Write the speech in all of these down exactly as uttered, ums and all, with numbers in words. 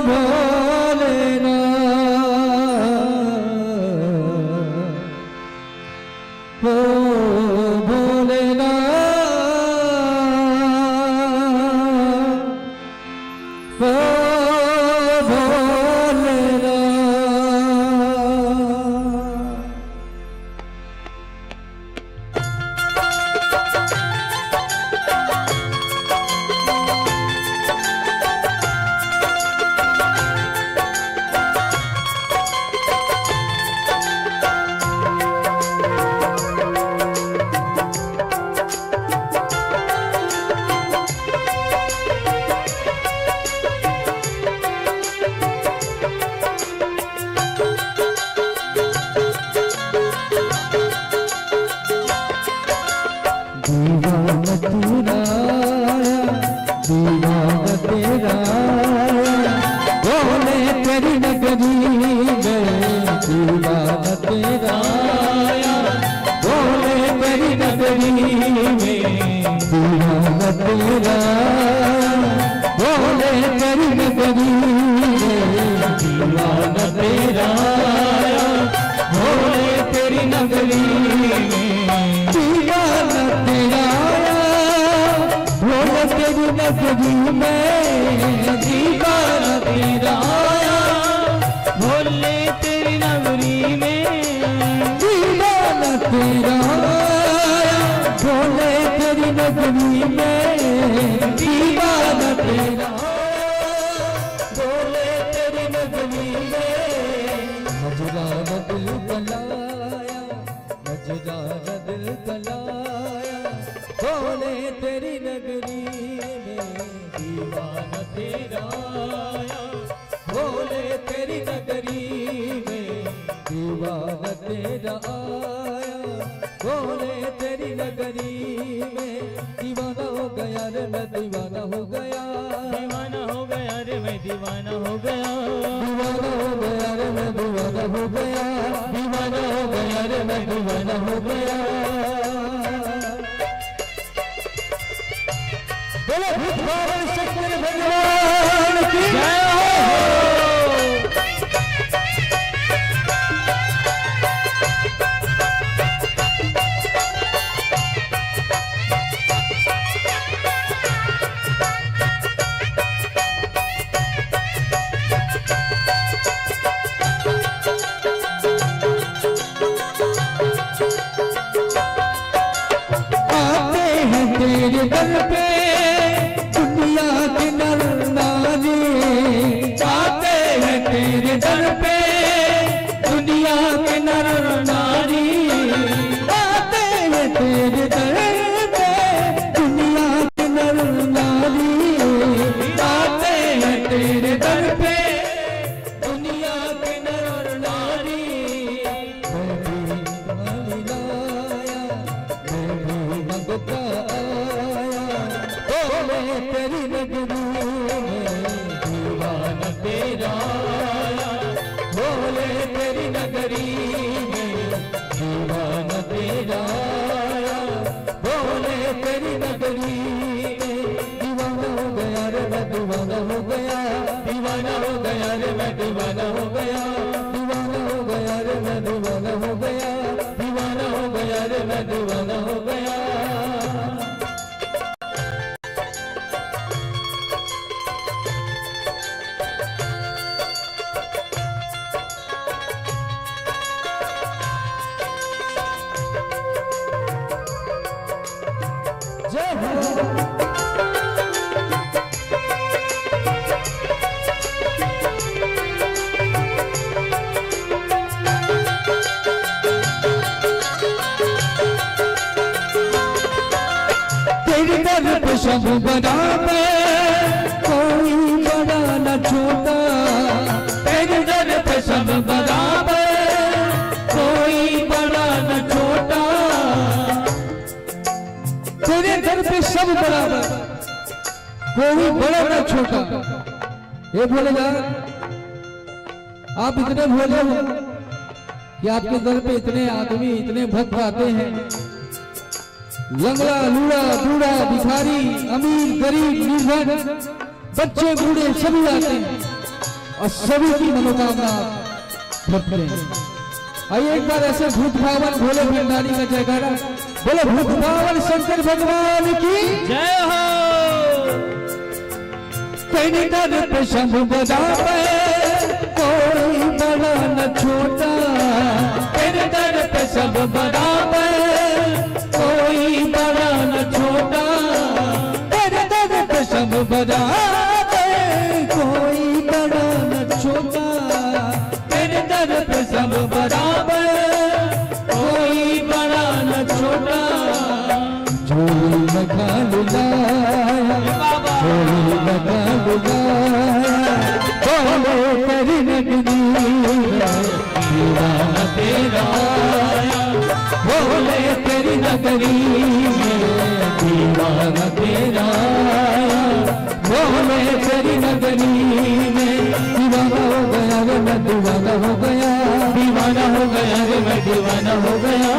भोलेनाथ, ओ भोलेनाथ, ओ भोलेनाथ। दीवाना तेरा आया, दीवाना तेरा आया, भोले तेरी नगरी में। दीवाना तेरा आया, भोले तेरी नगरी में। दीवाना तेरा आया, भोले तेरी नगरी में। दीवाना तेरा आया, भोले तेरी नगरी में। दीवाना तेरा आया, भोले तेरी नगरी में। दीवाना तेरा आया, भोले तेरी नगरी में। दीवाना तेरा आया, भोले तेरी नगरी में। दीवाना तेरा आया, भोले तेरी नगरी में। नजराना दिल का लाया, नजराना दिल का लाया, भोले तेरी नगरी में। दीवाना तेरा आया, भोले तेरी नगरी में। दीवाना तेरा आया, भोले तेरी नगरी में। दीवाना हो गया रे, मैं दीवाना हो गया। दीवाना हो गया रे, मैं दीवाना हो गया। दीवाना हो गया रे, मैं दीवाना हो गया। दीवाना हो गया रे, मैं दीवाना हो गया। बोलो भूत बाबा शंकर भगवान की जय हो। आते हैं तेरे दर पे दुनिया के नर नारी, आते हैं तेरे दर पे दुनिया के नर नारी, आते हैं तेरे दर पे दुनिया के नर नारी, आते हैं तेरे दर पे दुनिया के नर नारी। मैं भी मांगता आया, मैं भी मांगता आया, भोले तेरी नगरी में। दीवाना तेरा आया, भोले तेरी नगरी में। दीवाना तेरा आया, भोले तेरी नगरी में। दीवाना हो गया रे, मैं दीवाना हो गया। दीवाना हो गया रे, मैं दीवाना हो गया। दीवाना हो गया रे, मैं दीवाना हो गया। दीवाना हो गया रे, मैं दीवाना हो गया। जय हो। तेरे दर पे सब बराबर, कोई बड़ा न छोटा। तेरे दर पे सब बराबर, कोई बड़ा न छोटा। तेरे दर पे सब बराबर, कोई बड़ा न छोटा। हे भोलेनाथ, आप इतने भोले हो कि आपके दर पे इतने आदमी, इतने भक्त आते हैं। लंगड़ा, लूड़ा, बूढ़ा, भिखारी, अमीर, गरीब, निर्धन, बच्चे, बूढ़े सभी आते हैं। और सभी की मनोकामना भरते हैं। आइए, एक बार ऐसे भूत भावन भोले भंडारी का जयकारा। बोलो भूत भावन शंकर भगवान की। जय हो। तेरे दर पे शंभु बजावे, कोई बड़ा न छोटा। तेरे दर पे शंभु बजावे, कोई बड़ा न छोटा। तेरे दर पे शंभु बजावे, कोई बड़ा न छोटा। तेरे दर पे सब बराबर, कोई बड़ा न छोटा। झोली में कालू लाया, बाबा। झोली में कालू लाया, बोले तेरी नगरी में दीवाना तेरा आया, बोले तेरी नगरी में दीवाना तेरा आया। बोले तेरी नगरी में दीवाना हो गया रे, मैं दीवाना हो गया। दीवाना हो गया रे, मैं दीवाना हो गया।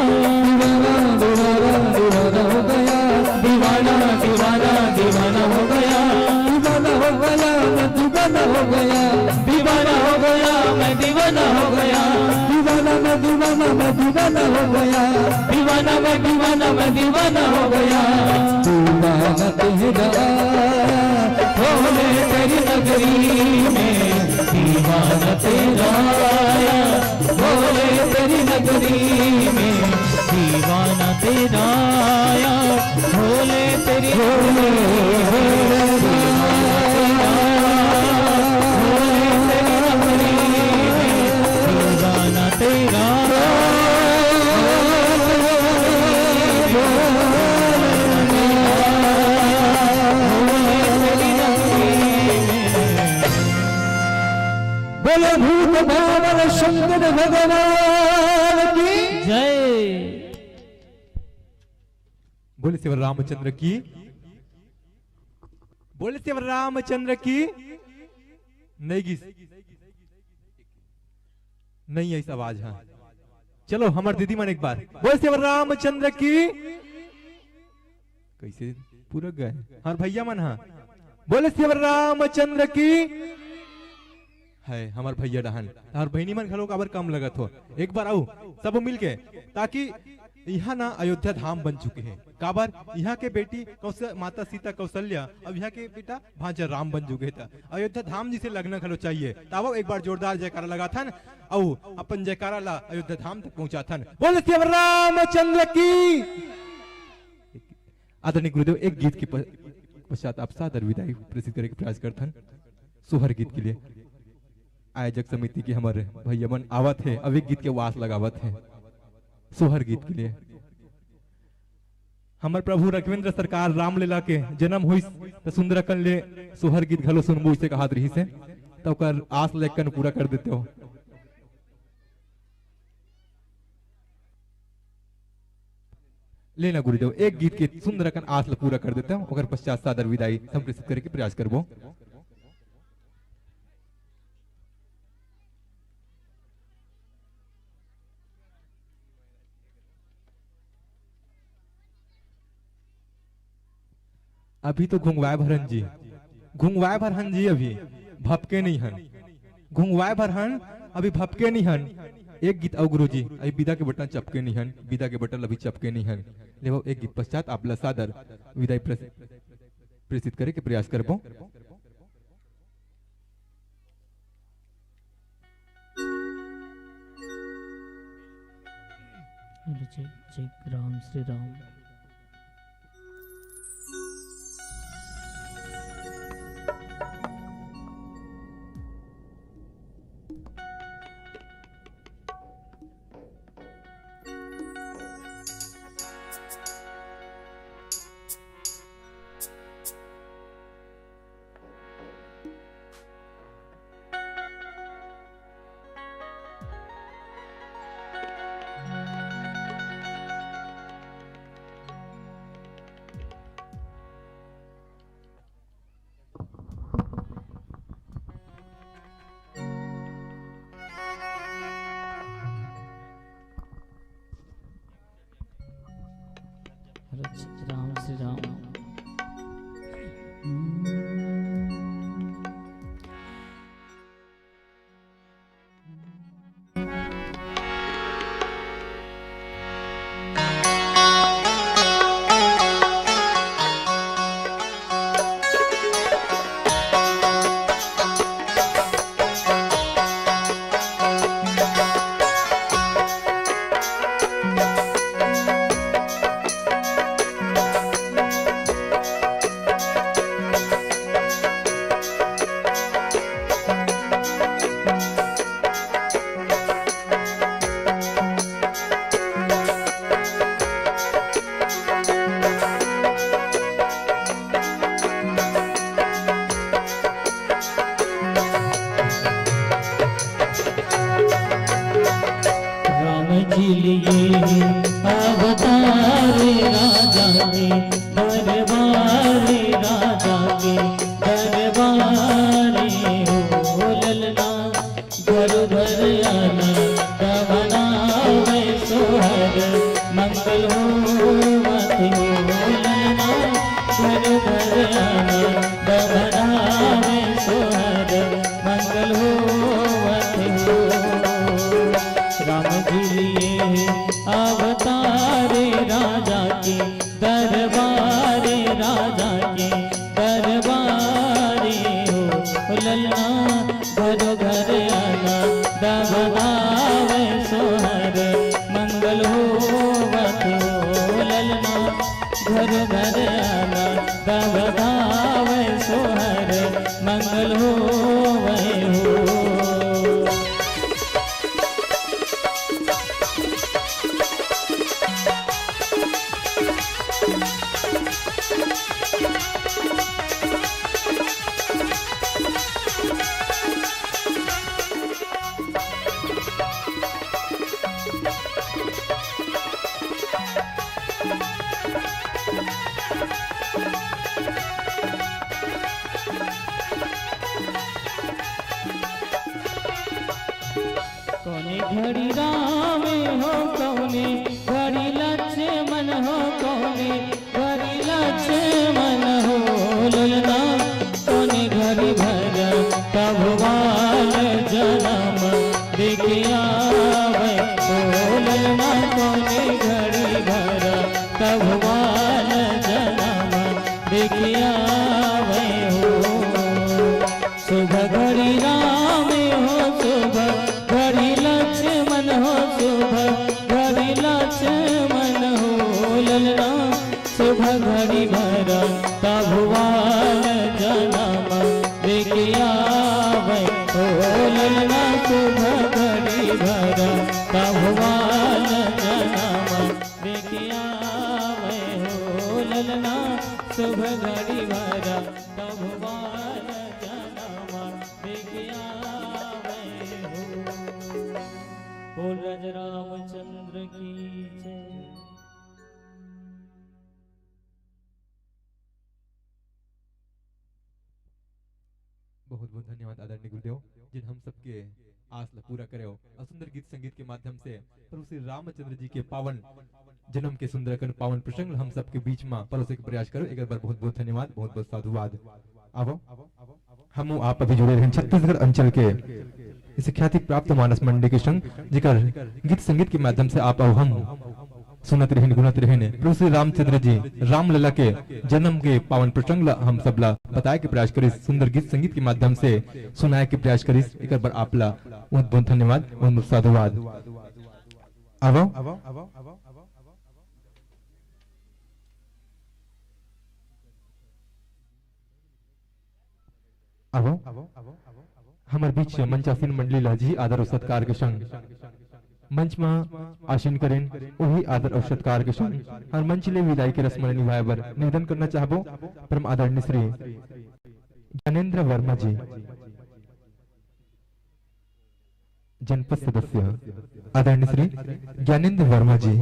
दीवाना, दीवाना, दीवाना हो गया। दीवाना, दीवाना, दीवाना हो गया। दीवाना हो गया, मैं दीवाना हो गया। दीवाना हो गया, मैं दीवाना हो गया। दीवाना, मैं दीवाना, मैं दीवाना हो गया। दीवाना, मैं दीवाना, मैं दीवाना हो गया। दीवाना तेरा, भोले तेरी नगरी में दीवाना तेरा आया। भोले तेरी नगरी में दीवाना तेरा आया। भोले तेरी नगरी में दीवाना तेरा आया। भोले तेरी नगरी में दीवाना तेरा। बोलो भूत बाबा शंकर भगवान की। जय। बोले श्री रामचंद्र की। बोले श्री रामचंद्र की। नहीं गिस, नहीं ऐसा आवाज है। चलो हमर दीदी मन एक बार बोले श्री रामचंद्र की। कैसे पूरा गए हर भैया मन हा। बोले श्री रामचंद्र की। है हमर भैया डहन, हर बहिनी मन घलो काबर कम लगत हो। एक बार आऊ सब मिल के, ताकि यहाँ ना अयोध्या धाम बन चुके हैं। काबर यहाँ के बेटी कौशल, माता सीता कौशल्या, अब यहाँ के बेटा भांचा राम बन चुके हैं। त अयोध्या धाम जिसे लगना घलो चाहिए। तावो एक बार जोरदार जयकारा लगाथन, अऊ अपन जयकारा ला अयोध्या धाम तक पहुंचाथन। बोले श्री रामचंद्र की। आदरणीय गुरुदेव, एक गीत के प-, पश्चात आप सादर विदाई प्रेषित करे के प्रयास करथन। सोहर गीत के लिए आयोजक समिति के हमर भैया मन आवत हे, अब एक गीत के वास लगावत हे। सोहर गीत के लिए हमर प्रभु रघुवेंद्र सरकार रामलीला के जन्म होइस, त सुंदरकन ले सोहर गीत घलो सुनबो, इसे कहात रहिस हे, त ओकर आस लेकन पूरा कर देते हो। लेना गुरुदेव, एक गीत के सुंदरकन आस ल पूरा कर देते हो, ओकर पश्चात सादर विदाई संप्रेषित करे के प्रयास करबो। अभी तो घुंघवाए भरन जी, घुंघवाए भरन जी, अभी भपके नहीं हन, घुंघवाए भरन, अभी भपके नहीं हन। एक गीत अउ गुरुजी, अभी विदा के बटन चपके नहीं हन, विदा के बटन अभी चपके नहीं हन। लेवो एक गीत पश्चात आप ला सादर विदाई प्रेस-, प्रेषित करे के प्रयास करबो। Hello, check, check, Ram Shri Ram. लिए अवतार राजा के दरबार, राजा के दरबार हो ललना। घर घर आना तब मनावे सोहर, मंगल होवत हो ललना। घर घर आना तब मनावे सोहर, मंगल होवत हो। राम जी लिए अवतार राजा के दरबार, राजा के दरबार हो ललना। घर घर आना तब मनावे सोहर, मंगल होवत हो ललना। घर घर आना तब मनावे सोहर, मंगल होवे हो। कोने घड़ी राम हो, कोने घड़ी लक्ष्मण हो, कोने घड़ी लक्ष्मण हो ललना। कोने घड़ी भर तब वाल जनम देखे आवे हो ललना। कोने घड़ी भर तब वाल जनम देखे आवे हो। शुभ घड़ी राम हो, शुभ घड़ी लक्ष्मण हो, शुभ घड़ी लक्ष्मण हो ललना। शुभ घड़ी भर तब वाल जनम देखे आवे हो ललना। शुभ घड़ी भर तब वाल जनम देखे आवे हो ललना। शुभ घड़ी भर तब वाल जनम देखे आवे हो। बोल राजा रामचंद्र की जय। बहुत बहुत धन्यवाद आदरणीय गुरुदेव, जिन हम सबके आस ला पूरा करे हो और सुंदर गीत संगीत के माध्यम से प्रभु श्री रामचंद्र जी के पावन जन्म के सुंदर अकन पावन प्रसंग ला हम सबके बीच में परोसे के प्रयास करो। एक बार बहुत बहुत धन्यवाद, बहुत बहुत साधुवाद। आवो, हम आप अभी जुड़े रहेन छत्तीसगढ़ अंचल के इस ख्याति प्राप्त मानस मंडली के संग, जेकर गीत संगीत के माध्यम से आप अउ हम सुनत रहेन, गुनत रहेन। प्रभु श्री रामचंद्र जी रामलला के जन्म के पावन प्रसंग ला हम सबला बताए के प्रयास करिस, सुंदर गीत संगीत के माध्यम से सुनाए के प्रयास करिस। एकर बर आप ला बहुत बहुत धन्यवाद, बहुत बहुत साधुवाद। आवो। आवो। हमर बीच मंचासीन मंडली ला जी आदर अउ सत्कार के संग मंच मा आसीन करेन, ओही आदर अउ सत्कार के संग हमर मंच ले विदाई के रस्म ला निभाए बर निवेदन करना चाहबो परम आदरणीय श्री ज्ञानेंद्र वर्मा जी, जनपद सदस्य आदरणीय श्री ज्ञानेंद्र वर्मा जी,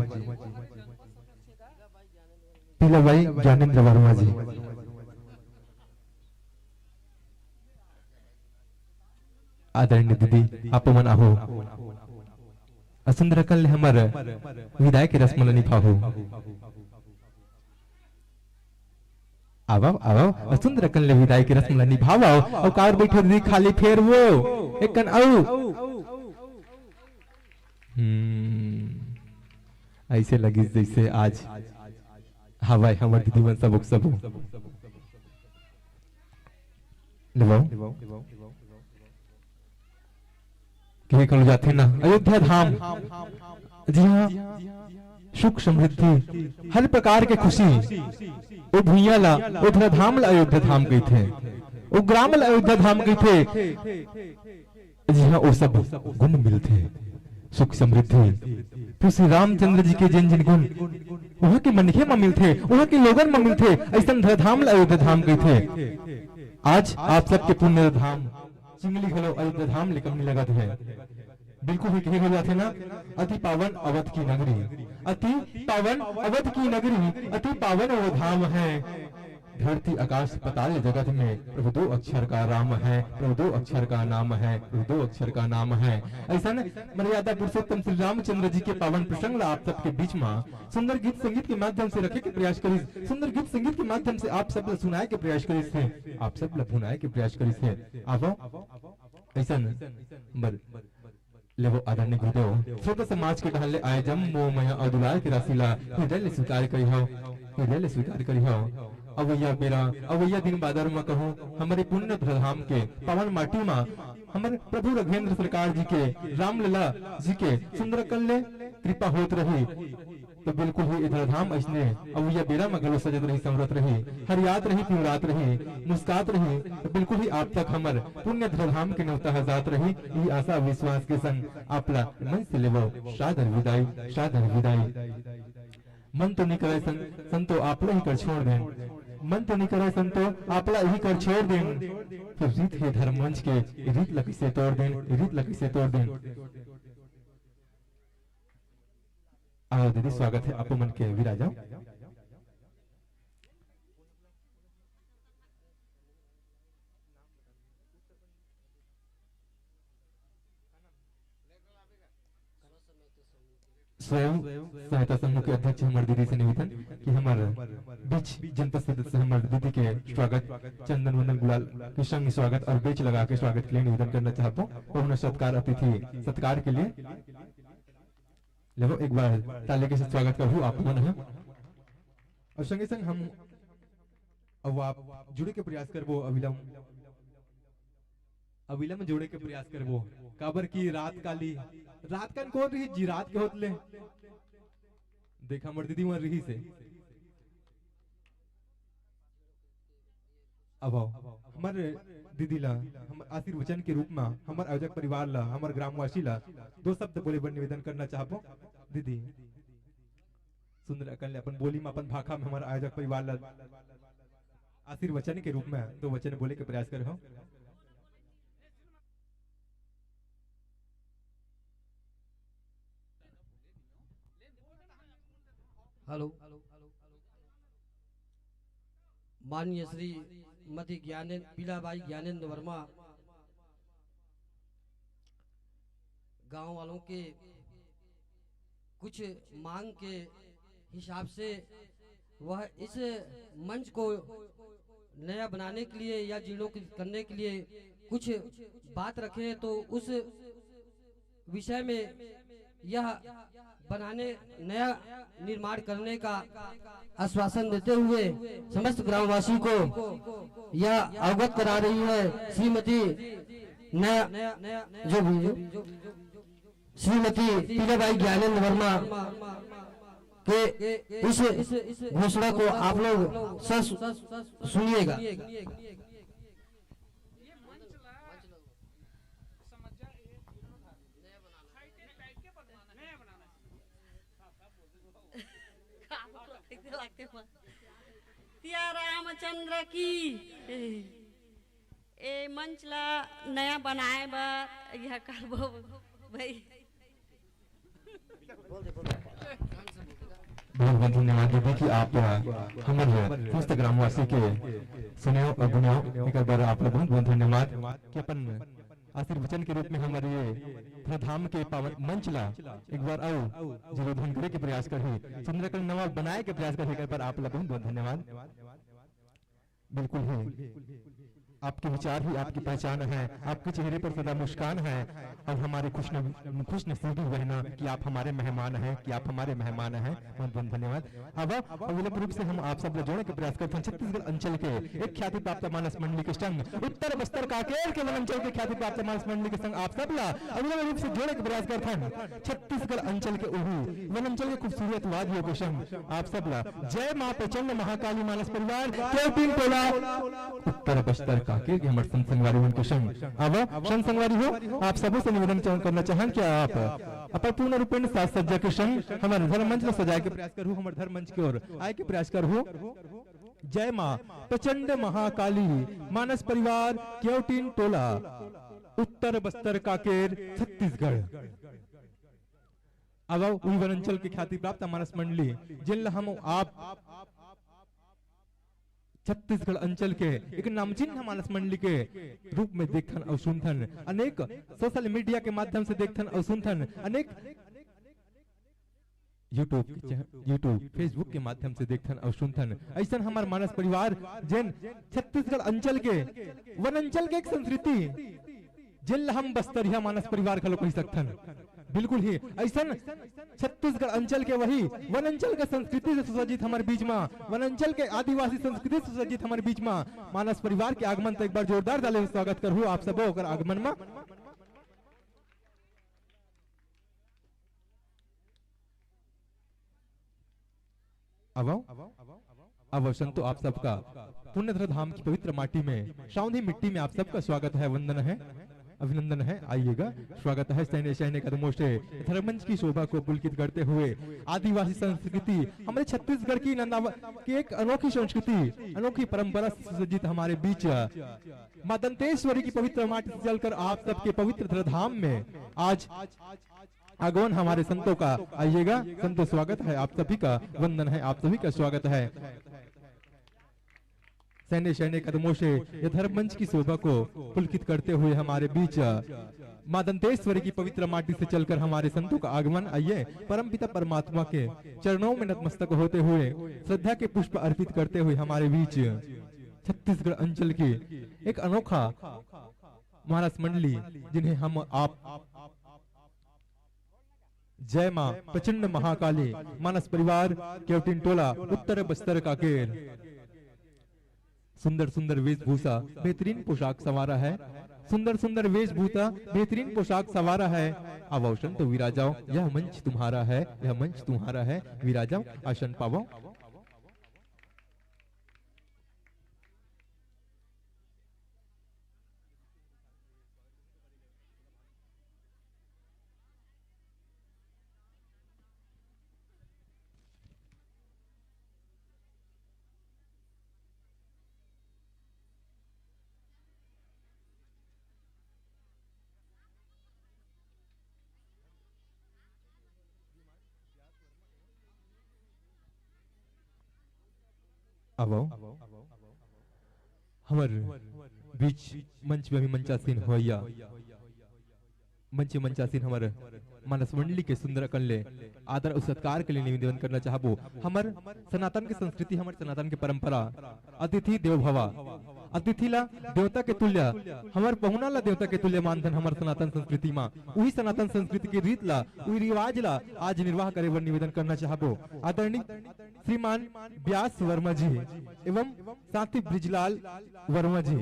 पीलाबाई ज्ञानेंद्र वर्मा जी। आदरणीय दीदी, आप मन आहो। अ सुंदर अकन ले हमर विदाई के रस्म ल निभाहो। आवव, आवव, अ सुंदर अकन ले विदाई के रस्म ल निभावव। अउ काबर बइठे दीदी, खाली फेर वो एकन अउ। हम्म, अइसे लगिस जइसे आज हवय हमर दीदी मन सबो के सबो। लेवव। कहे घलो जाथे ना, अयोध्या धाम, जिहां सुख समृद्धि, हर प्रकार के खुशी, ओ भुइयां ला, ओ धरा धाम ला अयोध्या धाम कहिथे, ओ ग्राम ला अयोध्या धाम कहिथे। जिहां ओ सब गुण मिलथे, सुख समृद्धि, तो श्री रामचंद्र जी के जेन जेन गुण उहां के मनखे म मिलथे, उहां के लोगन म मिलथे, अइसन धरा धाम ला अयोध्या धाम कहिथे। आज आप सबके पुण्य धाम चिंगली घलो अयोध्या धाम ले कम नइ लगत हे। बिल्कुल ही कहे हो जाथे ना, अति पावन अवध की नगरी, अति पावन अवध की नगरी, अति पावन वो धाम है। धरती आकाश पताल जगत में प्रभु दो अक्षर का राम है, प्रभु दो अक्षर का नाम है, प्रभु दो अक्षर का नाम है। ऐसा न मर्यादा पुरुषोत्तम श्री रामचंद्र जी के पावन प्रसंग ला आप सबके बीच में सुंदर गीत संगीत के माध्यम से रखे के प्रयास करिस, सुंदर गीत संगीत के माध्यम से आप सब ला सुनाए के प्रयास करिस हे, आप सब ला भुनाए के प्रयास करिस हे। आवो ऐसा न बर लेवो आदरणीय गुरुदेव, श्रोता समाज के डहर ले आए जम्मो मया अउ दुलार के राशि ला हृदय ले स्वीकार करिहव, हृदय ले स्वीकार करिहव। अवैया बेरा, अवैया दिन बादर म कहूँ, हमरे पुण्य धराधाम के पावन माटी म हमर प्रभु रघुवेंद्र सरकार जी के, रामलला जी के सुंदर कल ले कृपा होत रही। तो बिल्कुल ही ए धराधाम अइसने अवइया बेरा म घलो सजत रही, संवरत रही, हरियात रही, पिंवरात रही, मुस्कात रही। तो बिल्कुल ही आप तक हमर पुण्य धराधाम के नेवता ह जात रही। इही आशा विश्वास के संग आप ला मंच से लेवो सादर विदाई, सादर विदाई। मन तो नी करय सं-, संतो आप ला ही कर छोड़ देन, मन तो नी करय संतो आप ला ही कर छोड़ देन। फिर रीत हे धर्म मंच के, रीत ला कइसे तोड़ देन, रीत ला कइसे तोड़ देन। आओ दीदी, स्वागत है, आप मन के विराजो। स्वयं सहायता समूह के अध्यक्ष हमर दीदी से निवेदन कि हमर बीच जनपद सदस्य हमर दीदी के स्वागत, चंदन वंदन गुलाल के संग स्वागत और बेच लगा के स्वागत के लिए निवेदन करना चाहता हूँ। पहुना सत्कार, अतिथि सत्कार के लिए लेवो, एक बार ताली के साथ स्वागत करहु आप मन ह। और संगे संग हम अब आप जुड़े के प्रयास करबो, अविलंब, अविलंब जुड़े के प्रयास करबो, काबर कि रात काली, रात कान कौन रही जी, रात के होत ले देखा हमर दीदी मन रही से। अब आओ, हमर दीदी ला हम आशीर्वचन के रूप में हमर आयोजक परिवार ला, हमर ग्रामवासी ला दो शब्द बोले बर निवेदन करना चाहबो। दीदी, सुंदर अकन ले अपन बोली में, अपन भाखा में हमर आयोजक परिवार ला आशीर्वचन के रूप में दो वचन बोले के प्रयास करहु। हेलो, माननीय श्रीमती ज्ञानेंद्र, पीलाबाई ज्ञानेंद्र वर्मा, गांव वालों के कुछ मांग के हिसाब से वह इस मंच को नया बनाने के लिए या जीर्णोद्धार करने के लिए कुछ बात रखे, तो उस विषय में यह बनाने, नया निर्माण करने का आश्वासन देते हुए समस्त ग्रामवासी को यह अवगत करा रही है श्रीमती नया, जो भी श्रीमती पीलाबाई ज्ञानेंद्र वर्मा के इस घोषणा को आप लोग सब सुनिएगा। ये मंच ला समझ जा, ये जीर्णोद्धार है। हाईटेक टाइप के बनवाना है। नया बनाना है। का बोलते लगते मन। सिया रामचंद्र की। ए मंच ला नया बनाए बर यह करबो भाई। बहुत बहुत धन्यवाद दीदी कि आप, अ, हमर समस्त ग्रामवासी के सुनेव और गुनेव, एकर बर आप ला बहुत बहुत धन्यवाद कि अपन आशीर्वचन के रूप में हमर ये धराधाम के पावन मंच ला एक बार अउ जीर्णोद्धार करे के प्रयास करही, सुंदर कर नवा बनाए के प्रयास करही, एकर बर आप ला बहुत बहुत धन्यवाद। बिल्कुल ही। आपके विचार ही आपकी पहचान है, आपके चेहरे पर सदा मुस्कान है और हमारे खुश न-, खुश नसीबी है ना कि आप हमारे मेहमान हैं, कि आप हमारे मेहमान हैं। बहुत बहुत धन्यवाद। अब अविलंब रूप से हम आप सब ला जोड़े के प्रयास करथन छत्तीसगढ़ अंचल के एक ख्याति प्राप्त मानस मंडली के संग, उत्तर बस्तर कांकेर के वन अंचल के ख्याति प्राप्त मानस मंडली के संग आप सब ला अविलंब रूप से जोड़े के प्रयास करथन छत्तीसगढ़ अंचल के उही वन अंचल के खूबसूरत वादियों के संग आप सब ला जय माँ प्रचंड महाकाली मानस परिवार, केवटीन टोला, उत्तर बस्तर कांकेर के हमर संग संगवारी मन के संग। अब संग संगवारी हो, आप सबो से निवेदन च-, करना चाहन कि आप अपन पूर्ण रूपेण साज सज्जा के संग हमर धर्म मंच ला सजाए के प्रयास करहु, हमर धर्म मंच के ओर आए के प्रयास करहु। जय माँ प्रचंड महाकाली मानस परिवार, केवटीन टोला, उत्तर बस्तर कांकेर, छत्तीसगढ़। अब उही वन अंचल के ख्याति प्राप्त मानस मंडली, जेन ला हम आप छत्तीसगढ़ अंचल के एक नामचिन्ह मानस मंडली के रूप में देखथन अउ सुनथन, अनेक सोशल मीडिया के माध्यम से देखथन अउ सुनथन, अनेक YouTube के चैन-, YouTube, Facebook के माध्यम से देखथन अउ सुनथन। अइसन हमर मानस परिवार, जेन छत्तीसगढ़ अंचल के, वन अंचल के एक संस्कृति, जेन ला हम बस्तरिया मानस परिवार घलो कहि सकथन। बिल्कुल ही अइसन छत्तीसगढ़ अंचल के वही वन अंचल के संस्कृति से सुसज्जित हमर बीच मा, वन अंचल के आदिवासी संस्कृति से सुसज्जित हमर बीच मा मानस परिवार के आगमन, तो एक बार जोरदार ताली से स्वागत करहु आप सबो ओकर आगमन मा। आवव, आवव संतो, आप सबका पुण्यधर धाम की पवित्र माटी में, सावंधी मिट्टी में आप सबका स्वागत है, वंदन है, अभिनंदन है। आइएगा, स्वागत है। शयने शयने कदमों से धर्ममंच की शोभा को पुलकित करते हुए आदिवासी संस्कृति, हमारे छत्तीसगढ़ की नंदाव-, की एक अनोखी संस्कृति, अनोखी परंपरा से सुसज्जित हमारे बीच माँ दंतेश्वरी की पवित्र माटी से चलकर आप सबके पवित्र धर धाम में आज आगमन हमारे संतों का। आइएगा संतों, स्वागत है आप सभी का, वंदन है आप सभी का, स्वागत है। शयने शयने कदमों से ये धर्म मंच की शोभा को पुलकित करते हुए हमारे बीच माँ दंतेश्वरी की पवित्र माटी से चलकर हमारे संतों का आगमन। आइए, परमपिता परमात्मा के चरणों में नतमस्तक होते हुए, श्रद्धा के पुष्प अर्पित करते हुए हमारे बीच छत्तीसगढ़ अंचल की एक अनोखा मानस मंडली, जिन्हें हम आप जय माँ प्रचंड महाकाली, मानस परिवार, केवटिन टोला, उत्तर बस्तर कांकेर। सुंदर सुंदर वेशभूषा, बेहतरीन पोशाक संवारा है। सुंदर सुंदर वेशभूषा, बेहतरीन पोशाक संवारा है। आवव संतो, विराजाओ, यह मंच तुम्हारा है, यह मंच तुम्हारा है। विराजाओ, आसन पावव। आवव। हमर बीच मंच में अभी मंचासीन होइया, मंच में मंचासीन हमर मानस मंडली के सुंदर अकन ले आदर अउ सत्कार के लिए निवेदन करना चाहबो। हमर सनातन के संस्कृति, हमर सनातन के परंपरा, अतिथि देवो भव, अतिथि ला देवता के तुल्य, हमर पहुना ला देवता के तुल्य मानथन हमर सनातन संस्कृति मा। उही सनातन संस्कृति के रीत ला, उही रिवाज ला आज निर्वाह करे बर निवेदन करना चाहबो। आदरणीय श्रीमान ब्यास वर्मा जी एवं साथी ब्रिजलाल वर्मा जी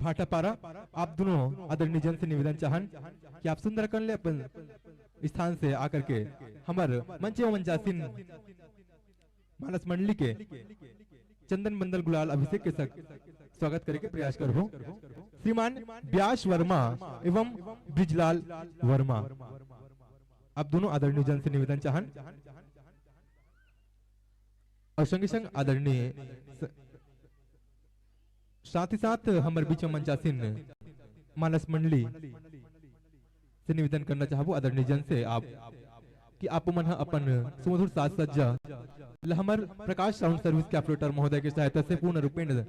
भाटापारा, आप दोनों आदरणीय जन से निवेदन चाहन कि आप सुंदर अकन ले अपन स्थान से आकर के हमर मंच एवं मंचासीन मानस मंडली के चंदन बंदल गुलाल अभिषेक के सक-, स्वागत करे के प्रयास करहु। श्रीमान ब्यास वर्मा एवं ब्रिजलाल वर्मा, आप दोनों आदरणीय जन से निवेदन चाहन अउ संगे संग आदरणीय स-, साथ ही साथ हमर बीच में मंचासीन मानस मंडली से निवेदन करना चाहबो आदरणीय जन से आप कि आप मन ह अपन सुमधुर साज सज्जा ल हमर प्रकाश साउंड सर्विस के ऑपरेटर महोदय के सहायता से पूर्ण रूपेण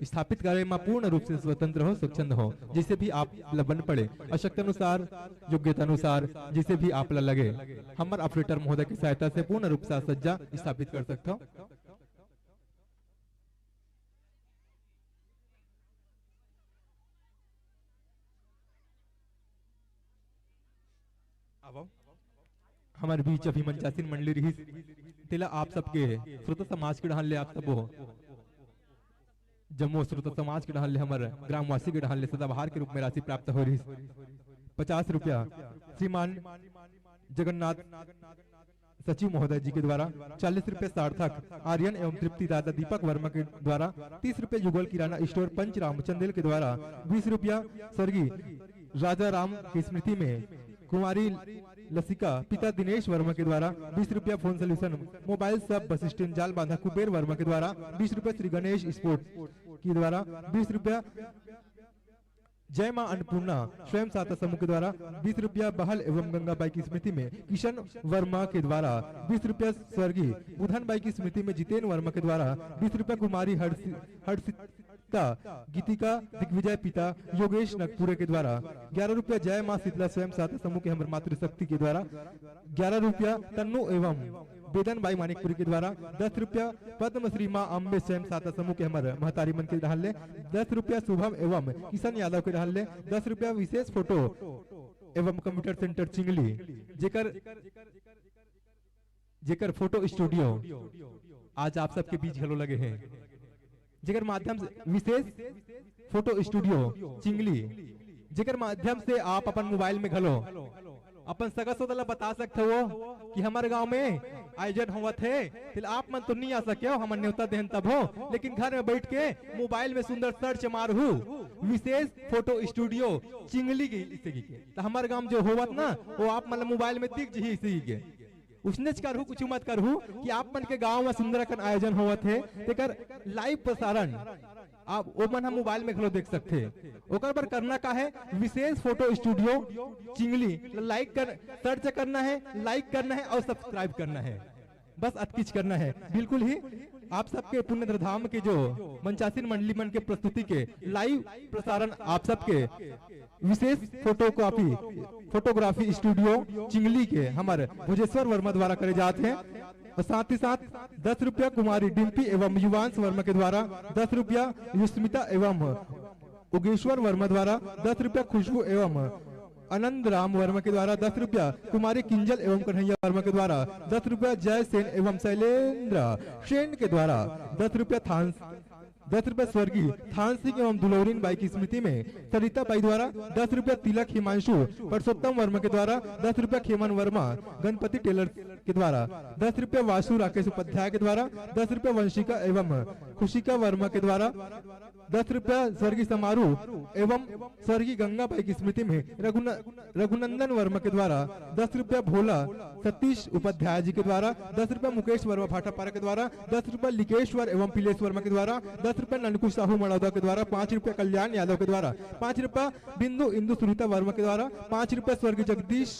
स्थापित करे म पूर्ण रूप से स्वतंत्र हो, स्वच्छंद हो, जैसे भी आप ल बन पड़े, आवश्यकता अनुसार, योग्यता अनुसार, जैसे भी आप ल लगे, हमर ऑपरेटर महोदय के सहायता से पूर्ण रूप से साज सज्जा स्थापित कर सकथव। आवव। हमर बीच अभी मंचासीन मंडली रहिस, तेला आप सबके श्रोता समाज के डहान ले आप सबो जम्मो श्रोता समाज के डहान ले हमर ग्रामवासी के डहान ले सदाबहार के रूप में राशि प्राप्त हो रहिस पचास रुपया। श्रीमान जगन्नाथ सचिव महोदय जी के द्वारा चालीस रुपये सार्थक आर्यन एवं तृप्ति दादा दीपक वर्मा के द्वारा, तीस रुपये युगल किराना स्टोर पंच रामचंदेल के द्वारा, बीस रुपया स्वर्गीय राजा राम की स्मृति में कुमारी लसिका पिता दिनेश वर्मा के द्वारा, बीस रुपया phone solution mobile shop bus stand जाल बांधा कुबेर वर्मा के द्वारा, बीस रुपया श्री गणेश स्पोर्ट के द्वारा, बीस रुपया जय मां अन्नपूर्णा स्वयं सहायता समूह के द्वारा बीस रुपया बहल एवं गंगा बाई की स्मृति में किशन वर्मा के द्वारा, बीस रुपया स्वर्गीय बुधन बाई की स्मृति में जितेन वर्मा के द्वारा, बीस रुपया कुमारी हर्षि-, हर्षिता गीतिका दिग्विजय पिता योगेश नगपुरे के द्वारा, ग्यारह रुपया जय मां शीतला स्वयं सहायता समूह के हमर मातृशक्ति के द्वारा, ग्यारह रुपया तन्नू एवं बेदन बाई मानिकपुरी के द्वारा, दस रुपया पद्मश्री मां अम्बे स्वयं सहायता समूह के हमर महतारी मन के डहान ले, दस रुपया शुभम एवं किशन यादव के डहान ले, दस रुपया विशेष फोटो एवं कंप्यूटर सेंटर चिंगली, जेकर, जेकर फोटो स्टूडियो आज आप सबके बीच घलो लगे हे, जेकर माध्यम से विशेष फोटो स्टूडियो चिंगली, जेकर माध्यम से आप अपन मोबाइल में घलो अपन सगा सोदर ला बता सकत हवो कि हमर गांव में आयोजन होवत हे, तेला आप मन तो नहीं आ सके हो, हमन नेवता देहन तब हो, लेकिन घर में बैठ के मोबाइल में सुंदर सर्च मारहू विशेष फोटो स्टूडियो चिंगली के इसे के। तो हमर गांव जो होवत ना, वो आप मन ला मोबाइल में दिख जही इसे के। उसनेच करहू, कुछ मत करहू कि आप मन के गांव में सुंदर अकन आयोजन होवत हे, तेकर लाइव प्रसारण आप ओ मन ह मोबाइल में घलो देख सकथे। ओकर बर करना का है, विशेष फोटो स्टूडियो चिंगली लाइक कर, सर्च करना है, लाइक करना है और सब्सक्राइब करना है, बस अतकिच करना है। बिल्कुल ही आप सबके पुण्य धाम के जो मंचासीन मंडली मन के प्रस्तुति के लाइव प्रसारण आप सबके विशेष फोटोकॉपी, फोटोग्राफी स्टूडियो चिंगली के हमर भुजेश्वर वर्मा द्वारा करे जात हे। और साथ ही साथ दस रुपया कुमारी डिम्पी एवं युवांश वर्मा के द्वारा, दस रुपया युष्मिता एवं उगेश्वर वर्मा द्वारा, दस रुपया खुशबू एवं आनंद राम वर्मा के द्वारा, दस रुपया कुमारी किंजल एवं कन्हैया वर्मा के द्वारा, दस रुपया जय सेन एवं शैलेंद्र सेन के द्वारा, दस रुपया थान, दस रुपया स्वर्गीय थान सिंह एवं दुलौरिन बाई की स्मृति में सरिता बाई द्वारा, दस रुपया तिलक हिमांशु पुरुषोत्तम वर्मा के द्वारा, दस रुपया खेमन वर्मा गणपति टेलर के द्वारा, दस रुपया वासु राकेश उपाध्याय के द्वारा, दस रुपया वंशिका एवं खुशिका वर्मा के द्वारा, दस रुपया स्वर्गीय समारू एवं स्वर्गीय गंगा बाई की स्मृति में रघुन-, रघुनंदन वर्मा के द्वारा, दस रुपया भोला सतीश उपाध्याय जी के द्वारा, दस रुपया मुकेश वर्मा भाटापारा के द्वारा, दस रुपया लिकेश्वर एवं पिलेश वर्मा के द्वारा, दस रुपया ननकू साहू मड़ौदा के द्वारा, पाँच रुपया कल्याण यादव के द्वारा, पाँच रुपया बिंदु इंदु सुनीता वर्मा के द्वारा, पाँच रुपया स्वर्गीय जगदीश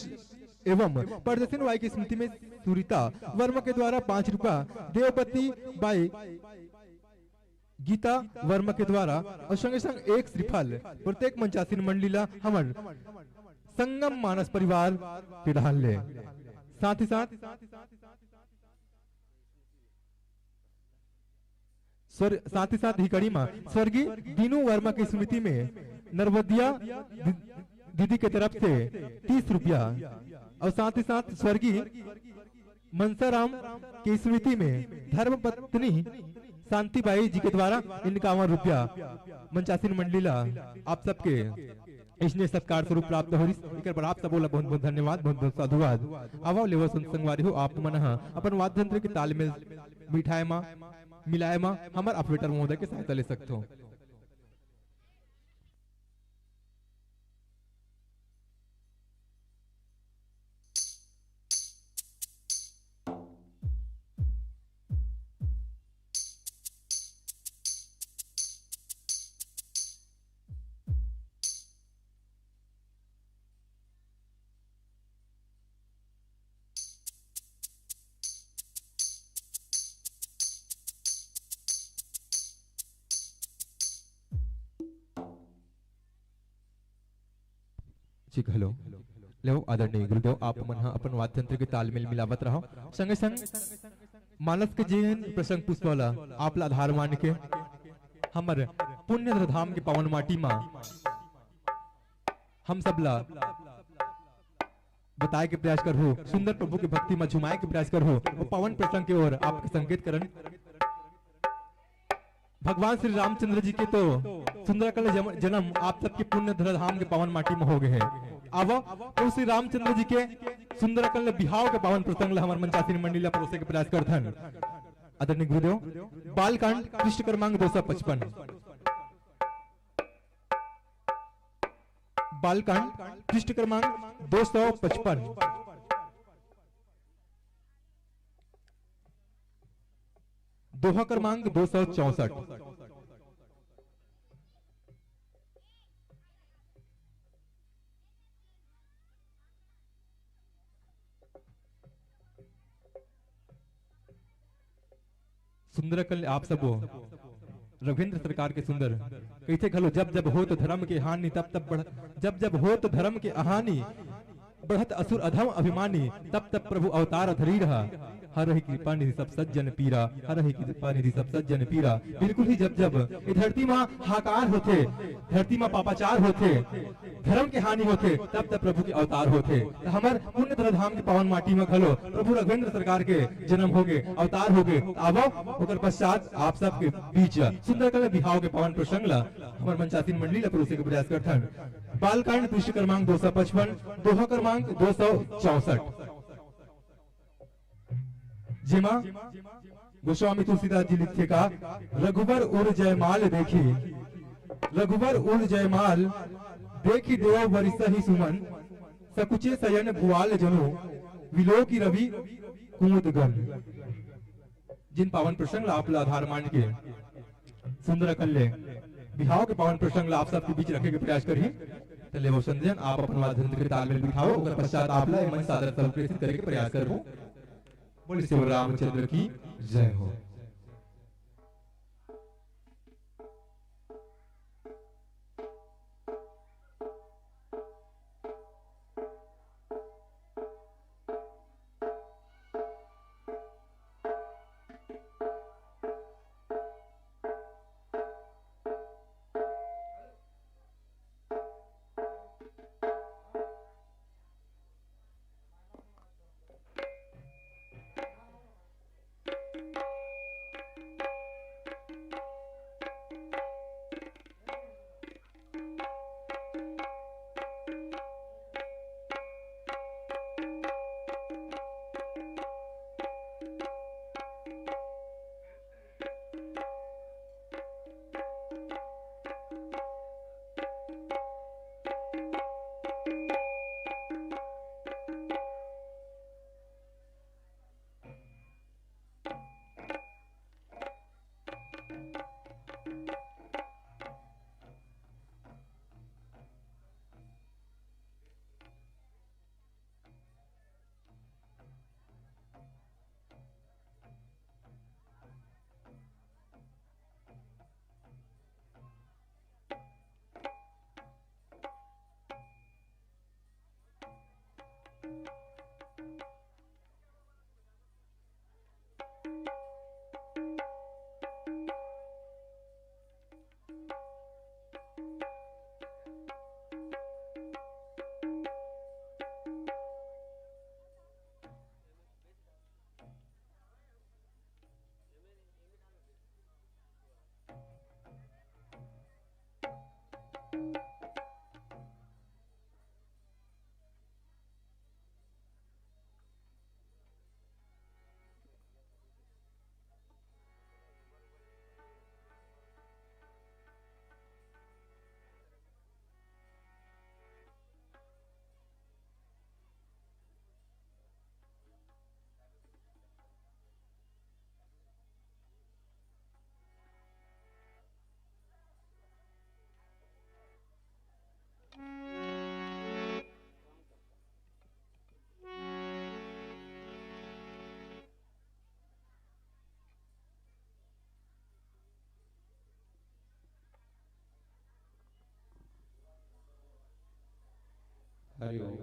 एवं परदेसिन बाई की स्मृति में सुरीता वर्मा के द्वारा, पाँच रुपया देवपति बाई गीता वर्मा के द्वारा और संगे संग एक श्रीफल प्रत्येक मंचासीन मंडली ला हमन संगम मानस परिवार के डहान ले। साथ ही साथ स्वर-, साथ ही साथ ही कड़ी मा स्वर्गीय दीनू वर्मा की स्मृति में नर्वदिया दि-, दीदी के तरफ से तीस रुपया और साथ ही साथ स्वर्गीय मनसाराम की स्मृति में धर्म पत्नी शांतिबाई जी के द्वारा इक्यावन रुपया मंचासीन मंडली ला आप सबके स्नेह सत्कार स्वरूप प्राप्त होइस। एकर बर आप सबो ला बहुत बहुत धन्यवाद, बहुत बहुत साधुवाद। आवा लेवा संत संगवारी हो, आप मन ह अपन वाद्य यंत्र के तालमेल मिठाए मा, मिलाए मा हमर ऑपरेटर महोदय के सहायता ले सकथो। ठीक, हेलो। लेव, आदरणीय गुरुदेव, आप मन ह अपन वाद्य यंत्र के तालमेल मिलावत रहो। संगे संग मानस के जेन प्रसंग पुष्प वाला आप ला आधार मान के हमर पुण्य धाम के पावन माटी मा हम सब ला बताए के प्रयास करहु, सुंदर प्रभु के भक्ति मा झुमाए के प्रयास करहु, वो पावन प्रसंग के ओर आपके संकेत करन। भगवान श्री रामचंद्र जी के तो सुंदरकांड जम-, जन्म आप सबके पुण्य धाम के पावन माटी में हो गए हैं। अब तो श्री रामचंद्र जी के सुंदरकांड बिहाव के पावन प्रसंग ला हमर मंचासीन मंडली ला परोसे के प्रयास करथन। आदरणीय गुरुदेव, बालकांड पृष्ठ क्रमांक दो सौ पचपन। बालकांड पृष्ठ क्रमांक दो सौ पचपन। दोहा क्रमांक दो सौ चौसठ। सुंदर कल आप सबो रघुवेंद्र सरकार के सुंदर कहिथे घलो, जब जब होत धर्म के हानि तब तब बढ़, जब जब होत धर्म के हानि बढ़त असुर अधम अभिमानी, तब तब प्रभु अवतार धरी रहा। हरहि कृपा निधि सब सज्जन पीरा, हरहि कृपा निधि सब सज्जन पीरा। बिल्कुल ही जब जब ये धरती मा हाकार होथे, धरती मा पापाचार होथे, धर्म के हानि होथे, तब तब प्रभु के अवतार होथे। त हमर पुण्य धरा धाम के पावन माटी मा घलो प्रभु रघुवेंद्र सरकार के जन्म होगे, अवतार होगे। त आवो ओकर पश्चात आप सबके बीच सुंदर कला बिहाव के पावन प्रसंग ला हमर मंचासीन मंडली ला परोसे के प्रयास करथन। बालकांड पृष्ठ क्रमांक दो सौ पचपन, दोहा क्रमांक दो सौ चौसठ। जेमा गोस्वामी तुलसीदास जी लिखथे का, रघुबर उर जयमाल देखी, रघुबर उर जयमाल देखी देव बरिसहि सुमन, सकुचे सयन भुआल जनु, विलोकि रवि कुमुद गन। जिन पावन प्रसंग ला आप ला आधार मान के सुंदर कल्ले बिहाव के पावन प्रसंग ला आप सबके बीच रखे के प्रयास करही। त लेवो संजन, आप अपन वाद्य यंत्र के तालमेल बिठाओ, ओकर पश्चात आप ला एमन सादर सत्कृत करे के प्रयास करबो। बोले श्री रामचंद्र की जय हो। हरि ओम।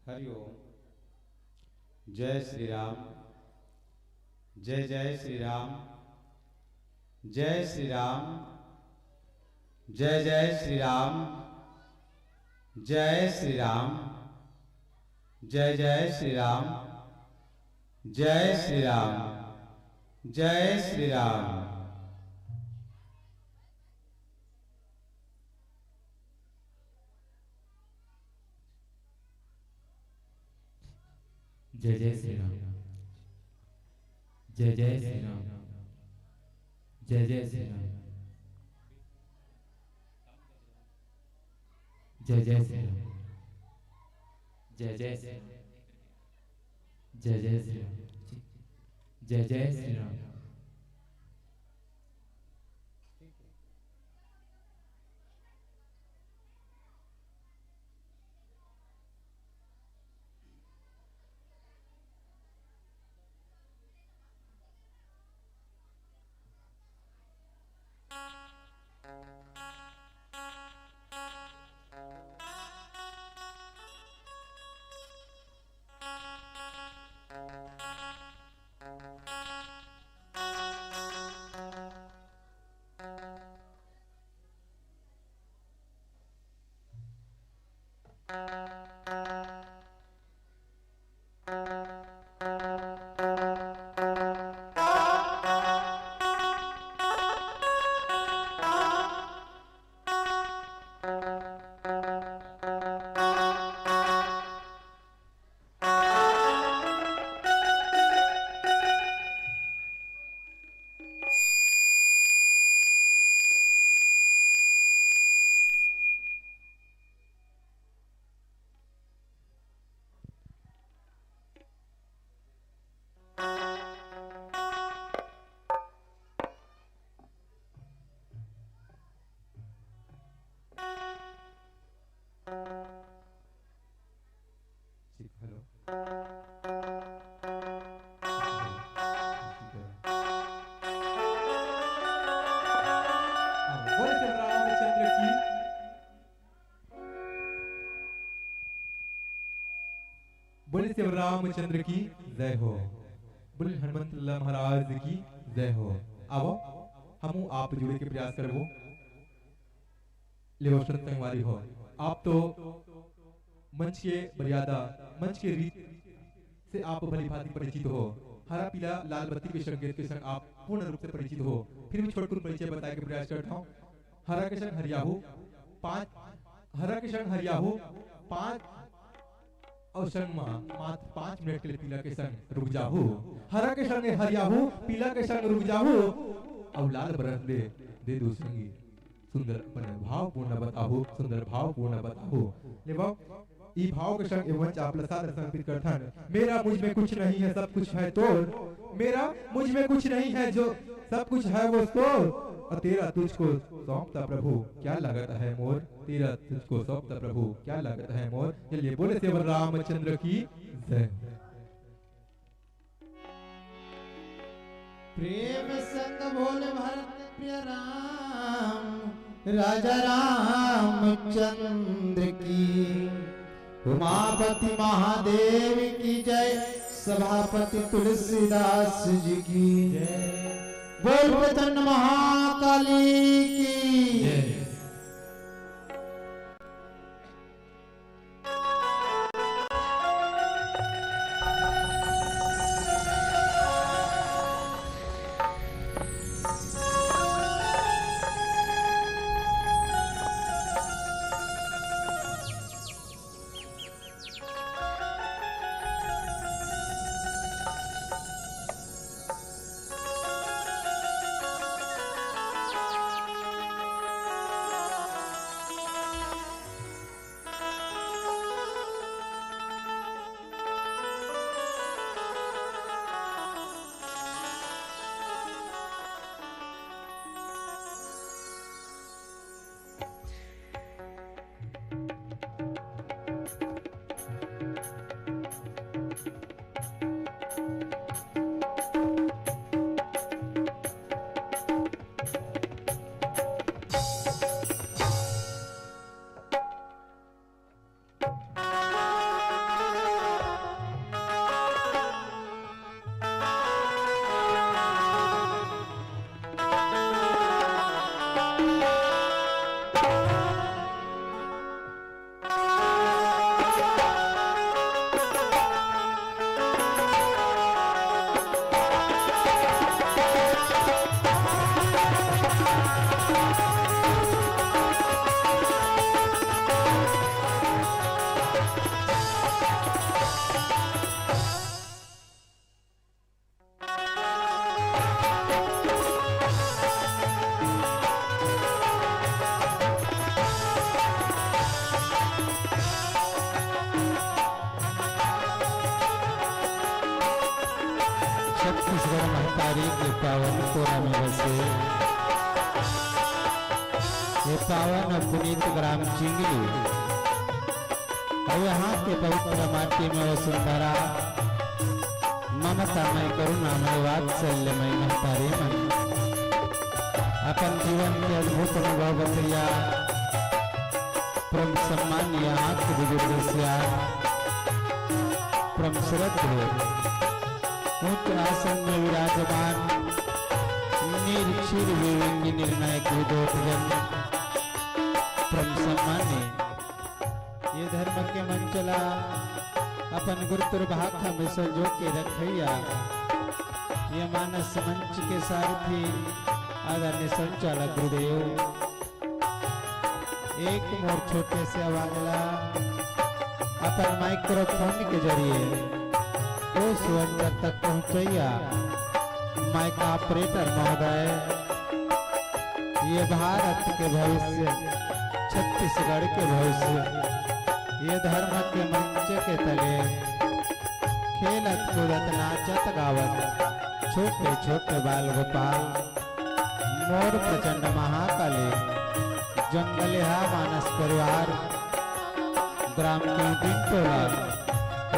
हरि ओम। जय श्री राम। जय जय श्री राम। जय श्री राम। जय जय श्री राम। जय श्री राम। जय जय श्री राम। जय श्री राम। जय श्री राम। जय जय श्री राम। जय जय श्री राम। जय जय श्री राम। जय जय श्री राम। जय जय श्री राम। जय जय श्री राम। जय जय श्री राम। ठीक, हेलो। हाँ, बोल श्री रामचंद्र की, बोल श्री रामचंद्र की जय हो, बोल हनुमंत लाला महाराज की जय हो। आवो, हमू आप जुड़े के प्रयास करबो। लेवो संत संगवारी हो, आप तो मंच के मर्यादा, मंच के रीत से आप भली भांति परिचित हो। हरा पीला लाल बत्ती के संकेत के संग आप पूर्ण रूप से परिचित हो। फिर भी छोटकुन परिचय बताए के प्रयास करत हौं। हरा के संग हरियाहू, पाँच, हरा के संग हरियाहू, पाँच, अउ संग मा मात्र पाँच मिनट के लिए पीला के संग रुक जाहू। हरा के संग हरियाहू, पीला के संग रुक जाहू, अउ लाल बरस दे, दे दू संगी। सुंदर, बने भावपूर्ण बताहू, सुंदर भावपूर्ण बताहू। लेवो, ई भाव के संग ए मंच आप ला सादर समर्पित करथन। मेरा मुझ में कुछ नहीं है, सब कुछ है तोर। मेरा मुझ में कुछ नहीं है, जो सब कुछ है वो तोर। और तेरा तुझको सौंपता प्रभु, क्या लागत है मोर। तेरा तुझको सौंपता प्रभु, क्या लागत है मोर। चलिए, बोले श्री रामचंद्र की जय। प्रेम संग बोले भरत प्रिय राम, राजा रामचंद्र की। उमापति महादेव की जय, सभापति तुलसीदास जी की। बोल प्रचंड महाकाली की। छत्तीसगढ़ महतारी के पावन कोरा में बसे ये पावन अउ पुनीत ग्राम चिंगली। अउ यहाँ के पवित्र माटी में वसुंधरा ममतामय, करुणामय, वात्सल्यमय महतारी मन। अपन जीवन के अद्भुत अनुभव बतैया परम सम्मानीय आंख बुजुर्ग सियान, परम श्रद्धेय उच्च आसन में विराजमान नीर क्षीर विवेकी निर्णायक विद्वत जन, परम सम्मानीय ये धर्म के मंच ला अपन गुरु प्रभाखा में संजो के रखैया ये मानस मंच के सारथी आदरणीय संचालक गुरुदेव, एक मोर छोटे से आवाज ला अपन माइक्रोफोन के जरिए उस अंचल तक पहुंचैया माइक ऑपरेटर महोदय, ये भारत के भविष्य, छत्तीसगढ़ के भविष्य, ये धर्म के मंच के तले खेलत कूदत नाचत गावत छोटे छोटे बाल गोपाल, मोर प्रचंड महाकाली, जंगलिहा मानस परिवार, ग्राम कुंटिन टोला,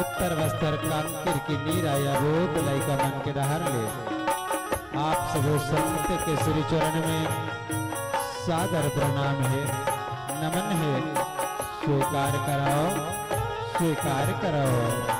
उत्तर बस्तर कांकेर के नीरा या बोध लइका मन के डहर ले आप सबो संत के श्री चरण में सादर प्रणाम हे, नमन हे। स्वीकार कराओ, स्वीकार कराओ।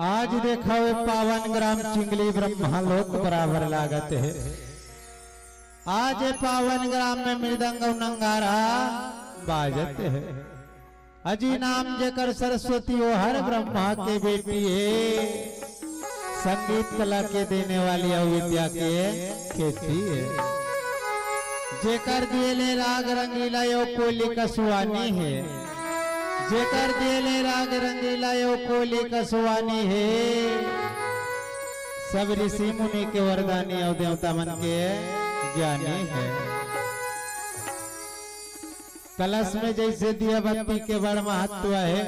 आज देखव ए पावन ग्राम चिंगली ब्रह्मा लोक बराबर लागत हे। आज ए पावन ग्राम में मृदंग अउ नंगारा बाजत हे। अजी नाम जेकर सरस्वती ओ हर ब्रह्मा के बेटी हे। संगीत कला के देने वाली अउ विद्या के खेती हे। जेकर दिए ले राग रंगीला ओ कोली कसुआनी हे। जेकर दिए ले राग रंगीला ओ कोली कसुआनी हे। सब ऋषि मुनि के वरदानी अउ देवता मन के ज्ञानी हे। कलश में जैसे दिया बत्ती के बड़ महत्व हे,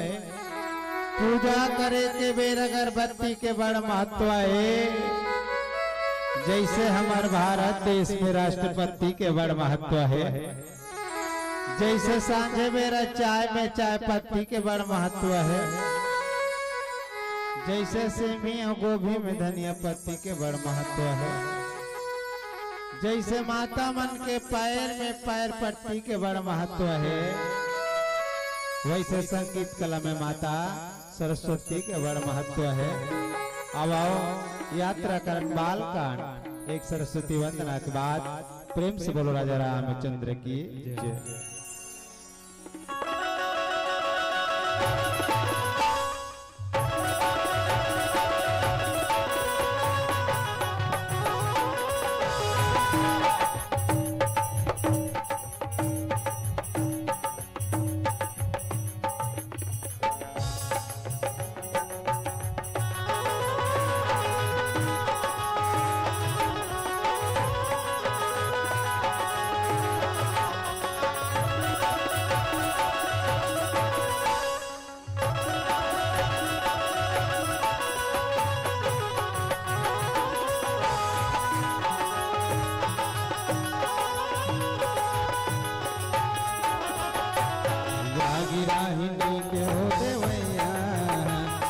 पूजा करे के बेर अगरबत्ती के बड़ महत्व हे, जैसे हमर भारत देश में राष्ट्रपति के बड़ महत्व हे, जैसे सांझे बेरा चाय में चाय पत्ती के बड़ महत्व हे, जैसे सेमी अउ गोभी में धनिया पत्ती के बड़ महत्व हे। जैसे माता मन के पैर में पैर पट्टी के बड़ महत्व हे, वैसे संगीत कला में माता सरस्वती के बड़ महत्व हे। अब आओ यात्रा करन बाल कांड, एक सरस्वती वंदना के बाद प्रेम से बोलो राजा रामचंद्र की जय।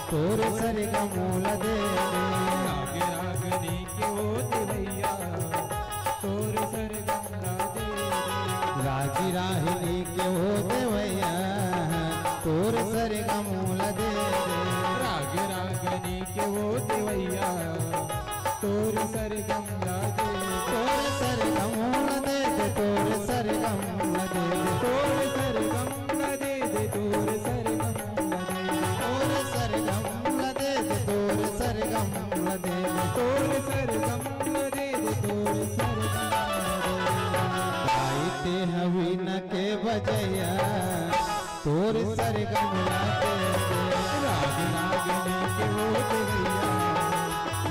तोर सरगम ला दे दे। राग रागनी के ओ देवैया, तोर सरगम ला दे दे। राग रागनी के ओ देवैया, तोर सरगम ला दे दे। राग रागनी के ओ देवैया, तोर सरगम ला दे दे। तोर सरगम ला दे दे, तोर सरगम ला दे दे। तोर सरगम ला दे दे, तोर सरगम ला दे दे। तोर सरगम ला दे दे, तोर सरगम ला दे दे। तोर सरगम ला दे दे, तोर सरगम ला दे दे। गाई ते हवी न के बजैया, तोर सरगम ला दे दे। राग रागनी के ओ देवैया,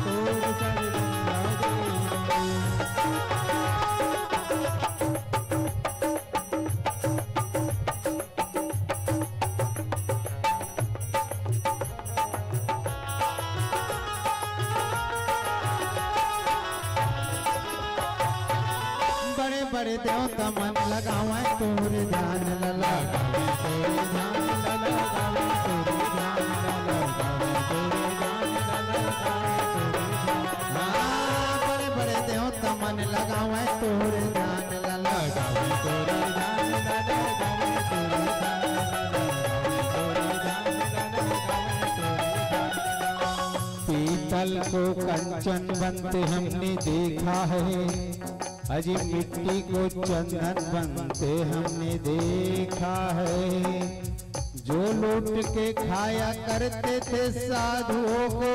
तोर सरगम ला दे दे। बड़े बड़े देवता मन लगावै तोर ध्यान ला, लगावै तोर ध्यान ला, लगावै तोर ध्यान ला, लगावै तोर ध्यान ला, लगावै तोर ध्यान ला। हाँ, बड़े बड़े देवता मन लगावै तोर ध्यान ला, लगावै तोर ध्यान ला, लगावै तोर ध्यान ला, लगावै तोर ध्यान ला, लगावै तोर ध्यान ला। पीतल को कंचन बनते हमने देखा है, अजी मिट्टी को चंदन बनते हमने देखा है। जो लूट के खाया करते थे साधुओं को,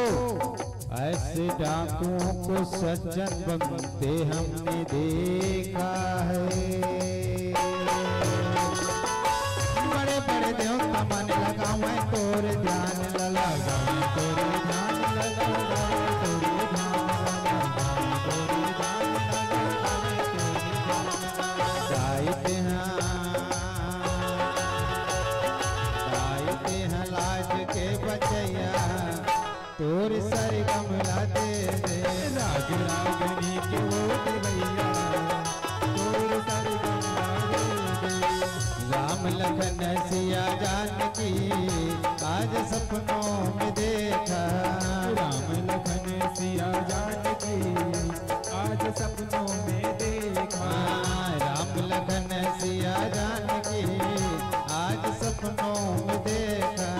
ऐसे डाकुओं को सज्जन बनते हमने देखा है। बड़े बड़े देवता मन लगावै तोर ध्यान ला, लगावै तोर ध्यान ला, लगावै तोर ध्यान ला, लगावै तोर ध्यान ला, लगावै तोर ध्यान ला। गाई ते हाँ, गाई ते हाँ लाज के बजैया, तोर सरगम ला दे दे। राग रागनी के ओ देवैया, तोर सरगम ला दे दे। राम लखन सिया जानकी, आज सपनों में देखा। राम लखन सिया जानकी, आज सपनों में देखा। हाँ, राम लखन सिया जानकी, आज सपनों में देखा।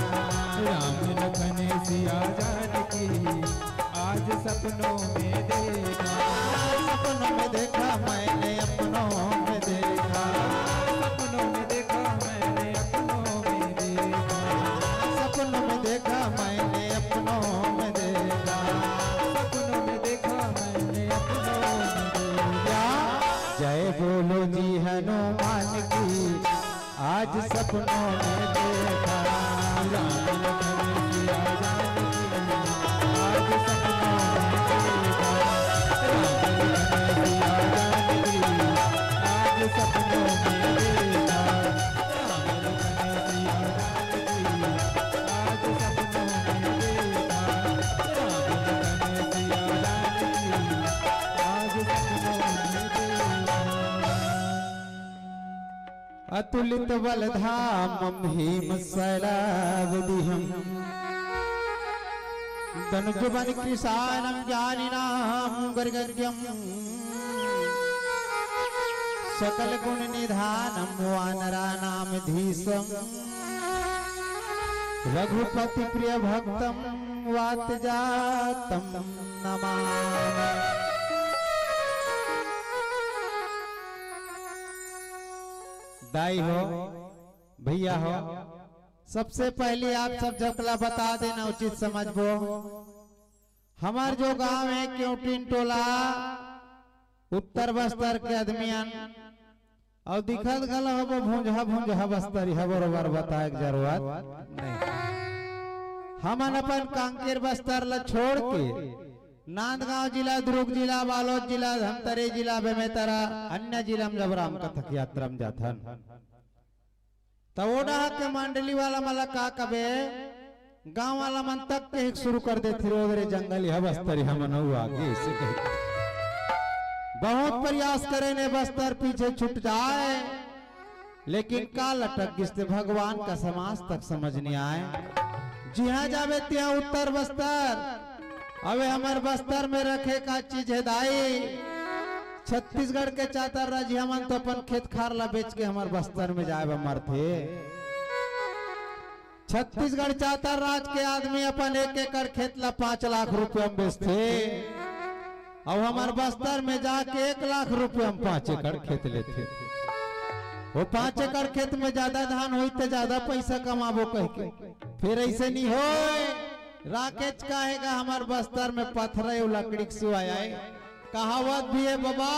राम लखन सिया जानकी, आज सपनों में देखा। सपनों में देखा मैंने, अपनों में देखा। सपनों में देखा मैंने, अपनों में देखा। सपनों में देखा मैंने, अपनों में देखा। सपनों में देखा मैंने, अपनों में देखा। जय बोलो जी हनुमान की। आज सपनों में देखा राम लखन सिया जानकी, आज सपनों में देखा राम लखन सिया जानकी, आज सपनों में देखा राम लखन सिया जानकी, आज सपनों में देखा राम लखन सिया जानकी, आज सपनों में देखा। अतुलित बल धामम भीम शैलावधिहम, धनुजबल कृशानम ज्ञानिनाम गर्गज्ञम, सकल गुण निधानम वानरानाम धीशम, रघुपति प्रिय भक्तम वात जातम नमामि। दाई हो, भैया हो, सबसे पहले आप सब जगला बता देना उचित समझबो। हमार जो गांव है केवटिन टोला, उत्तर बस्तर के आदमियन, अउ दिखत घलो हबो भुंजहा भुंजहा बस्तरी ह, बरोबर बताए के जरूरत नहीं। हमन अपन कांकेर बस्तर ला छोड़ के नांदगांव जिला, दुर्ग जिला, बालोद जिला, धमतरी जिला, बेमेतरा, अन्य जिला में जब राम कथा के यात्रा में जाथन, त ओ डहा के मंडली वाला मन ला का कबे, गांव वाला मन तक के शुरू कर देथे, "रे जंगल ह बस्तरी हमन अउ आगे," ऐसे कहे। बहुत प्रयास करे ने बस्तर पीछे छूट जाए, लेकिन का लटक गिस ते भगवान का समाज तक समझ नहीं आए। जिहाँ जाबे तिहाँ उत्तर बस्तर। अबे हमर बस्तर में रखे का चीज हे दाई? छत्तीसगढ़ के चातर राज, हमन तो अपन खेत खार ला बेच के हमर बस्तर में जाए बर मरथे। छत्तीसगढ़ चातर राज के आदमी अपन एक एकड़ खेत ला पाँच लाख रुपया में बेचथे, अउ हमर बस्तर में जाके एक लाख रुपया में पाँच एकड़ खेत लेथे। वो पाँच एकड़ खेत में ज्यादा धान होई त ज्यादा पैसा कमाबो कह के, फिर ऐसे नहीं होय। राकेश कहेगा हमर बस्तर में पत्थर अउ लकड़ी के सिवाय आय। कहावत भी हे बबा,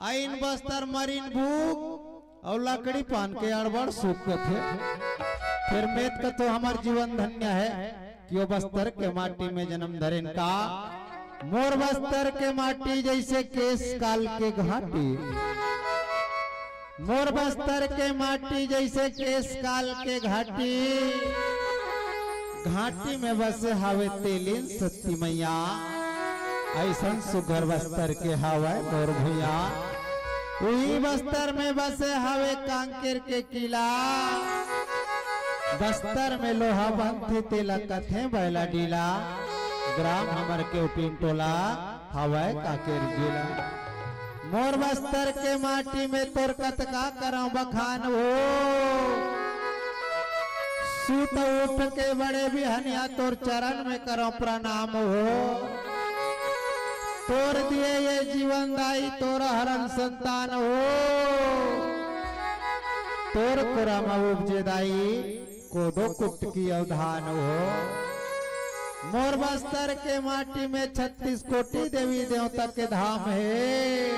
आइन बस्तर मरिन भूख, अउ लकड़ी पान के अड़बड़ सुख कथे। फिर में त कथों हमर जीवन धन्य हे कि ओ बस्तर के माटी में जनम धरेन का। मोर बस्तर के माटी जइसे केश काल के घाटी, मोर बस्तर के माटी जइसे केश काल के घाटी, घाटी में बसे हावे तेलिन सती मैया। अइसन सुघर बस्तर के हावय मोर भुइयाँ। उही बस्तर में बसे हावे कांकेर के किला। बस्तर में लोहा बनथे तेला कथे बैला डीला। ग्राम हमर केवटिन टोला हावय कांकेर जिला। मोर बस्तर के माटी में तोर कतका करँव बखान हो। सुत उठ के बड़े बिहनिया तोर चरण में करँव प्रणाम हो। तोर दिए ये जीवन दाई तोर हरन संतान हो। तोर कोरा में उपजे दाई कोदो कुटकी अउ धान हो। मोर बस्तर के माटी में छत्तीस कोटि देवी देवता के धाम हे।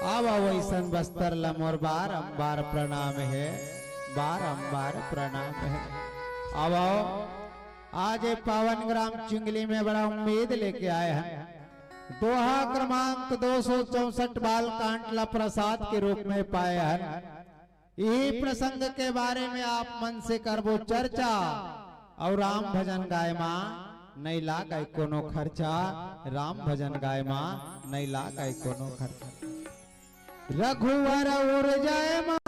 आवा वइसन बस्तर ला मोर बारंबार प्रणाम हे, बारंबार प्रणाम हे। आवा, आज ये पावन ग्राम चिंगली में बड़ा उम्मीद लेके आए हन। दोहा क्रमांक दो सौ चौसठ बाल कांड ला प्रसाद के रूप में पाए हन। इही प्रसंग के बारे में आप मन से करबो चर्चा। अउ राम भजन गाय मा नइ लागय कोनो खर्चा, राम भजन गाय मा नइ लागय कोनो खर्चा। रघुवर उर जयमाल,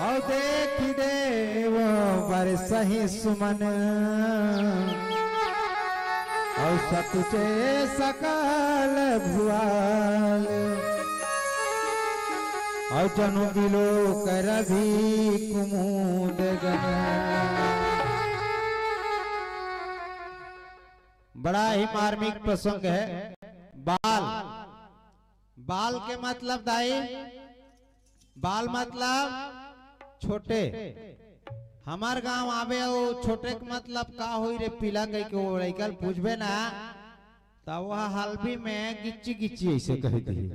अउ देखि देव बरसहि सुमन, अउ सतुचे सकल भुआल, अउ जनु बिलोक रवि कुमुद गन। बड़ा ही मार्मिक प्रसंग हे। बाल, बाल के मतलब दाई, बाल मतलब छोटे। हमर गांव आबे अउ छोटे के मतलब का होई रे पीला कह के ओ लइका ल पूछबे ना, त वह हल्बी में गिच्ची गिच्ची अइसे कह दिही।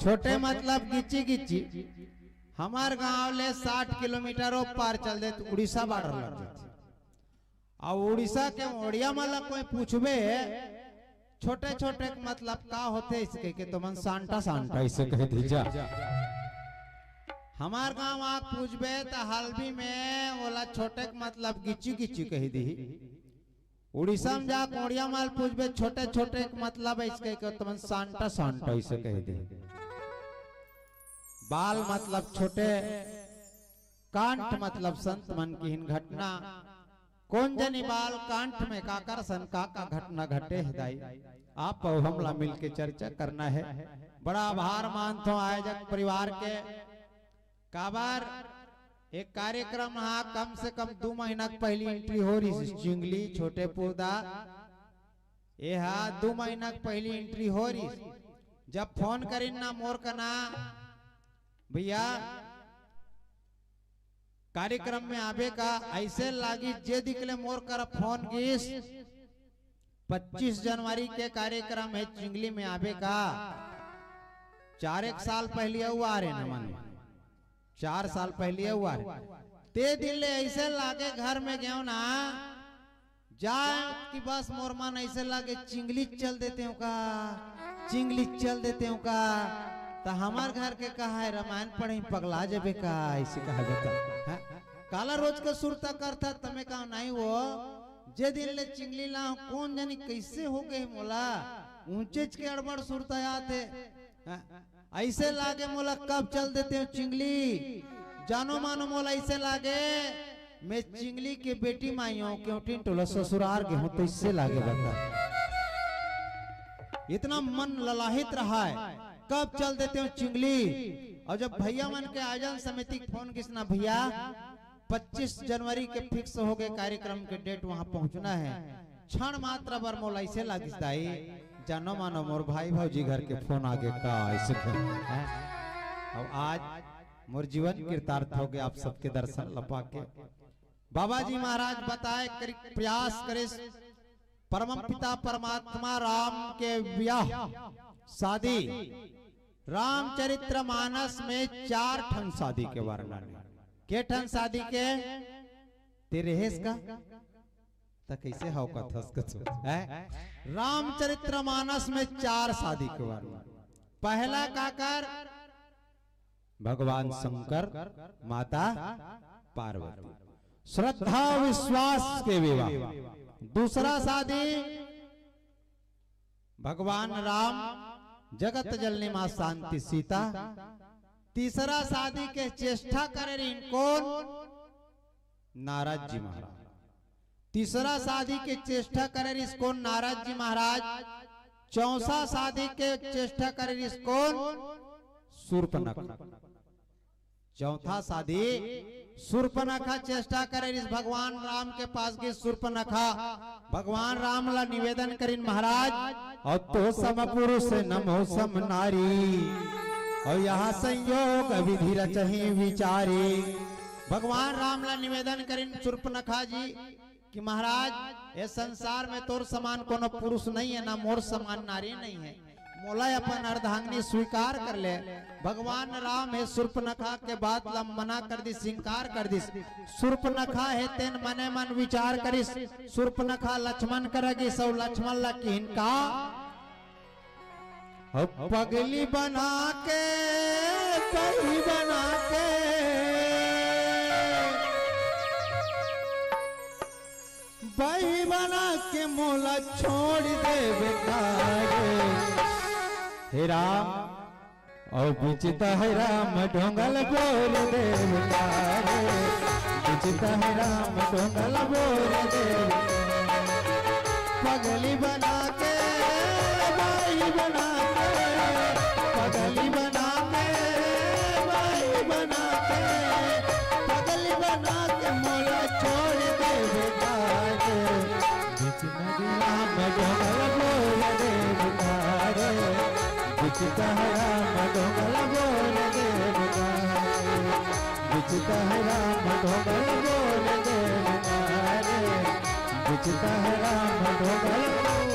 छोटे मतलब गिच्ची गिच्ची। हमर गांव ले साठ किलोमीटर ओ पार चल दे त उड़ीसा बॉर्डर लग जाथे। अउ उड़ीसा के ओड़िया मन ला कोई पूछबे, छोटे छोटे के मतलब का होथे अइसे कह के, तो मन सांटा सांटा अइसे कह दी जा। हमर गांव आके पूछबे त हल्बी में ओला छोटे के मतलब गिच्ची गिच्ची कह दी। उड़ीसा में जाके ओड़िया मन ला पूछबे छोटे छोटे के मतलब अइसे कह के, तो मन सांटा सांटा अइसे कह दी। बाल मतलब छोटे, कांठ मतलब संत मन किहिन घटना। कोन जनी बाल कांठ में काकर सन का का घटना घटे हे दाई, आप अउ हमला मिलके चर्चा करना हे। बड़ा आभार मानथों आयोजक परिवार के, काबर एक कार्यक्रम हा कम से कम दू महीना के पहली entry हो रही चिंगली छोटे पुरदा, ये हा दू महीना के पहली entry हो रही। जब फोन करिन ना मोर कना, भैया कार्यक्रम में आबे का, अइसे लागी जे दिखले मोर करा फोन गिस। पच्चीस जनवरी के कार्यक्रम हे चिंगली में आबे का। चार एक साल पहली अउ आ रहे न मन, चार साल पहली अउ आ रहे। ते दिन ले अइसे लागे घर में गयो ना, जाए कि बस मोर मन अइसे लागे चिंगली चल देते हो का, चिंगली चल देते हो का। त हमर घर के कहा हे, रामायण पढ़े पगला जेबे का, अइसे कहा बता। हाँ? काला रोज के सुरता करथा, त में कहा नहीं वो, जे दिन ले चिंगली ला कोन जनी कइसे हो गे मोला, उँचेच के अड़बड़ सुरता आत हे। हाँ? ऐसे लागे मोला कब चल देते हो चिंगली। जानो मानो मोला ऐसे लागे मैं चिंगली के बेटी माई हूँ, क्यों टिन टोला ससुरार के हूँ, तो इससे लागे बता। इतना मन ललाहित रहा है, कब चल देते हो चिंगली। और जब भैया मन के आयोजन समिति के फोन किसना, भैया पच्चीस जनवरी के फिक्स हो गए कार्यक्रम के डेट, वहां पहुंचना है। क्षण मात्र बर मोला ऐसे लागिस दाई, जानो मानो मोर भाई भौजी घर के फोन आगे का ऐसे कर, हैं? अब आज मोर जीवन कृतार्थ हो गया आप सबके दर्शन लपा के। बाबा जी महाराज बताए करी, प्रयास करे, परम पिता परमात्मा राम के ब्याह शादी रामचरित्र मानस में चार ठन शादी के वर्णन है। के ठन शादी के? तेरे हेस का? त कैसे हव कथस कछु? हैं? रामचरित्र मानस में चार शादी के वर्णन। पहला काकर? भगवान शंकर, माता पार्वती, श्रद्धा विश्वास के विवाह। दूसरा शादी भगवान राम, जगत जननी माँ शांति सीता। तीसरा शादी के चेष्टा करे रहिन कोन? नारद जी महाराज। तीसरा शादी के चेष्टा करे रहिस कोन? नारद जी महाराज। चौथा शादी के चेष्टा करे रहिस कोन? सूर्पनखा। चौथा शादी सूर्पनखा चेष्टा करे रहिस, भगवान राम के पास गिस सूर्पनखा। भगवान राम ला निवेदन करिन, महाराज, और तो सम पुरुष नमो सम नारी, और यहाँ संयोग विधि रचही विचारी। भगवान राम ला निवेदन करिन सूर्पनखा जी कि महाराज, ये संसार में तोर समान कोनो पुरुष नहीं है, ना मोर समान नारी नहीं है। मोला अपन अर्धांगिनी स्वीकार कर ले। भगवान राम हे सूर्पनखा के बात ला मना कर दिस, इनकार कर दिस। सूर्पनखा हे तेन मने मन विचार करिस। सूर्पनखा लक्ष्मण करा गिस, अउ लक्ष्मण ला किहिन का? अब पगली बना के, बही बना के, बही बना के मोला छोड़ देबे का रे? हे राम, अउ बिचित हे राम ढोंगल बोल देबे का रे? बिचित हे राम ढोंगल बोल देबे। पगली बना के, बही बना के, पगली बना के, बही बना के, पगली बना के मोला छोड़ देबे का रे? बिच नदिया में डोंगल बोल देबे का रे? बिच सहरा में डोंगल बोल देबे का रे? बिच सहरा में डोंगल बोल देबे का रे? बिच सहरा में डोंगल बोल।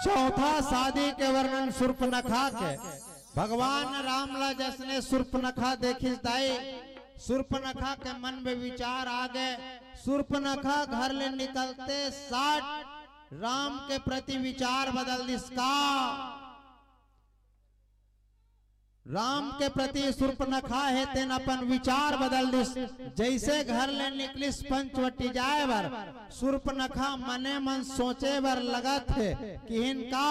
चौथा शादी के वर्णन सूर्पनखा के। भगवान राम ला जसने सूर्पनखा देखिस दाई, सूर्पनखा के मन में विचार आ गए। सूर्पनखा घर ले निकलते साठ राम के प्रति विचार बदल दिस का? राम के प्रति सूर्पनखा हे तेन अपन विचार बदल दिस। जैसे घर ले निकलिस पंचवटी जाए बर, सूर्पनखा मने मन सोचे बर लगत हे कि इनका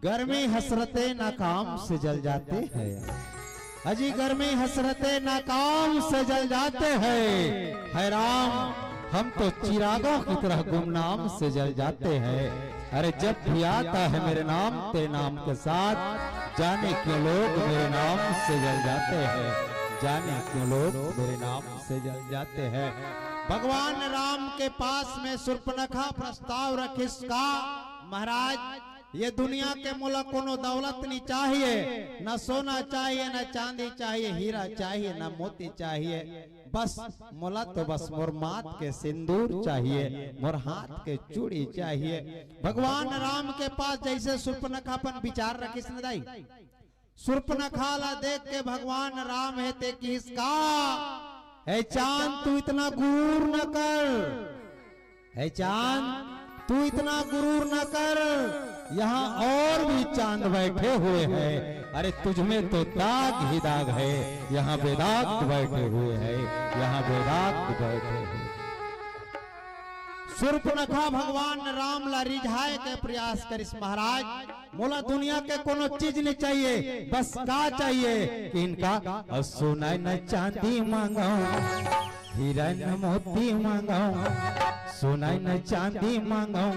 गर्मी हसरते नाकाम से जल जाते हैं। अजी गर्मी हसरते नाकाम से जल जाते हैं। है राम, हम तो चिरागों की तरह गुमनाम से जल जाते हैं। अरे जब भी आता है मेरे नाम, तेरे नाम के साथ, जाने क्यों लोग मेरे नाम से जल जाते हैं, जाने क्यों लोग मेरे नाम से जल जाते हैं। भगवान राम के पास में सूर्पनखा प्रस्ताव रखिस का, महाराज, ये दुनिया के मोला कोनो दौलत नहीं चाहिए, न सोना चाहिए, न चांदी चाहिए, हीरा चाहिए, न मोती चाहिए। बस मोला तो बस मोर माथ के सिंदूर चाहिए, मोर हाथ के चूड़ी चाहिए। भगवान राम के पास जैसे सूर्पनखा अपन विचार रखिस न दाई, सूर्पनखा ला देख के भगवान राम हे ते किहिस का, "हे चांद, तू इतना गुरूर न कर, हे चांद, तू इतना गुरूर न कर, यहाँ और भी चांद बैठे हुए हैं। अरे तुझ में तो दाग ही दाग है, यहाँ बेदाग बैठे हुए हैं, यहाँ बेदाग बैठे हुए।" सूर्पनखा भगवान राम ला रिझाए के प्रयास करिस, महाराज, मोला दुनिया के कोनो चीज नहीं चाहिए, बस का चाहिए कि इनका सोना न चांदी मांगो, हीरा न मोती मांगो, सोना न चांदी मांगो,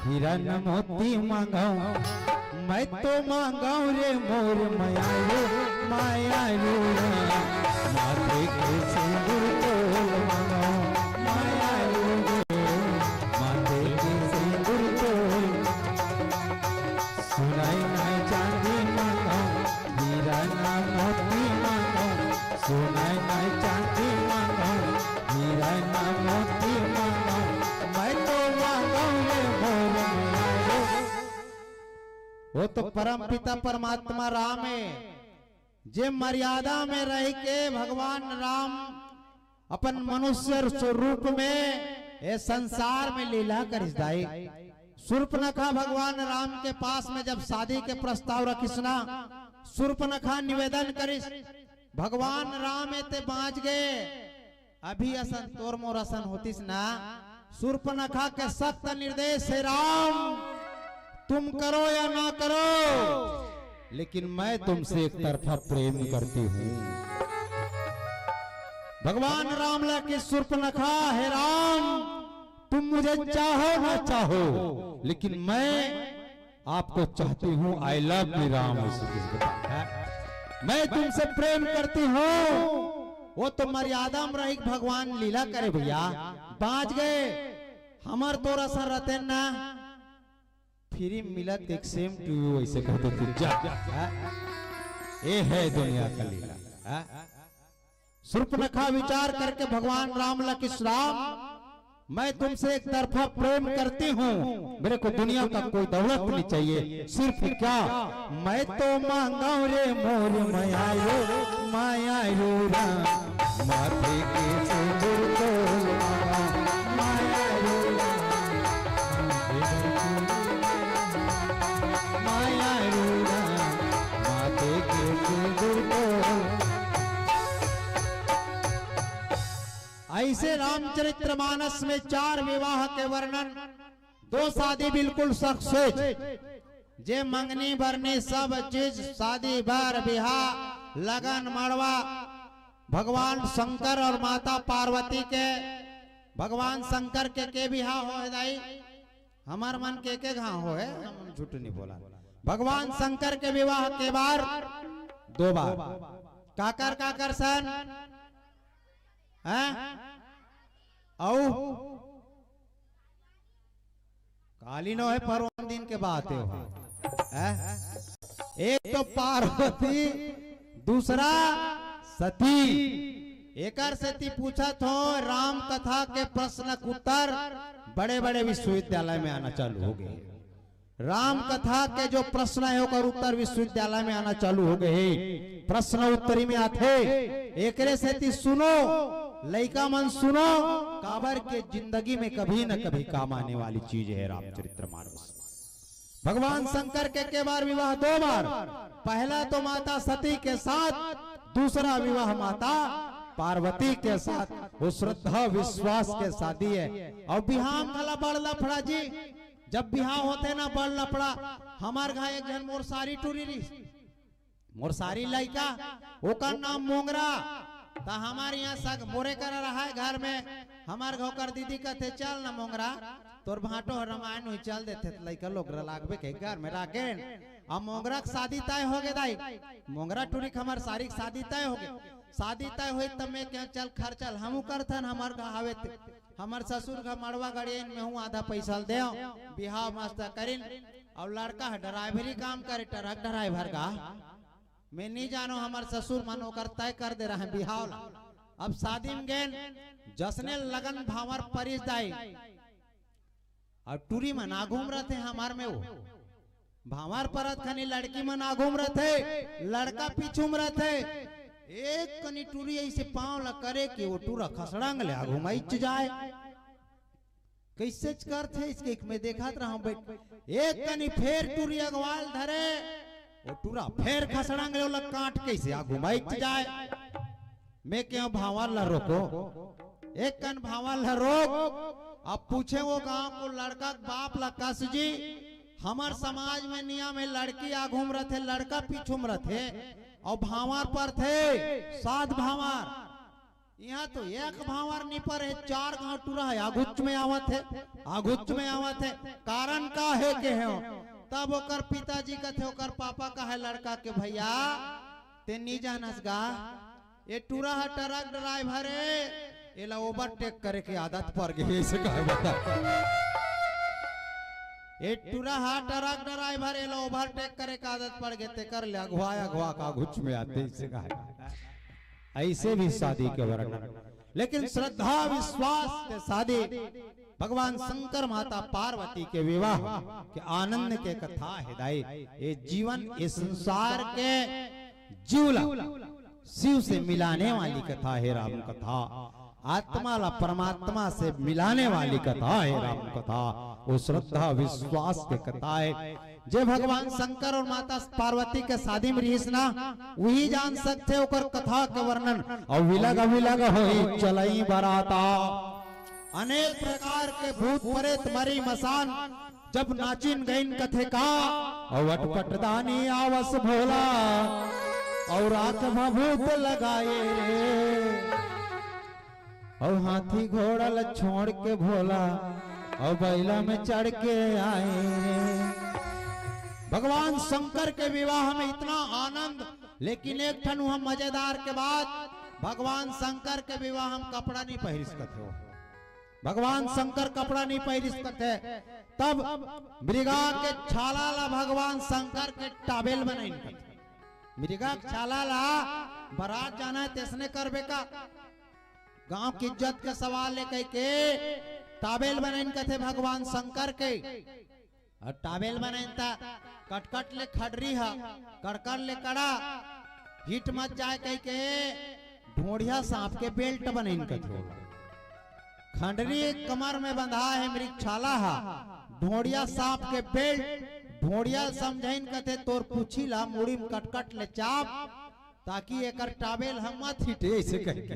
हीरा न मोती मांगो, मैं तो मांगो रे मोर मयारू, मयारू रे, माथे के सिंदूर तोल मांगो, मयारू रे, माथे के सिंदूर तोल। सोना न चांदी मांगो, हीरा न मोती मांगो, सोना न चांदी मांगो, हीरा न मोती मांगो, मैं तो मांगो रे मोर मयारू। वो तो परम पिता परमात्मा राम है, जे मर्यादा में रह के भगवान राम अपन मनुष्य स्वरूप में ए संसार में लीला करिस दाई। सूर्पनखा भगवान राम के पास में जब शादी के प्रस्ताव रखिस ना, सूर्पनखा निवेदन करिस, भगवान राम ए ते बांच गए, अभी असन तोर मोर असन होतिस ना। सूर्पनखा के सख्त निर्देश है, राम, तुम करो या ना करो, लेकिन मैं तुमसे एक तरफा प्रेम करती हूँ। भगवान राम ला कि सूर्पनखा, हे राम, तुम मुझे चाहो ना चाहो, लेकिन मैं आपको चाहती हूँ, I love you राम, ऐसे कुछ बताया। मैं तुमसे प्रेम करती हूँ। वो तो मर्यादा में रही, भगवान लीला करे भैया, बांच गए। हमर तोर असन रतेन ना, फिरी मिलत एक same to you ऐसे कह देते जा। हाँ? ये है दुनिया का लीला। हाँ? सूर्पनखा विचार करके भगवान राम ला किस, राम, मैं तुमसे एक तरफा प्रेम करती हूँ, मेरे को दुनिया का कोई दौलत नहीं चाहिए, सिर्फ क्या, मैं तो मांगो रे मोर मयारू, मयारू राम, माथे के सिंदूर तोल मांगो, मयारू राम, मयारू राम, माथे के सिंदूर तोल। ऐसे रामचरितमानस में चार विवाह के वर्णन, दो शादी बिल्कुल सक्सेस, जे मंगनी बरनी सब चीज, शादी बर बिहा, लगन मड़वा, भगवान शंकर और माता पार्वती के, भगवान शंकर के के बिहा हो है दाई, हमार मन के के घाव हो है, हम झूठ नहीं बोला। भगवान शंकर के विवाह के बार दो बार, काकर काकर सन, हैं? अउ काली नो है, परवन दिन के बात है वहाँ। हैं? एक तो पार्वती, दूसरा सती। एकर सेती पूछत हो, राम कथा के प्रश्न के उत्तर बड़े-बड़े विश्वविद्यालय में आना चालू हो गए। राम कथा के जो प्रश्न है, ओकर उत्तर विश्वविद्यालय में आना चालू हो गए हे। प्रश्न उत्तरी में आथे, एकरे सेती सुनो, लइका मन सुनो, काबर के जिंदगी में कभी न कभी काम आने वाली चीज है रामचरितमानस। भगवान शंकर के के बार विवाह? दो बार। पहला तो माता सती के साथ, दूसरा विवाह माता पार्वती के साथ। वो श्रद्धा विश्वास के शादी है। अउ बिहाव घला बड़ लफड़ा जी, जब बिहाव होथे ना बड़ लफड़ा। हमार घर एक झन मोर सारी टूरी रहिस, मोर सारी लइका, ओकर नाम मोंगरा। त हमार इहाँ सग मोरे करा रहा है घर में। हमार घर कर दीदी कथे, "चल ना मोंगरा, तोर भांटो हर रमायन होही, चल देथे।" त लइका लोग ला लागबे के घर में राखेन। अब मोंगरा के शादी तय हो गे दाई, मोंगरा टूरी के हमार सारी के शादी तय हो गे। शादी तय होई त मैं कहेंव, "चल खर्चा ल हमू करथन, हमार घर हवे ते।" हमर ससुर घर मड़वा गड़ियन, में हूँ आधा पैसा ल देव, बिहाव मस्त करिन। अउ लड़का ह ड्राइवरी काम करे, ट्रक ड्राइवर का। मैं नहीं जानो, हमर ससुर मन ओकर तय कर दे रहे बिहाव ला। अब शादी में गेन, जसने लगन भांवर परिस दाई, अउ टूरी मन आघू म रथे, हमार में वो भांवर परत खनी लड़की मन आघू म रथे, लड़का पीछू म रथे। एक कनी टूरी ऐसे पांव ला करे कि वो टूरा खसड़ंग ले आघू म आइच जाए। कैसे करथे इसके एक मैं देखत रहा बैठ। एक कनी फेर टूरी अगवाल धरे, वो टूरा फेर खसड़ंग ले ओला काट कैसे आघू म आइच जाए। मैं कहेंव भांवर ला रोको, एक कन भांवर ला रोक, अब पूछे वो गांव को लड़का के बाप ला, कस जी, हमर समाज में नियम हे, लड़की आघू म रथे, लड़का पीछू म रथे, अउ भांवर परथे, सात भांवर। इहां तो एक भांवर नी परे, चार गांव टूरा हे, आघुच में आवत हे, आघुच में आवत हे। कारण का हे के हे? तब ओकर पिताजी कथे, ओकर पापा कहे लड़का के, भैया, ते नी जानस गा, ए टूरा ह ट्रक ड्राइवर हे, एला ओवरटेक करे के आदत पड़ गे हे, अइसे कहे बता। ए टूरा ह ट्रक ड्राइवर, एला ओवरटेक करे के आदत पड़ गे, तेकर ले अघवा अघवा के आघुच में आथे, अइसे कहे। अइसे भी शादी के वर्णन, लेकिन श्रद्धा विश्वास के शादी, भगवान शंकर माता पार्वती के विवाह के आनंद के कथा हे दाई। ये जीवन, ये संसार के जीव ला शिव से मिलाने वाली कथा हे राम कथा, आत्मा ला परमात्मा से मिलाने वाली कथा हे राम कथा। वो श्रद्धा विश्वास के कथा हे। जे भगवान शंकर अउ माता पार्वती के शादी में रिहिस ना, उही जान सकथे ओकर कथा के वर्णन। अउ विलग विलग होई चलई बराता, अनेक प्रकार के भूत प्रेत मरी मसान जब नाचिन गइन कथे का, अउ अटपटदानी आवस भोला, अउ राख भभूत लगाए रे, अउ हाथी घोड़ा ल छोड़ के भोला, अउ बैला में चढ़ के आए रे। भगवान शंकर के विवाह में इतना आनंद, लेकिन एक ठन उहाँ मजेदार के बात, भगवान शंकर के विवाह में कपड़ा नहीं पहिरिस कथे। भगवान शंकर कपड़ा नहीं पहिरिस कथे। तब मृगा के छाला ला भगवान शंकर के टावेल बनाइन कथे। मृगा के छाला ला बरात जाना हे, तइसने करबे का? गांव के इज्जत के सवाल हे कहिके टावेल बनाइन कथे भगवान शंकर के। अउ टावेल बनाइन त कटकट ले खड़री ह, कड़कड़ ले कड़ा, हिट मत जाय कहिके ढोड़िया सांप के बेल्ट बनाइन कथे। खंडरी कमर में बंधा हे मृग छाला ह, ढोड़िया सांप के बेल्ट, ढोड़िया समझइन कथे तोर पूछी ला मुड़ी में कटकट ले चाप, ताकि एकर टावेल ह मत हिटे, अइसे कहिके।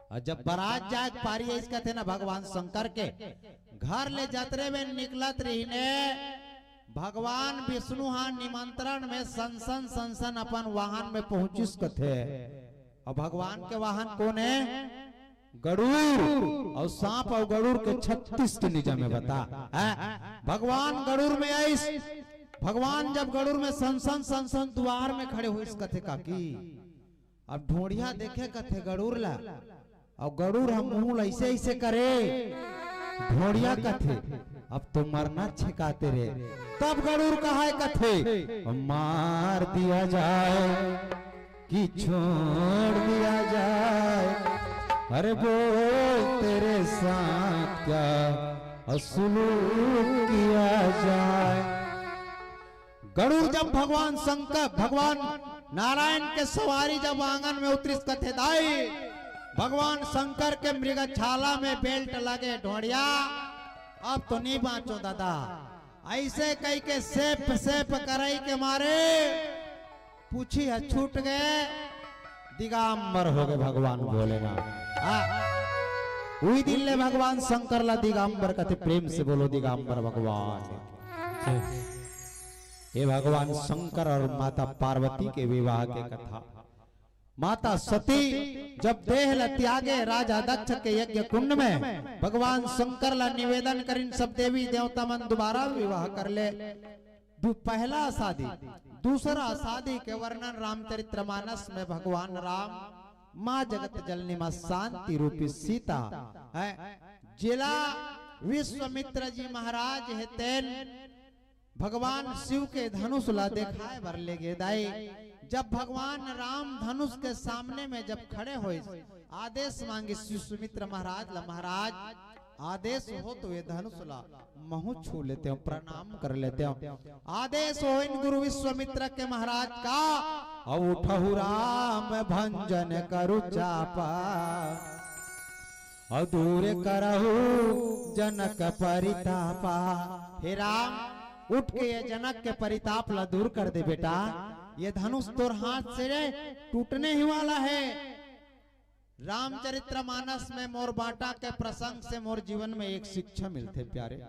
अउ जब बरात जाय के पारी आइस कथे ना भगवान शंकर के, घर ले जतरे में निकलत रहिने, भगवान विष्णु हा निमंत्रण में संसन संसन अपन वाहन में पहुंचिस कथे। अउ भगवान के वाहन कोन हे? गरुड़। अउ सांप अउ गरुड़ के छत्तीस के निजा में बता, हैं? भगवान गरुड़ में आइस, भगवान जब गरुड़ में संसन संसन दुआर में खड़े होइस कथे काकी, अब ढोड़िया देखे कथे गरुड़ ला, अउ गरुड़ ह मुंह ला अइसे अइसे करे, ढोड़िया कथे, "अब तो मरना छेकाते रे।" तब गरुड़ कहाय कथे, "मार दिया जाए कि छोड़ दिया जाए, अरे बोल तेरे साथ क्या असलूक किया जाए।" गरुड़ जब भगवान शंकर, भगवान नारायण के सवारी जब आंगन में उतरिस कथे दाई, भगवान शंकर के मृगछाला में बेल्ट लगे ढोड़िया, अब तो नहीं बांचो दादा। अइसे कहिके सेप सेप करई के मारे पूछी ह छूट गे, दिगांबर हो गे भगवान भोलेनाथ। हाँ, उही दिन ले भगवान शंकर ला दिगांबर कथे। प्रेम से बोलो दिगांबर भगवान। हे भगवान शंकर अउ माता पार्वती के विवाह के कथा। माता सती जब देह ल त्यागे राजा दक्ष के यज्ञ कुंड में, भगवान शंकर ला निवेदन करिन, सब देवी देवता मन दोबारा विवाह कर ले। दू-, पहला शादी, दूसरा शादी के वर्णन रामचरितमानस में भगवान राम, माँ जगत जननी माँ शांति रूपी सीता हे, जेला विश्वामित्र जी महाराज हे तेन भगवान शिव के धनुष ला देखाय बर ले गे दाई। जब भगवान राम धनुष के सामने में जब खड़े होइस, आदेश मांगिस विश्वामित्र महाराज ला, "महाराज, आदेश हो तो ये धनुष ला महूं छू लेतेंव, प्रणाम कर लेतेंव।" आदेश होइन गुरु विश्वामित्र के महाराज का, "अउ उठहु राम भंजन करु चापा, अउ दूर करहु जनक परितापा।" हे राम, उठ के ये जनक के परिताप ला दूर कर दे बेटा, ये धनुष तोर हाथ से रे टूटने ही वाला हे। रामचरितमानस में मोर बांटा के प्रसंग से मोर जीवन में एक शिक्षा मिलथे प्यारे।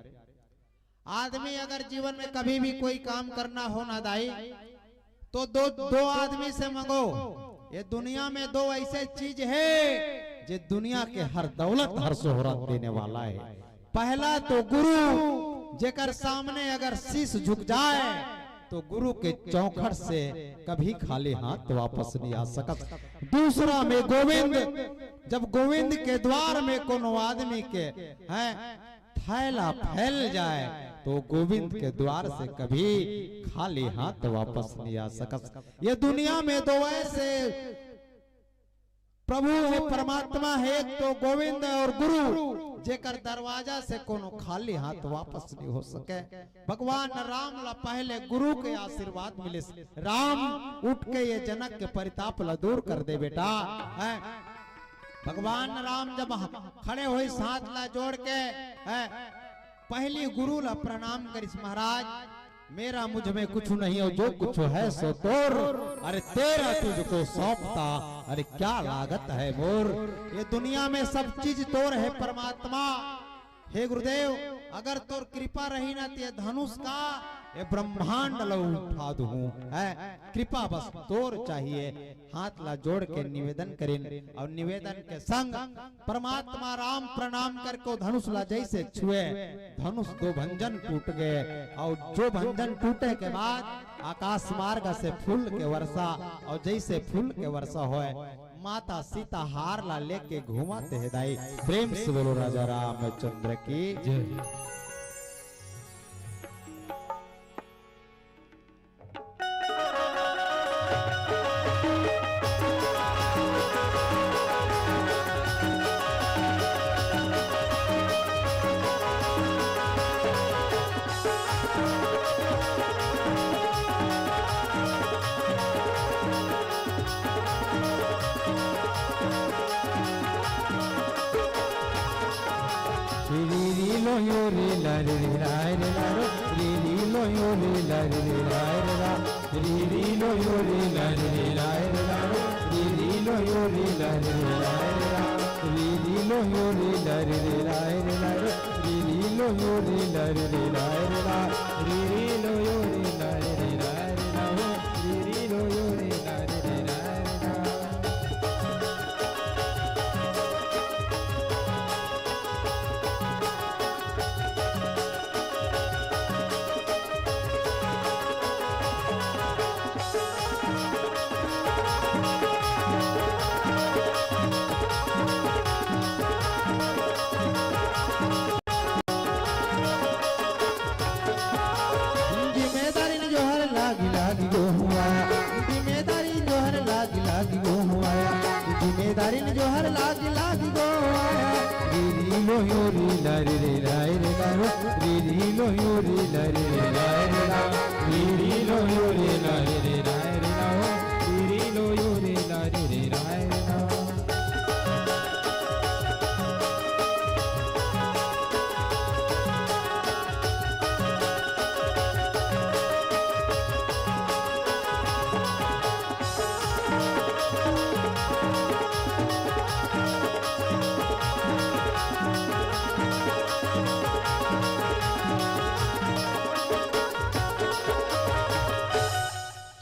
आदमी अगर जीवन में कभी भी कोई काम करना हो ना दाई, तो दो, दो आदमी से मांगो। ये दुनिया में दो ऐसे चीज हे, जे दुनिया के हर दौलत, हर शोहरत देने वाला हे। पहला तो गुरु, जेकर सामने अगर शीश झुक जाए, तो गुरु के चौखट से कभी खाली हाथ वापस नहीं आ सकत। दूसरा में गोविंद, जब गोविंद के द्वार में कोनो आदमी के, हैं, थैला फैल जाए, तो गोविंद के द्वार से कभी खाली हाथ वापस नहीं आ सकत। ये दुनिया में दो ऐसे प्रभु हे, परमात्मा हे, एक तो गोविंद और गुरु, जेकर दरवाजा से कोनो खाली हाथ वापस नहीं हो सके। भगवान राम ला पहले गुरु के आशीर्वाद मिले। राम उठ के ये जनक के परिताप ला दूर कर दे बेटा। हैं? भगवान राम जब खड़े होइस हाथ ला जोड़ के, हैं, पहली गुरु ला प्रणाम करिस, महाराज, मेरा मुझ में कुछ नहीं और जो कुछ है सो तोर, अरे तेरा तुझको सौंपता, अरे क्या लागत है मोर। ये दुनिया में सब चीज तोर हे परमात्मा। हे गुरुदेव, अगर तोर कृपा रही ना, ते धनुष का ये ब्रह्मांड ला उठा दूं, है कृपा बस तोर चाहिए। हाथ ला जोड़ के निवेदन करिन और निवेदन के संग परमात्मा राम प्रणाम करके धनुष ला जैसे छुए, धनुष दो भंजन टूट गए और जो भंजन टूटे के बाद आकाश मार्ग से फूल के वर्षा और जैसे फूल के वर्षा होए, माता सीता हार ला लेके घूमत हे दाई। प्रेम से बोलो राजा रामचंद्र की जय। री री लो यो रे ला रे रे रा रे रा रो। री री लो यो रे ला रे रे रा रे रा। री री लो यो रे ला रे रे रा रे रा रो। री री लो यो रे ला रे रे रा रे रा। री री लो यो रे ला रे रे रा रे रा रो। री री लो यो रे ला रे रे रा रे रा। री री लो यो रे ला रे रे रा रे रा रो। री री लो यो रे ला रे रे रा रे रा। जिम्मेदारी न जोहर लागी लागी गो हुआ, जिम्मेदारी न जोहर लागी लागी गो हुआ, जिम्मेदारी न जोहर लागी लागी गो हुआ। री री लो यो रे ला रे रे रा रे रा रो। री री लो यो रे ला रे रे रा रे रा। री री लो यो रे ला रे रे रा रे रा रो। री री लो यो रे ला रे रे रा रे रा।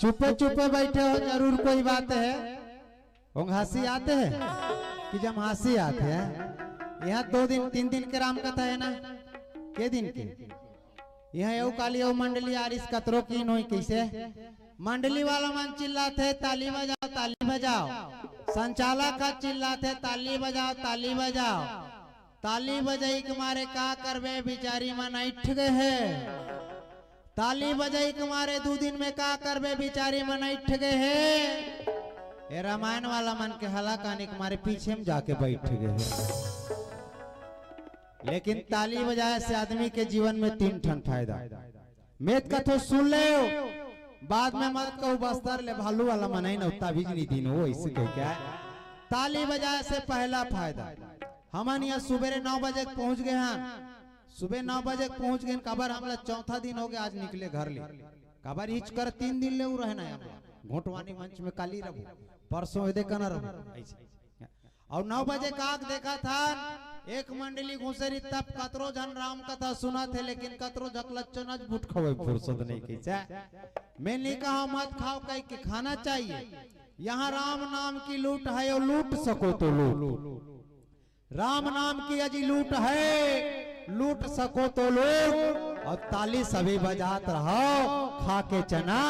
चुपे चुपे बैठे हो, जरूर कोई बात है। ओंग हंसी आते हैं कि जब हंसी आते हैं, यहाँ दो दिन तीन दिन के राम कथा है ना, के दिन के यहाँ एउ काली एउ मंडली आरिस कतरो की नोई कैसे मंडली वाला मन चिल्लाथे, "ताली बजाओ, ताली बजाओ।" संचालक ह चिल्लाथे, "ताली बजाओ, ताली बजाओ।" ताली बजाई के मारे का करबे, बिचारी मन अइठ गए हे। ताली बजाई के मारे दू दिन में का करबे, बिचारी मन अइठ गए हे। ए रामायण वाला मन के हला कानी के मारे पीछे में जाके बैठ गए हे। लेकिन ताली बजाए से आदमी के जीवन में तीन ठन फायदा। मैं त कथों सुन लेव, बाद में मत कहू बस्तर ले भालू वाला मनई न उत्ता भी नहीं दिन हो, ऐसे कह के ताली बजाए से पहला फायदा। हमन यहाँ सुबेरे नौ बजे के पहुंच गए हन। सुबह नौ बजे के पहुंच गए हन, काबर हमला चौथा दिन हो गया आज निकले घर ले। काबर हिच कर तीन दिन ले उ रहना है हमला। घोटवानी मंच में काली रहू, परसों एदे कना रहू। ऐसे। अउ नौ बजे काक देखत हन, एक मंडली घुसेरी तब कतरो झन राम कथा सुनत हे, लेकिन कतरो झक ल चनच बूट खवई फुरसत नहीं कहिसे। मैं नहीं कहा मत खाव कहिके, खाना चाहिए। यहाँ राम नाम की लूट है, अउ लूट सको तो लूट। राम नाम की अजी लूट है, लूट सको तो लूट, अउ ताली सभी बजात रहो, खा के चना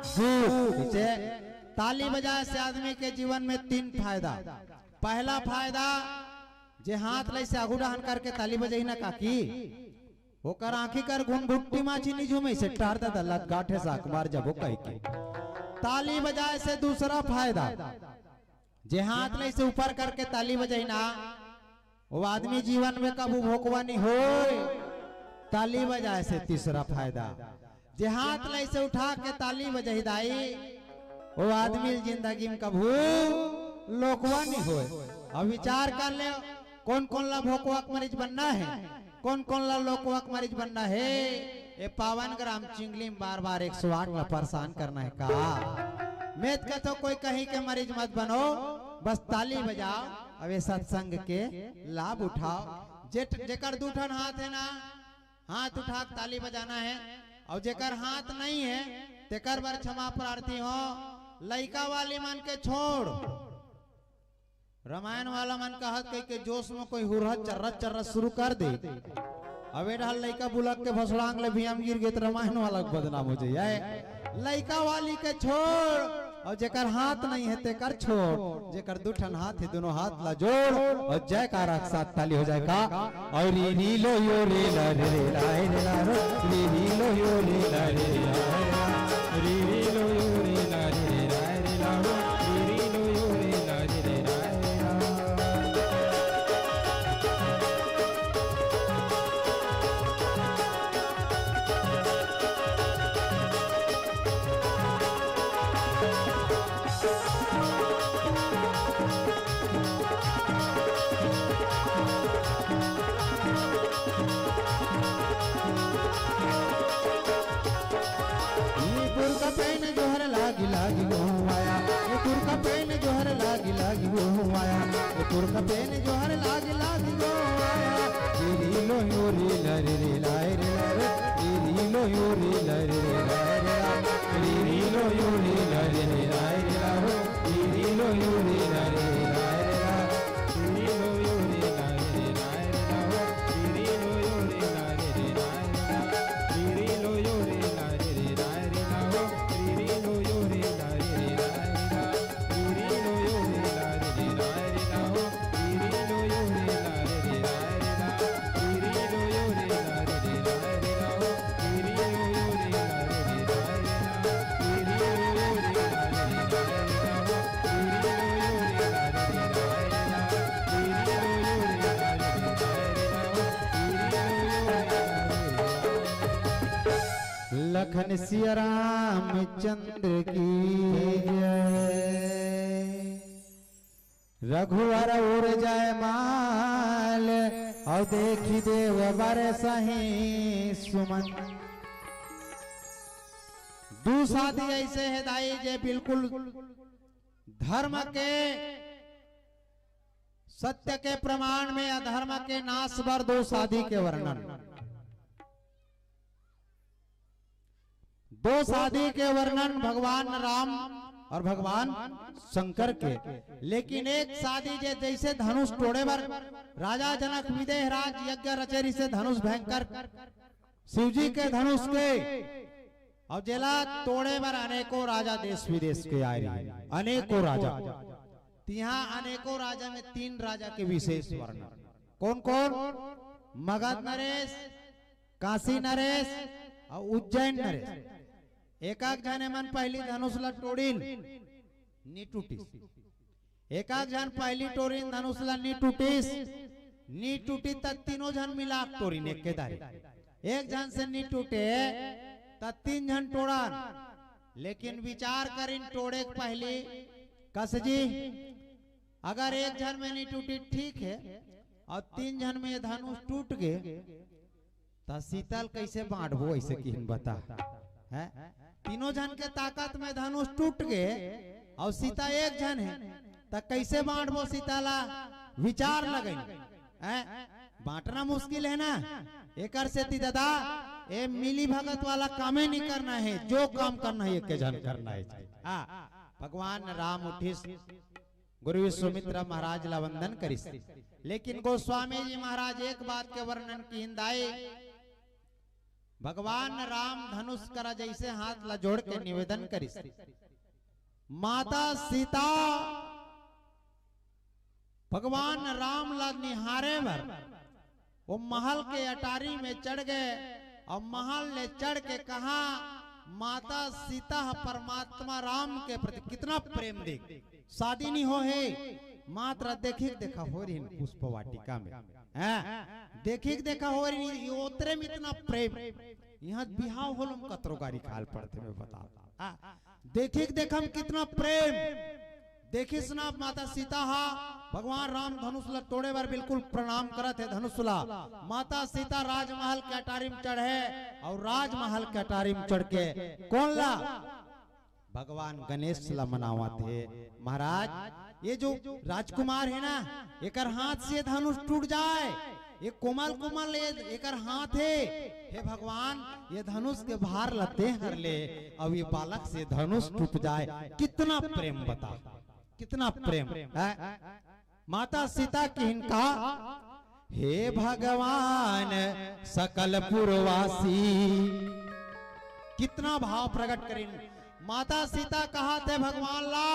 सूप। पीछे ताली बजाए से आदमी के जीवन में तीन फायदा। पहला फायदा, जे हाथ लइसे आगू डहन करके ताली बजाही ना काकी, ओकर आंखी कर घुनघुट्टी माछी नी झूमे से टार दे दल्लत गांठे साक मार जबो कहिके। ताली बजाए से दूसरा फायदा, जे हाथ लइसे ऊपर करके ताली बजाही ना, वो आदमी जीवन में कभू भोकवा नहीं होय। ताली बजाए से तीसरा फायदा, जे हाथ लइसे उठा के ताली बजाही दाई, वो आदमी जिंदगी में कभू लोकवा नहीं होय। अब विचार कर ले, कौन कौन ला भोकवा के मरीज बनना है, कौन कौन ला लोकवा के मरीज बनना है। ये पावन ग्राम चिंगली में बार बार एक सौ आठ ला परेशान करना है का? मैं तो कहता हूँ कोई कहीं के मरीज मत बनो, बस ताली बजाओ, अब ये सत्संग के लाभ उठाओ। जे, जेकर दू ठन हाथ है ना, हाथ उठा के ताली बजाना है, अउ जेकर हाथ नहीं है, तेकर बर क्षमा प्रार्थी हो। लइका वाली मन के छोड़, रामायण वाला मन कहत कहिके जोश में कोई हुरहत चर्रत चर्रत शुरू कर दे। अब ए डहर लइका बुलक के भसड़ांग ले भुइयां गिर गे त रामायण वाला के बदनाम हो जाई। लइका वाली के छोड़, अउ जेकर हाथ नहीं है तेकर छोड़, जेकर दू ठन हाथ है दोनों हाथ ला जोड़, अउ जयकारा के साथ ताली हो जाए का। अउ री री लो यो रे ला रे रे ला रे ला रो, री री लो यो रे ला रे रे ला रे ला, री री लो यो रे ला रे रे ला रे ला रो, री री लो यो रे ला रे रे ला रे ला। ये पुरखा पेन जोहर लागी लागी वो आया, ये पुरखा पेन जोहर लागी लागी वो आया, ये पुरखा पेन जोहर लागी लागी वो आया। री री लो यो री ला रे रे ला रे ला रे, री री लो यो री ला रे रे ला रे ला, री री लो यो री ला रे रे ला रे ला रो, री री लो यो री ला रे रे ला रे ला। लखन सिया रामचंद्र की जय। रघुवर उर जय माल, अउ देखी देव बरसहि सुमन। दू शादी ऐसे है दाई जे बिल्कुल धर्म के, सत्य के प्रमाण में अधर्म के नाश बर दो शादी के वर्णन। दो शादी के वर्णन भगवान राम और भगवान शंकर के। लेकिन एक शादी जे जैसे धनुष तोड़े बर राजा जनक विदेह राज यज्ञ रचे रिहिसे धनुष भयंकर शिव जी के धनुष के, अउ जेला तोड़े बर अनेकों राजा देश विदेश के आए रहे, अनेकों राजा। तिहां अनेकों राजा में तीन राजा के विशेष वर्णन। कौन कौन? मगध नरेश, काशी नरेश अउ उज्जैन नरेश। एक एक झन एमन पहली धनुष ला टोड़िन, नी टूटिस। एक एक झन पहली टोरिन धनुष ला नी टूटिस, नी टूटी त तीनों झन मिला के टोरिन एक के दारी। एक झन से नी टूटे त तीन झन टोड़न। लेकिन विचार करिन टोड़े के पहली, कस जी, अगर एक झन में नी टूटी ठीक है, अउ तीन झन में ये धनुष टूट गे, त सीता ल कइसे बांटबो, अइसे किहिन बता। हैं? तीनों झन के ताकत में धनुष टूट गे, अउ सीता एक झन हे, त कइसे बांटबो सीता ला? विचार लगइन, हैं? बांटना मुश्किल हे ना। एकर सेती ददा, ए मिली भगत वाला कामे नइ करना हे, जो काम करना हे एके झन करना हे। हाँ, भगवान राम उठिस, गुरु विश्वामित्र महाराज ला वंदन करिस, लेकिन गोस्वामी जी महाराज एक बात के वर्णन किहिन दाई, भगवान राम धनुष करा जइसे हाथ ला जोड़ के निवेदन करिस, माता सीता भगवान राम ला निहारे बर वो महल के अटारी में चढ़ गए अउ महल ले चढ़ के कहा, माता सीता ह परमात्मा राम के प्रति कितना प्रेम देख, शादी नइ होहे, मात्र देखिक देखा हो रहिन पुष्प वाटिका में, हैं? देखिक देखा हो रहिन, ओतरे में इतना प्रेम। इहाँ बिहाव होलो म कतरो गारी खाल पड़थे, मैं बता। हाँ, देखिक देखा म कितना प्रेम। देखिस ना माता सीता हा भगवान राम धनुष ला तोड़े बर बिल्कुल प्रणाम करत हे धनुष ला। माता सीता राजमहल के अटारी म चढ़े अउ राजमहल के अटारी म चढ़ के कोन ला? भगवान गणेश ला मनावत हे, महाराज, ये जो राजकुमार हे ना, एकर हाथ से धनुष टूट जाए, ये कोमल कोमल ये एकर हाथ हे, हे भगवान, ये धनुष के भार ला तें हर ले, अउ ये बालक से धनुष टूट जाए। कितना प्रेम बता, कितना प्रेम, हैं? माता सीता किहिन का, हे भगवान सकल पुरवासी, कितना भाव प्रकट करिन। माता सीता कहत हे भगवान ला,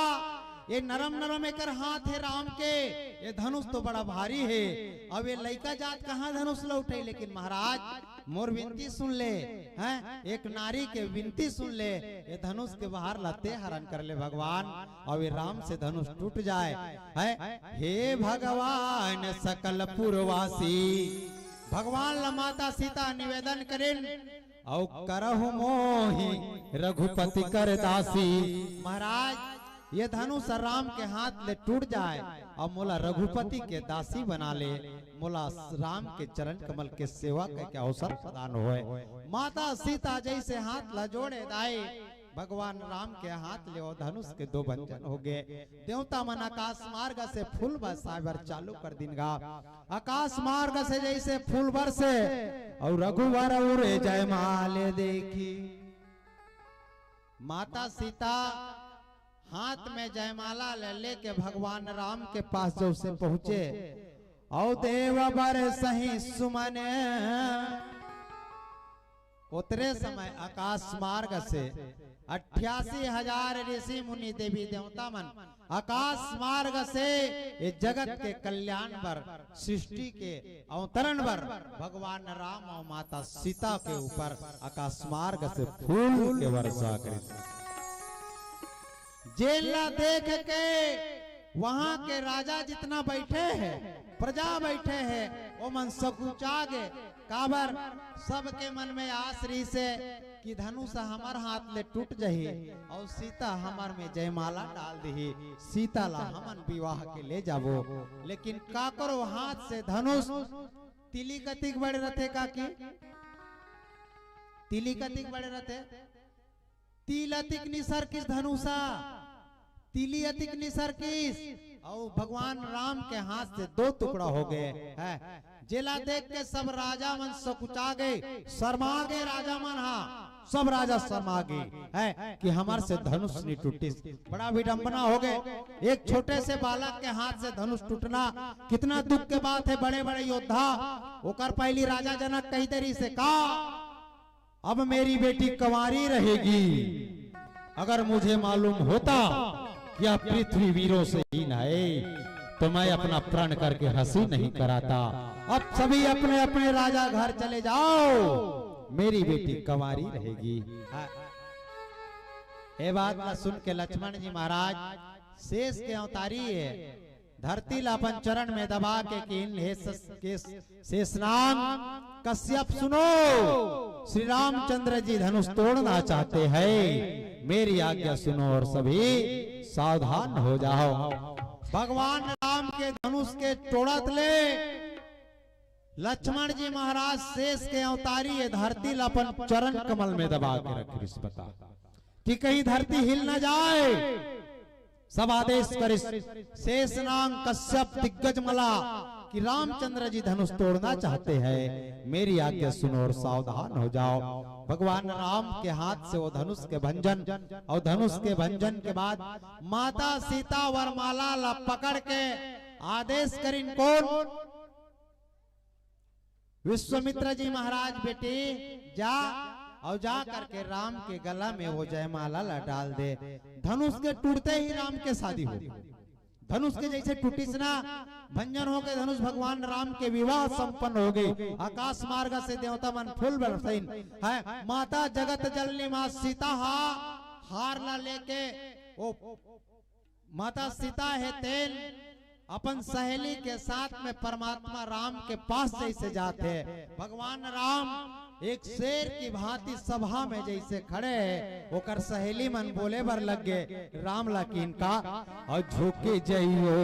ये नरम नरम एकर हाथ हे राम के, ये धनुष तो बड़ा भारी हे, अउ ये लइका जात कहाँ धनुष ला उठे? लेकिन महाराज, मोर विनती सुन ले, हैं? एक नारी के विनती सुन ले, ये धनुष के भार ला तें हरण कर ले भगवान, अउ ये राम से धनुष टूट जाए, हैं? हे भगवान सकल पुरवासी, भगवान ला माता सीता निवेदन करिन, अउ करहु मोहि रघुपति कर दासी। महाराज, ये धनुष राम के हाथ ले टूट जाए अउ मोला रघुपति के दासी बना ले, मोला राम के चरण कमल के सेवा के, के अवसर प्रदान होए। माता सीता जइसे हाथ ला जोड़े दाई, भगवान राम के हाथ ले वो धनुष के दो भंजन हो गए। देवता मन आकाश मार्ग से फूल बरसाए बर चालू कर दिन गा। आकाश मार्ग से जइसे फूल बरसे अउ रघुवर उरे जयमाल देखी। माता सीता हाथ में जयमाला ले लेके भगवान राम के पास जइसे पहुंचे, अउ देव बरसहि सुमन। ओतरे समय आकाश मार्ग से अट्ठासी हजार ऋषि मुनि देवी देवता मन आकाश मार्ग से ये जगत के कल्याण बर, सृष्टि के अवतरण बर भगवान राम अउ माता सीता के ऊपर आकाश मार्ग से फूल के वर्षा करिस। जेन ला देख के वहां के राजा जितना बैठे हे, प्रजा बैठे हे, ओमन सकुचा गे। काबर? सबके मन में आस रहिसे कि धनुष हमर हाथ ले टूट जही अउ सीता हमर में जयमाला डाल दिही, सीता ला हमन विवाह के ले जाबो। लेकिन काकरो हाथ से धनुष, तिली कतिक बड़े रथे काकी? तिली कतिक बड़े रथे? तिल अतिक निसरकिस धनुषा, तिली अतिक निसरकिस, अउ भगवान राम के हाथ से दो टुकड़ा हो गए हे। जेला देख के सब राजा मन सकुचा गए, शर्मा गए राजा मन हा, सब राजा शर्मा गए हे कि हमर से धनुष नइ टूटिस। बड़ा विडंबना हो गए। एक छोटे से बालक के हाथ से धनुष टूटना कितना दुख के बात हे। बड़े बड़े योद्धा, ओकर पहली राजा जनक कहि दे रहिसे का, अब मेरी बेटी कंवारी रहेगी। अगर मुझे मालूम होता कि यह पृथ्वी वीरों से हीन है, तो मैं अपना प्रण करके हंसी नहीं कराता। अब सभी अपने अपने राजा घर चले जाओ, मेरी बेटी कंवारी रहेगी। हाँ। ये बात ला सुन के लक्ष्मण जी महाराज शेष के अवतारी हे, धरती ला अपन चरण में दबा के किहिन, हे सस-, के शेषनाग कश्यप, सुनो, श्री रामचंद्र जी धनुष तोड़ना चाहते हैं, मेरी आज्ञा सुनो और सभी सावधान हो जाओ। भगवान राम के धनुष के टोड़त ले लक्ष्मण जी महाराज शेष के अवतारी ये धरती ला अपन चरण कमल में दबा के रख रिहिस, बता कि कहीं धरती हिल ना जाए। सब आदेश करिस, शेषनांग कश्यप दिग्गज मला कि रामचंद्र जी धनुष तोड़ना चाहते हैं, मेरी आज्ञा सुनो और सावधान हो जाओ। भगवान राम के हाथ से वो धनुष के भंजन, और धनुष के भंजन के बाद माता सीता वरमाला ला पकड़ के आदेश करिन, कौन? विश्वामित्र जी महाराज, बेटी जा, और जा करके राम के गला में वो जयमाला ला डाल दे। धनुष के टूटते ही राम के शादी हो गई। धनुष के जैसे टूटिस ना, भंजन होके धनुष भगवान राम के विवाह संपन्न हो गई। आकाश मार्ग से देवता मन फूल बरसइन है। माता जगत जननी माँ सीता हा हार ला लेके, ओ माता सीता हे तेन अपन सहेली के साथ में परमात्मा राम के पास जैसे जात हे। भगवान राम एक शेर की भांति सभा में जैसे खड़े हे, ओकर सहेली मन बोले बर लग गे राम ला कि इनका, और झुक जइयो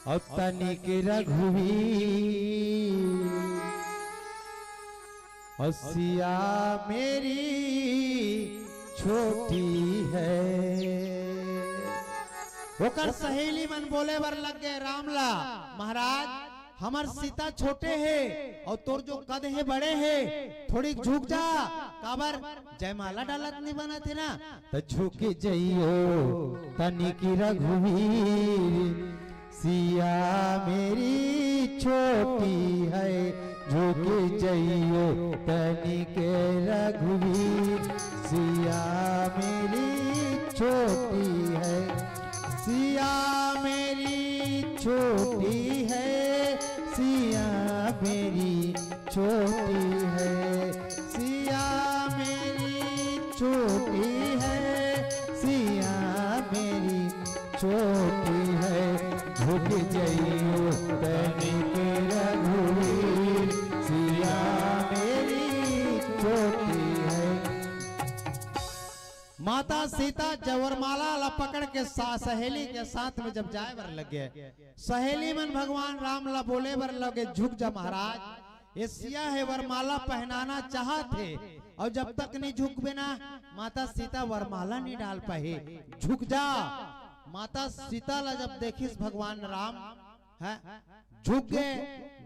और तनिक रघुवीर, और सिया मेरी छोटी है। ओकर सहेली मन बोले बर लग गे राम ला, महाराज, हमर सीता छोटे हे और तोर जो कद हे बड़े हे, थोड़ी झुक जा। काबर? जयमाला डालत नहीं बनत हे ना, तो झुक जइयो तनिक रघुवीर, सिया मेरी छोटी है, झुक जइयो तनिक रघुवीर, सिया मेरी छोटी है, सिया मेरी छोटी है, सिया मेरी छोटी है, सिया मेरी छोटी है, सिया मेरी छोटी है, झुक जइयो तनिक रघुवीर, सिया मेरी छोटी है। माता सीता जय वरमाला ला पकड़ के सा-, सहेली के साथ में जब जाए बर लग गे, सहेली मन भगवान राम ला बोले बर लगे, झुक जा महाराज, ये सिया हे वरमाला पहनाना चाहत हे, और जब तक नहीं झुकबे ना, माता सीता वरमाला नहीं डाल पाही, झुक जा। माता सीता ला जब देखिस भगवान राम, है, झुक गे।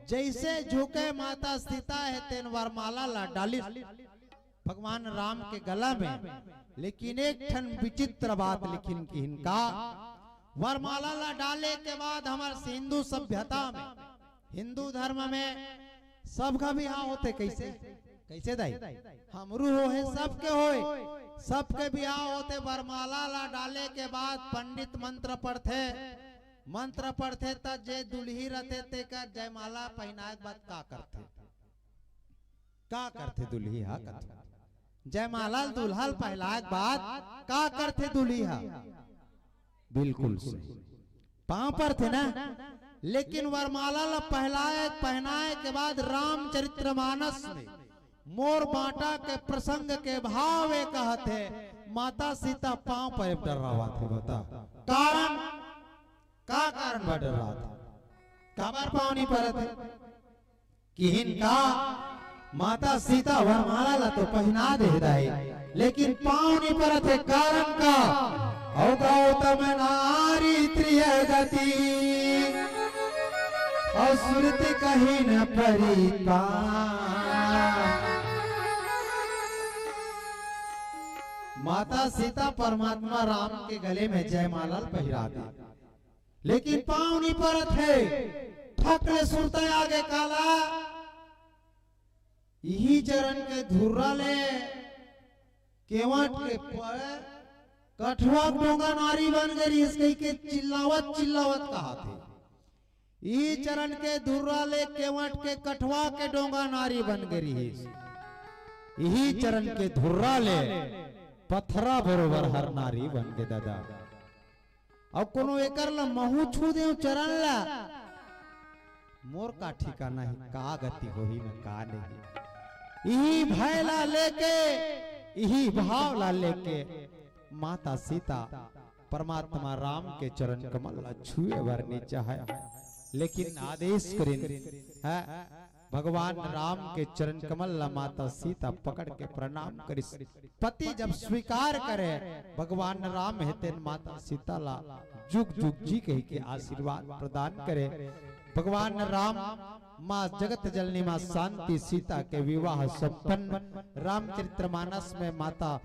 जैसे झुके माता सीता हे तेन वरमाला ला डालिस भगवान राम के गला में। लेकिन एक ठन विचित्र बात लिखिन कि इनका वरमाला ला डाले के बाद हमर हिंदू सभ्यता में, हिंदू धर्म में सबका बिहाव होथे। कैसे, कैसे दाई? हमरू होहे, सबके होए, सबके बिहाव होथे। वरमाला ला डाले के बाद पंडित मंत्र पढ़थे, मंत्र पढ़थे त जे दुल्ही रथे तेकर जयमाला पहिनाए के बाद का करथे? का करथे दुल्ही हा? कथो जयमाला ल दूल्हा ल पहिलाए के बाद का करथे दुल्ही हा? बिल्कुल सही, पांव परथे ना। लेकिन वरमाला ल पहिलाए, पहनाए के बाद रामचरितमानस में मोर बांटा के प्रसंग के भाव ए कहत हे, माता सीता पांव परे डर्रावत हे। बता कारण, का कारण बा डर्रावत हे? काबर पांव नहीं परत हे? किहिन का माता सीता वरमाला ला तो पहिना दे दाई, लेकिन पांव नहीं परत हे। कारण का? अउ गौतम नारी त्रिय गति, अउ सुरति कहि न परि पांव। माता सीता परमात्मा राम के गले में जयमाला ल पहिरा दे, लेकिन पांव नहीं परत हे। ठक ले सुरता आगे काला, इही चरण के धुर्रा ले केवट के प-, कठवा डोंगा नारी बन गे रिहिस कहिके चिल्लावत चिल्लावत कहत हे। इही चरण के धुर्रा ले केवट के कठवा के डोंगा नारी बन गे रिहिस। इही चरण के धुर्रा ले पथरा बरोबर हर नारी बन गे दादा। अउ कोनो एकर ला महू छू देव चरण ला, मोर का ठिकाना हे, का गति होही न का नहीं। इही भय ला लेके, इही भाव ला लेके माता सीता परमात्मा राम के चरण कमल ला छुए बर नहीं चाहे, लेकिन आदेश करिन, है, भगवान राम के चरण कमल ला माता सीता पकड़ के प्रणाम करिस। पति जब स्वीकार करे भगवान राम हे, तेन माता सीता ला जुग जुग जी कहि के आशीर्वाद प्रदान करे। भगवान राम, माँ जगत जननी माँ शांति सीता के विवाह संपन्न। रामचरितमानस में माता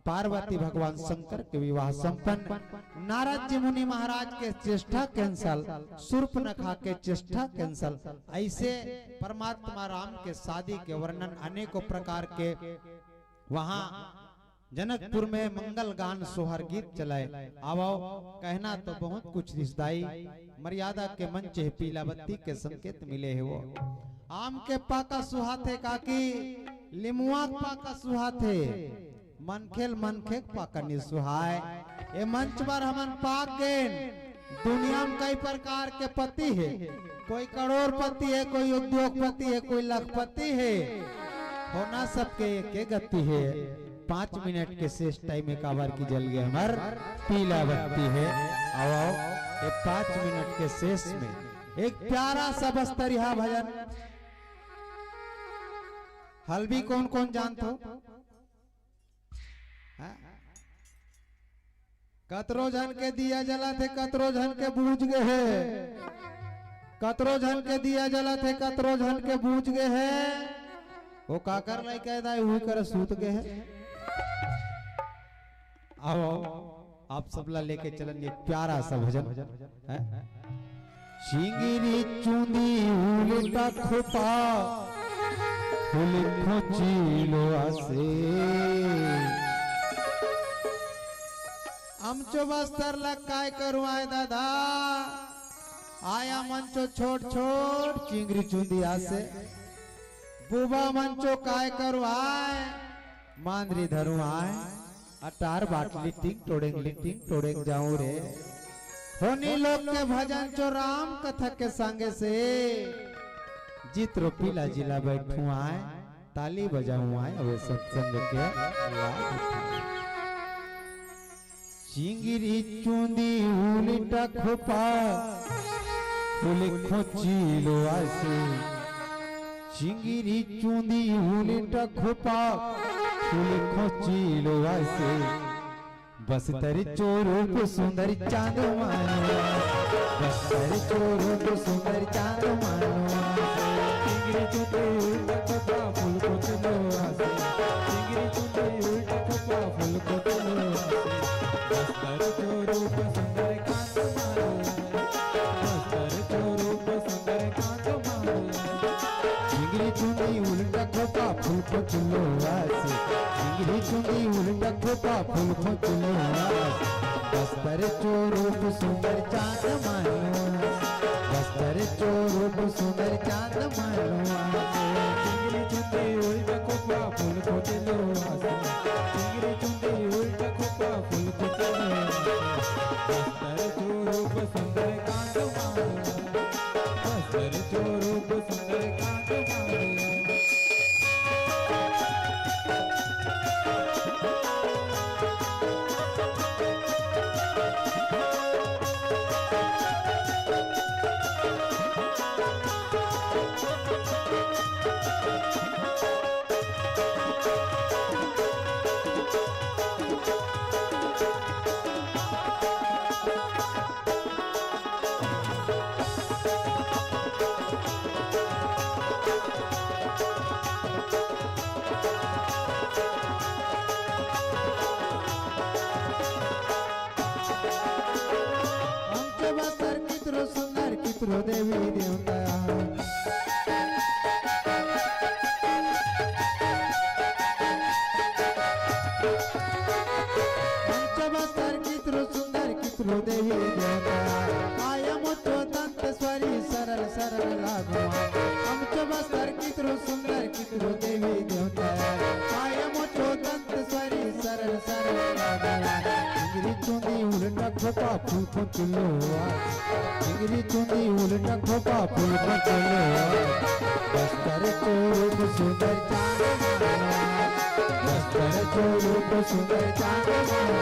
पार्वती भगवान शंकर के विवाह संपन्न। नारद जी मुनि महाराज के चेष्टा cancel, शूर्पणखा के चेष्टा cancel। ऐसे परमात्मा राम के शादी के वर्णन अनेकों प्रकार के वहाँ जनकपुर में मंगल गान सोहर गीत चलाए। आवो, कहना तो बहुत कुछ रिस दाई, मर्यादा के मंच हे, पीला बत्ती के संकेत मिले हे वो। आम के पाका सुहाथे काकी, लिमुआ के पाका सुहाथे, मनखेल मनखे के पाका नि सुहाय। ए मंच पर हमन पाक गेन। दुनिया में कई प्रकार के पति हे, कोई करोड़पति हे, कोई उद्योगपति हे, कोई लखपति हे, होना सबके एके गति हे। पाँच मिनट के शेष time में काबर कि जल गे हमर पीला बत्ती हे। आओ, आओ, ये पाँच मिनट के शेष में एक प्यारा सा बस्तरिहा भजन। हल्बी कोन कोन जानत हो? हाँ? कतरो झन के दिया जलत हे, कतरो झन के बूझ गे हे। कतरो झन के दिया जलत हे, कतरो झन के बूझ गे हे। वो काकर लइका दाई, उही कर सूत गे हे। आओ, आप सबला लेके चलन एक प्यारा सा भजन, हैं? चिंगरी चुंदी उल्टा खोपा, फूल खोची लो आसे। अमचो बस्तर ला काय करूँ आय दादा, आय अमचो छोट छोट चिंगरी चुंदी आसे। बुबा अमचो काय करूँ आय, मांदरी धरूँ आय। अटार बाटली टिंग टोड़ेंग लिटिंग टोड़ेंग जाऊं रे। होनी लोग के भजन चो राम कथा के संगे से। जित रो पीला जिला बैठू आय, ताली बजाऊं आय, अवे सत्संग के लाभ उठाऊं। चिंगरी चुंदी उल्टा खोपा, फूल खोची लो आसे। चिंगरी चुंदी उल्टा खोपा, फूल खोची लो आसे। बस्तर चो रूप सुंदर चांद मानो आसे। बस्तर चो रूप सुंदर चांद मानो आसे। चिंगरी चुंदी उल्टा खोपा, फूल खोची लो आसे। चिंगरी चुंदी उल्टा खोपा, फूल खोची लो आसे। बस्तर चो रूप सुंदर कांत मानो आसे। बस्तर चो रूप सुंदर कांत मानो आसे। चिंगरी चुंदी उल्टा खोपा, फूल खोची लो आसे। चिंगरी चुंदी उल्टा खोपा, फूल खोची लो आसे। बस्तर चो रूप सुंदर चांद मानो आसे। बस्तर चो रूप सुंदर चांद मानो आसे। चिंगरी चुंदी उल्टा खोपा, फूल खोची लो आसे। चिंगरी चुंदी उल्टा खोपा, फूल खोची लो आसे। बस्तर चो रूप सुंदर कांत मानो आसे। बस्तर चो रूप सुंदर कांत मानो आसे। अंक बस्तर कितरो सुंदर, कितरो देवी देवता। अंक बस्तर कितरो सुंदर, कितरो देवी देवता। आय अमचो दंत स्वरी सरल सरल लागुआ। अमचो बस्तर कितरो सुंदर, कितरो देवी देवता। आय अमचो दंत स्वरी सरल सरल लागुआ। चिंगरी चुंदी उल्टा खोपा, फूल खोची लो आसे। चिंगरी चुंदी उल्टा खोपा, फूल खोची लो आसे। बस्तर चो रूप सुंदर चांद मानो आसे। बस्तर चो रूप सुंदर चांद मानो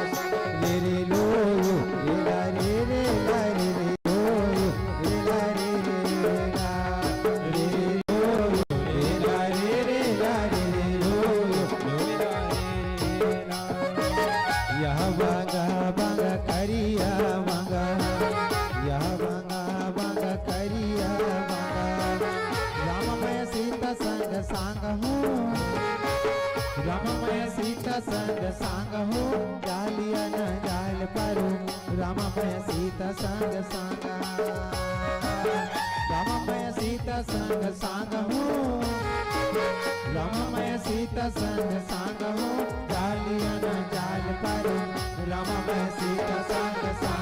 आसे। रे रे लो यो, रे ला रे रे ला रे रे लो यो, रे ला रे रे ला, रे रे संग संग हो, जालिया न जाल परो, राम मैं सीता संग संग। राम मैं सीता संग संग हो, राम मैं सीता संग संग हो, जालिया न जाल परो, राम मैं सीता संग संग।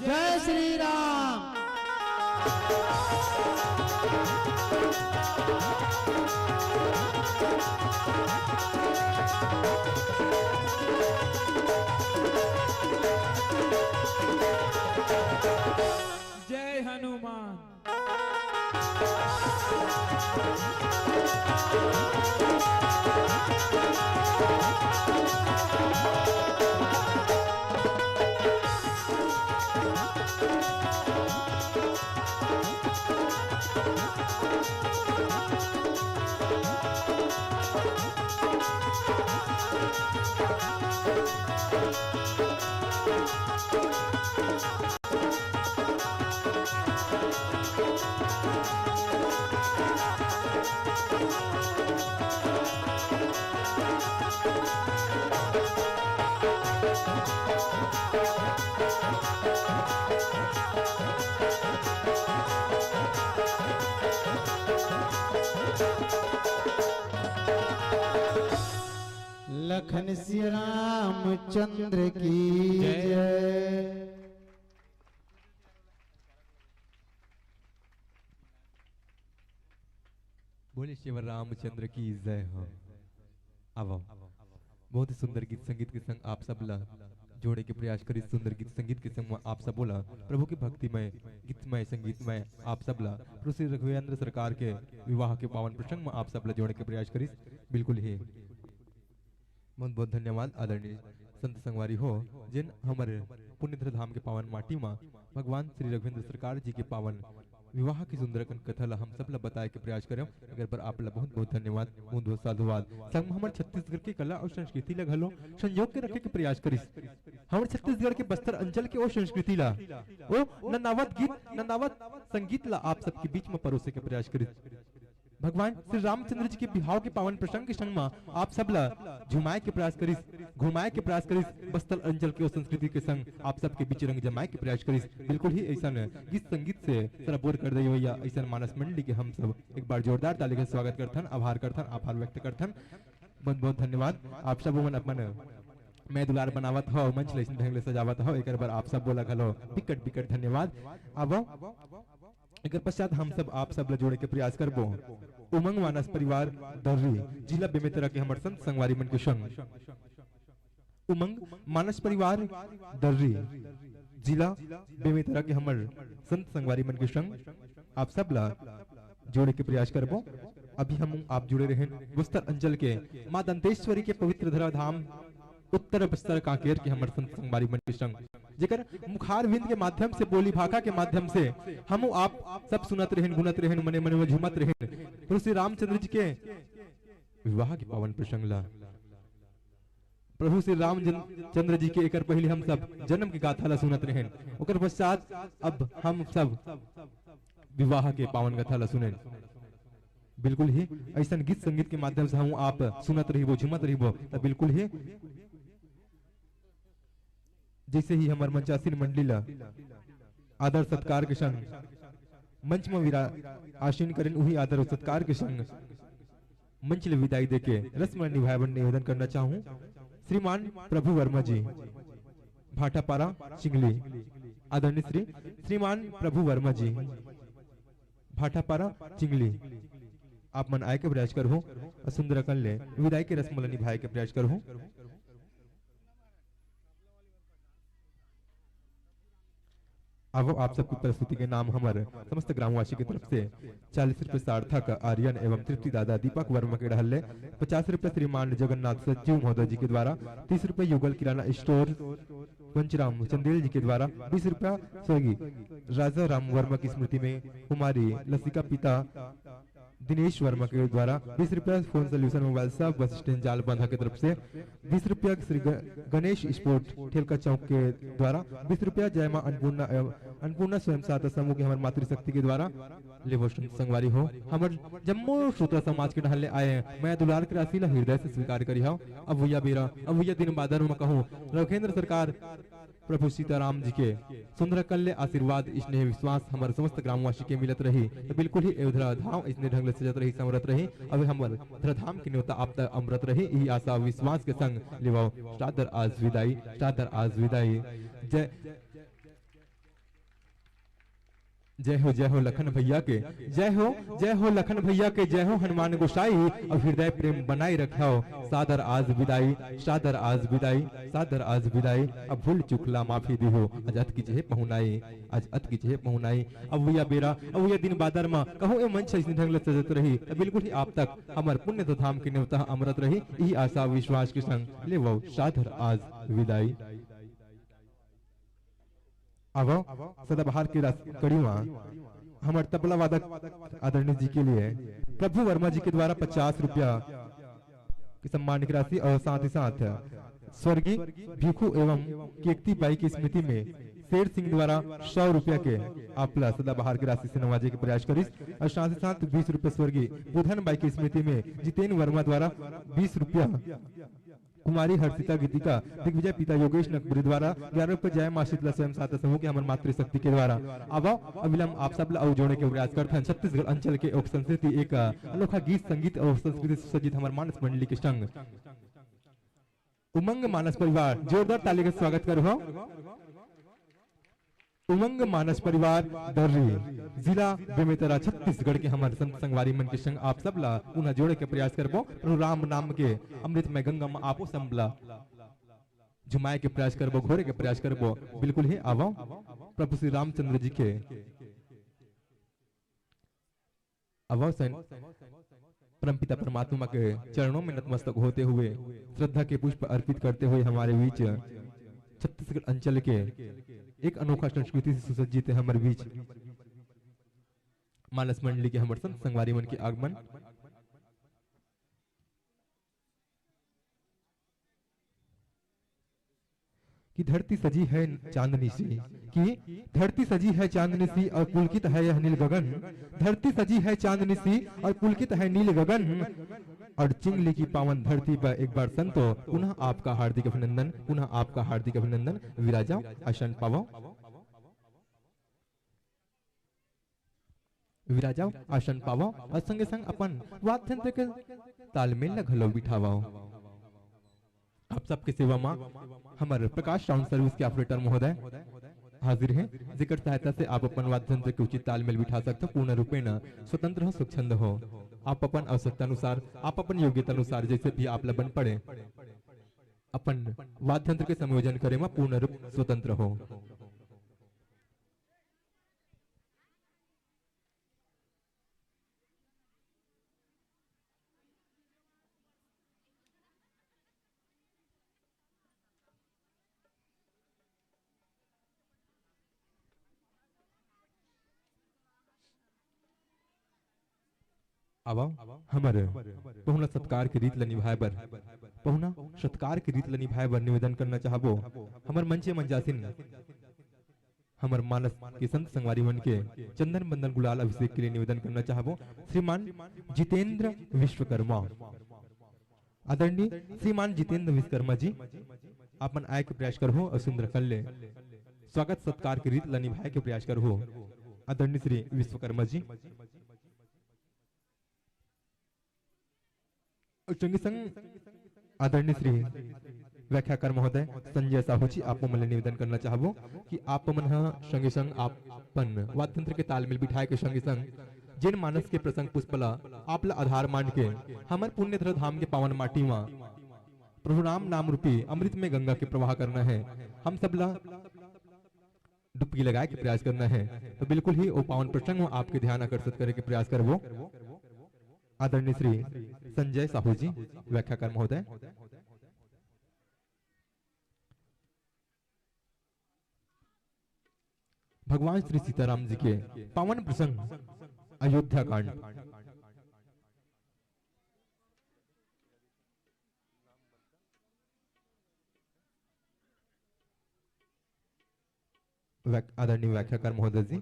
जय श्री राम। जय हनुमान। लखन सिया रामचंद्र की जय। जय। बोले श्री रामचंद्र की जय हो। आवो। बहुत ही सुंदर गीत संगीत के संग आप सब ला जोड़े के प्रयास करिस। सुंदर गीत संगीत के संग म आप सबो ला प्रभु के भक्तिमय, गीतमय, संगीतमय आप सब ला प्रभु श्री रघुवेंद्र सरकार के विवाह के पावन प्रसंग म आप सब ला जोड़े के प्रयास करिस। बिल्कुल ही बहुत बहुत धन्यवाद आदरणीय संत संगवारी हो, जेन हमर पुनित्र धाम के पावन माटी म भगवान श्री रघुवेंद्र सरकार जी के पावन विवाह के सुंदर अकन कथा ला हम सब ला बताए के प्रयास करम। एकर बर आप ला बहुत बहुत धन्यवाद, बहुत बहुत साधुवाद। संग म हमर छत्तीसगढ़ के कला अउ संस्कृति ला घलो संजोग के रखे के प्रयास करिस। हमर छत्तीसगढ़ के बस्तर अंचल के ओ संस्कृति ला, ओ नंदावत गीत, नंदावत संगीत ला आप सबके बीच म परोसे के प्रयास करिस। भगवान श्री रामचंद्र जी के बिहाव के पावन प्रसंग के संग म आप सब ला झुमाए के प्रयास करिस, घुमाए के प्रयास करिस, बस्तर अंचल के ओ संस्कृति के संग आप सबके बीच रंग जमाए के प्रयास करिस। बिल्कुल ही अइसन गीत संगीत से सराबोर कर देवइया अइसन मानस मंडली के हम सब एक बार जोरदार ताली के स्वागत करथन, आभार करथन, आभार व्यक्त करथन। बहुत बहुत धन्यवाद। आप सब मन अपन मैं दुलार बनावत हव, मंच ल अइसन ढंग ले सजावत हव, एकर बर आप सब बोला घलो बिकट बिकट धन्यवाद। अब एकर पश्चात हम सब आप सब ल जोड़े के प्रयास करबो। उमंग मानस परिवार दर्री, जिला बेमेतरा के हमर संत संगवारी मन के संग। उमंग मानस परिवार दर्री, जिला बेमेतरा के हमर संत संगवारी मन के संग आप सब ला जोड़े के प्रयास करबो। अभी हम आप जुड़े रहेन बस्तर अंचल के माँ दंतेश्वरी के पवित्र धरा धाम उत्तर बस्तर कांकेर के हमर संत संगवारी मन के संग, जेकर मुखारविंद के माध्यम से, बोली भाखा के माध्यम से हम आप सब सुनत रहेन, गुनत रहेन, मने मने में झूमत रहेन। प्रभु श्री रामचंद्र जी के विवाह के पावन प्रसंग ला, प्रभु श्री राम जन-, चंद्र जी के एकर पहले हम सब जन्म के गाथा ला सुनत रहेन। ओकर पश्चात अब हम सब विवाह के पावन गाथा ला सुनेन। बिल्कुल ही अइसन गीत संगीत के माध्यम से हम आप सुनत रहिबो, झूमत रहिबो, त बिल्कुल ही जइसे ही हमर मंचासीन मंडली ला आदर सत्कार के संग मंच म विरा-, आसीन करिन, उही आदर अउ सत्कार के संग मंच ले विदाई देके रस्म ल निभाए बर निवेदन करना चाहूं श्रीमान प्रभु वर्मा जी, भाटापारा चिंगली। आदरणीय श्री, श्रीमान प्रभु वर्मा जी, भाटापारा चिंगली, आप मन आए के प्रयास करहू अउ सुंदर अकन ले विदाई के रस्म ल निभाए के प्रयास करहू। अब आप सबकी प्रस्तुति के नाम हमर समस्त ग्रामवासी की तरफ से चालीस रुपये सार्थक आर्यन एवं तृप्ति दादा दीपक वर्मा के डहर ले, पचास रुपये श्रीमान जगन्नाथ सचिव महोदय जी के द्वारा, तीस रुपये युगल किराना स्टोर पंचराम चंदेल जी के द्वारा, बीस रुपया स्वर्गीय राजा राम वर्मा की स्मृति में कुमारी लसिका पिता दिनेश वर्मा के द्वारा, बीस रुपया phone solution mobile shop bus stand Jalbandha के तरफ से, बीस रुपया श्री ग-, गणेश स्पोर्ट ठेलका चौक के द्वारा, बीस रुपया जय मां अन्नपूर्णा एवं अन्नपूर्णा स्वयं सहायता समूह के हमर मातृशक्ति के द्वारा। लेवो संगवारी हो, हमर जम्मो श्रोता समाज के डहर ले आए मया दुलार के राशि ला हृदय से स्वीकार करिहव। अब भैया बेरा, अब भैया दिन बादर म कहूं, रघुवेंद्र सरकार प्रभु सीताराम जी के सुंदर कल्ले आशीर्वाद, स्नेह, विश्वास हमर समस्त ग्रामवासी के मिलत रही, त बिल्कुल ही अयोध्या धाम इसने ढंग ले सजत रही, संवरत रही। अब हमर अयोध्या धाम के न्योता आप तक अमरत रही, यही आशा विश्वास के संग लेवाओ सादर आज विदाई, सादर आज विदाई। जय, जय हो, जय हो लखन भैया के, जय हो, जय हो लखन भैया के, जय हो हनुमान गोसाई। अब हृदय प्रेम बनाए रखियो, सादर आज विदाई, सादर आज विदाई, सादर आज विदाई। अब भूल चूक ला माफी दिहो, आज अतकी जहे पहुनाई, आज अतकी जहे पहुनाई। अब भैया बेरा, अब भैया दिन बादर मा कहूँ ए मंच अइसने ढंग ले सजत रही, त बिल्कुल ही आप तक हमर पुण्य धाम के न्योता अमरत रही। यही आशा विश्वास के संग लेवो सादर आज विदाई। आवो सदाबहार के रास-, कड़ी मा हमर तबला वादक आदरणीय जी के लिए प्रभु वर्मा जी के द्वारा पचास रुपया की सम्मानित राशि और साथ ही साथ स्वर्गीय भिखू एवं केकती बाई की स्मृति में शेर सिंह द्वारा सौ रुपया के आपला सदाबहार की राशि से नवाजे के प्रयास करिस और साथ ही साथ बीस रुपया स्वर्गीय बुधन बाई की स्मृति में जितेन वर्मा द्वारा बीस रुपया कुमारी हर्षिता गीतिका दिग्विजय पिता योगेश नकबरी द्वारा ग्यारह रुपये जय माँ शीतला स्वयं सहायता समूह के हमर मातृशक्ति के द्वारा। अब अविलंब आप सब ला अउ जोड़े के प्रयास करथन छत्तीसगढ़ अंचल के लोक संस्कृति एक अनोखा गीत संगीत और संस्कृति सुसज्जित हमर मानस मंडली के संग। उमंग मानस परिवार जोरदार ताली के स्वागत करो हो। उमंग मानस परिवार दर्री, जिला बेमेतरा, छत्तीसगढ़ के हमर संत संगवारी मन के संग आप सब ला पुनः जोड़े के प्रयास करबो। प्रभु राम नाम के अमृतमय गंगा म आपो सब ला झुमाए के प्रयास करबो, घोरे के प्रयास करबो। बिल्कुल ही आवो प्रभु श्री रामचंद्र जी के अवश्य परमपिता परमात्मा के चरणों में नतमस्तक होते हुए, श्रद्धा के पुष्प अर्पित करते हुए हमारे बीच छत्तीसगढ़ अंचल के एक अनोखा संस्कृति से सुसज्जित है हमारे बीच मानस मंडली के हमर संत संगवारी मन के आगमन। कि धरती सजी है चांदनी सी, कि धरती सजी है चांदनी सी और पुलकित है यह नील गगन। धरती सजी है चांदनी सी और पुलकित है नील गगन। और चिंगली की पावन धरती पर एक बार संतो पुनः आपका हार्दिक अभिनंदन, पुनः आपका हार्दिक अभिनंदन। विराजा आसन पावो। विराजा आसन पावो और संगे संग अपन वाद्य यंत्र के तालमेल ल घलो बिठावो। आप सबके सेवा मा हमर प्रकाश साउंड सर्विस के ऑपरेटर महोदय हाजिर हे, जेकर सहायता से आप अपन वाद्य यंत्र के उचित तालमेल बिठा सकथो। पूर्ण रूपेण स्वतंत्र हो, स्वच्छंद हो। आप अपन आवश्यकता अनुसार, आप अपन योग्यता अनुसार जैसे भी आप ला बन पड़े, अपन वाद्य यंत्र के संयोजन करे मा पूर्ण रूप स्वतंत्र हो। आवा, हमर पहुना सत्कार के रीत ल निभाए बर, पहुना सत्कार के रीत ल निभाए बर निवेदन करना चाहबो। हमर मंचे मंजासिन हमर मानस के संत संगवारी मन के चंदन बंदन गुलाल अभिषेक के लिए निवेदन करना चाहबो। श्रीमान जितेंद्र विश्वकर्मा, आदरणीय श्रीमान जितेंद्र विश्वकर्मा जी, आपन आए के प्रयास करहु और सुंदर कर ले। स्वागत सत्कार के रीत ला निभाए के प्रयास करहू आदरणीय श्री विश्वकर्मा जी। अउ संगे संग आदरणीय श्री व्याख्याकार महोदय संजय साहू जी, आप मन ले निवेदन करना चाहबो कि आप मन ह संगे संग अपन वाद्य यंत्र के तालमेल बिठाए के संगे संग जेन मानस के प्रसंग पुष्प ला आप ला आधार मान के हमर पुण्य धरा धाम के पावन माटी म प्रभु राम नाम रूपी अमृत में गंगा के प्रवाह करना है। हम सब ला डुबकी लगाए के प्रयास करना है, तो बिल्कुल ही वो पावन प्रसंग में आपके ध्यान आकर्षित करे के प्रयास करबो। आदरणीय श्री संजय साहू जी, व्याख्याकार महोदय। भगवान श्री सीताराम जी के पावन प्रसंग अयोध्या कांड। व्याक-, आदरणीय व्याख्याकार महोदय जी,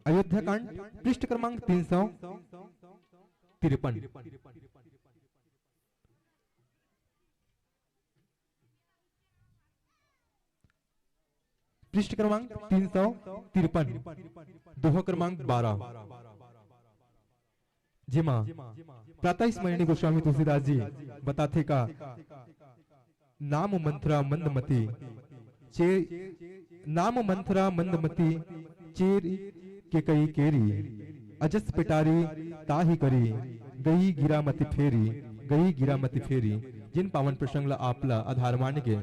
अयोध्या कांड पृष्ठ क्रमांक तीन सौ तिरपन। पृष्ठ क्रमांक तीन सौ तिरपन, दोहा क्रमांक बारह। जेमा प्रातः स्मरणीय गोस्वामी तुलसीदास जी बताथे का, नाम मंथरा मंदमती चेर, नाम मंथरा मंदमती चेर के कई केरी, अजस पेटारी ताही करी, गई गिरा मति फेरी, गई गिरा मति फेरी। जिन पावन प्रसंग ला आप ला आधार मान के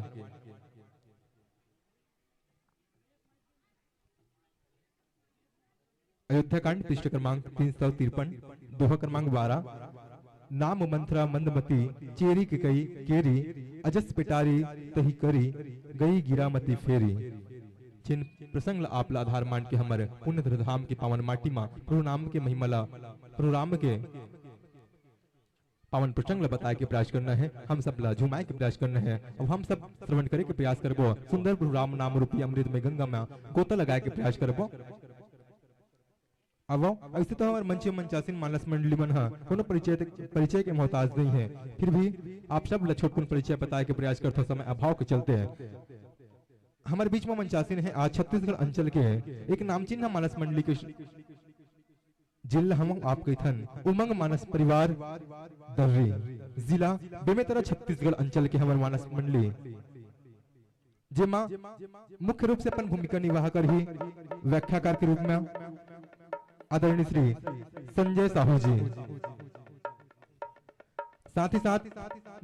अयोध्या कांड पृष्ठ क्रमांक तीन सौ तिरपन, दोहा क्रमांक बारह, नाम मंथरा मंदमती चेरी के कई केरी, अजस पेटारी तही करी, गई गिरा मति फेरी। जिन प्रसंग ला आप ला आधार मान के हमर पुण्य धाम के पावन माटी मा प्रभु नाम के महिमा ला, प्रभु राम के पावन प्रसंग ला बताए के प्रयास करना है। हम सब ला झुमाए के प्रयास करना है। अब हम सब श्रवण करे के प्रयास करबो। सुंदर प्रभु राम नाम रूपी अमृत में गंगा में गोता लगाए के प्रयास करबो। अब ऐसे तो हमर मंचे मंचासीन मानस मंडली मन ह कोनो परिचय, परिचय के मोहताज नहीं है, फिर भी आप सब ला छोटकुन परिचय बताए के प्रयास करथो समय अभाव के चलते है। हमर बीच में मंचासीन है आज छत्तीसगढ़ अंचल के एक नामचीन मानस मंडली के जिला हम आप कहिथन उमंग मानस परिवार दर्री, जिला बेमेतरा, छत्तीसगढ़ अंचल के हमर मानस मंडली, जेमा मुख्य रूप से अपन भूमिका निर्वाह करही व्याख्याकार के रूप में आदरणीय श्री संजय साहू जी, साथ ही साथ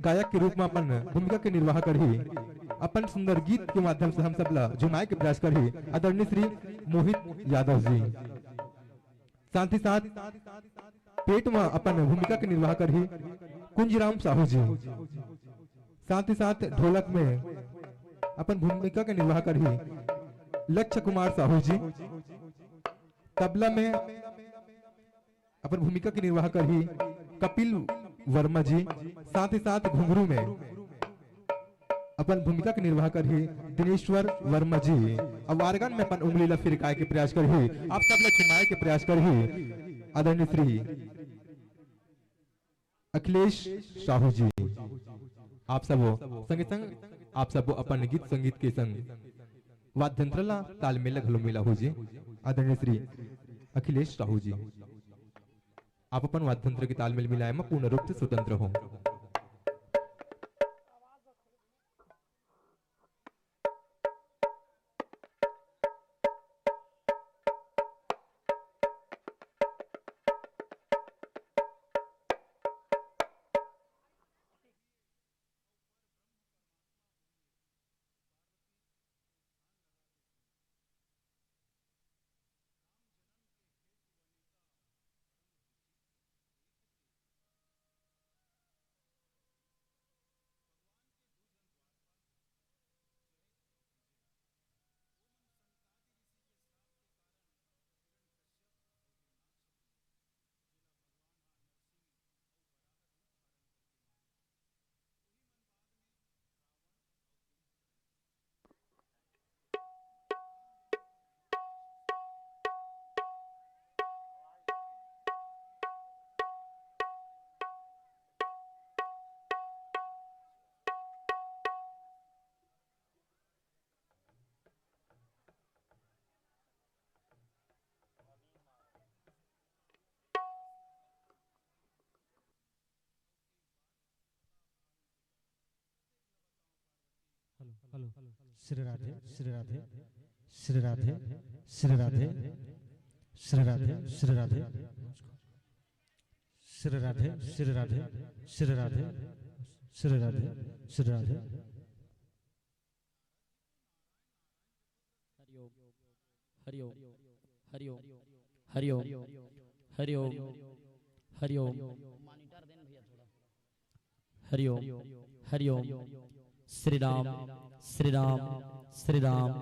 गायक के रूप में अपन भूमिका के निर्वाह करही, अपन सुंदर गीत के माध्यम से हम सब ला झुमाए के प्रयास करही आदरणीय श्री मोहित यादव जी। साथ ही साथ पेट में अपन भूमिका के निर्वाह करही कुंजीराम साहू जी। साथ ही साथ ढोलक में अपन भूमिका के निर्वाह करही लक्ष्य कुमार साहू जी। तबला में अपन भूमिका के निर्वाह करही कपिल वर्मा जी। साथ ही साथ घुंघरू में अपन भूमिका के निर्वाह करही दिनेश्वर वर्मा जी। अब आर्गन में अपन उंगली ला फिरकाए के प्रयास करही, आप सब ला झुमाए के प्रयास करही आदरणीय श्री अखिलेश साहू जी। आप सब संगे संग आप सब अपन गीत संगीत के संग वाद्य यंत्र ला तालमेल घलो मिला हो जी आदरणीय श्री अखिलेश साहू जी। आप अपन वाद्य यंत्र के तालमेल मिलाए में पूर्ण रूप से स्वतंत्र हो। हेलो। श्री राधे, श्री राधे, श्री राधे, श्री राधे, श्री राधे, श्री राधे, श्री राधे, श्री राधे, श्री राधे, श्री राधे, श्री राधे। हरिओम, हरिओम, हरिओम, हरिओम, हरिओम, हरिओम। हरिओम, हरिओम। श्री राम, श्री राम, श्री राम।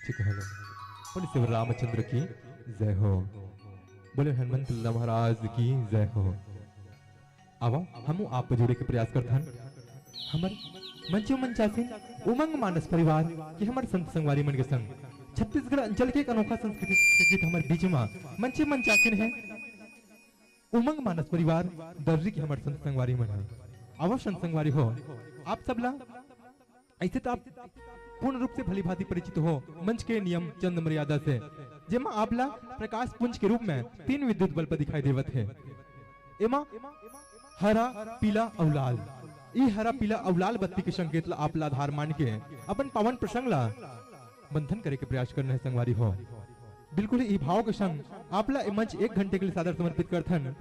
ठीक है, हेलो। बोले शिव रामचंद्र की जय हो, बोले हनुमंत लाला महाराज की जय हो। आवा, हम आप जुड़े के प्रयास करथन। हमर मंचो मंचासीन उमंग मानस परिवार के हमर संत संगवारी मन के संग छत्तीसगढ़ अंचल के एक अनोखा सांस्कृतिक गीत हमर बीच मा मंचे मंचासीन है। उमंग मानस परिवार दर्री के हमर संत संगवारी मन है। आवा संत संगवारी हो, आप सब ला ऐसे तो आप पूर्ण रूप से भली भांति परिचित हो मंच के नियम चंद मर्यादा से, जेमा आप ला प्रकाश पुंज के रूप में तीन विद्युत बल्ब दिखाई देवत है। एमा हरा, पीला अउ लाल, ई हरा, पीला अउ लाल बत्ती के संकेत ला आप ला आधार मान के अपन पावन प्रसंग ला मंथन करे के प्रयास करना है संगवारी हो। बिल्कुल ही भाव के संग आप ला ए मंच एक घंटे के लिए सादर समर्पित करथन।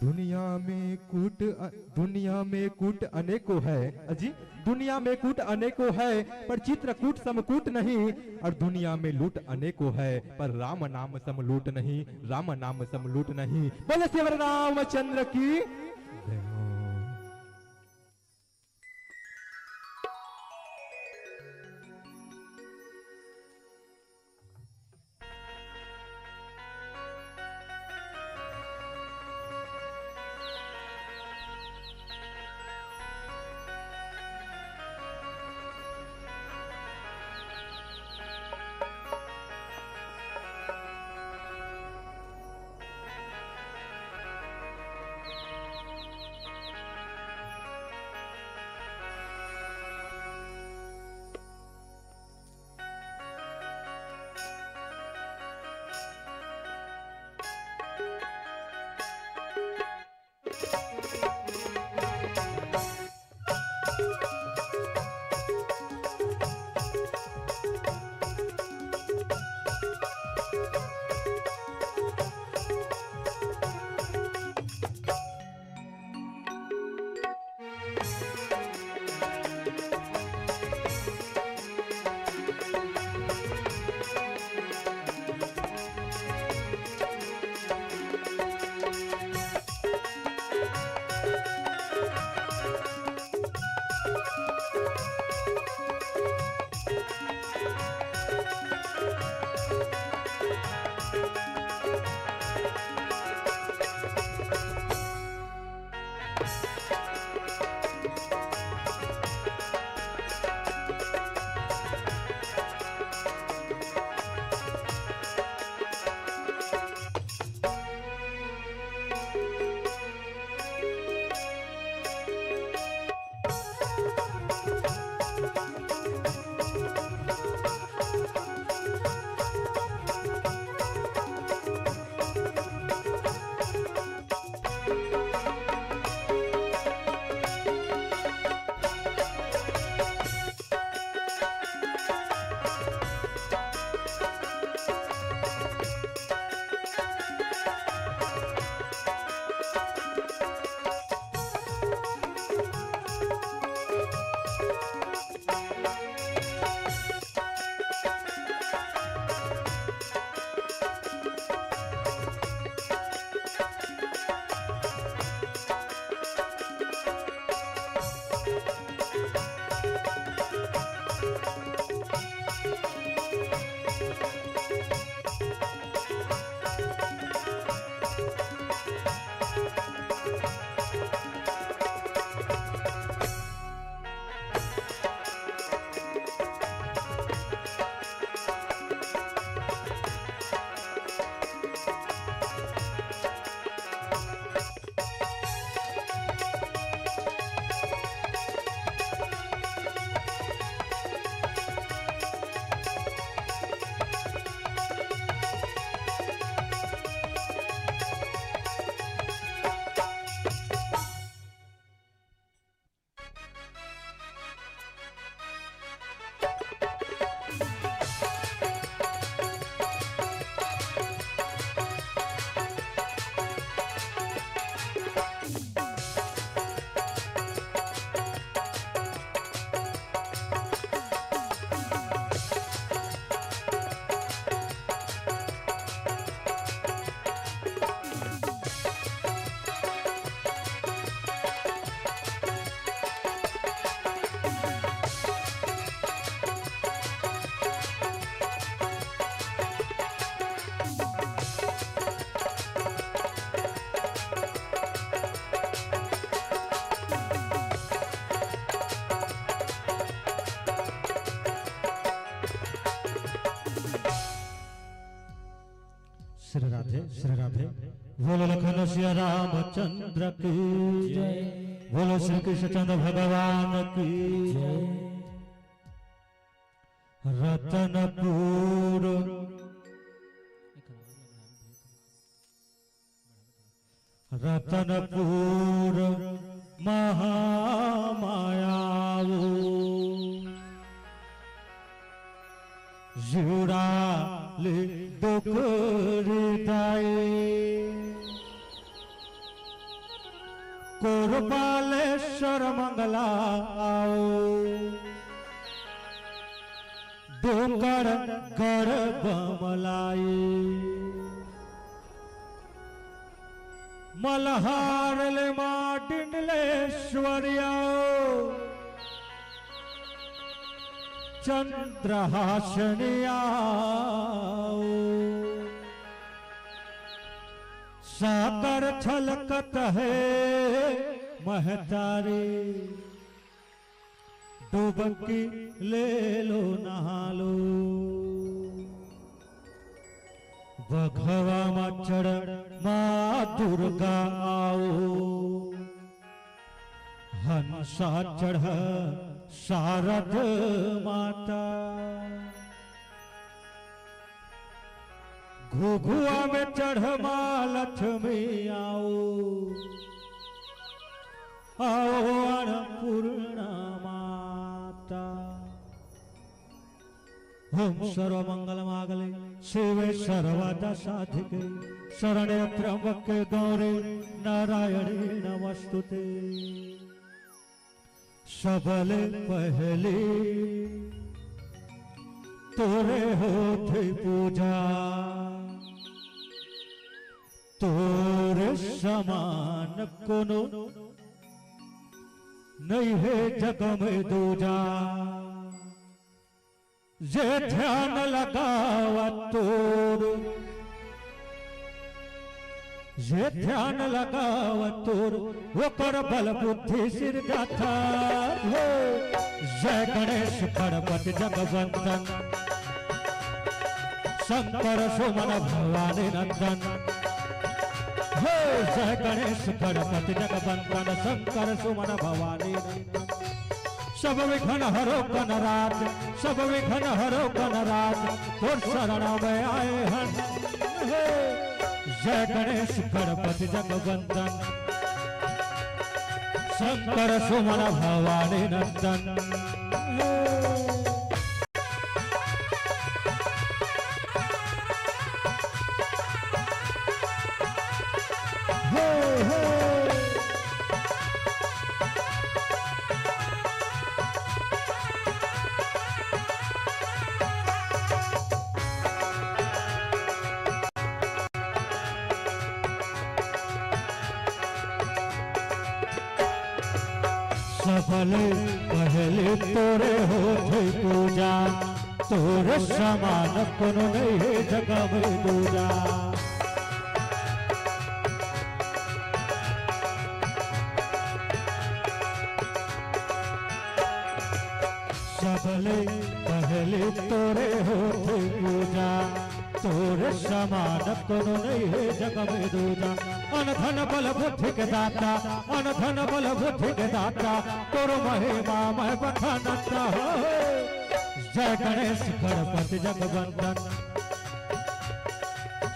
दुनिया में कूट अ-, दुनिया में कूट अनेकों है। अजी, दुनिया में कूट अनेकों है, पर चित्रकूट समकूट नहीं। और दुनिया में लूट अनेकों है, पर राम नाम समलूट नहीं, राम नाम समलूट नहीं। बोले शिव रामचंद्र की जय हो। श्री राधे। बोलो लखन सिया रामचंद्र की जय। बोलो श्री कृष्णचंद्र भगवान की जय। रतनपुर, रतनपुर महामायावो। जुड़ा ले डोकरी दाई, कोरपाले सरमंगला आओ, डोकर कर बमलाई। मल्हार ले माँ डिंडलेश्वरिया, चंद्रहासनिया। साकर छलकत हे महतारी, डुबकी ले लो नहा लो। बघवा मा चढ़ माँ दुर्गा आओ, हंसा चढ़ शारद माता। घुघुआ में चढ़ माँ लक्ष्मी आओ, आओ अन्नपूर्णा माता। ओम सर्वमंगल मांगल्ये शिवे सर्वार्थ साधिके शरण्ये त्र्यंबके गौरी नारायणी नमोस्तुते। सबले पहली तोरे होथे पूजा, तोरे समान कोनो नइ हे जग में दूजा। जे ध्यान लगावत तोर, जे ध्यान लगावत तोर, ओकर बल बुद्धि सिर जाता। हे, जय गणेश गणपति जगवंदन, शंकर सुमन भवानी नंदन। हे, जय गणेश गणपति जगवंदन, शंकर सुमन भवानी नंदन। सब विघ्न हरो गणराज, सब विघ्न हरो गणराज, तोर शरण में आए हन। हे, जय गणेश गणपति जगवंदन, शंकर सुमन भवानी नंदन। हे। सबले पहले तोरे होथे पूजा, तोरे समान कोनो नइ हे जग में दूजा। सबले पहले तोरे होथे पूजा, तोरे समान कोनो नइ हे जग में दूजा। अन धन बल बुद्धि के दाता, अन धन बल बुद्धि के दाता, तोर महिमा मैं बखानता हो। जय गणेश गणपति जगवंदन,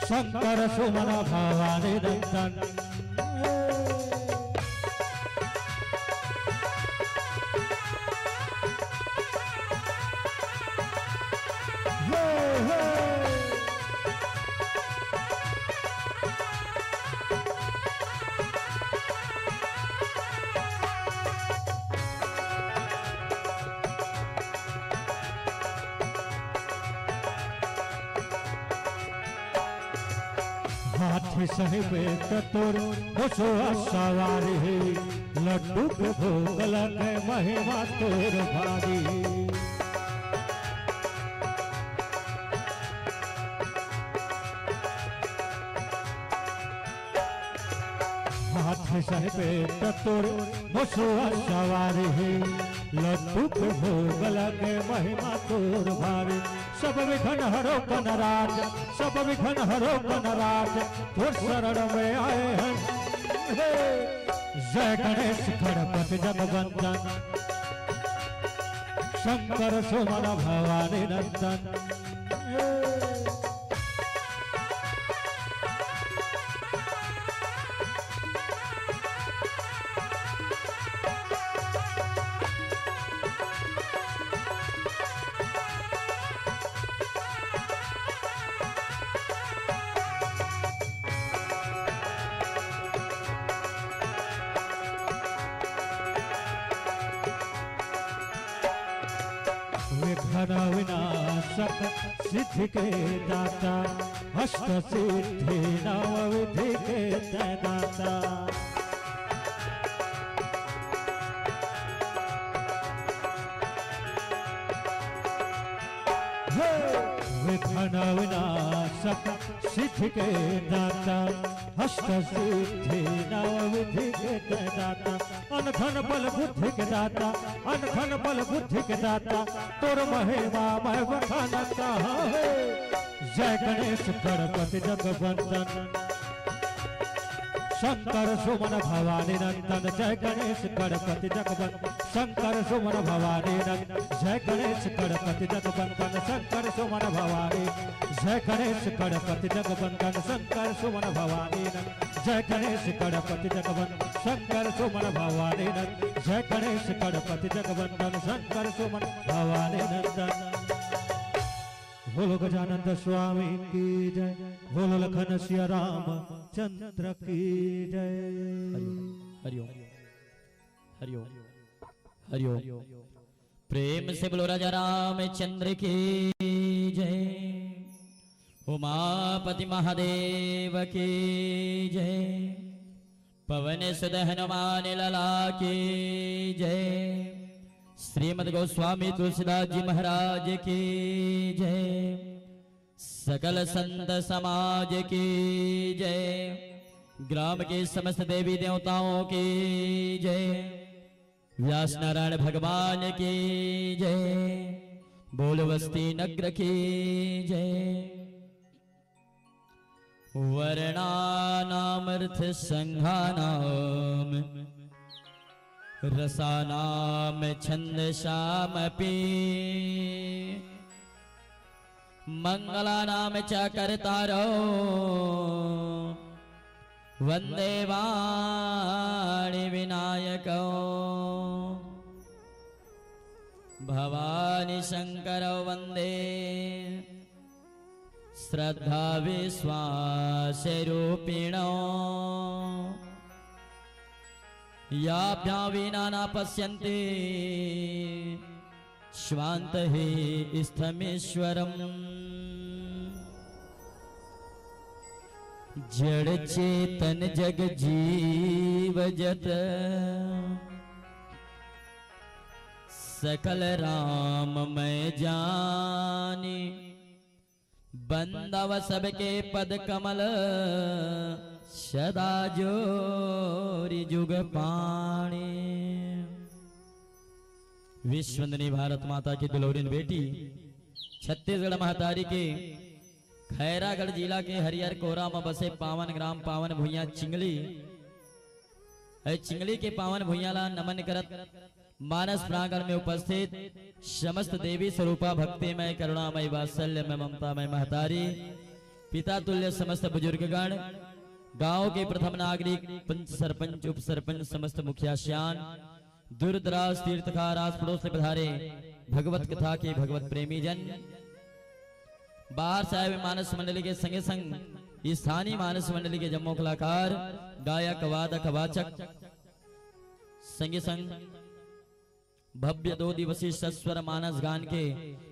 शंकर सुमन भवानी नंदन। हाथी सहित एक तोर मुसवा सवारी, लड्डू के भोग लगे महिमा तोर भारी। हाथी सहित तोर मुसुआ सवारी हे, लड्डू के भोग लगे महिमा तोर भारी। सब विघ्न हरो गणराज, सब विघ्न हरो गणराज, तोर शरण में आए हैं। हे, जय गणेश गणपति जगवंदन, शंकर सुमन भवानी नंदन। हे। विघ्न विनाशक सिद्धि के दाता, अष्ट सिद्धि नव विधि के तैं दाता। हे विघ्न विनाशक सिद्धि के दाता, अष्ट सिद्धि नव विधि के तैं दाता। अन धन बल बुद्धि के दाता, अन धन बल बुद्धि के दाता, तोर महिमा मैं बखानत कहाँ हे। जय गणेश गणपति जगवंदन, शंकर सुमन भवानी नंदन। जय गणेश गणपति जगवंदन, शंकर सुमन भवानी नंदन। जय गणेश गणपति जगवंदन, शंकर सुमन भवानी। जय गणेश गणपति जगवंदन, शंकर सुमन भवानी नंदन। जय गणेश गणपति जगवंदन, शंकर सुमन भवानी नंदन। जय गणेश गणपति जगवंदन, शंकर सुमन भवानी नंदन। बोलो गजानंद स्वामी की जय, बोलो लखन सिया राम चंद्र की जय। हरिओम, हरिओम, हरिओम, हरिओम। प्रेम से बोलो राजा रामचंद्र की जय, उमापति महादेव की जय, पवन सुत हनुमान लाला की जय, श्रीमद गोस्वामी तुलसीदास जी महाराज की जय, सकल संत समाज की जय, ग्राम के समस्त देवी देवताओं की जय, व्यास नारायण भगवान की जय, बोल बस्ती नगर की जय। वर्णानामर्थ संघानाम रसानाम छंदसामपि। मंगलानाम च कर्तारो वंदे वाणी विनायको। भवानी शंकरो वंदे श्रद्धा विश्वास रूपिणो। याभ्यां विना न पश्यन्ति स्वांतहि स्थमीश्वरम्। जड़ चेतन जग जीव जत सकल राम मैं जानी। बंदव सबके पद कमल सदा जोरि जुग पाणी। विश्ववंदनी भारत माता की दुलौरिन बेटी, छत्तीसगढ़ महतारी के खैरागढ़ जिला के हरियर कोरा म बसे पावन ग्राम पावन भुइयां चिंगली। ए चिंगली के पावन भुइयां ला नमन करत मानस प्रांगण में उपस्थित समस्त देवी स्वरूपा भक्तिमय करुणामय वात्सल्यमय ममतामय महतारी, पिता तुल्य समस्त बुजुर्गगण, गांव के प्रथम नागरिक, पंच सरपंच उप सरपंच समस्त मुखिया सियान, दूर दराज तीर्थ खार आस पड़ोस ले पधारे भगवत कथा के भगवत प्रेमी जन, बाहर से आए हुए मानस मंडली के संगे संग स्थानीय मानस मंडली के जम्मो कलाकार, गायक, वादक, वाचक, संगे संग भव्य दो दिवसीय सस्वर मानस गान के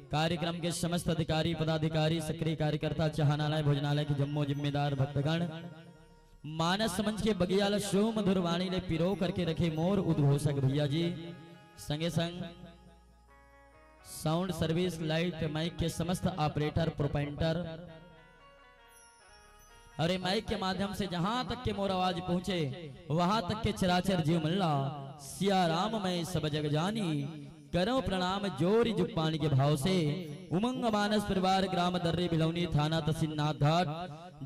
कार्यक्रम के समस्त अधिकारी पदाधिकारी सक्रिय कार्यकर्ता चाहनालय भोजनालय के जम्मो जिम्मेदार भक्तगण, मानस मंच के बगिया ल सुमधुर वाणी ले पिरो करके रखे मोर उद्घोषक भैया जी, संगे संग साउंड सर्विस लाइट माइक के समस्त ऑपरेटर प्रोपराइटर अरे माइक के माध्यम से जहां तक के मोर आवाज पहुंचे, वहां तक के चराचर जीव मन ला सिया राम मैं सब जग जानी। करो प्रणाम जोरी जुगपानी के भाव से। उमंग मानस परिवार, ग्राम दर्री भिलौनी, थाना तहसील नाथ घाट,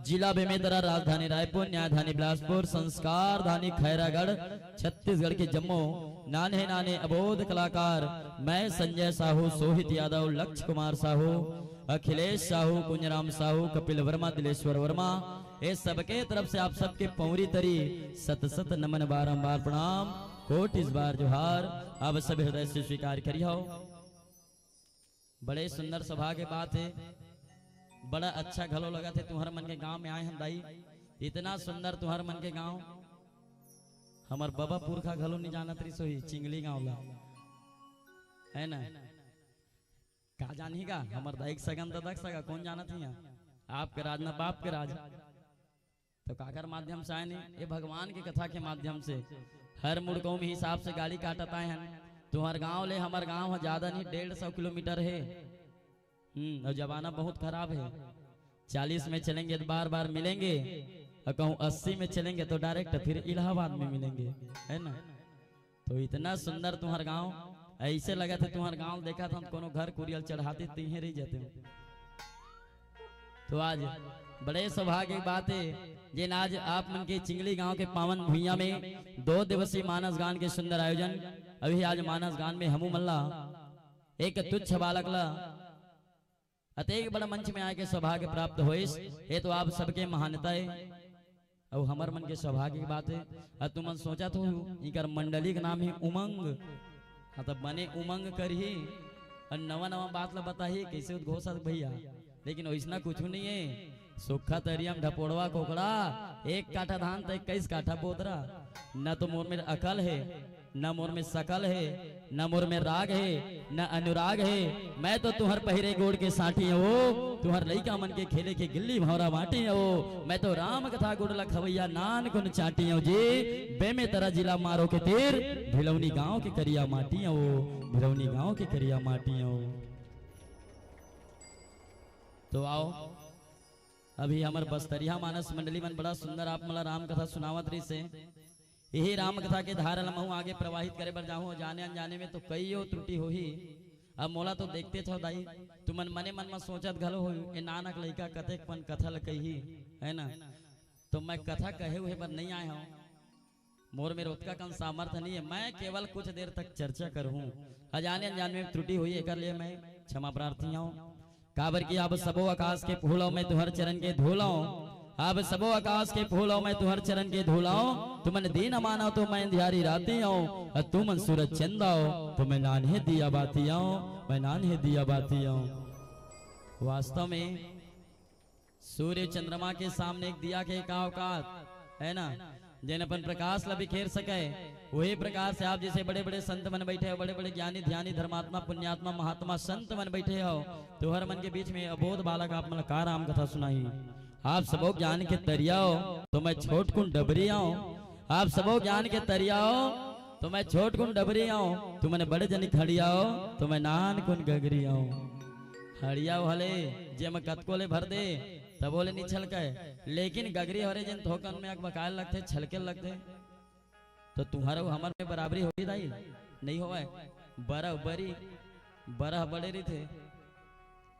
जिला बेमेतरा, राजधानी रायपुर, न्यायधानी बिलासपुर, संस्कार धानी खैरागढ़, छत्तीसगढ़ के जम्मो नान्हे नान्हे अबोध कलाकार, मैं संजय साहू, सोहित यादव, लक्ष्य कुमार साहू, अखिलेश साहू, कुंजराम साहू, कपिल वर्मा, दिलेश्वर वर्मा, ये सबके तरफ से आप सबके पौरी तरी सत सत नमन, बारंबार प्रणाम, कोटिस बार जोहार। आप सब हृदय से स्वीकार करिहव। बड़े सुंदर सौभाग्य के बात हे, बड़ा अच्छा घलो लगत हे। तुहर मन के गांव में आए हन दाई, इतना सुंदर तुहर मन के गांव। हमर बबा पुरखा घलो नहीं जानत रहिस होही चिंगली गांव ला, है ना? का जानही गा, हमर दाई के सगा न ददा के सगा, कौन जानत ही? आपके राज न बाप के राज। तो काकर माध्यम से आए नहीं, ये भगवान के कथा के माध्यम से। हर मुड़कौम हिसाब से गाड़ी काटत आए हन। तुहर गांव ले हमर गांव ह ज्यादा नहीं, डेढ़ सौ किलोमीटर हे। हम्म, और जमाना बहुत खराब हे। चालीस में चलेंगे तो बार बार मिलेंगे, और कहूँ अस्सी में चलेंगे तो डायरेक्ट फिर इलाहाबाद में मिलेंगे, है ना? तो इतना सुंदर तुहर गांव, ऐसे लगत हे तुहर गांव देखत हन कोनो घर कुरियल चढ़ाती तिहे रही जाते हो। तो आज बड़े सौभाग्य की बात हे, जेन आज आप मन के चिंगली गांव के पावन भुइयां में दो दिवसीय मानस गान के सुंदर आयोजन। अभी आज मानस गान में हमू मन ला एक तुच्छ बालक ला अतेक बड़ा मंच में आए के सौभाग्य प्राप्त होइस, ये तो आप सबके महानता हे। अउ हमर मन के सौभाग्य की बात हे। अब तुमन सोचत हो, इकर मंडली के नाम हे उमंग। हाँ, तब बने उमंग करही अउ नवा नवा बात ला बताही, कैसे उद्घोष हे भैया। लेकिन वैसना कुछ नहीं हे। सुक्खा तरिया म ढपोड़वा कोकड़ा, एक काठा धान त इक्कीस काठा बोदरा। न तो मोर में अकल हे, न मोर में सकल हे, न मोर में राग हे, न अनुराग हे। मैं तो तुहर पहिरे गोड़ के सांटी हंव, तुहर लइका मन के खेले के गिल्ली भौंरा बांटी हंव। मैं तो राम कथा गुड़ ला खवैया नानकुन चांटी हंव जी। बेमेतरा जिला मारो के तीर, भिलौनी गांव के करिया माटी हंव, भिलौनी गांव के करिया माटी हंव। तो आओ, अभी हमर बस्तरिया मानस मंडली मन बड़ा सुंदर आप मन ला राम कथा सुनावत रहिस हे। यही राम कथा के धारा ल महूं आगे प्रवाहित करे बर जाहूं। जाने अनजाने में तो कईयो त्रुटि होही। अब मोला तो देखते छव दाई, तुमन मने मन म सोचत घलो हो, ए नानक लइका कतेक पन कथा ल कही, है ना? तो मैं कथा कहे उहे बर नहीं आए हंव। मोर में ओतका कन सामर्थ्य नहीं हे, मैं केवल कुछ देर तक चर्चा करहूं। अजाने अनजाने में त्रुटि होही, एकर लिए मैं क्षमा प्रार्थी हंव। काबर कि अब सबो आकाश के फूल अव, मैं तुहर चरण के धूल अव। अब सबो आकाश के फूल अव, मैं तुहर चरण के धूल अव। तुमन दीन मानव तो मैं अंधियारी राती अव, अउ तुमन सूरज चंद अव तो मैं नान्हे दिया बाती अव, मैं नान्हे दिया बाती अव। वास्तव में सूर्य चंद्रमा के सामने एक दिया के का औकात, है ना? जेन अपन प्रकाश ला बिखेर सके, वही प्रकार से आप जैसे बड़े-बड़े संत मन बैठे हो, बड़े-बड़े ज्ञानी, ध्यानी, धर्मात्मा, पुण्यात्मा, महात्मा, संत मन बैठे हो, तुहर मन के बीच में अबोध बालक आप मन ला का राम कथा सुनाही। आप सबो ज्ञान के तरिया हो, तो मैं छोटकुन डबरी अव। आप सबो ज्ञान के तरिया हो, तो मैं छोटकुन डबरी अव। तुमन बड़े जनी खड़िया हो, तो मैं नानकुन गगरी अव। खड़िया हो हले, जेमा कतको ले भर दे, तभो ले नी छलके, लेकिन गगरी हो रे, जेन थोकन में अकबकाय लगथे, छलके लगथे। तो तुहर अउ हमर में बराबरी होही दाई? नहीं होवय। बरह बरी, बरह बड़े रहिथे,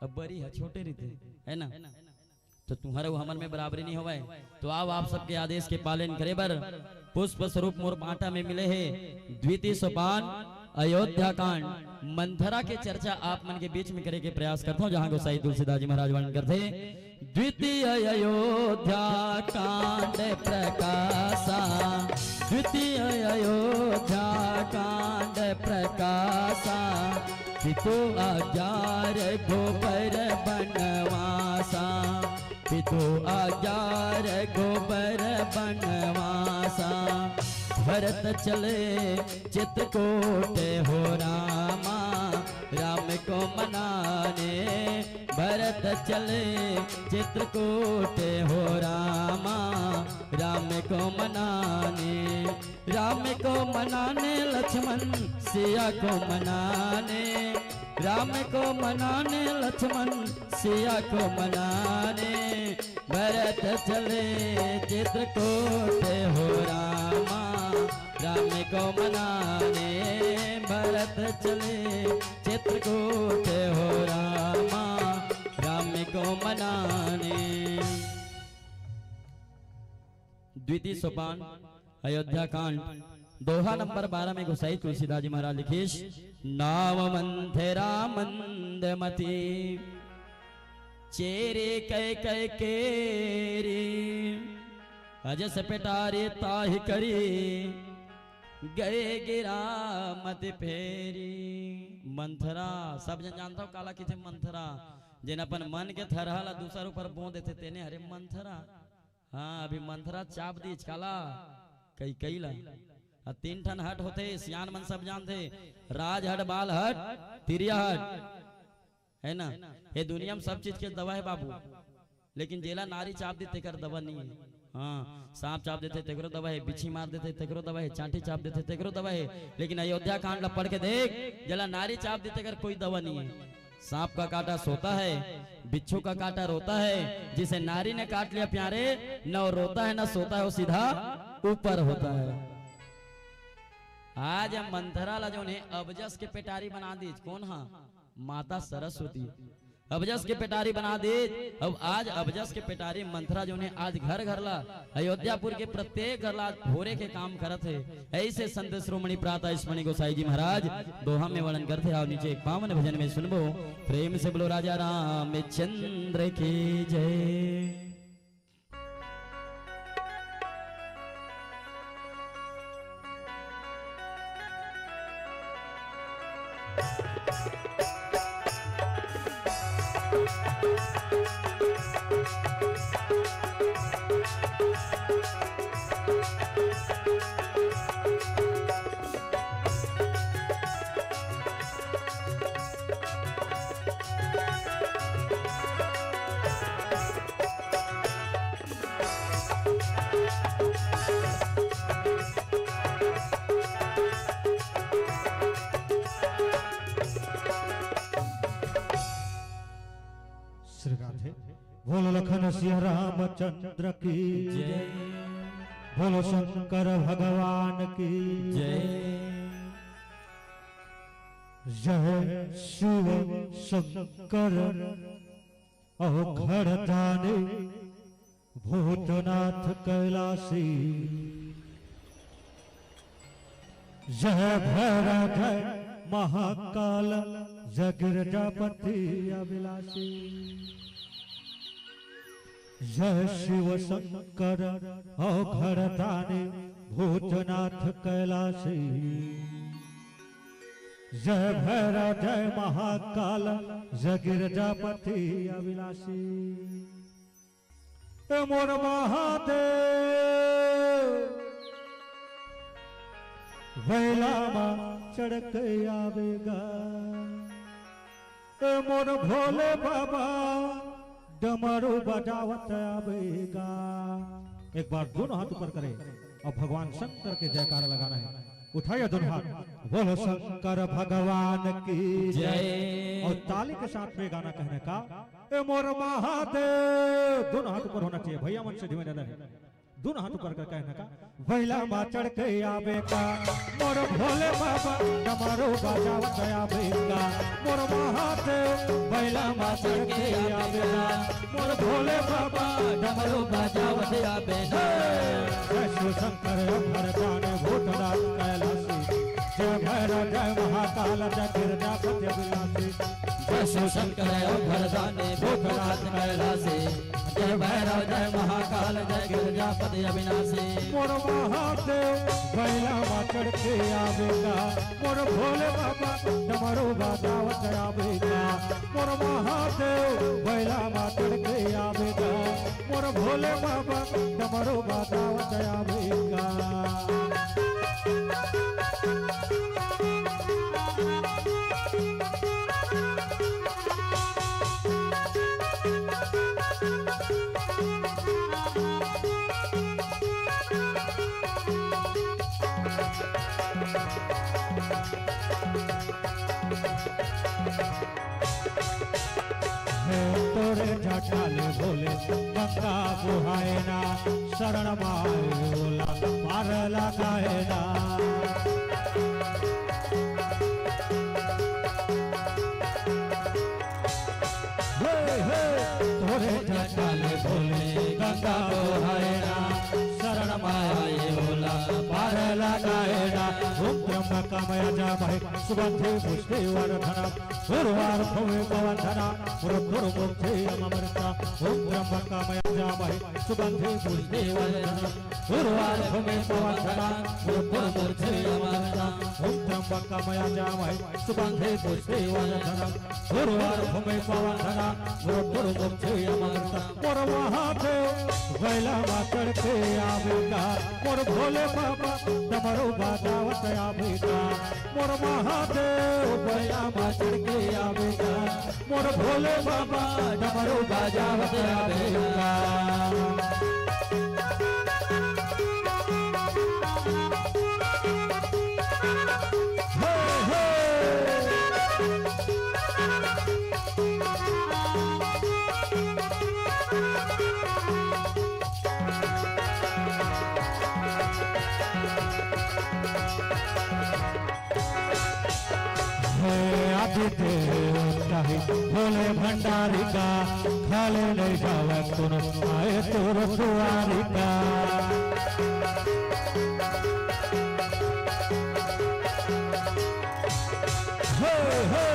अब बरी ह छोटे रहिथे, है ना? तो तुहर अउ हमर में बराबरी नहीं होवय। तो आओ, आप सबके आदेश के पालन करे बर पुष्प स्वरूप मोर बांटा में मिले हे द्वितीय सोपान अयोध्या कांड मंथरा के चर्चा आप मन के बीच में करे के प्रयास करथंव, जहां गोसाई तुलसीदास जी महाराज वर्णन करथे। द्वितीय अयोध्या कांड प्रकाशा, द्वितीय अयोध्या कांड प्रकाशा, पितु आज्ञा रघुबर बनवासा, पितु आज्ञा रघुबर बनवासा। भरत चले चित्रकूट हो रामा, राम को मनाने। भरत चले चित्रकूट हो रामा, राम को मनाने। राम को मनाने लक्ष्मण सिया को मनाने, राम को मनाने लक्ष्मण सिया को मनाने। भरत चले चित्रकूट हो रामा, राम को मनाने। भरत चले चित्रकूट हो रामा, राम को मनाने। द्वितीय सोपान अयोध्या कांड, दोहा नंबर बारह में गोसाई तुलसीदास जी महाराज लिखिस, नाम मंथरा मंदमती, चेरे कै कै केरी, अजस पेटारी ताहि करी, गए गिरा मति फेरी। मंथरा, सब झन जानथव काला कहिथे मंथरा, जेन अपन मन के थरहा ला दूसर ऊपर बो देथे तेने हरे मंथरा। हाँ, अभी मंथरा चाप दीच काला, कैकई ला। अउ तीन ठन हट होथे, सियान मन सब जानथे, राज हट, बाल हट, तिरिया हट, है ना? ये दुनिया में सब चीज के दवा है बाबू, लेकिन जेला नारी चाप दी तेकर दवा नहीं है। हाँ, सांप चाप देथे तेकरो दवा है, बिच्छी मार देथे तेकरो दवा है, चांटी चाप देथे तेकरो दवा है, लेकिन अयोध्या कांड ला पढ़ के देख, जेला नारी चाप दी तेकर कोई दवा नहीं है। सांप का काटा सोता है, बिच्छू का काटा रोता है, जिसे नारी ने काट लिया प्यारे, न वो रोता है न सोता है, वो सीधा ऊपर होता है। आज मंथरा ला जोन हे अबजस के पेटारी बना दीच, कोन हा? माता सरस्वती। अबजस के पेटारी बना दीच। अब आज अबजस के पेटारी मंथरा जोन हे आज घर घर ला, अयोध्यापुर के प्रत्येक घर ला आज भोरे के काम करत हे। ऐसे संत शिरोमणि प्रातः शिरोमणि गोसाई जी महाराज दोहा में वर्णन करथे। आओ नीचे एक पावन भजन में सुनबो। प्रेम से बोलो राजा रामचंद्र की जय। श्री राधे। बोलो लखन सिया रामचंद्र की जय। बोलो शंकर भगवान की जय। जय शिव शंकर अवघड़दानी भूतनाथ कैलासी। जय भैरव जय महाकाल जय गिरजापति अविनाशी। जय शिव शंकर अवघड़दानी भूतनाथ कैलासी। जय भैरव जय महाकाल जय गिरजापति अविनाशी। ए मोर महादेव भैला मा चढ़ के आवेगा। ए मोर भोले बाबा डमरू बजावत आवेगा। एक बार दोनों हाथ ऊपर करें और भगवान शंकर के जयकारा लगाना है। उठाइए दोनों हाथ, बोलो शंकर भगवान की जय। और ताली के साथ में गाना कहने का, ए मोर महादेव, दोनों हाथ ऊपर होना चाहिए भैया, मन से धीमे रहना है। दोनों हाथ ऊपर कर कहने का, भैला मा चढ़ के आवेगा मोर भोले बाबा, डमरू बजावत आवेगा मोर महादेव, भैला मा चढ़ के आवेगा मोर भोले बाबा, डमरू बजावत आवेगा। जय शिव शंकर अवघड़दानी भूतनाथ कैलासी, जय भैरव जय महाकाल जय गिरजापति अविनाशी। जय शिव शंकर अवघड़दानी भूतनाथ कैलासी, जय भैरव जय महाकाल जय गिरजापति अविनाशी। मोर महादेव भैला मा चढ़ के आवेगा, मोर भोले बाबा डमरू बजावत आवेगा। मोर महादेव भैला मा चढ़ के आवेगा, मोर भोले बाबा डमरू बजावत आवेगा। हे तोर जटा ले भोले गंगा बोहाए ना, शरण माए ओला पार लगाए ना। हे, हे, तोरे जटा ले भोले गंगा बोहाए ना, शरण माए ओला पार लगाए ना। ओम त्र्यंबकम यजामहे सुगंधिं पुष्टिवर्धनम्, उर्वारुकमिव बन्धनान् मृत्युर्मुक्षीयमामृतात्। ओम त्र्यंबकम यजामहे सुगंधिं पुष्टिवर्धनम्, उर्वारुकमिव बन्धनान् मृत्युर्मुक्षीयमामृतात्। ओम त्र्यंबकम यजामहे सुगंधिं पुष्टिवर्धनम्, उर्वारुकमिव बन्धनान् मृत्युर्मुक्षीयमामृतात्। मोर महादेव बैला मा चढ़ के आवेगा, मोर भोले बाबा डमरू बजावत आवेगा। मोर महादेव बैला मा चढ़ के आवेगा, मोर भोले बाबा डमरू बजावत आवेगा। हे, हे। हे आदिदेव कही भोले भंडारी का, खाले नहीं जावे तुन आए तोर दुआरी का। हे, हे,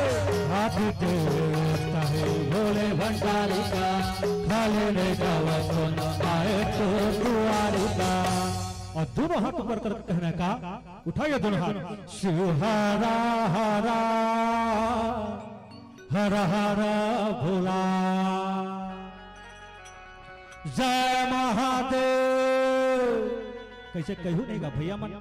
आदिदेव कही भोले भंडारी का, खाले नहीं जावे तुन आए तोर दुआरी का। और दोनों हाथ ऊपर करके कहने का, उठाइए दोनों हाथ। शिव हरा हरा, हर हर भोला, जय महादेव। कैसे कहू नहीं गा भैया मन,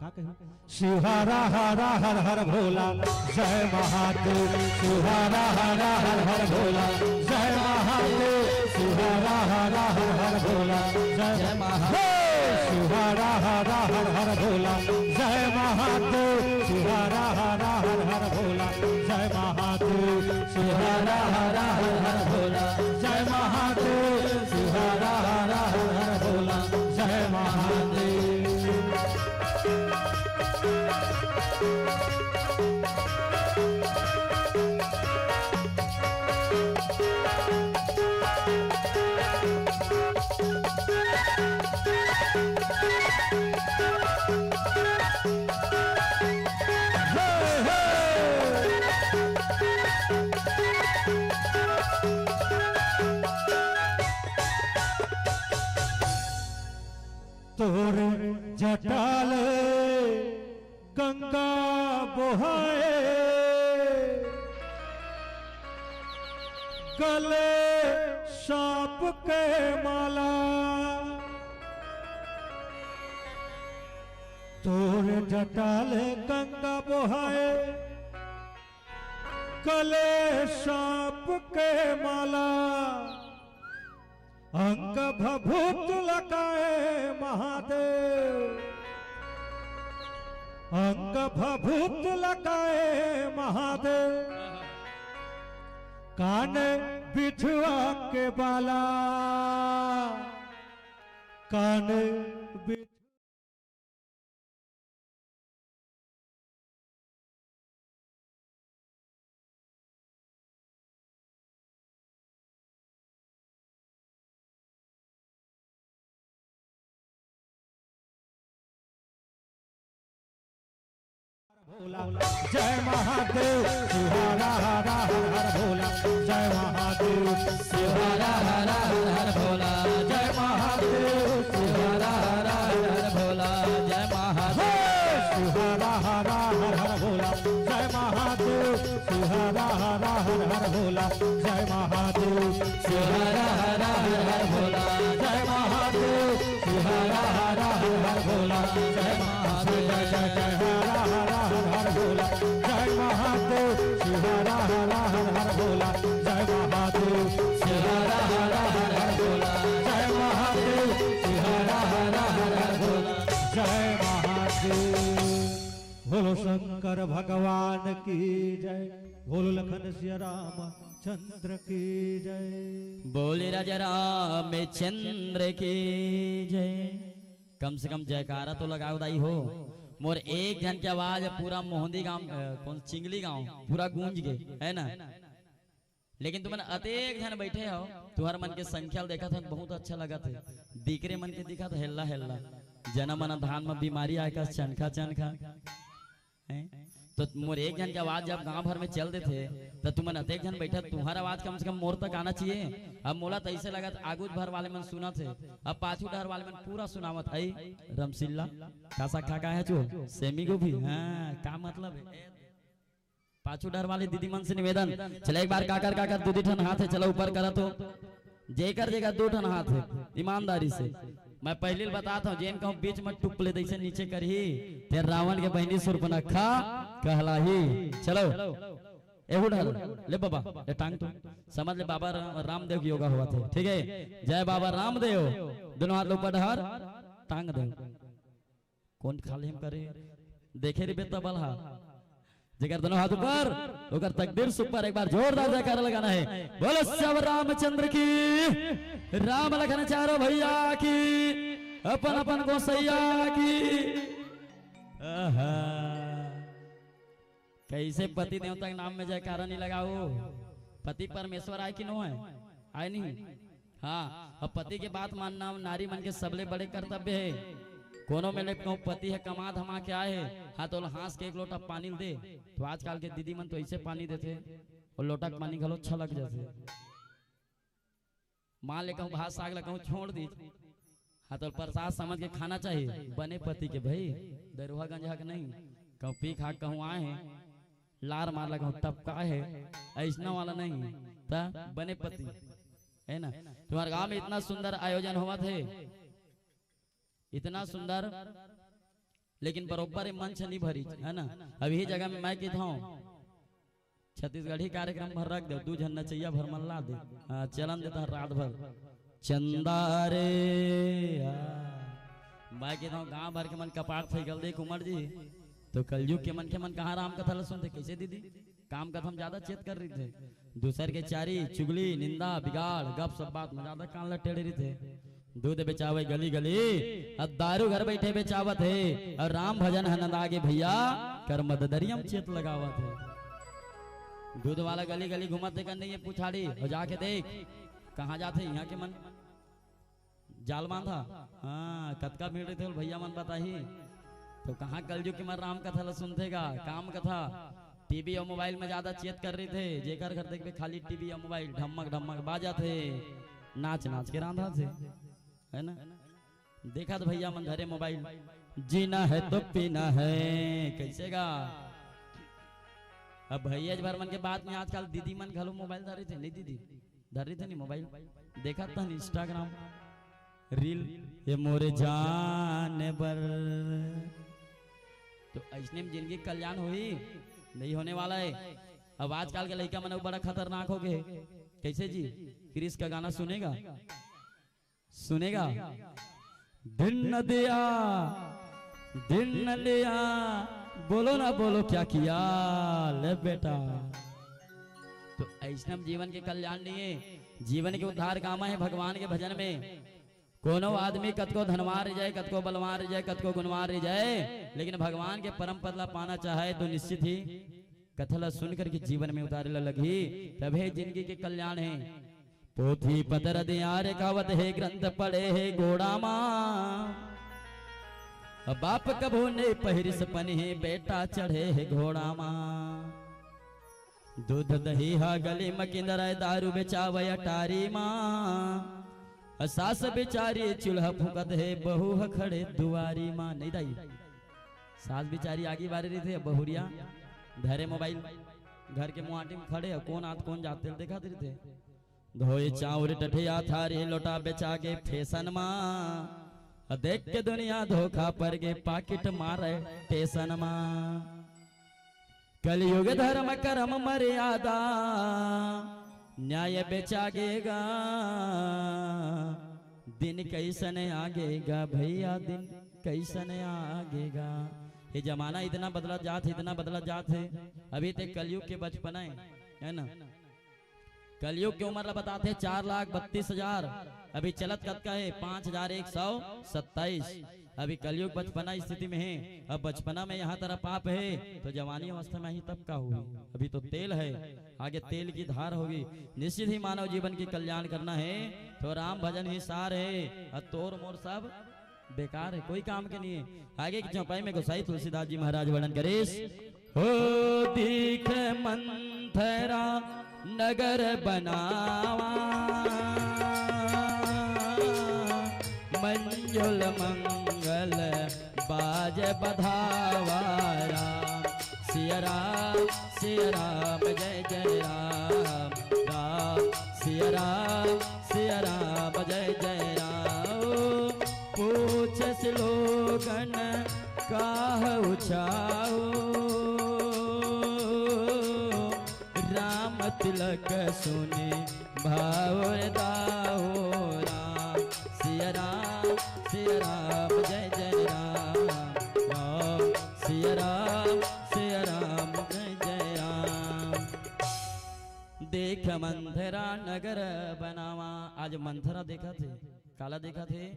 का कहू? शिव हरा हरा हर हर भोला, जय महादेव। शिव हरा हरा हर हर भोला, जय महादेव। शिव हरा हरा हर हर भोला, जय जय महादेव। हे शिव हरा हरा हर हर भोला, जय महादेव। शिव हरा हरा हर हर भोला, जय महादेव। शिव हरा हरा हर हर भोला, जय महादेव। शिव हरा हरा हर हर भोला, जय महादेव। तोर जटा ले गंगा बोहाए, गले सांप के माला। तोर जटा ले गंगा बोहाए, गले सांप के माला। अंग भभूत लगाए महादेव, अंग भभूत लगाए महादेव। कान बिछुआ के बाला, कान बिछ भोला, जय महादेव। शिव हरा हरा हर हर भोला, जय महादेव। शिव हरा हरा हर हर भोला, जय महादेव। शिव हरा हरा हर हर भोला, जय महादेव। हे शिव हरा हरा हर हर भोला, जय महादेव। शिव हरा हरा हर हर भोला, जय महादेव। शिव हरा हरा हर हर भोला, जय महादेव। शिव हरा हरा हर हर भोला, जय महादेव। जय जय जय हरा हरा हर हर भोला, जय महादेव। शिव हरा हरा हर हर भोला, जय महादेव। शिव हरा हरा हर हर भोला, जय महादेव। शिव हरा हरा हर हर भोला, जय महादेव। बोलो शंकर भगवान की जय, बोलो लखन सिया राम चंद्र की जय। बोले राजा रामचंद्र की जय। कम से कम जयकारा तो लगाओ दाई हो। मोर एक झन के आवाज पूरा मोहंदी गांव, अ, कौन, चिंगली गांव पूरा गूंज गे, है ना? लेकिन तुमन अतेक झन बैठे हो, तुहर मन के संख्या ल देखत हन, बहुत अच्छा लगत हे। दिकरे मन के दिखत हेल्ला हेल्ला, जना मना धान म बीमारी आए कस चनखा चनखा। हैं? तो मोर एक झन के आवाज जब गांव भर में चल देथे, त तुमन अतेक झन बैठे, तुहर आवाज कम से कम मोर तक आना चाहिए। अब मोला त अइसे लगत आगू भर वाले मन सुनत हे, अब पाछू डहर वाले मन पूरा सुनावत हे। रमसिल्ला, का साग खा का है चो? सेमी गोभी? हाँ, का मतलब है? पाछू डहर वाले दीदी मन से निवेदन, चला एक बार काकर काकर दू दू ठन हाथ हे, चला ऊपर करा तो। जेकर जेकर दू ठन हाथ हे, ईमानदारी से। मैं पहिली ल बतात हंव, जेन कहूं बीच म टुप ले दइसे नीचे करही, तेन रावण के बहिनी सुर्पनखा कहलाही। चलो, एहू डहर, ले बाबा, ए टांग तो, समझ ले बाबा रा-, रामदेव के योगा होवत हे, ठीक हे? जय बाबा रामदेव, दूनों हाथ ल ऊपर डहर, टांग दे। कौन खाल्हे म करे? देखे रहिबे तब बलहा। जेकर दूनों हाथ ऊपर, ओकर तकदीर सुपर। एक बार जोरदार जयकारा लगाना हे। बोलो सब रामचंद्र की, राम लखन चारों भैया की, अपन अपन गोसैया की। आहा। कइसे पति देवता के नाम में जयकारा नइ लगाओ? पति परमेश्वर आय कि नो आय? आय नहीं? हाँ, अब पति के बात मानना नारी मन के सबले बड़े कर्तव्य हे। कोनो में ले कहूं पति हे, कमा धमा के आए हे, हाँ, तो ओला हाँस के एक लोटा पानी ल दे, तो आजकल के दीदी मन तो अइसे पानी देथे, अउ लोटा के पानी घलो छलक जाथे। मान ले कहूं भात साग ला कहूं छोड़ दीस, हाँ, तो प्रसाद समझ के खाना चाहिए। बने पति के भाई, दरुहा गंजहा के नहीं। कहूं पी खा कहूं आए हे, लार मार ला कहूं टपका हे, अइसना वाला नहीं। त बने पति, है ना? तुम्हर गांव में इतना सुंदर आयोजन होवत हे, इतना सुंदर, लेकिन बरोबर ये मंच नहीं भरी, है ना? अब यही जगह में मैं कहत हंव, छत्तीसगढ़ी कार्यक्रम भर रख दे, दू झन नचैया भर मन ला दे। हाँ, चलन देता रात भर। चंदा रे यार। मैं कहत हंव, गांव भर के मन कपाट फेंकल दे कुंवर जी। तो कलयुग के मनखे मन कहाँ राम कथा ल सुनथे? कइसे दीदी? काम कथा म ज्यादा चेत कर रहिथे। दूसर के चारी, चुगली, निंदा, बिगाड़, गप सप बात म ज्यादा कान ल टेढ़े रहिथे। दूध बेचावे गली गली, अब दारू घर बैठे बेचावत हे, अउ राम भजन ह नंदा गे भैया, कर मददरिया म चेत लगावत हे। दूध वाला गली गली घूमत देखन नहीं हे पुछाड़ी, अउ जाके देख, कहाँ जाथे इहाँ के मन? जाल बांधा। हाँ, कतका भीड़ रहिथे, भैया मन बताही। तो कहाँ कलयुग के मन राम कथा ल सुनथे गा? काम कथा। टीवी अउ मोबाइल में ज्यादा चेत कर रहिथे, जेकर घर देखबे खाली टीवी अउ मोबाइल ढमक ढमक बाजत हे, नाच नाच के रांधत हे, है ना? देखत भैया मन धरे मोबाइल, जीना है तो पीना है, कइसे गा? अब भैया भर मन के बात में आजकल दीदी मन घलो मोबाइल धरे थे, नहीं दीदी? धर रहिथे नहीं मोबाइल, देखत हन Instagram reel, ये मोरे जान बर। तो अइसने में जिंदगी के कल्याण होही? नहीं होने वाला हे। अब आजकल के लइका मन अउ बड़ा खतरनाक हो गे। कइसे जी? क्रिस का गाना सुनेगा? सुनेगा? दिन न दिया, दिन न लिया, बोलो ना बोलो क्या किया, ले बेटा। तो अइसने में जीवन के कल्याण नहीं हे, जीवन के उद्धार कामा हे भगवान के भजन में। कोनो आदमी कतको धनवान रह जाए, कतको बलवान रह जाए, कतको गुणवान रह जाए, लेकिन भगवान के परम पद ला पाना चाहे तो निश्चित ही कथा ला सुन करके जीवन में उतारे ला लगही, तभे जिंदगी के कल्याण हे। पोथी पतर दियार कावत हे, ग्रंथ पढ़े हे गोड़ा मा। अब बाप कभू नहीं पहिरिस पनही, बेटा चढ़े हे घोड़ा मा। दूध दही हा गली म किंदरय, दारू बेचावय अटारी मा। अ सास बेचारी चूल्हा फूंकत हे, बहू ह खड़े दुआरी मा। नहीं दाई, सास बेचारी आगी बारे रहिथे, बहुरिया धरे मोबाइल, घर के मुहाटी म खड़े, अउ कोन आत कोन जात तेला देखत रहिथे। धोए चाउर टठिया थारी, लोटा बेचा गे फैशन मा। अ देख के दुनिया धोखा पर गे, पाकिट मारे टेसन मा। कलयुग धर्म करम मर्यादा, न्याय बेचा गे गा। दिन कइसन आगे गा भैया, दिन कइसन आगे गा। ये जमाना इतना बदलत जात हे, इतना बदलत जात हे। अभी ते कलयुग के बचपना हे, है ना? कलयुग के उम्र ला बताथे चार लाख बत्तीस हजार। अभी चलत कतका हे? पाँच हजार एक सौ सत्ताईस। अभी कलयुग बचपना स्थिति में हे। अब बचपना में यहाँ तरह पाप हे, तो जवानी अवस्था में ही तब का होही? अभी तो तेल हे, आगे तेल की धार होगी। निश्चित ही मानव जीवन की कल्याण करना हे, तो राम भजन ही सार हे। अउ तोर मोर सब बेकार हे, कोई काम के नहीं हे। आगे की चौपाई में गोसाई तुलसीदास जी महाराज वर्णन करेस। हो दीख मंथरा नगर बनावा, मंजुल मंगल बाज बधावा। राम सिया राम, सिया राम, जय जय राम। राम सिया राम, सिया राम, जय जय राम। पूछस लोगन काहू छाऊ, राम तिलक सुनि भाव दाऊ। राम सिया राम, सिया राम, जय जय राम। राम सिया राम, सिया राम, जय जय राम। देख मंथरा नगर बनावा। आज मंथरा देखत हे, काला देखत हे?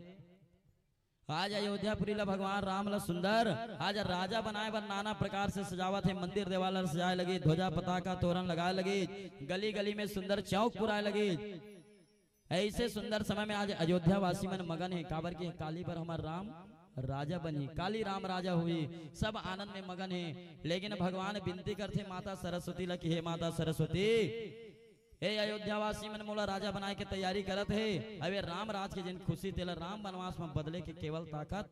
आज अयोध्यापुरी ला भगवान राम ला सुंदर, आज राजा बनाए बर नाना प्रकार से सजावत हे। मंदिर देवाल ला सजाए लगे, ध्वजा पताका तोरण लगाए लगे, गली गली में सुंदर चौक पुराए लगे। ऐसे सुंदर समय में आज अयोध्या वासी मन मगन हे, काबर के काली बर हमर राम राजा बनही, काली राम राजा होही, सब आनंद में मगन हे। लेकिन भगवान बिनती करथे माता सरस्वती ला कि हे माता सरस्वती, ए अयोध्या वासी मन मोला राजा बनाए के तैयारी करत हे, अबे राम राज के जेन खुशी तेला राम बनवास में बदले के केवल ताकत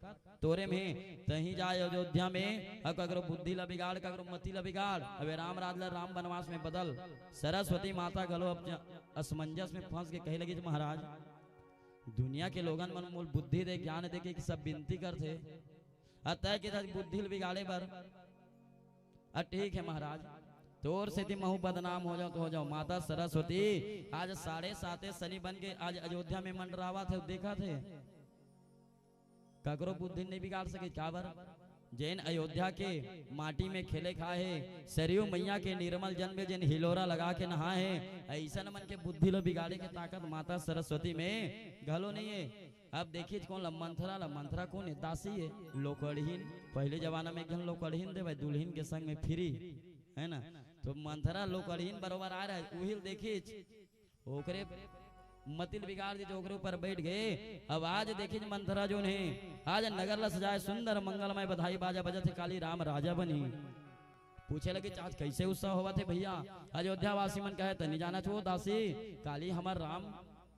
तोरे में हे। तहीं जा अयोध्या में अउ ककरो बुद्धि ला बिगाड़, ककरो मति ला बिगाड़, अबे राम राज ला राम बनवास में बदल। सरस्वती माता घलो अब ज-, असमंजस में फंस के कहे लगिस, महाराज, दुनिया के लोगन मन मोला बुद्धि दे, ज्ञान दे के सब बिनती करथे, अउ तैं के बुद्धि ल बिगाड़े बर। अ, ठीक हे महाराज, तोर सेती महूं बदनाम हो जांव त हो जांव। माता सरस्वती आज साढ़े साते सनी बन के आज अयोध्या में मंडरावत हे, देखत हे। ककरो बुद्धि नइ बिगाड़ सके, काबर? जेन अयोध्या के माटी में खेले खाए हे, सरयू मैया के निर्मल जल में जेन हिलोरा लगा के नहाए हे, अइसन मन के बुद्धि ल बिगाड़े के ताकत माता सरस्वती में घलो नइ हे। अब देखिच कोन ला, मंथरा ला। मंथरा कोन हे? दासी हे, लोकड़हीन। पहिले जमाना में एक झन लोकड़हीन देवय, दुलहिन के संग में फिरी, हे ना? त मंथरा लोकड़हीन बरोबर आए रहय, उही ल देखिच ओकरे मति ल बिगाड़ दिस, ओकरे ऊपर बइठ गे। अब आज देखिच मंथरा जोन हे, आज नगर ल सजाए सुंदर मंगलमय, बधाई बाजा बजत हे, काली राम राजा बनही। पूछे लगिच आज कइसे उत्सव होवत हे भइया? अयोध्या वासी मन कहे त नइ जानत हो दासी, काली हमर राम,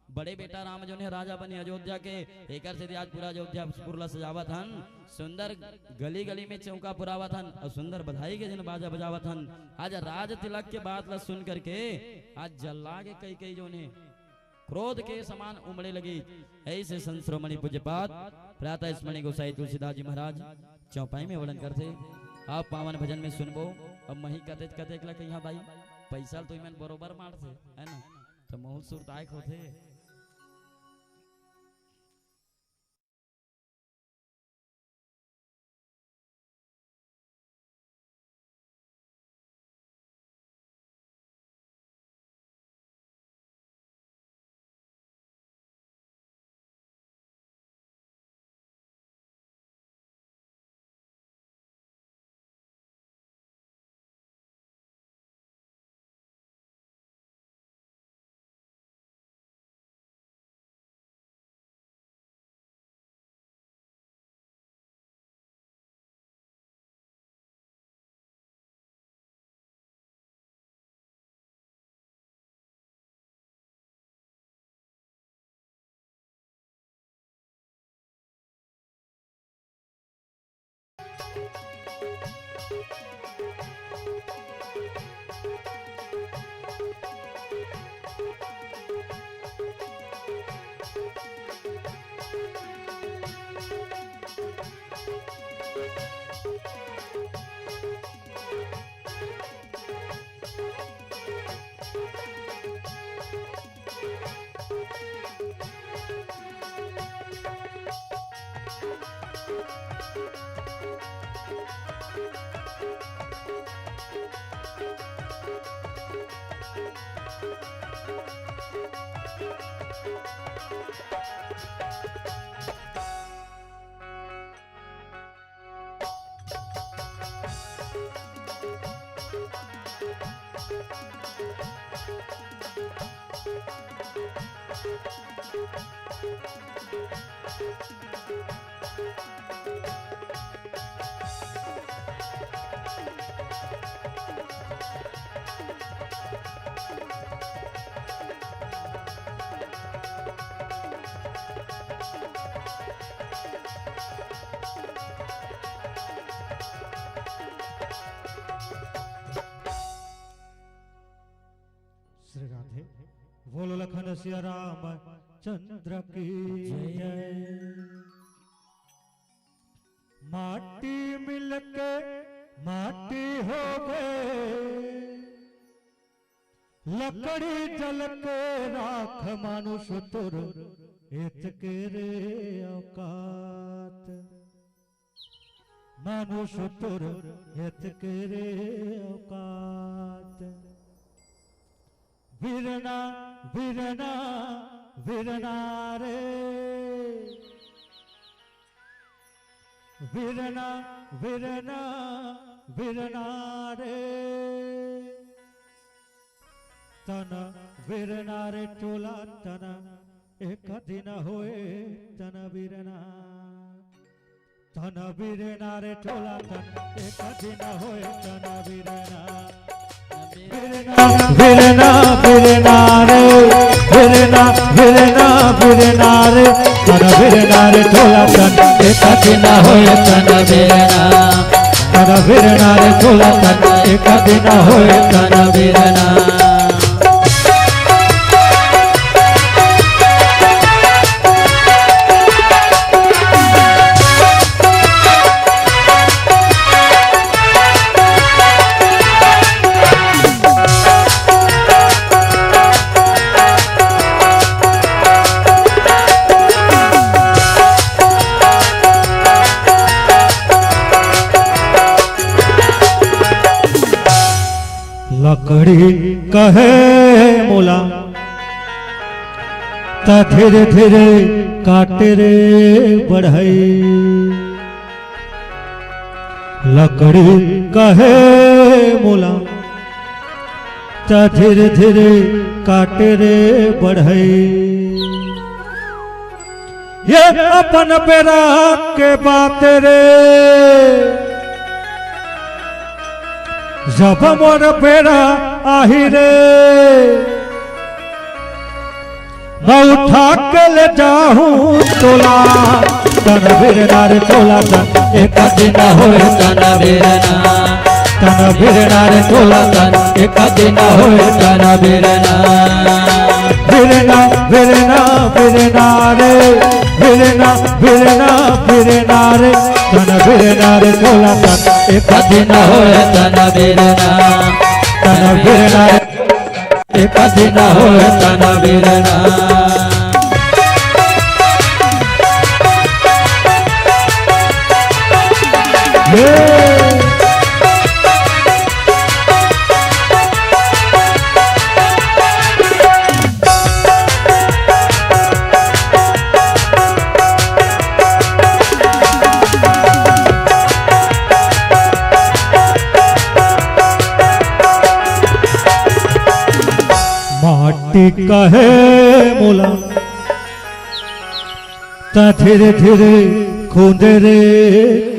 बड़े बेटा राम जोन हे राजा बनही अयोध्या के, एकर सेती आज पूरा अयोध्यापुर ल सजावत हन। सुंदर गली गली में चौका पुरावत हन अउ सुंदर बधाई के जेन बाजा बजावत हन। आज राज तिलक के बात ला सुन करके आज जल्ला गे कैकेयी जोन हे, क्रोध के समान उमड़े लगिस। अइसे संत शिरोमणि पूज्यपाद प्रातः स्मरणीय गोसाई तुलसीदास जी महाराज चौपाई में वर्णन करथे। आप पावन भजन में सुनबो। अब मही कतेक कतेक ला कहिहां दाई, पइसा ल तो इमन बरोबर मारथे, हे ना? त महूं ल सुरताए के होथे। बोलो लखन सिया रामचंद्र की जय। माटी मिलके माटी हो गए, लकड़ी जल के राख, मानुष तोर एतके रे औकात, मानुष तोर एतके रे औकात। बिरना, बिरना, बिरना रे। बिरना, बिरना, बिरना रे। तन बिरना रे टोला तन, एक दिन होए तन बिरना। तन बिरना रे टोला तन, एक दिन होए तन बिरना। बिरना, बिरना, बिरना रे, बिरना, बिरना, बिरना रे, तन बिरना रे टोला तन, एक दिन होए तन बिरना। तन बिरना रे टोला तन, एक दिन होए तन बिरना। लकड़ी कहे मोला, त धीरे धीरे काटे रे बढ़ई। लकड़ी कहे मोला, त धीरे धीरे काटे रे बढ़ई। ये अपन बेरा के बात रे, जब मोर बेरा आही रे, मैं उठा के ले जाहूं तोला। तन बिरना रे टोला तन, एक दिन होए तन बिरना। तन बिरना रे टोला तन, एक दिन होए तन बिरना। बिरना, बिरना, बिरना रे, बिरना, बिरना, बिरना रे, तन बिरना रे टोला तन, एक दिन होए तन बिरना। तन बिरना रे, एक दिन होए तन बिरना। हे। माटी कहे मोला, त धीरे धीरे खोंदे रे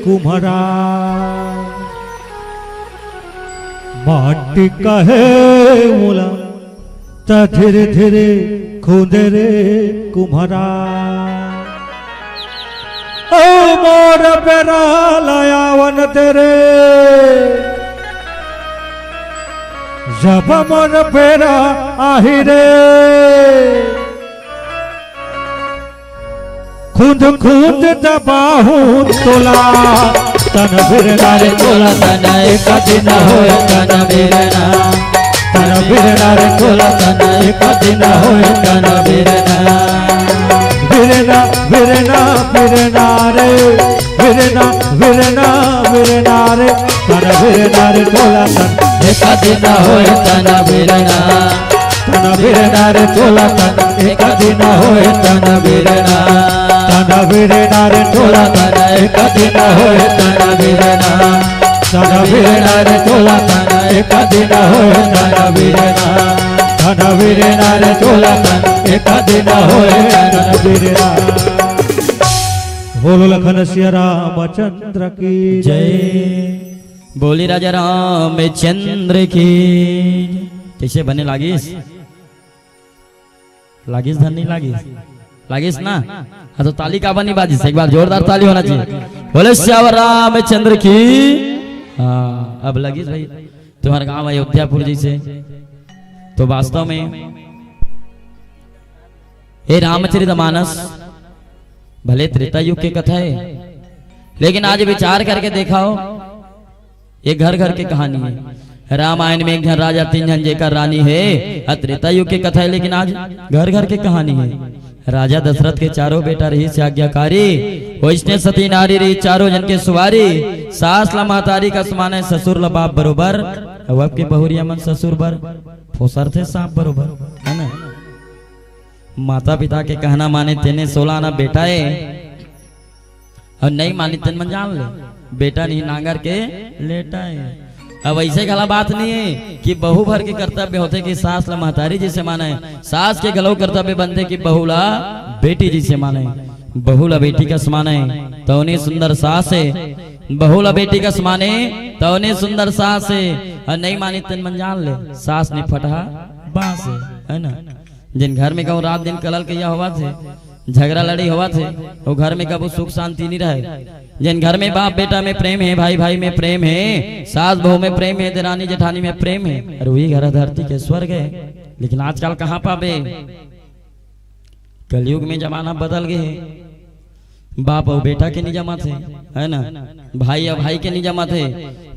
कुम्हरा। माटी कहे मोला, त धीरे धीरे खोंदे रे कुम्हरा। ओ मोर बेरा लायावन दे रे, जब मोर बेरा आही रे। खुंद खुंद दबाहूं तोला। तन बिरना रे तोला तन, एक दिन होए तन बिरना। तन बिरना रे तोला तन, एक दिन होए तन बिरना। बिरना, बिरना, बिरना रे, बिरना, बिरना, बिरना रे, तन बिरना रे तोला तन, एक दिन होए तन बिरना। तन बिरना रे तोला तन, एक दिन होए तन बिरना। तन बिरना रे तोला तन, एक दिन होए तन बिरना। तन बिरना रे तोला तन, एक दिन होए तन बिरना। तन बिरना रे तोला तन, एक दिन होए तन बिरना। बोलो लखन सिया रामचंद्र की जय। बोली राजा रामचंद्र की। कैसे बने लागिस? लागिस धन नहीं लागिस? लागिस ना? हाँ, तो ताली काबर नहीं बाजिस? एक बार जोरदार ताली होना चाहिए। बोले सियावर रामचंद्र की। हाँ, अब लगिस भाई, तुम्हारा गांव अयोध्यापुर जैसे। तो वास्तव में हे रामचरितमानस, भले त्रेता युग के कथा हे, लेकिन आज विचार करके देखव, ये घर घर के कहानी हे। रामायण में एक झन राजा, तीन झन जेकर रानी हे, अ त्रेता युग के कथा हे, लेकिन आज घर घर के कहानी हे। राजा दशरथ के चारों बेटा रहिस आज्ञाकारी, वइसने सती नारी रहिस चारों झन के सुवारी। सास ला महतारी कस माने, ससुर ला बाप बरोबर, अउ अब के बहुरिया मन ससुर बर फोसरथे सांप बरोबर, हे ना? माता पिता के कहना माने तेने सोला आना बेटा हे, अउ नइ माने तेन मन जान ले, बेटा नहीं नांगर के लेटा हे। अब अइसे घला बात नइ हे कि बहू भर के कर्तव्य होथे कि सास ला महतारी जइसे माने, सास के घलो कर्तव्य बनथे कि बहू ला बेटी जइसे माने, बहू ला बेटी कस माने, तउने सुंदर सास हे, बहू ला बेटी कस माने, तउने सुंदर सास हे, अउ नइ माने तेन मन जान ले, सास ने फटहा बांस हे, हे ना? जेन घर में कहूं रात दिन कलल कइया होवत हे, झगरा लड़ई होवत हे, वो घर में कभू सुख शांति नइ रहय। जेन घर में बाप बेटा में प्रेम हे, भाई भाई में प्रेम हे, सास बहू में प्रेम हे, देरानी जेठानी में प्रेम हे, अरे वही घर धरती के स्वर्ग हे। लेकिन आजकल कहां पाबे? कलयुग में जमाना बदल गे हे। बाप अउ बेटा के नइ जमत हे, हे ना? भाई अउ भाई के नइ जमत हे,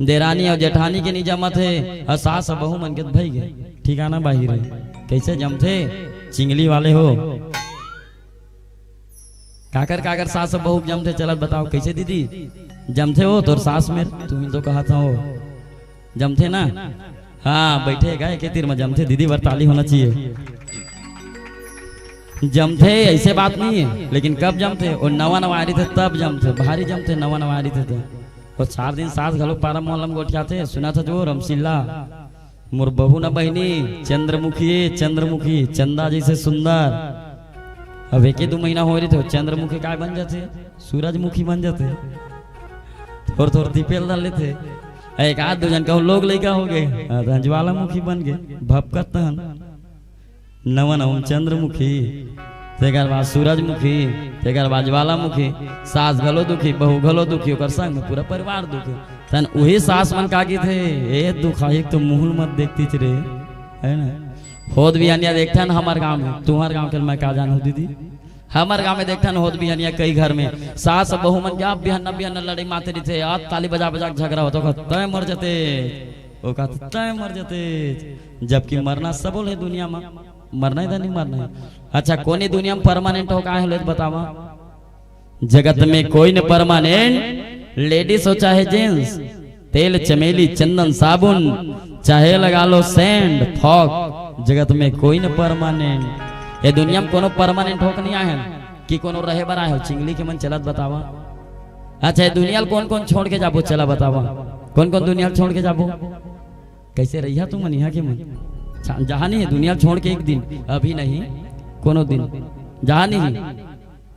देरानी अउ जेठानी के नइ जमत हे, अउ सास अउ बहू मन के त भई गे, ठिकाना बाहिर हे। कइसे जमथे? चिंगली वाले हो, काकर काकर सास अउ बहू के जमथे, चलत बताव कइसे दीदी जमथे हो तोर सास में, तुम ही तो कहत हो। जमथे ना? हाँ, बइठे हे गा एके तीर म जमथे, दीदी बर ताली होना चाहिए। जमथे, अइसे बात नइ हे, लेकिन कब जमथे? वो नवा नवा आय रहिथे तब जमथे, भारी जमथे नवा नवा आय रहिथे त। वो चार दिन सास घलो पारा मोहल्ला म गोठियाथे, सुनत हस वो रमशीला, मोर बहू न बहिनी, चंद्रमुखी ए, चंद्रमुखी, चंदा जइसे सुंदर। अब एके दू महीना होय रहिथे, वो चंद्रमुखी काय बन जाथे? सूरजमुखी बन जाथे। थोर थोर तिपेल धर लेथे। एक आध दू झन कहूं लोग लइका हो गे, हाँ, त ज्वालामुखी बन गे, भपकत तहन। नवा नवा म चंद्रमुखी, तेकर बाद सूरजमुखी, तेकर बाद ज्वालामुखी। सास घलो दुखी, बहू घलो दुखी, ओकर संग में पूरा परिवार दुखी। तहन उही सास मन का कहिथे, ए दुखा, एक तो मुंह ल मत देखतिस रे, हे ना? होत बिहनिया देखथन हमर गांव में, तुंहर गांव के मैं का जानहूं दीदी, हमर गांव में देखथन होत बिहनिया कई घर में सास अउ बहू मन के बिहन्ना बिहन्ना लड़ई मारत रहिथे, आ ताली बजा बजा के झगरा होथे, ओ कहथे तैं मर जते, ओ कहथे तैं मर जते, जबकि मरना सबो ल हे दुनिया म, मरना हे त नइ मरना हे। अच्छा, कोन ए दुनिया म परमानेंट हो, काय हो ले बतावा? जगत में कोई न परमानेंट, लेडीज हो चाहे जेंट्स, तेल चमेली चंदन साबुन, चाहे लगा लो सेंट फॉग, जगत में कोई न परमानेंट। ये दुनिया में कोनो परमानेंट होके नइ आए हन कि कोनो रहे बर आए हो, चिंगली के मन चलत बतावा। अच्छा, ये दुनिया ल कोन कोन छोड़ के जाबो, चला बतावा, कोन कोन दुनिया ल छोड़ के जाबो? कइसे रहिहा तुमन इहां के मन? अच्छा, जहां नइ हे दुनिया ल छोड़ के एक दिन, अभी नहीं, कोनो दिन, जहां नइ हे।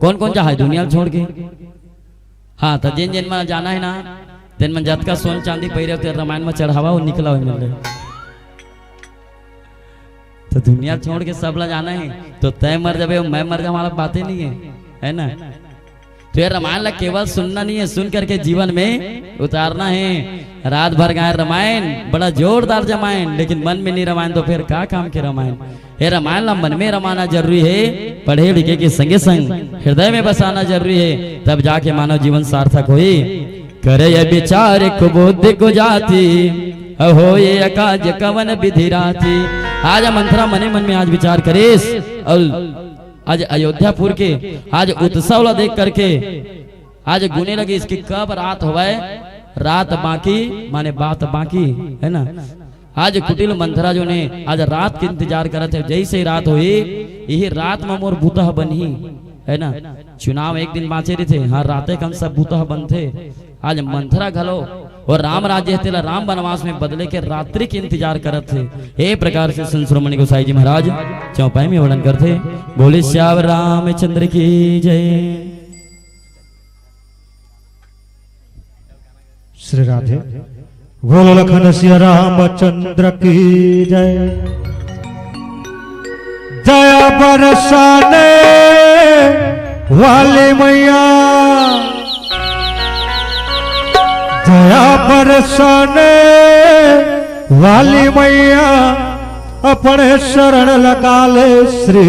कोन कोन जहां हे दुनिया ल छोड़ के? हाँ, त जेन जेन मन जाना हे ना, तेन मन जतका सोन चांदी पहिरे हो, तेन रामायण म चढ़ावा, वो निकला हो मिल रहे। त दुनिया ल छोड़ के सबला जाना हे, त तैं मर जाबे, मैं मर जाहूं वाला बाते नइ हे, हे ना? त ये रामायण ला केवल सुनना नइ हे, सुन करके जीवन में उतारना हे। रात भर गाय रामायण, बड़ा जोरदार जमायन, लेकिन मन में नइ रमायन त फेर का काम के रामायण? ये रामायण ला मन में रमाना जरूरी हे, पढ़े लिखे के संगे संग हृदय में बसाना जरूरी हे, तब जाके मानव जीवन सार्थक होही। करे ये विचार कुबुद्धि कुजाति, अहो ये अकाज कवन विधि राति। आज मंथरा मने मन में आज विचार करिस, अउ आज अयोध्यापुर के आज उत्सव ला देख करके आज गुने लगिस कि कब रात होवय, रात बाकी माने बात बाकी, हे ना? आज कुटिल मंथरा जो ने आज रात के इंतजार करत हे, जइसे ही रात होही, इही रात म मोर बुता ह बनही, हे ना? चुनाव एक दिन बांचे रहिथे, हर राते कन सब बुता ह बनथे। आज मंथरा घलो अउ राम राज्य हे, तेला राम वनवास में बदले के रात्रि के इंतजार करत हे। ए प्रकार से संत शिरोमणि गोसाई जी महाराज चौपाई में वर्णन करथे। बोले सियावर रामचंद्र की जय। श्री राधे। बोलो लखन सिया रामचंद्र की जय। दया बरसाने वाली मैया, दया बरसाने वाली मैया, अपने शरण लगा ले श्री।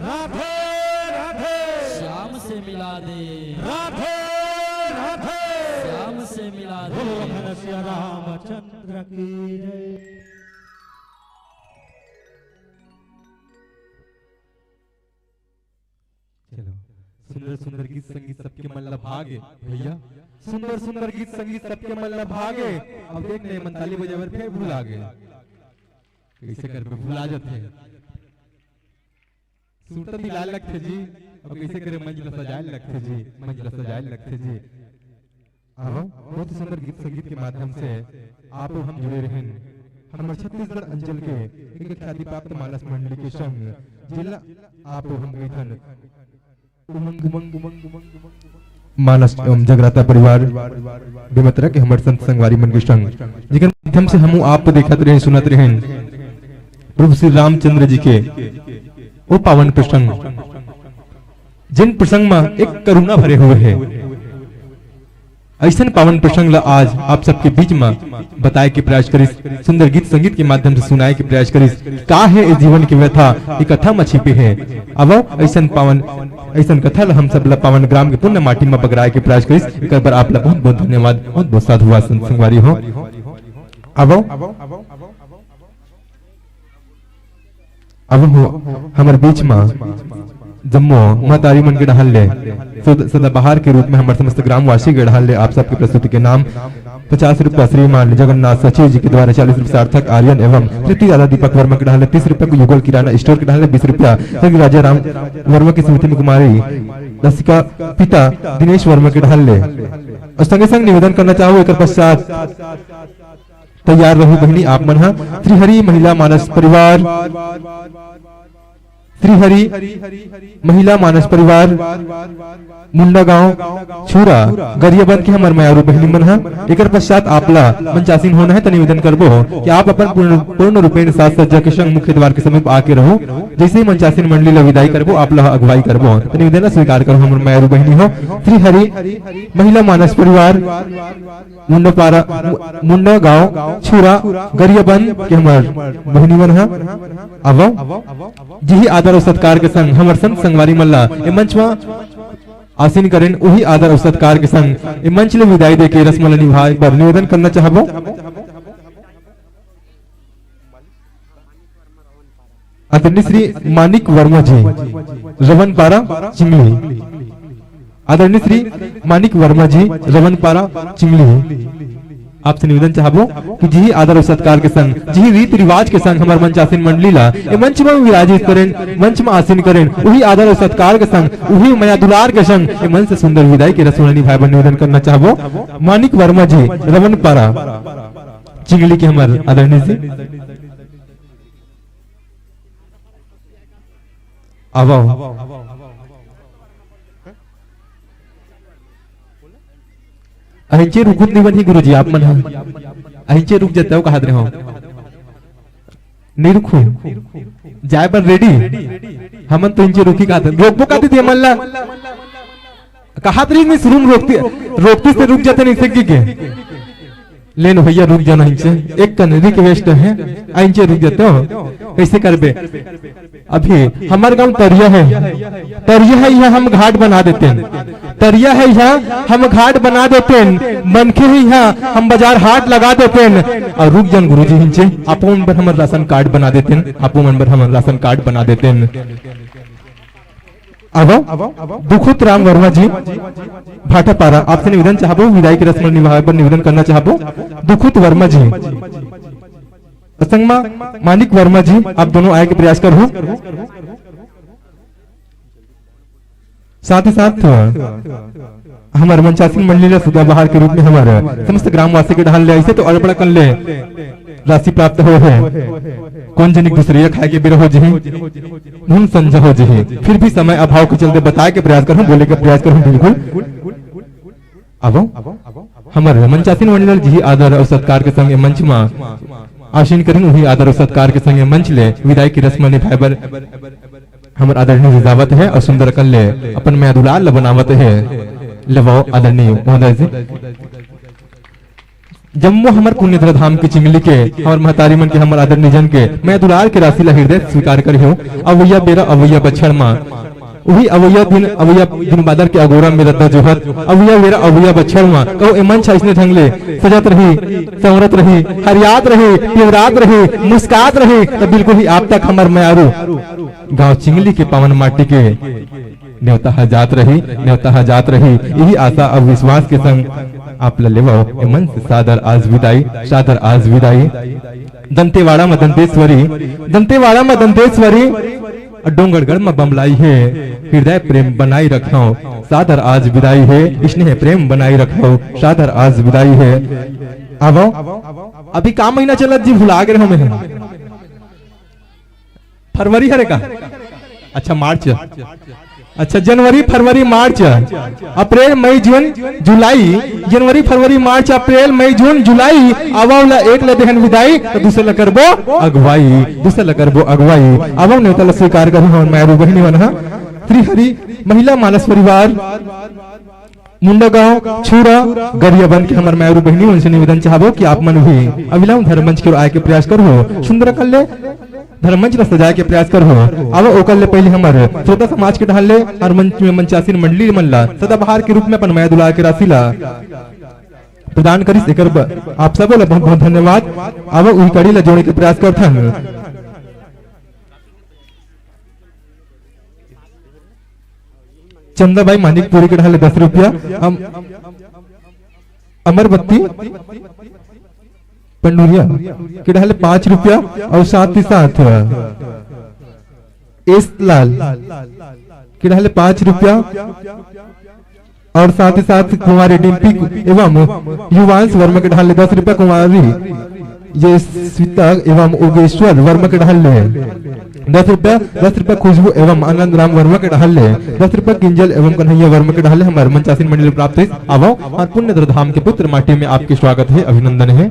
राधे राधे। श्याम से मिला दे। राधे राधे। श्याम से मिला दे। बोलो घनश्याम रामचंद्र की जय। चलो, सुंदर सुंदर गीत संगीत सबके मन ला भागे भैया, सुंदर सुंदर गीत संगीत सबके मन ला भागे। अब देख ने मन ताली बजावर फेर भुला गे, कैसे कर पे भुला जाते हैं। सुरता दिलाए लगथे जी, अउ कइसे करे मंच ल सजाए लगथे जी, मंच ल सजाए लगथे जी। आहो, बहुत ही सुंदर गीत संगीत के माध्यम से आप हम जुड़े रहेन। हमर छत्तीसगढ़ अंचल के एक ख्याति प्राप्त मानस मंडली के संग, जिला आप हम कहिथन उमंग, उमंग, उमंग, उमंग, उमंग, मानस एवं जगराता परिवार बेमेतरा के हमर संत संगवारी मन के संग, जेकर माध्यम से हम आप देखत रहेन, सुनत रहेन प्रभु श्री रामचंद्र जी के ओ पावन प्रसंग, जिन प्रसंग में एक करुणा भरे हुए है। अइसन पावन प्रसंग ल आज आप सबके बीच म बताए के प्रयास करिस, सुंदर गीत संगीत के माध्यम से सुनाए के प्रयास करिस। का हे ए जीवन के व्यथा, ए कथा म छिपे हे। आवव, अइसन पावन, अइसन कथा ल हम सब ल पावन ग्राम के पुण्य माटी म बगराए के प्रयास करिस। एकर बर आप ल बहुत बहुत धन्यवाद, बहुत बहुत साधुवाद संग-, संगवारी हो। आवव। अब हो हमर बीच म जम्मो महतारी मन के डहार ले सद-, सदाबहार के रूप में हमर समस्त ग्रामवासी के डहार ले आप सबके प्रस्तुति के नाम पचास रुपया श्रीमान जगन्नाथ सचिव जी के द्वारा, चालीस रुपया सार्थक आर्यन एवं तृप्ति दादा दीपक वर्मा के डहार ले, तीस रुपया युगल किराना स्टोर के डहार ले, बीस रुपया स्वर्गीय राजा राम वर्मा की स्मृति में कुमारी लसिका पिता दिनेश वर्मा के डहार ले। और संगे संग निवेदन करना चाहूँ, एकर पश्चात तैयार रहू बहिनी आप मन ह। श्रीहरि महिला मानस परिवार, श्रीहरि महिला मानस परिवार, मुंडा गांव छुरा गरियाबंद के हमर मयारू बहिनी मन ह। एकर पश्चात आप ला मंचासीन होना हे, त निवेदन करबो कि आप अपन पूर्ण, पूर्ण रूपेण साज सज्जा के संग मुख्य द्वार के समीप आके रहू। जैसे ही मंचासीन मंडली ला विदाई करबो, आप ला अगुवाई करबो, त निवेदन ला स्वीकार करो हमर मयारू बहिनी हो। श्रीहरि महिला मानस परिवार, मुंडापारा, मु-, मुंडा गांव छुरा गरियाबंद के हमर बहिनी मन ह। आवव, जिही आदर अउ सत्कार के संग हमर संत संगवारी मन ला ए मंच म आसीन करेन, उही आदर अउ सत्कार के संग ए मंच ले विदाई देके रस्म ल निभाए बर निवेदन करना चाहबो। आदरणीय श्री मानिक वर्मा जी, रवनपारा चिंगली। आदरणीय श्री मानिक वर्मा जी, रवनपारा चिंगली। आपसे निवेदन चाहबो कि जिही आदर अउ सत्कार के संग, जिही रीत रिवाज के संग हमर मंचासीन मंडली ला ए मंच म विराजित करेन, मंच म आसीन करेन, उही आदर अउ सत्कार के संग, उही मया दुलार के संग ए मंच से सुंदर विदाई के रस्म निभाए बर निवेदन करना चाहबो। मानिक वर्मा जी, रवनपारा चिंगली के हमर आदरणीय जी। आवव। अहिंचे रुकुत निवन ही गुरुजी, आप मन ह। अहिंचे रुक जाते हो, कहात रहे हो। नहीं रुकू। जाए बर रेडी। हमन तो इंचे रुकी कहते। रोकबो कहते थे मन ला। कहात रही नहीं शुरू में रोकती, रोकती से रुक जाते नहीं सकी के। लेन भैया रुक जाना इंचे। एक कन रिक्वेस्ट है। आ इंचे रुक जाते हो। कैसे करबे? अभी हमर गांव तरिया हे, तरिया हे, इहाँ हम घाट बना देतेन, तरिया हे, इहाँ हम घाट बना देतेन, मनखे हे, इहाँ हम बाजार हाट लगा देतेन। अउ रुक जान गुरुजी हिंचे, आपो मन बर हमर राशन कार्ड बना देतेन, आपो मन बर हमर राशन कार्ड बना देतेन। अब दुखुत राम वर्मा जी भाटापारा, आपसे निवेदन चाहबो, विदाई के रस्म निभाए बर निवेदन करना चाहबो, दुखुत वर्मा जी। संग मा मानिक वर्मा जी, आप दोनों आए के प्रयास करहू। साथ ही साथ हमर मंचासीन मंडली ला सदाबहार के रूप में हमर समस्त ग्रामवासी के डहार ले, ऐसे तो अड़बड़ा कन ले राशि प्राप्त हो हे। कोन जनिक दूसरे खाए के बेरा हो जही, नून संझा हो जही, फिर भी समय अभाव के चलते बताए के प्रयास करहूँ, बोले के प्रयास करहूँ। बिल्कुल। अब हमर मंचासीन मंडल जिही आदर अउ सत्कार के संग ए मंच म आसीन करिन, उही आदर अउ सत्कार के संग ए मंच ले विदाई के रस्म निभाए बर हमर आदरणीय जी जावत हे अउ सुंदर कन ले अपन मया दुलार ल बनावत हे। लेवो आदरणीय महोदय जी। जम्मो हमर पुण्य धाम के चिंगली के हमर महतारी मन के, हमर आदरणीय जन के मया दुलार के राशि ला हृदय से स्वीकार करिहो। अवैया बेरा अवैया बछड़ मा उही अवैया दिन, अवैया दिन बादर के अगोरा में रद्दा जोहत, अवैया बेरा अवैया बछड़ मा कहूँ ए मंच अइसने ढंग ले सजत रही, संवरत रही, हरियात रही, पिवरात रही, मुस्कात रही, त बिल्कुल ही आप तक हमर मयारू गांव चिंगली के पावन माटी के नेवता ह जात रही, नेवता ह जात रही। यही आशा अउ विश्वास के संग आप ल लेवव ए मंच से सादर आज विदाई, सादर आज विदाई। दंतेवाड़ा म दंतेश्वरी, दंतेवाड़ा म दंतेश्वरी, डोंगरगढ़ म बमलाई हे, हृदय प्रेम बनाई रखव, सादर आज विदाई हे, स्नेह प्रेम बनाई रखव, सादर आज विदाई हे। आवव, अभी का महीना चलत जी, भुला गे हमें। फरवरी हरे का? अच्छा, मार्च। अच्छा, जनवरी, फरवरी, मार्च, अप्रैल, मई, जून, जुलाई, जनवरी, फरवरी, मार्च, अप्रैल, मई, जून, जुलाई, आवव ला एक ला देहन विदाई, त दूसर ला करबो अगुवाई, दूसर ला करबो अगुवाई। आवव नेवता ला स्वीकार करहू हमर मयारू बहिनी मन ह। श्री हरि महिला मानस परिवार, मुंडा गांव छुरा गरियाबंद के हमर मायरू बहिनी मन से निवेदन चाहबो कि आप मन भी अविलंब धर्म मंच के ओर आए के प्रयास करहो। सुंदर कल्ले धर्म मंच ला सजाए के प्रयास करहो। अब ओकर ले पहले हमर श्रोता समाज के डहार ले और मंच में मंचासीन मंडली मन ला सदाबहार के रूप में अपन मया दुलार के राशि ला प्रदान करिस। एकर ब-, आप सबो ला बहुत बहुत धन्यवाद। अब उही कड़ी ला जोड़े के प्रयास करथन। चंदाबाई मानिकपुरी के डहार ले दस रुपया, अम-, अमरबत्ती पंडुरिया के डहार ले पाँच रुपया और साथ ही साथ एस लाल के डहार ले पाँच रुपया और साथ ही साथ कुमारी डिम्पी एवं युवांश वर्मा के डहार ले दस रुपया, कुमारी ये सीता एवं उगेश्वर वर्मा के डहार ले दस रुपया, दस रुपया खुशबू एवं आनंद राम वर्मा के डहार ले दस रुपया, किंजल एवं कन्हैया वर्मा के डहार ले हमर मंचासीन मंडली प्राप्त है। आवो और पुण्य धाम के पुत्र माटी में आपके स्वागत है, अभिनंदन है।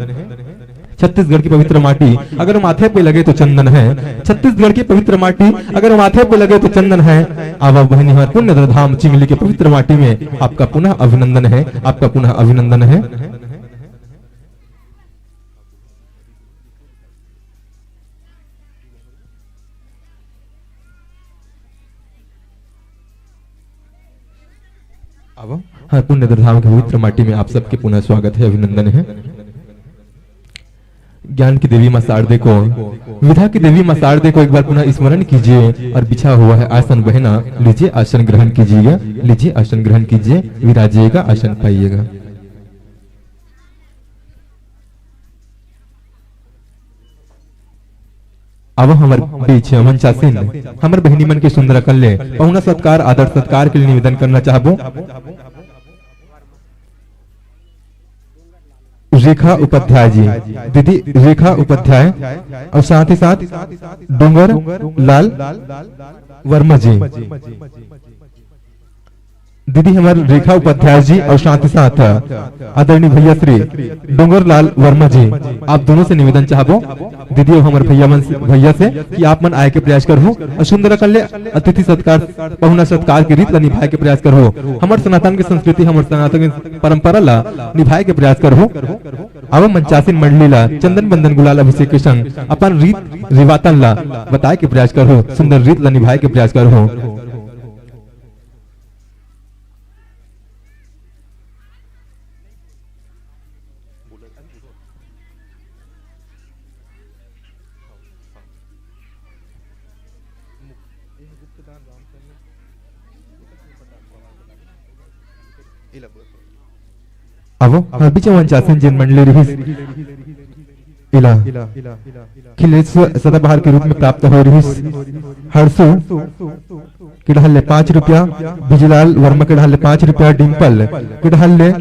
छत्तीसगढ़ की पवित्र माटी अगर माथे पे लगे तो चंदन है। छत्तीसगढ़ की पवित्र माटी अगर माथे पे लगे तो चंदन है। आवा बहनी हमारे पुण्य धाम चिंगली के पवित्र माटी में आपका पुनः अभिनंदन है, आपका पुनः अभिनंदन है। अब हर पुण्य धाम के पवित्र माटी में आप सबके पुनः स्वागत है, अभिनंदन है। ज्ञान की देवी माँ शारदे को, विधा की देवी माँ शारदे को एक बार पुनः स्मरण कीजिए और बिछा हुआ है आसन बहना, लीजिए आसन ग्रहण कीजिएगा, लीजिए आसन ग्रहण कीजिए, विराजिएगा, आसन पाइएगा। अब हमर बीच मंचासीन हमर बहिनी मन के सुंदर कल्ले पहुना सत्कार, आदर सत्कार के लिए निवेदन करना चाहबो। रेखा उपाध्याय जी, दीदी रेखा उपाध्याय और साथ ही साथ डूंगर लाल वर्मा जी। दीदी हमारे रेखा उपाध्याय जी और साथ ही साथ आदरणीय भैया श्री डूंगरलाल वर्मा जी, आप दोनों से निवेदन चाहबो दीदी और हमारे भैया मन से, भैया से कि आप मन आए के प्रयास करहु और सुंदर कल्ले अतिथि सत्कार, पहुना सत्कार के रीत ला निभाए के प्रयास करहु। हमर सनातन के संस्कृति, हमर सनातन के परंपरा ला निभाए के प्रयास करहु। अब मंचासीन मंडली ला चंदन बंदन गुलाल अभिषेक के संग अपन रीत रिवातन ला बताए के प्रयास करहु, सुंदर रीत ला निभाए के प्रयास करहु। आवो, हाँ, बीच में मंचासन जेन मंडली रहिस, इला खिलेश्वर सदाबहार के रूप में प्राप्त हो रहिस। हर्षु के डहार ले पाँच रुपया, बिजलाल वर्मा के डहार ले पाँच रुपया, डिम्पल के डहार ले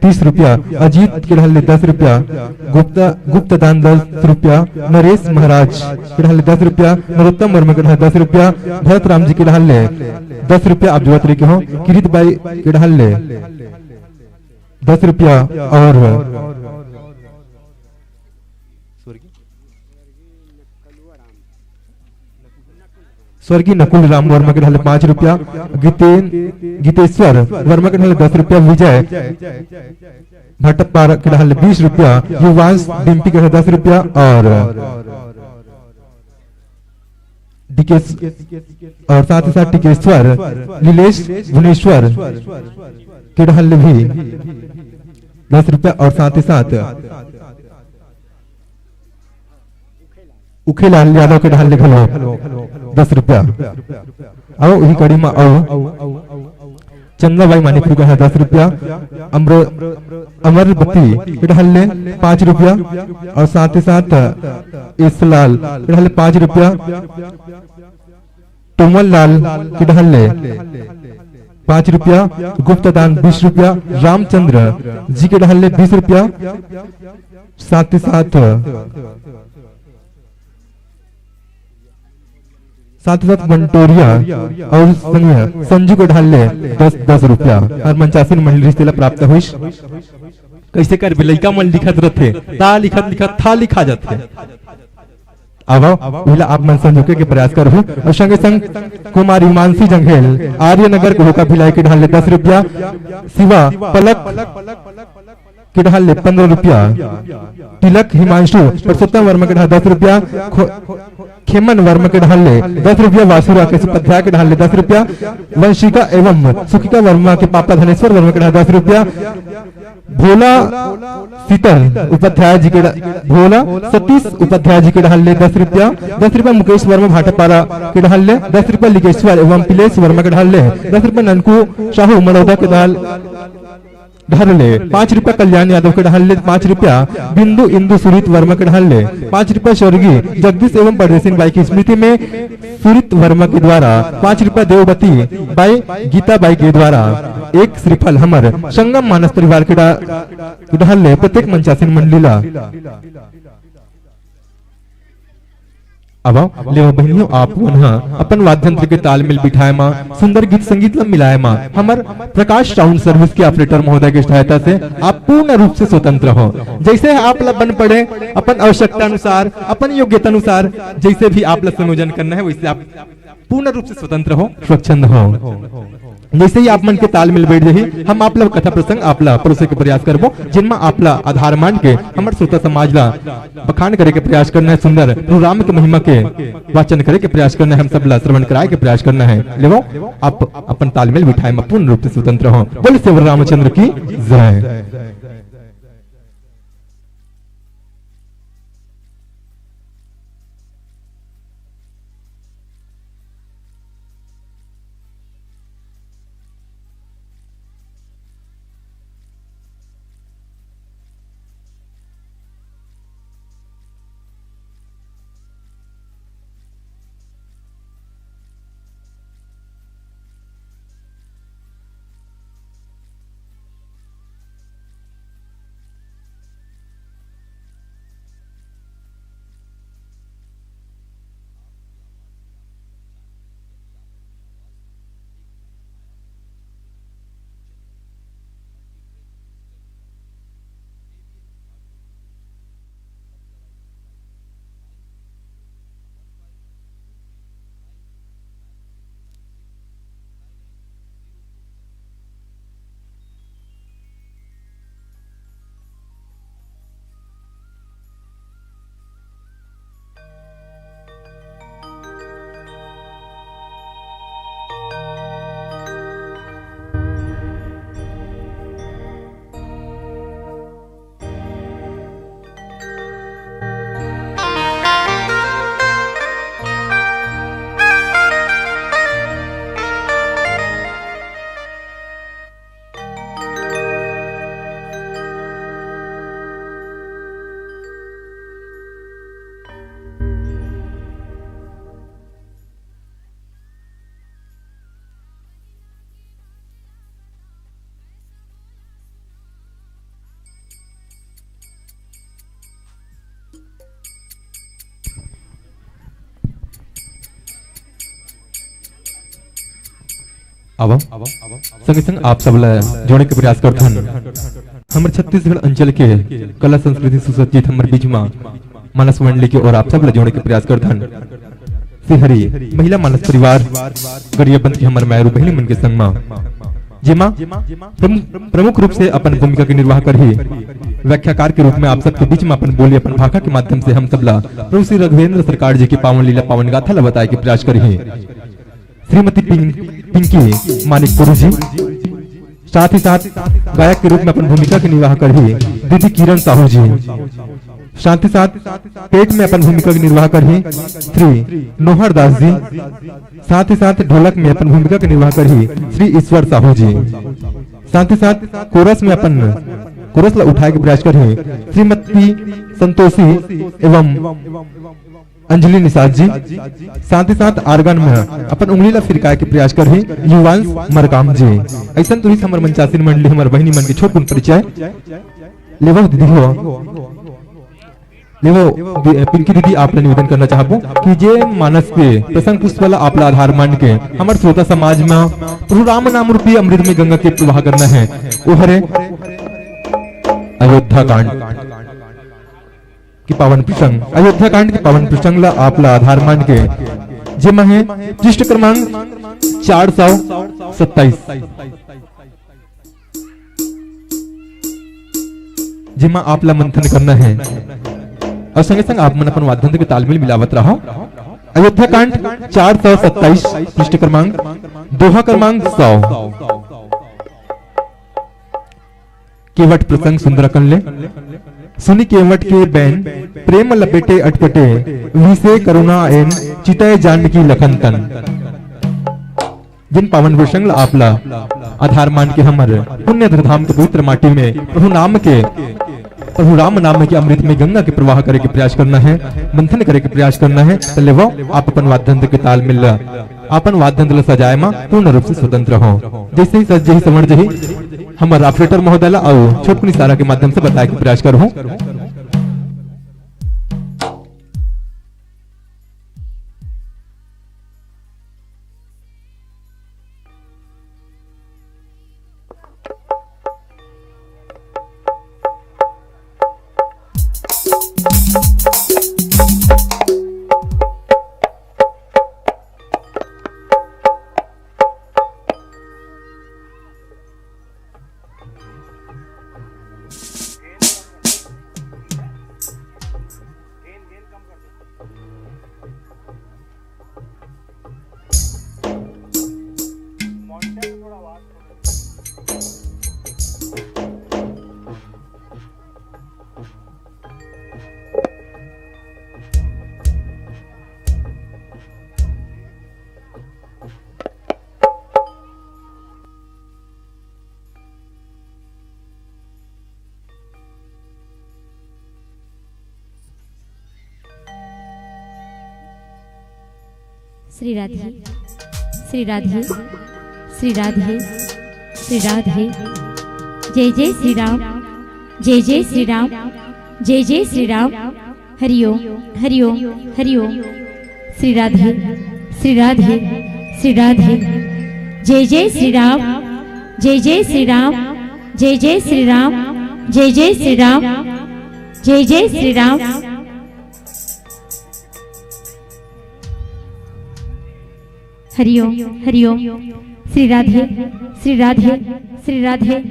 तीस रुपया, अजीत के डहार ले दस रुपया, गुप्ता, गुप्त दान दस रुपया, नरेश महाराज के डहार ले दस रुपया, नरोत्तम वर्मा के डहार दस रुपया, भरत राम जी के डहार ले दस रुपया, आप जोड़त रहिके हो, किरीट बाई के डहार ले दस रुपया और स्वर्गीय नकुल राम वर्मा के डहार ले पाँच रुपया, गीतेन, गीतेश्वर वर्मा के डहार ले दस रुपया, विजय भाटपारा के डहार ले बीस रुपया, युवांश डिम्पी के डहार ले दस रुपया और डीके और साथ ही साथ टिकेश्वर, लीलेश भुवनेश्वर के डहार ले भी दस रुपया और साथ ही साथ उखेलाल यादव के डहार ले घलो दस रुपया। अउ उही कड़ी म अउ चंदाबाई मानिकपुर के डहार दस रुपया, अमर, अमरबती के डहार ले पाँच रुपया अउ साथ ही साथ ईसलाल के डहार ले पाँच रुपया, टूमल लाल के डहार ले पाँच रुपया, गुप्त दान बीस रुपया, रामचंद्र जी के डहार ले बीस रुपया, साथ ही साथ साथ ही साथ मंटोरिया अउ संग में संजू के डहार ले दस, दस रुपया हर मंचासीन मंडली से प्राप्त होइस। कइसे करबे, लइका मन लिखत रथे, ता लिखत लिखत था लिखा जाथे। आवव, उहिला आप मन संग जुड़े के प्रयास करहू। अउ संगे संग कुमारी मानसी जंघेल, आर्य नगर, कोहका भिलाई के ढाल ले दस रुपया, शिवा पलक के ढाल ले पंद्रह रुपया, तिलक हिमांशु पुरुषोत्तम वर्मा के ढाल दस रुपया, खो-, खेमन वर्मा के ढाल ले दस रुपया, वासु राकेश उपाध्याय के ढाल ले दस रुपया, वंशिका एवं सुखिका वर्मा के पापा धनेश्वर वर्मा के ढाल दस रुपया, भोला शीतल उपाध्याय जी के डा-, भोला सतीश उपाध्याय जी के ढाल ले दस रुपया, दस रुपया मुकेश वर्मा भाटापारा के ढाल ले, दस रुपया लिंगेश्वर एवं पिलेश वर्मा के ढाल ले, दस रुपया ननकू साहू मड़ौदा के ढाल, ढाल ले, पाँच रुपया कल्याण यादव के ढाल ले, पाँच रुपया बिंदु इंदु सुरीत वर्मा के ढाल ले, पाँच रुपया स्वर्गीय जगदीश एवं परदेसिन बाई की स्मृति में सुरीत वर्मा के द्वारा, पाँच रुपया देववती बाई गीता बाई के द्वारा, एक श्रीफल हमर संगम मानस परिवार के डा-, के ढाल ले प्रत्येक मंचासीन मंडली ला। अब लेवा बहनियों, आप मन ह अपन वाद्य यंत्र के तालमेल बिठाए मा, सुंदर गीत संगीत ला मिलाए मा, हमर प्रकाश साउंड सर्विस के ऑपरेटर महोदय के सहायता से आप पूर्ण रूप से स्वतंत्र हो। जैसे आप ला बन पड़े, अपन आवश्यकता अनुसार, अपन योग्यता अनुसार, जैसे भी आप ला संयोजन करना है, वैसे आप पूर्ण रूप से स्वतंत्र हो, स्वच्छंद हो। जैसे ही आप मन के तालमेल बैठ जाही, हम आप ला कथा प्रसंग आप ला परोसे के प्रयास करबो, जिनमा आप ला आधार मान के हमर श्रोता समाज ला बखान करे के प्रयास करना है, सुंदर प्रभु राम के महिमा के वाचन करे के प्रयास करना है, हम सब ला श्रवण कराए के प्रयास करना है। लेवो, आप अपन तालमेल बिठाए मा पूर्ण रूप से स्वतंत्र हो। बोल सियावर रामचंद्र की जय। आवा, संगे संग आप सब ला जोड़े के प्रयास करथन। हमर छत्तीसगढ़ अंचल के कला संस्कृति सुसज्जित हमर बीच मा मानस मंडली के ओर आप सब ला जोड़े के प्रयास करथन। श्री हरि महिला मानस परिवार गरियाबंद के हमर मायरू बहिनी मन के संग मा, जेमा प्रमुख, प्रमुख रूप से अपन भूमिका के निर्वाह करही। व्याख्याकार के रूप में आप सबके बीच में अपन बोली, अपन भाखा के माध्यम से हम सब ला प्रभु श्री रघुवेंद्र सरकार जी के पावन लीला, पावन गाथा ला बताए के प्रयास करही श्रीमती पिं-, पिंकी मानिकपुरी जी। साथ ही साथ गायक के रूप में अपन भूमिका के निर्वाह करही दीदी किरण साहू जी। साथ ही साथ पेट में अपन भूमिका के निर्वाह करही श्री नोहर दास जी। साथ ही साथ ढोलक में अपन भूमिका के निर्वाह करही श्री ईश्वर साहू जी। साथ ही साथ कोरस में अपन कोरस ला उठाए के प्रयास करही श्रीमती संतोषी एवं अंजलि निषाद जी। साथ ही साथ आर्गन में अपन उंगली ला फिरकाए के प्रयास करही युवांश मरकाम जी। ऐसन तो ही हमर मंचासीन मंडली, हमर बहिनी मन के छोटकुन परिचय। लेवो दीदी हो, लेवो दि-, पिंकी दीदी, आप ला निवेदन करना चाहबो कि जे मानस के प्रसंग पुष्प वाला आप ला आधार मान के हमर श्रोता समाज में प्रभु राम नाम रूपी अमृत में गंगा के प्रवाह करना है, वो हरे अयोध्या कांड। के पावन प्रसंग, अयोध्या कांड के पावन प्रसंग ला आप ला आधार मान के, जेमा हे पृष्ठ क्रमांक चार सौ सत्ताईस, जेमा आप ला मंथन करना हे अउ संगे संग आप मन अपन वाद्य यंत्र के तालमेल मिलावत रहो। अयोध्या कांड चार सौ सत्ताईस, पृष्ठ क्रमांक, दोहा क्रमांक सौ। केवट प्रसंग सुंदर अकन ले। सुनी केवट के बैन, प्रेम लपेटे अटपटे, विसे करुणा एन, चितय जानकी लखन तन। जिन पावन प्रसंग ला आप ला आधार मान के हमर पुण्य धाम के पवित्र माटी में प्रभु नाम के, प्रभु राम नाम के अमृत में गंगा के प्रवाह करे के प्रयास करना हे, मंथन करे के प्रयास करना हे। त लेवो आप अपन वाद्य यंत्र के तालमेल ला, अपन वाद्य यंत्र ला सजाए मा पूर्ण रूप से स्वतंत्र हो। जैसे ही सज जही, संवर जही, हमर operator महोदय ला अउ छोटकुन इशारा के माध्यम से बताए के प्रयास करहूं। श्री राधे, श्री राधे, श्री राधे, श्री राधे। जय जय श्री राम, जय जय श्री राम, जय जय श्री राम। हरि ओम, हरि ओम, हरि ओम। श्री राधे, श्री राधे, श्री राधे। जय जय श्री राम, जय जय श्री राम, जय जय श्री राम, जय जय श्री राम, जय जय श्री राम। हरि ओम, हरि ओम। श्री राधे, श्री राधे, श्री राधे।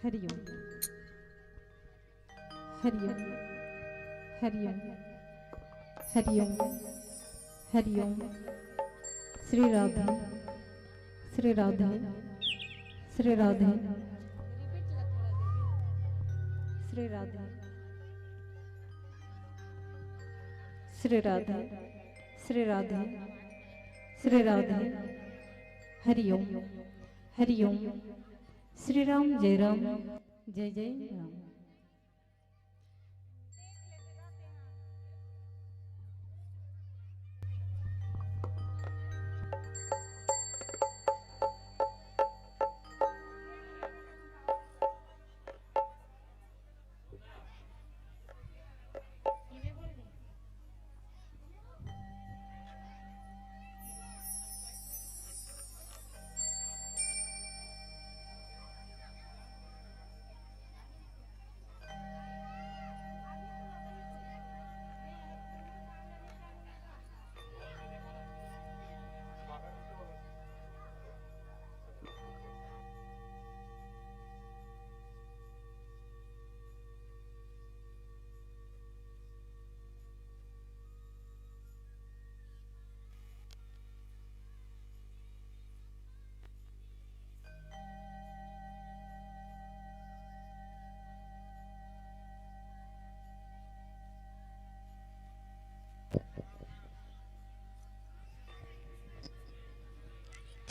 हरि ओम। हरि ओम। हरि ओम। हरि ओम। हरि ओम। श्री राधे। श्री राधे। श्री राधे। श्री राधे। श्री राधे। श्री राधे। श्री राधे। हरि ओम। हरि ओम। श्री राम, जय राम, जय जय राम।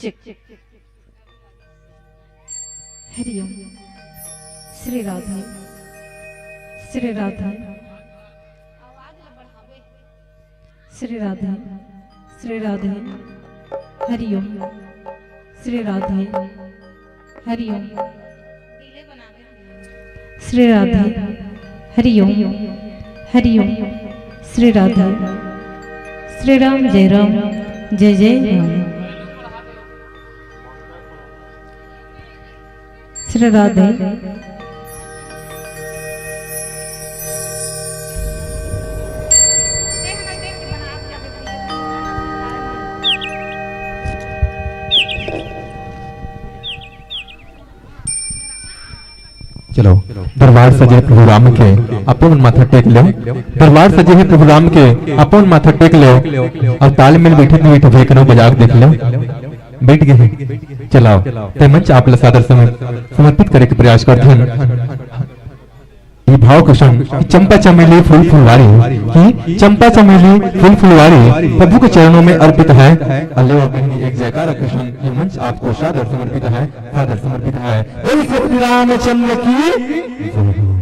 चेक। हरिओम। श्री राधे। श्री राधे। श्री राधे। श्री राधे। हरिओम। श्री राधे। हरिओम। श्री राधे। हरिओम। हरिओम। श्री राधे। श्री राम जय राम। जय जय राम। श्री राधे। चलो, दरबार सजे हे प्रभु राम के, अपन माथा टेक लो। दरबार सजे हे प्रभु राम के, अपन माथा टेक लो। अउ तालमेल बइठे के बइठे कोनो बजाव देख लो। बइठ गे हे। चलाओ, ते मंच आप ला सादर समर-, समर्पित करे के प्रयास करथन। ये भाव के संग कि चंपा चमेली फूल फुलवारी, कि चंपा चमेली फूल फुलवारी प्रभु के चरणों में अर्पित है। अल्ले और कहीं एक जयकार के संग ये मंच आपको सादर समर्पित है, सादर समर्पित है। बोल श्री रामचंद्र की जय हो।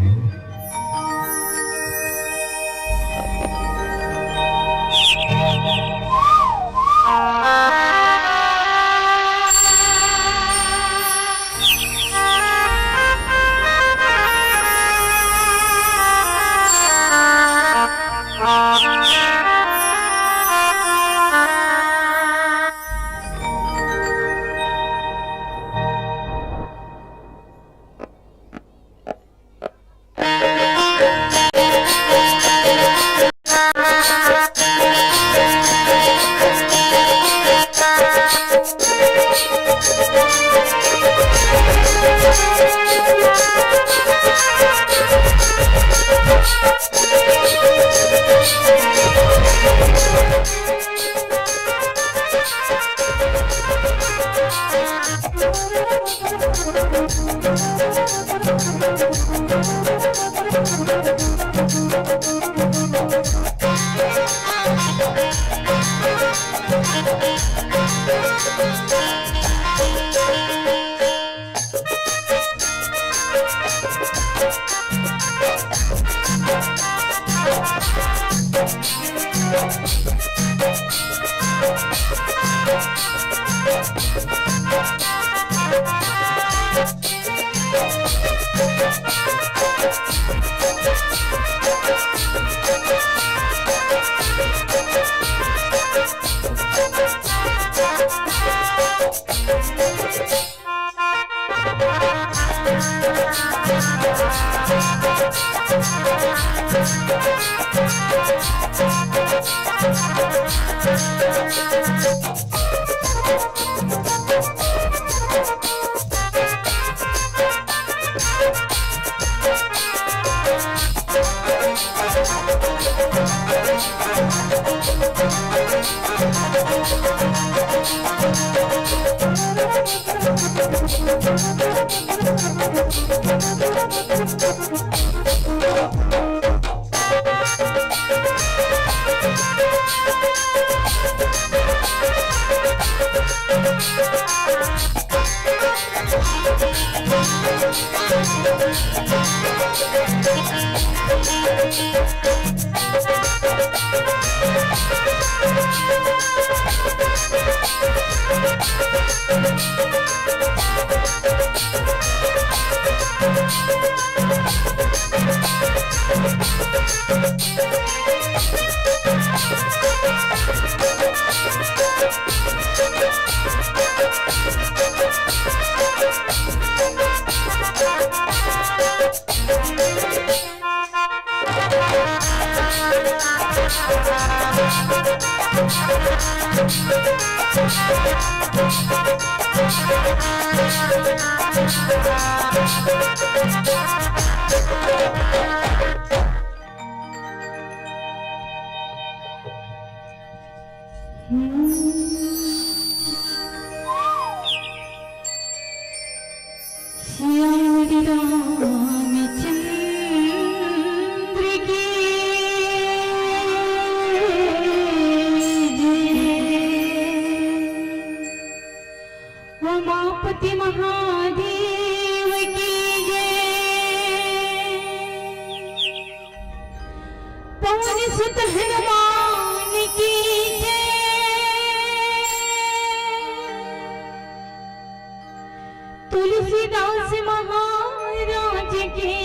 श्याम रामचंद्र की जय। हनुमान की जय। तुलसीदास महाराज की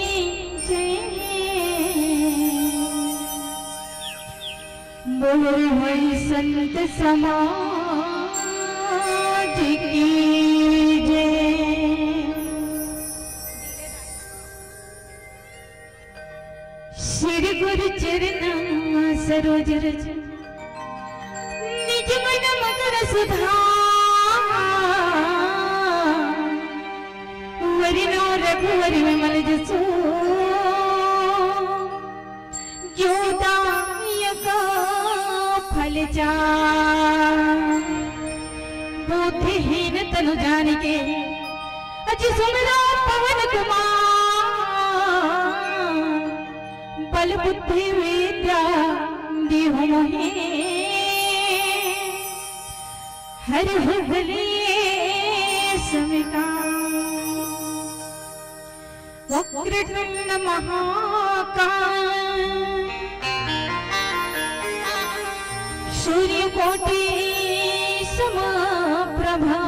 जय। बोल रे भाई संत समाज की जय। श्री गुरु चरण सरोज रज निज मन मकर सुधार। वरनौ रघुवर विमल जसु जो दायक फल चार। बुद्धिहीन तनु जानिके अति सुमिरौ पवन कुमार। बल बुद्धि विद्या देहु मोहे हरहु कलेस विकार। वक्रतुंड महाकाय सूर्यकोटि समप्रभा।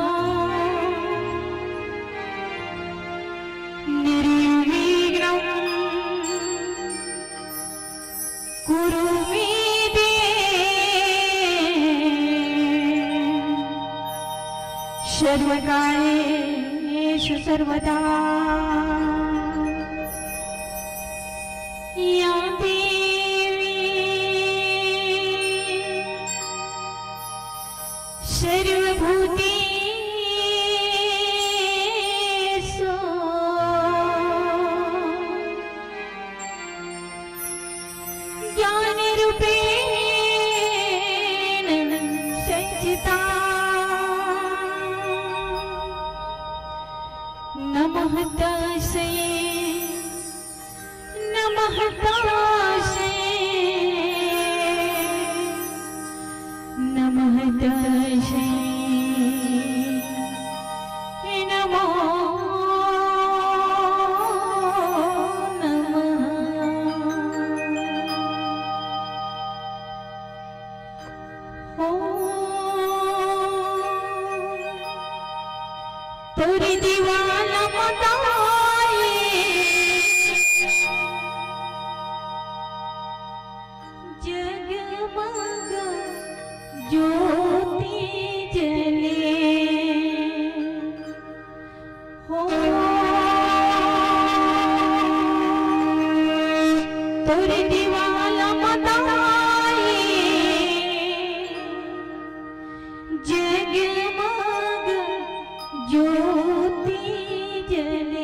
निर्विघ्नं कुरु मे देव सर्वकार्येषु सर्वदा। या देवी सर्वभूतेषु ज्ञानरूपेण संस्थिता। नमः तस्यै, नमः तस्यै, नमः तस्यै, नमो नमः। ॐ तोर दीवाना मताए जगमग ज्योति जले। हो तोर दीवाना मताए जगमग ज्योति जले।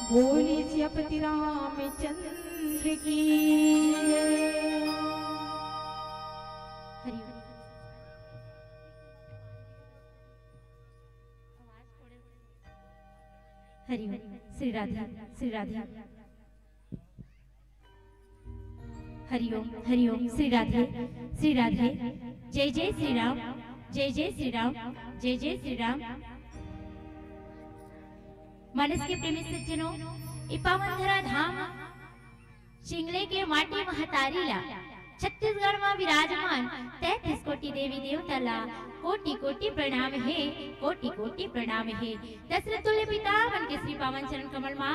बोली सियापति रामचंद्र की जय। हरि ओम। हरि ओम। श्री राधे, श्री राधे। हरि ओम, हरि ओम। श्री राधे, श्री राधे। जय जय श्री राम, जय जय श्री राम, जय जय श्री राम। मानस के प्रेमी सज्जनों, ए पावन धरा धाम चिंगले के माटी महतारी ला, छत्तीसगढ़ म विराजमान तैंतीस कोटि देवी देवता ला कोटि कोटि प्रणाम हे, कोटि कोटि प्रणाम हे। दशरथ तुल्य पिता मन के श्री पावन चरण कमल मा,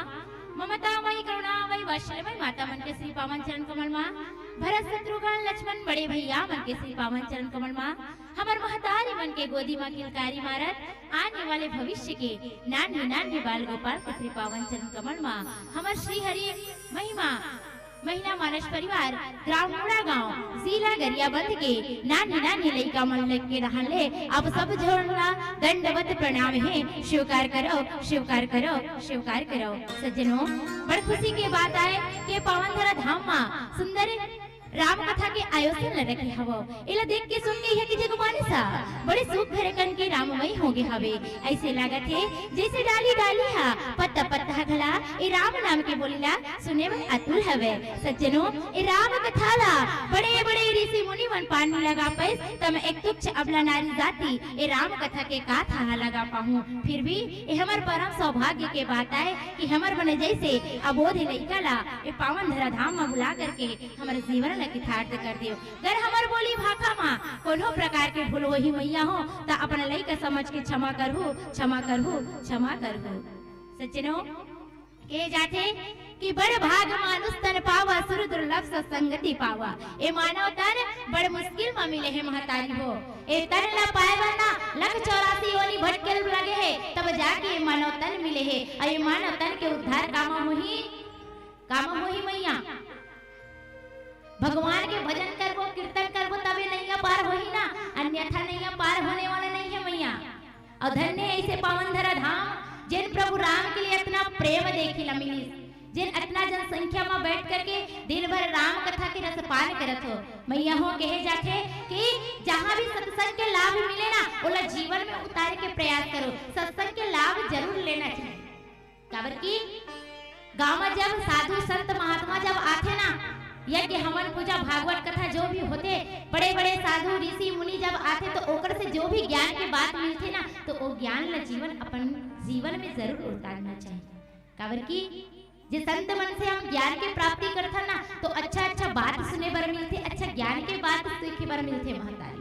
ममता मई करुणा मई वात्सल्य मई माता मन के श्री पावन चरण कमल मा, भरत शत्रुघ्न लक्ष्मण बड़े भैया मन के श्री पावन चरण कमल मा, हमर महतारी मन के गोदी मा किलकारी मारत आने वाले भविष्य के नान्हे नान्हे बाल गोपाल के श्री पावन चरण कमल मा, हमर श्री हरि महिमा महिला मानस परिवार, ग्राम मुड़ा गांव, जिला गरियाबंद के नान्हे नान्हे लइका मन लग के रहन ले आप सब झन ला दंडवत प्रणाम हे। स्वीकार करो, स्वीकार करो, स्वीकार करो। सज्जनों, बड़ खुशी के बात आय के पावन धरा धाम मा सुंदर राम कथा के आयोजन ल रखे हवो। एला देख के सुन के इहाँ के जगमानस ह बड़े सुख भरे कन के राममय हो गे हवे। अइसे लागत हे जइसे डाली डाली हा, पत्ता पत्ता हा घला ए राम नाम के बोली ला सुने बर अतुल हवे। सज्जनों, ए राम कथा ला बड़े बड़े ऋषि मुनि मन पार नी लगा पाइस, तब एक तुच्छ अबला नारी जाति ए राम कथा के का थाहा लगा पाहूं। फिर भी ए हमर परम सौभाग्य के बात आय कि हमर बने जइसे अबोध लइका ला ए पावन धरा धाम म बुला करके हमर जीवन ला कृतार्थ कर देव। अगर हमर बोली भाखा मा कोनो प्रकार के भूल होही मैया हो, त अपन लइका समझ के क्षमा करहू, क्षमा करहू, क्षमा करहू। सज्जनों, कहे जाथे कि बड़ भाग मानुष तन पावा, सुर दुर्लभ सत्संगति पावा। ए मानव तन बड़ मुश्किल मा मिले हे महतारी हो। ए तन ला पाए बर ना लख चौरासी योनि भटके लगे हे, तब जाके ए मानव तन मिले हे। अउ ए मानव तन के उद्धार कामा होही, कामा होही मैया। भगवान के भजन करबो, कीर्तन करबो, तबे नैया पार होही ना, अन्यथा नैया पार होने वाला नहीं है मैया। अउ धन्य ऐसे पावन धरा धाम, जेन प्रभु राम के लिए इतना प्रेम देखे ला मिलिस, जेन इतना जनसंख्या में बैठ करके दिन भर राम कथा के रसपान करत हो। मैया हो कहे जाथे कि जहाँ भी सत्संग के लाभ मिले ना, ओला जीवन में उतारे के प्रयास करो। सत्संग के लाभ जरूर लेना चाहिए। काबर कि गांव में जब साधु संत महात्मा जब आथे ना, यज्ञ हवन पूजा भागवत कथा जो भी होथे, बड़े बड़े साधु ऋषि मुनि जब आथे तो ओकर से जो भी ज्ञान के बात मिलथे ना, तो वो ज्ञान ला जीवन अपन जीवन में जरूर उतारना चाहिए। काबर कि जे संत मन से हम ज्ञान के प्राप्ति करथन ना, तो अच्छा अच्छा बात सुने बर मिलथे, अच्छा ज्ञान के बात सीखे बर मिलथे महतारी।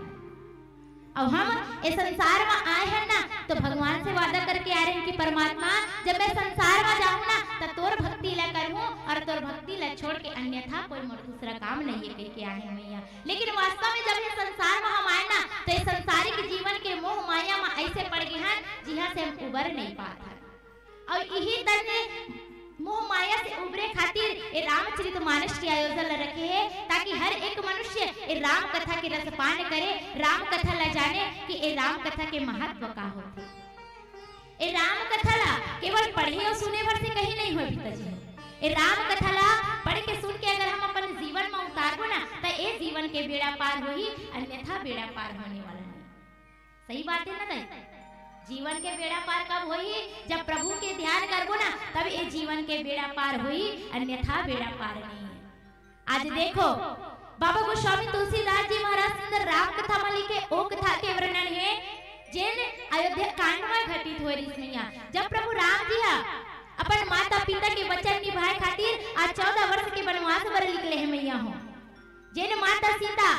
अउ हम ए संसार म आए हन ना, तो भगवान से वादा करके आए रहन कि परमात्मा, जब मैं संसार म जाहूं ना, त तोर भक्ति ला करहूं अउ तोर भक्ति ला छोड़ के अन्यथा कोई मोर दूसरा काम नहीं है, कह के आए हन मैया। लेकिन वास्तव में जब ये संसार म हम आए ना, तो ये संसारिक जीवन के मोह माया म ऐसे पड़ गए हन, जिहां से हम उबर नहीं पात हन। अउ इही तने मोह माया से उबरे खातिर ए रामचरित मानस के आयोजन ल रखे हे, ताकि हर एक मनुष्य ए राम कथा के रसपान करे, राम कथा ल जाने कि ए राम कथा के महत्व का होथे। ए राम कथा ला केवल पढ़े अउ सुने भर से कहीं नहीं होय भीतर जी। ए राम कथा ला पढ़ के सुन के अगर हम अपन जीवन म उतारबो ना, त ए जीवन के बेड़ा पार होही, अन्यथा बेड़ा पार होने वाला नहीं। सही बात है ना दाई? जीवन के बेड़ा पार कब होही? जब प्रभु के ध्यान करबो ना, तब ए जीवन के बेड़ा पार होही, अन्यथा बेड़ा पार नहीं है। आज देखो, बाबा गोस्वामी तुलसीदास जी महाराज सुंदर राम कथा म लिखे ओ कथा के वर्णन हे, जेन अयोध्या कांड म घटित होय रिहिस मैया। जब प्रभु राम जी हा अपन माता पिता के वचन निभाए खातिर आज चौदह वर्ष के वनवास बर निकले हे मैया हो, जेन माता सीता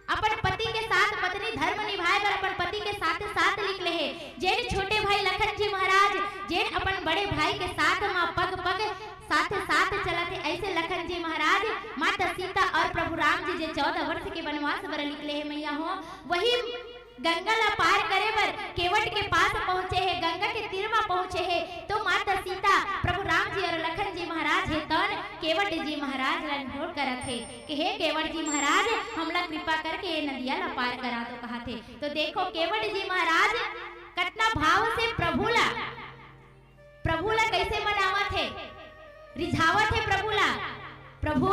अपन पति के साथ पत्नी धर्म निभाए बर अपन पति के साथ साथ निकले हे, जेन छोटे भाई लखन जी महाराज, जेन अपन बड़े भाई के साथ म पग पग साथ साथ चलत हे, ऐसे लखन जी महाराज, माता सीता और प्रभु राम जी जे चौदह वर्ष के वनवास बर निकले हे मैया हो, वही गंगा ला पार करे बर केवट के पास पहुंचे हे, गंगा के तीर म पहुंचे हे, तो माता सीता, प्रभु राम जी और लखन जी महाराज हे तौन केवट जी महाराज ला निहोर करत हे कि हे केवट जी महाराज, हमला कृपा करके ये नदिया ला पार करा दो, कहा थे। तो देखो केवट जी महाराज कतना भाव से प्रभु ला, प्रभु ला कैसे मनावत हे, रिझावत हे प्रभु ला। प्रभु,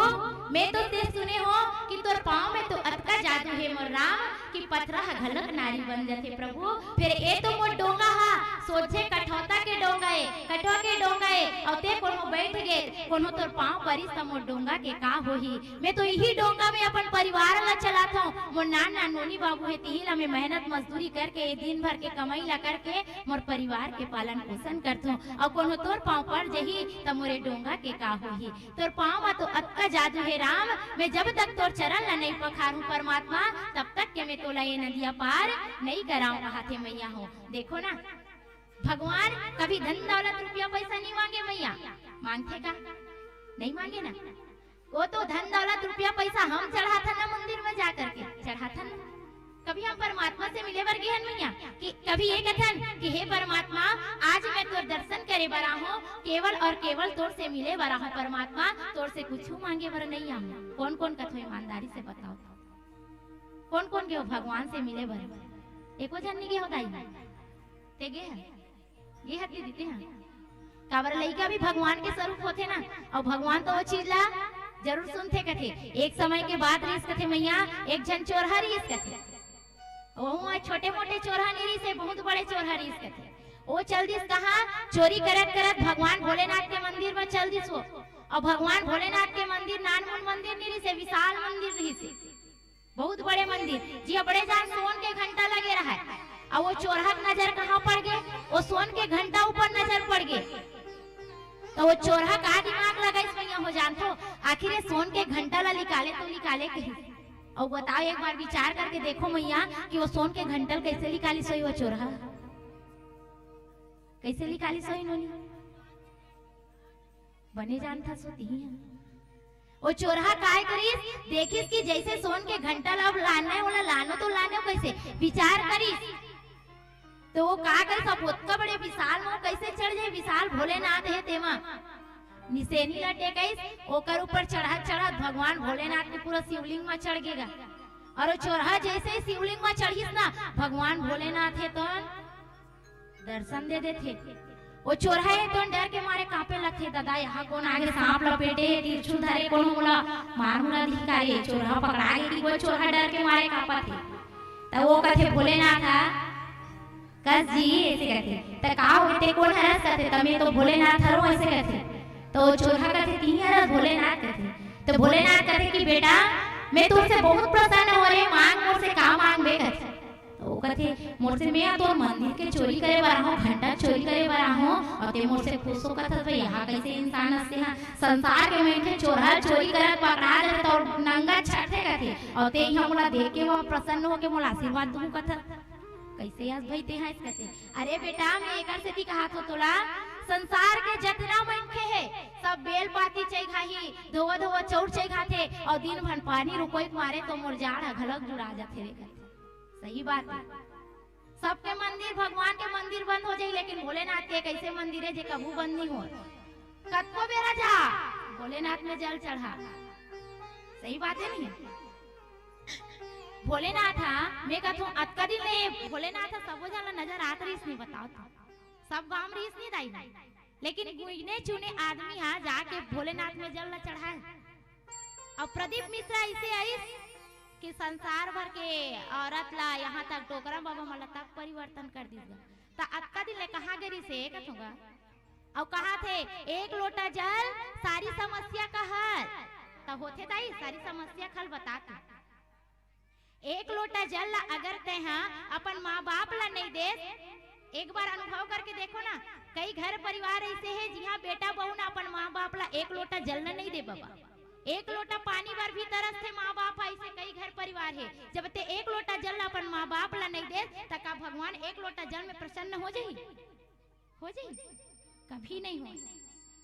मैं तो ते सुने हो कि तोर पाँव में तो अतका जादू हे मोर राम, कि पथरा ह घलक नारी बन जथे प्रभु। फिर ए तो मोर डोंगा हा सोझे कठौता के डोंगा ए, कठौता के डोंगा ए, अउ ते कोनो बैठ गे, कोनो तोर पाँव परिस त मोर डोंगा के का होही? मैं तो इही डोंगा में अपन परिवार ला चलाथों। मोर नान नान नोनी बाबू हे, तिही ला मैं मेहनत मजदूरी करके, ए दिन भर के कमाई ला करके मोर परिवार के पालन पोषण करथों। अउ कोनो तोर पाँव पड़ जही त मोरे डोंगा के का होही? तोर पाँव म तो अतका जादू हे राम, मैं जब तक तोर चरण ला नइ पखारूं परमात्मा, तब तक के मैं तोला ये नदिया पार नइ कराऊं, कहाथे मैया हो। देखो ना, भगवान कभी धन दौलत रुपया पैसा नहीं मांगे मैया, मांगथे का? नहीं मांगे ना। वो तो धन दौलत रुपया पैसा हम चढ़ाथन ना मंदिर में जा करके, चढ़ाथन ना। कभी हम परमात्मा से मिले बर गेहन मैया कि कभी ये कथन कि हे परमात्मा, आज मैं तोर दर्शन करे बर आहों, केवल और केवल तोर से मिले बर आहों परमात्मा, तोर से कुछ मांगे बर नहीं आहों। कौन कौन कथो ईमानदारी से बताओ, कौन कौन गेहो भगवान से मिले बर? एको झन नहीं गेहो दाई? ते गे हे? ये हर दीदी ते हा। काबर लइका भी भगवान के स्वरूप होथे ना, अउ भगवान तो वो चीज ला जरूर सुनथे कथे। एक समय के बात रिहिस कथे मैया, एक झन चोरहा रिहिस कथे। वहू छोटे मोटे चोरहा नहीं रिहिस, बहुत बड़े चोरहा रिहिस कथे। वो चल दिस कहाँ? चोरी करत करत भगवान भोलेनाथ के मंदिर में चल दिस वो। अउ भगवान भोलेनाथ के मंदिर नानमुन मंदिर नहीं रिहिस, विशाल मंदिर रिहिस। बहुत बड़े मंदिर, जिहां बड़े जान सोन के घंटा लगे रहय, अउ वो चोरहा के नजर कहां पड़ गे? वो सोन के घंटा ऊपर नजर पड़ गे। त वो चोरहा का दिमाग लगाइस भैया हो जानथो, आखिर ये सोन के घंटा ला निकाले तो निकाले कही। अउ बताओ, एक बार विचार करके देखो मैया कि वो सोन के घंटा ला कैसे निकालिस होही वो चोरहा, कैसे निकालिस होही नोनी? बने जानथस वो तिही ह। ओ चोरहा काय करिस, देखिस कि जैसे सोन के घंटा ला अब लाना है, ओला लानो तो लानो कैसे, विचार करिस। तो वो का करिस, अब ओतका बड़े विशाल में वो कैसे चढ़ जाए, विशाल भोलेनाथ है तेमा। निसेनी ला टेकाइस, ओकर ऊपर चढ़त चढ़त भगवान भोलेनाथ के पूरा शिवलिंग में चढ़ गेगा। और वो चोरहा जैसे ही शिवलिंग में चढ़िस ना, भगवान भोलेनाथ है तो दर्शन दे देथे। ओ चोरहा हे तो डर के मारे कांपे लगथे, "ददा, यहाँ कोन आगे, सांप लपेटे हे, तिरछुल धरे, कोनो मोला मार मुरा दिही का रे?" चोरहा पकड़ा गे कि कोई चोरहा डर के मारे कांपत हे। त वो कथे, "भोलेनाथ हा, कस जी," ऐसे कथे। "त का होगे, ते कोन हरस?" कथे, "त मैं तो भोलेनाथ हरों," ऐसे कथे। त वो चोरहा कथे, "तिही हरस भोलेनाथ?" कथे। त भोलेनाथ कथे कि, "बेटा, मैं तोर से बहुत प्रसन्न हों रे, मांग मोर से, का मांगबे?" कथे। त वो कथे, "मोर से मैं तोर मंदिर के चोरी करे बर आहों, घंटा चोरी करे बर आहों, अउ ते मोर से खुश हो कथस, भाई, यहाँ कैसे इंसान हस ते हा? संसार के मनखे चोरहा चोरी करत पकड़ा जाथे त नंगा छटथे कथे, अउ ते यहाँ मोला देख के वहाँ प्रसन्न होके मोला आशीर्वाद दूँ कथस, कैसे हस भाई ते हा?" कथे, "अरे बेटा, मैं एकर सेती कहाथों तोला, संसार के जतना मनखे हे, सब बेल पाती चघाही, धोवा धोवा चाउर चघाथे, अउ दिन भर पानी रुकोई के मारे तो मोर जाड़ ह घलक जुड़ा जाथे रे," कथे। सही बात हे। सबके मंदिर, भगवान के मंदिर बंद हो जाही, लेकिन भोलेनाथ के एक ऐसे मंदिर हे जे कभू बंद नहीं होय। कतको बेरा जा, भोलेनाथ में जल चढ़ा। सही बात हे नहीं? भोलेनाथ हा, मैं कहत हूँ, अतका दिन ले भोलेनाथ हा सबो झन ला नजर आत रहिस नहीं, बताओ तो। सब गांव में रहिस नहीं दाई, लेकिन गुइने चुने आदमी हा जाके भोलेनाथ में जल ला चढ़ाए। अउ प्रदीप मिश्रा अइसे आइस कि संसार भर के औरत ला, यहाँ तक डोकरा बाबा मन ला तक परिवर्तन कर दिस गा। त अतका दिन ले कहाँ गे रहिस हे, कथों गा? अउ कहा थे, एक लोटा जल सारी समस्या का हल। त होथे दाई, सारी समस्या का हल बता तू। एक लोटा जल ला अगर तैं हा अपन माँ बाप ला नहीं देस, एक बार अनुभव करके देखो ना, कई घर परिवार ऐसे हे जिहाँ बेटा बहू ना अपन माँ बाप ला एक लोटा जल ला नहीं दे बाबा, एक लोटा पानी बर भी तरसथे माँ बाप, ऐसे कई घर परिवार हे। जब तैं एक लोटा जल ला अपन माँ बाप ला नहीं देस, त का भगवान एक लोटा जल में प्रसन्न हो जाही? हो जाही? कभी नहीं हो।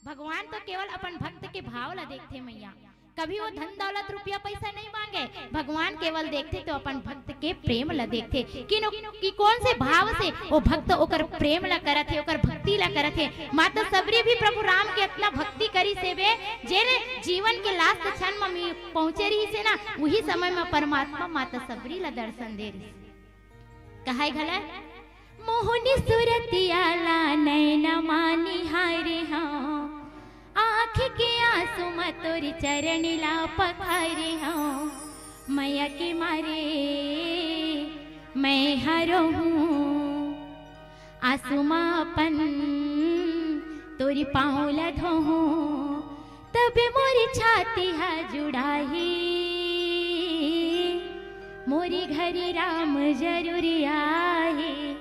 भगवान तो केवल अपन भक्त के भाव ला देखथे मैया, कभी वो धन दौलत रुपया पैसा नहीं मांगे। भगवान केवल देखथे तो अपन भक्त के प्रेम ला देखथे कि नो-, कि कौन से भाव से वो भक्त ओकर प्रेम ला करत हे, ओकर भक्ति ला करत हे। माता सबरी भी प्रभु राम के इतना भक्ति करिस हे बे, जेन जीवन के last क्षण में मी-, पहुंचे रहिस हे ना, उही समय में परमात्मा माता सबरी ला दर्शन दे रहिस। कहाय घला, मोहनी सुरतिया ला नैना मा निहारे हंव, आँख के आंसू मा तोर चरण ला पखारे हंव। मया के मारे मैं हरोहूँ, आंसू मा अपन तोर पाँव ला धोहूँ। तबे मोर छाती हा जुड़ाही, मोर घरे राम जरूर आही।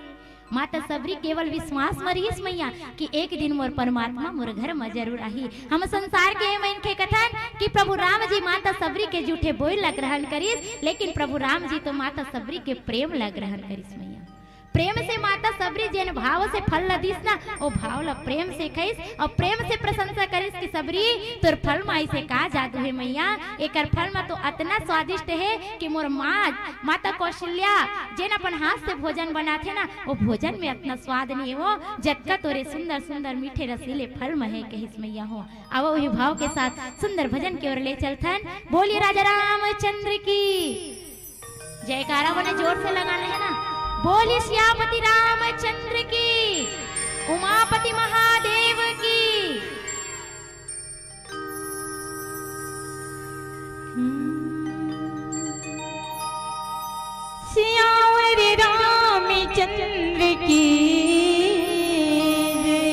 माता सबरी केवल विश्वास म रहिस मैया कि एक दिन मोर परमात्मा मोर घर म जरूर आही। हम संसार के ए मनखे कथन कि प्रभु राम जी माता सबरी के जूठे बोल ला ग्रहण करिस, लेकिन प्रभु राम जी तो माता सबरी के प्रेम ला ग्रहण करिस मैया। प्रेम से माता सबरी जेन भाव से फल ला दिस ना, ओ भाव ला प्रेम से खइस अउ प्रेम से प्रशंसा करिस कि सबरी, तोर फल मा अइसे का जादू हे मैया, एकर फल मा तो अतना स्वादिष्ट हे कि मोर माँ, माता कौशल्या जेन अपन हाथ से भोजन बनाथे ना, ओ भोजन में अतना स्वाद नहीं हे वो, जतका तोरे सुंदर सुंदर मीठे रसीले फल मा हे, कहिस मैया हो। अब वही भाव के साथ सुंदर भजन की ओर ले चलथन। बोलिए राजा रामचंद्र की। जयकारा बने जोर से लगाना है ना। बोलिए सियापति रामचंद्र की, उमापति महादेव की। सियावर रामचंद्र की जय।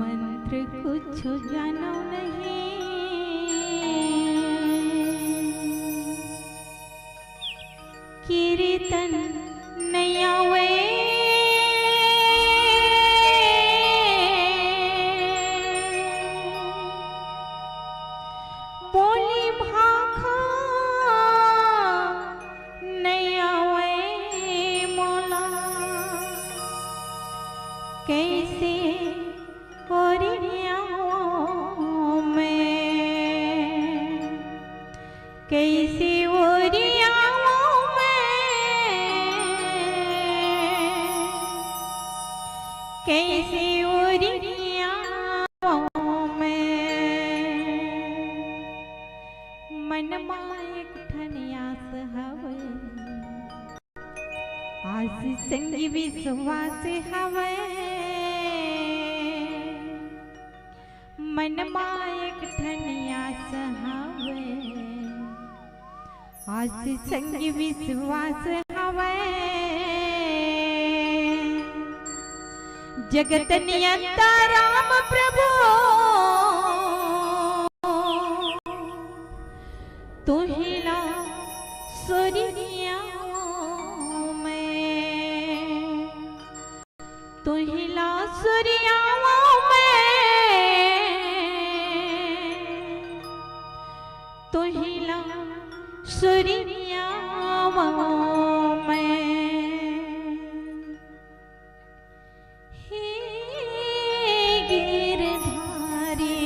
मंत्र कुछ जानो नहीं, कीर्तन नहीं आवे। बोली भाखा नहीं आवे मोला, कैसे ओरियाऊं मैं, कैसे ओरियाऊं मैं, कैसे ओरियाऊं मैं। मन मा एक ठन आस हवे, आस संग विश्वास हवे। मन मा एक ठन आस हवे, आस संग विश्वास हवे। जगत नियंता राम प्रभु, तुहिला सुरियाऊं मैं, तुहिला सुरियाऊं मैं, तुहिला सुरियाऊं मैं। हे गिरधारी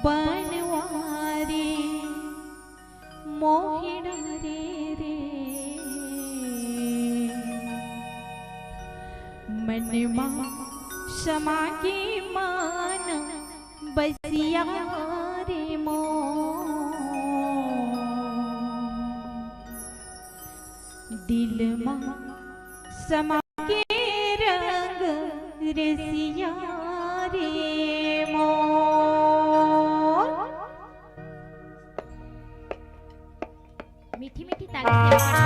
बनवारी मोहि डरे रे, मन मा समा के मन बसिया रे मोर, दिल मा समा के रंग रसिया रे मोर। मीठी मीठी ताली से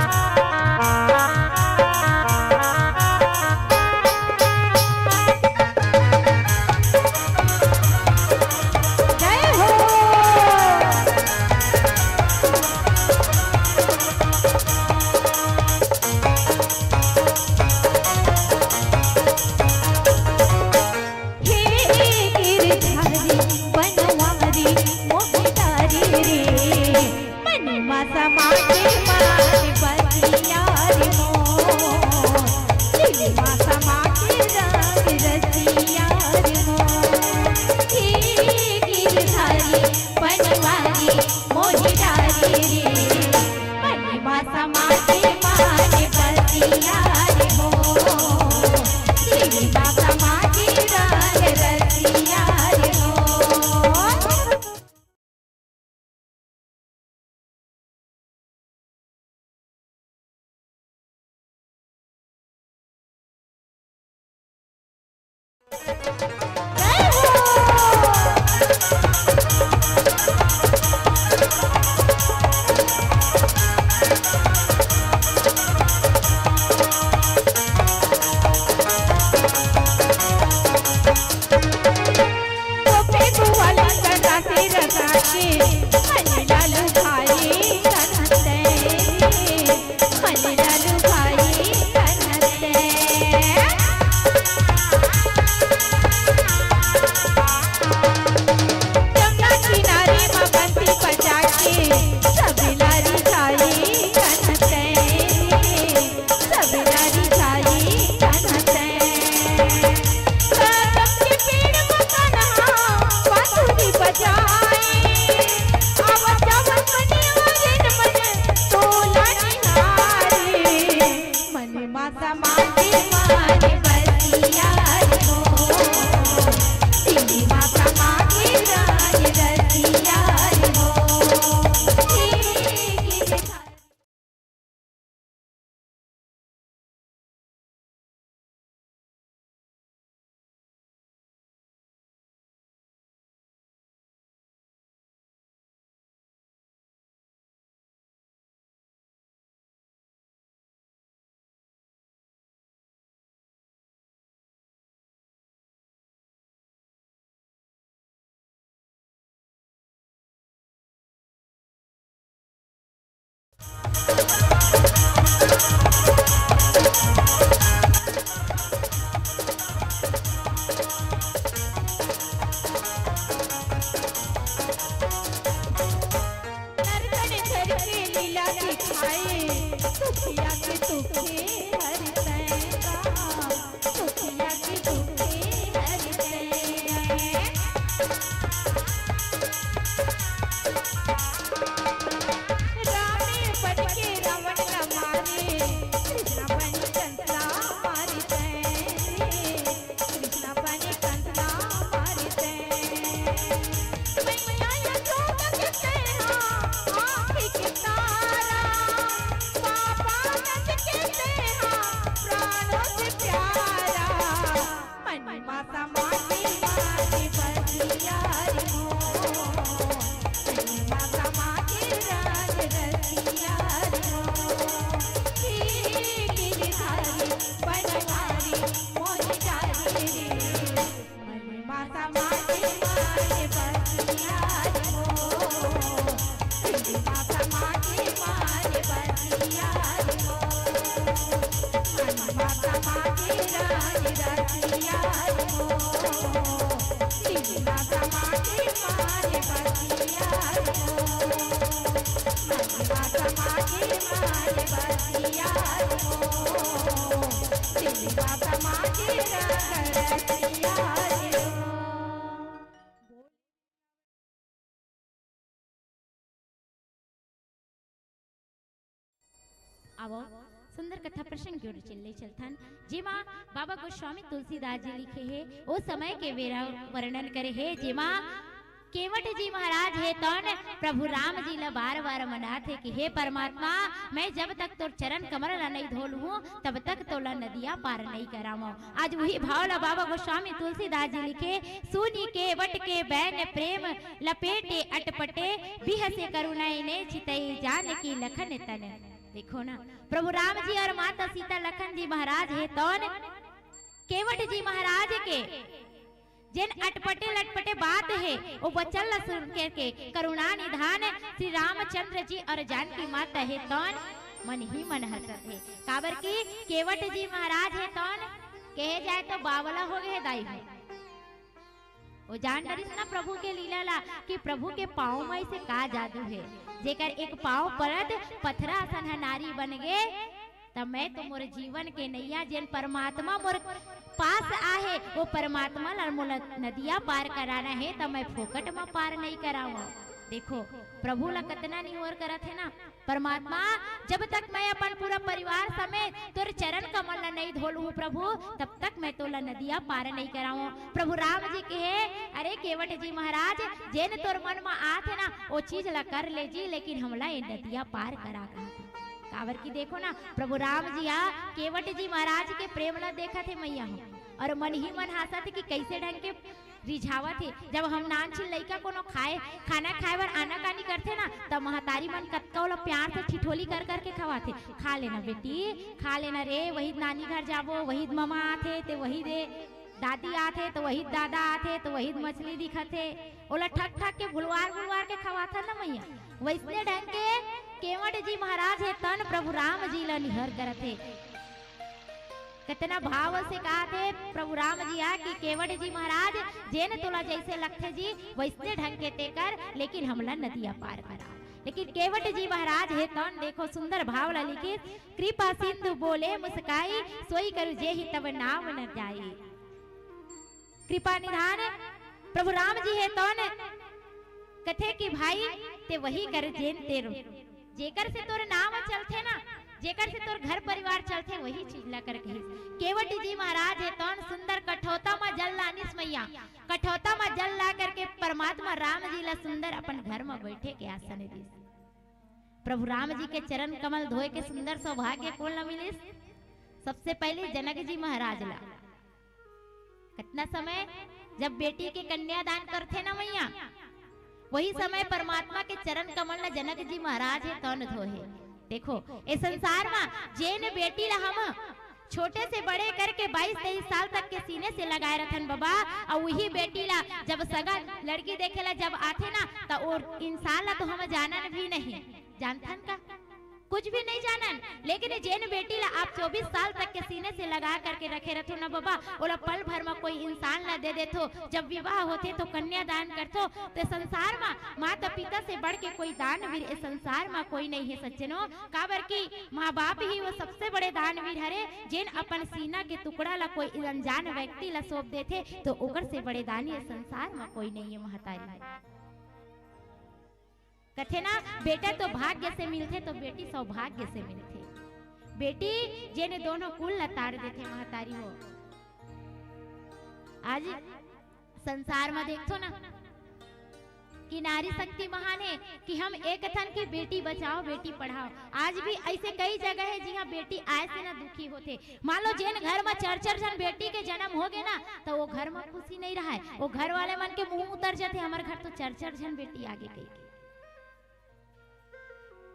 जय हो। हे गिरधारी बनवारी मोहतारी रे, मन मा समा के मन बसिया रे मोर, दिल मा समा के रंग रसिया रे मोर। हे गिरधारी बनवारी मोहतारी रे, मन मा समा के मन बसिया रे मोर, दिल मा समा के रंग रसिया रे मोर। आवो, सुंदर कथा प्रसंग के ओर चले चलथन, जेमा बाबा गोस्वामी तुलसीदास जी लिखे हे, ओ समय के बेरा वर्णन करे हे, जेमा केवट जी महाराज हे तौन प्रभु राम जी ला बार-बार मनाथे कि हे परमात्मा, मैं जब तक तोर चरण कमल ला नइ धो लूहूं, तब तक तोला नदिया पार नइ करावंव। आज उही भाव ला बाबा गोस्वामी तुलसीदास जी लिखे, "सुनि केवट के बैन प्रेम लपेटे अटपटे, बिहसे करुणा इने चितई जानकी लखन तन।" देखो ना, प्रभु राम जी और माता सीता लखन जी महाराज हे तौन केवट जी महाराज के जेन अटपटे लटपटे बात हे, वो वचन ला सुन करके करुणा निधान श्री रामचंद्र जी और जानकी माता हे तौन मन ही मन हंसत हे। काबर कि केवट जी महाराज हे तौन कहे जाए तो बावला हो गए हे दाई हो। वो जान डरिस ना प्रभु के लीला ला कि प्रभु के पाँव में से का जादू हे, जेकर एक पाँव परत पथरा असन ह नारी बन गे, त मैं तो मोर जीवन के नैया जेन परमात्मा मोर पास आहे, वो परमात्मा ला मोला नदिया पार कराना हे, त मैं फोकट म पार नइ करावंव। देखो, प्रभु ला कतना निहोर करत हे ना, "परमात्मा, जब तक मैं अपन पूरा परिवार समेत तोर चरण कमल ला नइ धो लूहूं प्रभु, तब तक मैं तोला नदिया पार नइ करावंव।" प्रभु राम जी कहे, "अरे केवट जी महाराज, जेन तोर मन म आत हे ना, वो चीज ला कर ले जी, लेकिन हमला ये नदिया पार करा," कहत हे। काबर कि देखो ना, प्रभु राम जी आ केवट जी महाराज के प्रेम ला देखत हे मैया हो, और मन ही मन हासत हे कि कैसे ढंग के रिझावत हे। जब हम नानचिन लइका कोनो खाए, खाना खाए बर आनाकानी करथे ना, त महतारी मन कतका ओला प्यार से ठिठोली कर कर के खवाथे, "खा लेना बेटी, खा लेना रे, वही नानी घर जाबो, वही ममा आथे, ते वही दे, दादी आथे, त वही दादा आथे, त वही मछली दिखथे।" ओला ठक ठक के भुलवार भुलवार के खवाथन ना मैया। वैसने ढंग के केवट जी महाराज हे तौन प्रभु राम जी ला निहोर करत हे। कतना भाव से कहत हे प्रभु राम जी आ कि केवट जी महाराज, जेन तोला जैसे लगथे जी, वैसने ढंग के ते कर, लेकिन हमला नदिया पार करा। लेकिन केवट जी महाराज हे तौन देखो सुंदर भाव ला लिखिस, "कृपा सिंधु बोले मुस्काई, सोई करू जेहि तब नाव न जाई।" कृपा निधान प्रभु राम जी हे तौन कथे कि भाई, ते वही कर जेन तेरो, जेकर से तोर नाव चलथे ना, जेकर से तोर घर परिवार चलथे, वही चीज ला कर कहिस। केवट जी महाराज हे तौन सुंदर कठौता म जल लानिस मैया, कठौता म जल ला करके परमात्मा राम जी ला सुंदर अपन घर म बैठे के आसन दिस। प्रभु राम जी के चरण कमल धोए के सुंदर सौभाग्य कोन ला मिलिस? सबसे पहले जनक जी महाराज ला। कतना समय जब बेटी के कन्यादान करथे ना मैया, वही समय परमात्मा के चरण कमल ला जनक जी महाराज हे तौन धोहे। देखो, ए संसार मा जेन बेटी ला हम छोटे से बड़े करके बाईस तेईस साल तक के सीने से लगाए रथन बाबा, अउ वही बेटी ला जब सगा लड़की देखे ला जब आथे ना, त ओ इंसान ला तो हम जानन भी नहीं। जानथन का? कुछ भी नहीं जानन, लेकिन जेन बेटी ला आप चौबीस साल तक के सीने से लगा करके रखे रथो ना बाबा, ओला पल भर मा कोई इंसान ला दे देथो, जब विवाह होथे तो कन्यादान करथो, तो संसार मा माता पिता से बढ़ के कोई दानवीर ए संसार मा कोई नहीं है सज्जनो। काबर कि माँ बाप ही वो सबसे बड़े दानवीर हरे, जेन अपन सीना के टुकड़ा ला कोई अनजान व्यक्ति ला सौंप देथे, तो ओकर से बड़े दानी ए संसार मा कोई नहीं है महतारी। कथे ना, बेटा तो भाग्य से मिलथे, तो बेटी सौभाग्य से मिलथे। बेटी जेने दोनों कुल ला तार देथे महतारी हो। आज संसार मा देखथो ना कि नारी शक्ति महान है कि हम एक थन की बेटी बचाओ, बेटी पढ़ाओ। आज भी ऐसे कई जगह है जिहाँ बेटी आए से ना दुखी होथे। मान लो जेन घर मा चार चार झन बेटी के जन्म हो गए ना, तो वो घर मा खुशी नहीं रहा है, वो घर वाले मन के मुंह उतर जाथे, हमर घर तो चार चार झन बेटी आगे गई।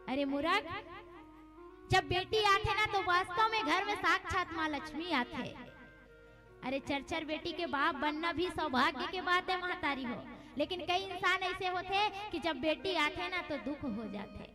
अरे मूरख, जब बेटी आथे ना तो वास्तव में घर में साक्षात माँ लक्ष्मी आथे। अरे चार चार बेटी के बाप बनना भी सौभाग्य के बात है महतारी हो, लेकिन कई इंसान ऐसे होथे कि जब बेटी आथे ना तो दुख हो जाथे।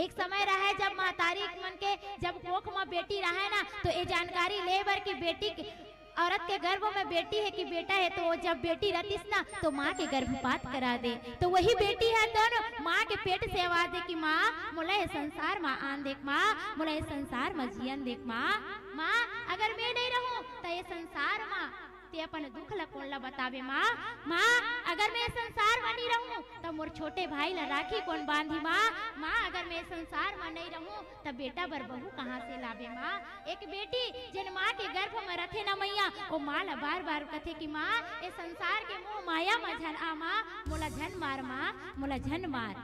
एक समय रहे जब महतारी मन के जब कोख मा बेटी रहे ना तो ये जानकारी ले बर कि बेटी के औरत के गर्भ में बेटी है कि बेटा है, तो वो जब बेटी रहतीस ना, तो माँ के गर्भपात करा दे। तो वही बेटी है तो ना, माँ के पेट से आवाज दे कि माँ, मोला ये संसार मा आन देख माँ, मोला ये संसार मा जियन देख माँ। माँ, अगर मैं नहीं रहूँ, तो ये संसार मा ते अपन दुख ला कोन ला बताबे माँ? माँ, अगर मैं संसार म नइ रहूं, त मोर छोटे भाई ला राखी कोन बांधी माँ? माँ, अगर मैं संसार म नइ रहूं, त बेटा बर बहू कहाँ से लाबे माँ? एक बेटी जेन माँ के गर्भ म रथे ना मैया, ओ माँ ला बार-बार कथे कि माँ, ए संसार के मोह माया म झन आ माँ, मोला झन मार माँ, मोला झन मार।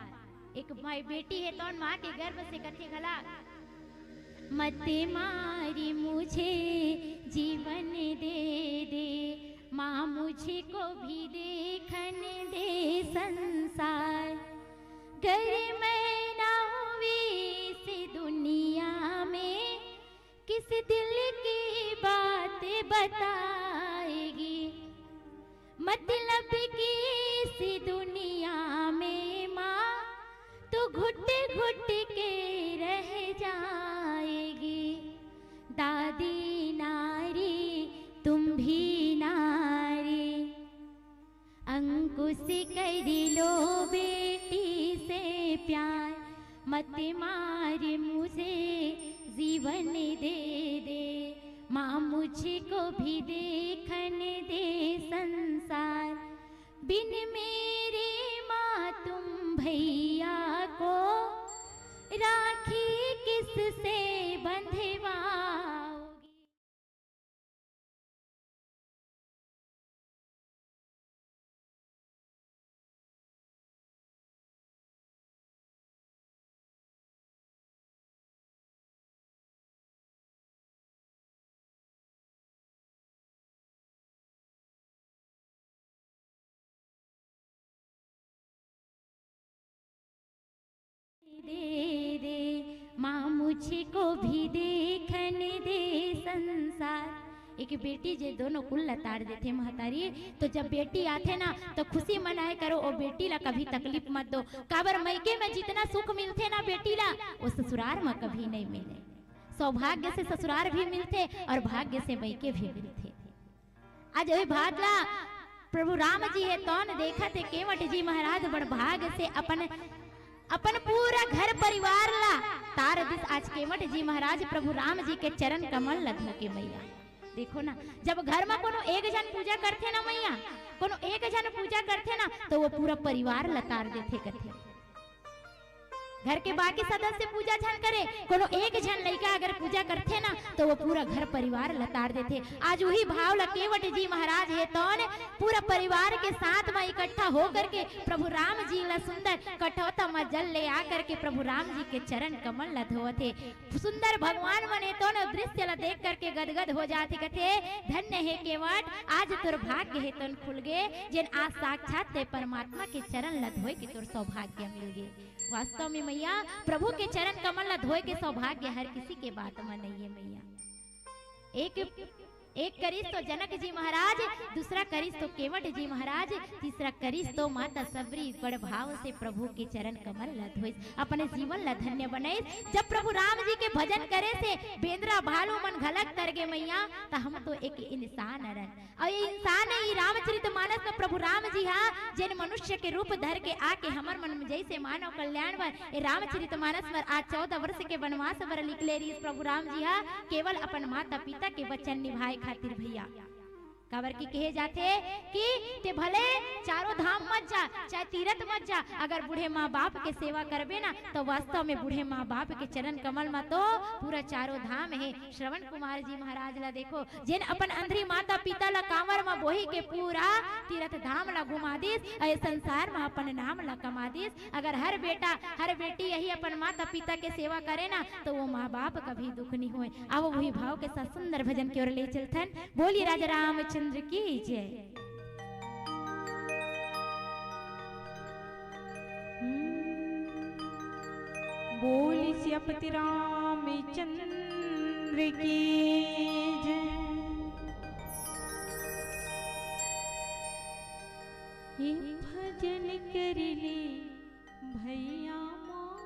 एक माई बेटी हे तौन माँ के गर्भ से कथे घला, मत मारी मुझे जीवन दे दे, माँ मुझको भी देखन दे संसार। गर मैं ना हुई इस दुनिया में, किस दिल की बात बताएगी? मतलब कि इस दुनिया में माँ, तू घुट घुट के रह जाएगी। दादी नारी, तुम भी नारी, अंकुश कर लो बेटी से प्यार, मत मार मुझे जीवन दे दे, माँ मुझको भी देखन दे संसार। बिन मेरे माँ तुम भैया को राखी किससे बंधवाओगी? दे दे, माँ मुझको भी देखन दे संसार। एक बेटी जे दोनों कुल ला तार देथे महतारी, तो जब बेटी आथे ना, तो खुशी मनाए करो, ओ बेटी ला कभी तकलीफ मत दो। काबर मइके में जितना सुख मिलथे ना बेटी ला, वो ससुरार में कभी नहीं मिले। सौभाग्य से ससुरार भी मिलथे और भाग्य से मइके भी मिलथे। आज वही बात ला प्रभु राम जी हे तौन देखत हे केवट जी महाराज बड़ भाग से अपन, अपन पूरा घर परिवार ला तार दिस। आज केवट जी महाराज प्रभु राम जी के चरण कमल ला धो के मैया। देखो ना, जब घर में कोनो एक झन पूजा करथे ना मैया, कोनो एक झन पूजा करथे ना, तो वो पूरा परिवार ला तार देथे कथे। घर के बाकी सदस्य पूजा झन करे, कोनो एक झन लइका अगर पूजा करथे ना, तो वो पूरा घर परिवार ला तार देथे। आज उही भाव ला केवट जी महाराज हे तौन पूरा परिवार के साथ में इकट्ठा होकर के प्रभु राम जी ला सुंदर कठौता में जल ले आकर के प्रभु राम जी के चरण कमल ला धोवत हे। सुंदर भगवान मन हे तौन दृश्य ला देख करके गदगद हो जाथे, कथे, "धन्य हे केवट, आज तोर भाग्य हे तौन खुल गे, जेन आज साक्षात ते परमात्मा के चरण ला धोए के तोर सौभाग्य मिल गे।" वास्तव में मैया, प्रभु के चरण कमल ला धोए के सौभाग्य हर किसी के बात में नहीं है मैया। एक, एक करिस तो जनक जी महाराज, दूसरा करिस तो केवट जी महाराज, तीसरा करिस तो माता सबरी बड़ भाव से प्रभु के चरण कमल ला धोइस, अपने जीवन ला धन्य बनाइस। जब प्रभु राम जी के भजन करे से बेंदरा भालू मन घलक तर गे मैया, त हम तो एक इंसान अरन। अउ ये इंसान हे, ये रामचरित मानस में प्रभु राम जी हा, जेन मनुष्य के रूप धर के आके हमर मन में जैसे मानव कल्याण बर, ये रामचरित मानस बर आज चौदह वर्ष के वनवास बर निकले रहिस प्रभु राम जी हा, केवल अपन माता पिता के वचन निभाए खातिर भैया। काबर कि कहे जाथे कि ते भले चारों धाम मत जा, चाहे तीरथ मत जा, अगर बूढ़े माँ बाप के सेवा करबे ना, तो वास्तव में बूढ़े माँ बाप के चरण कमल में तो पूरा चारों धाम हे। श्रवण कुमार जी महाराज ला देखो, जेन अपन अंधरी माता पिता ला कांवर म बोही के पूरा तीरथ धाम ला घुमा दिस, अउ ए संसार म अपन नाम ला कमा दिस। अगर हर बेटा, हर बेटी यही अपन माता पिता के सेवा करे ना, तो वो माँ बाप कभी दुख नहीं होए। अब वही भाव के साथ सुंदर भजन की ओर ले चलथन। बोलिए राजा रामचंद्र की जय। बोल सियापति रामचंद्र की जय। हे भजन कर ले भैया मोर,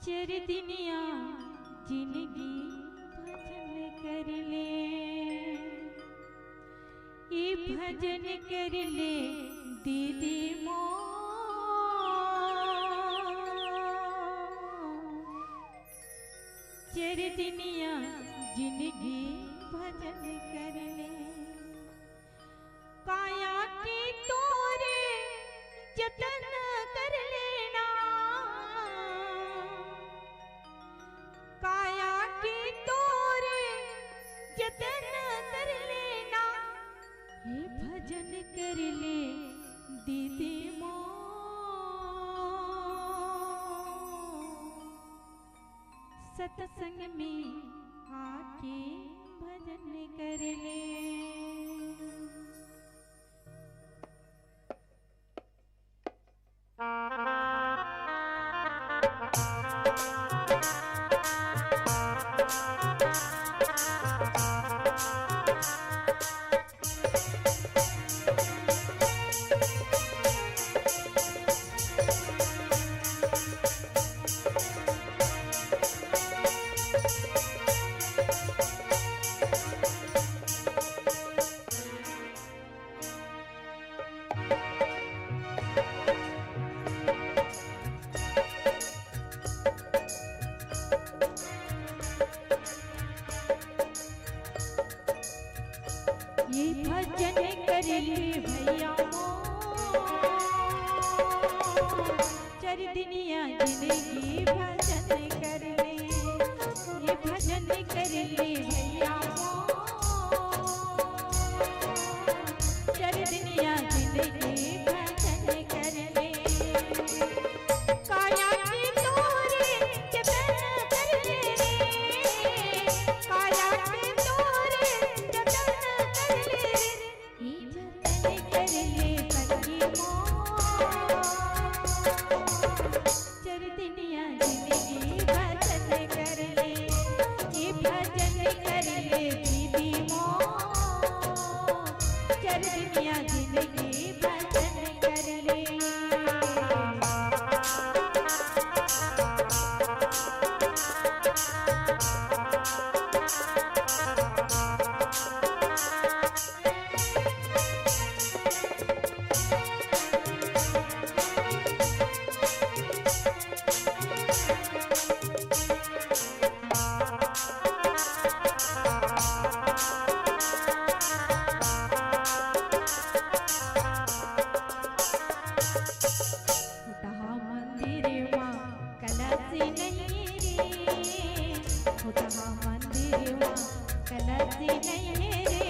चर दिनिया जिनगी भजन कर ले। ई भजन कर ले दीदी मोर, चर दिनिया जिनगी भजन कर ले। काया के तोरे जतन कर लेना, काया के तोरे जतन कर लेना, हे भजन कर ले दीदी मोर। सत्संग में आके भजन कर ले। ये भजन कर ले भैया मोर, चर दिनिया जिनगी भजन कर ले। ये भजन कर ले भैया मोर, चर दिनिया जिनगी भजन कर ले। काया के तोरे जतन कर ले रे, काया के तोरे जतन कर ले रे। ई जतन कर ले संगी मोर, चर दिनिया जिनगी भजन कर ले। ई भजन कर ले दीदी मोर, चर दिनिया जिनगी भजन कर ले। खुटहा मंदिर मा कलश नहीं रे, खुटहा मंदिर मा कलश नहीं रे,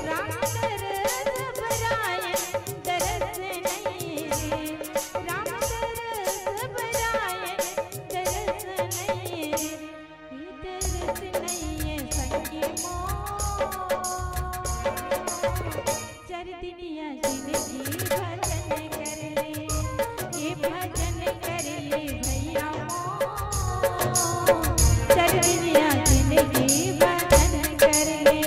राम तरस बरायन दरस नहीं रे, राम तरस बरायन दरस नहीं रे, ये दरस नहीं है संगी मोर। चर दिनिया जिनगी भजन कर ले, ये भजन कर ले भैया मोर। चर दिनिया जिनगी भजन कर ले।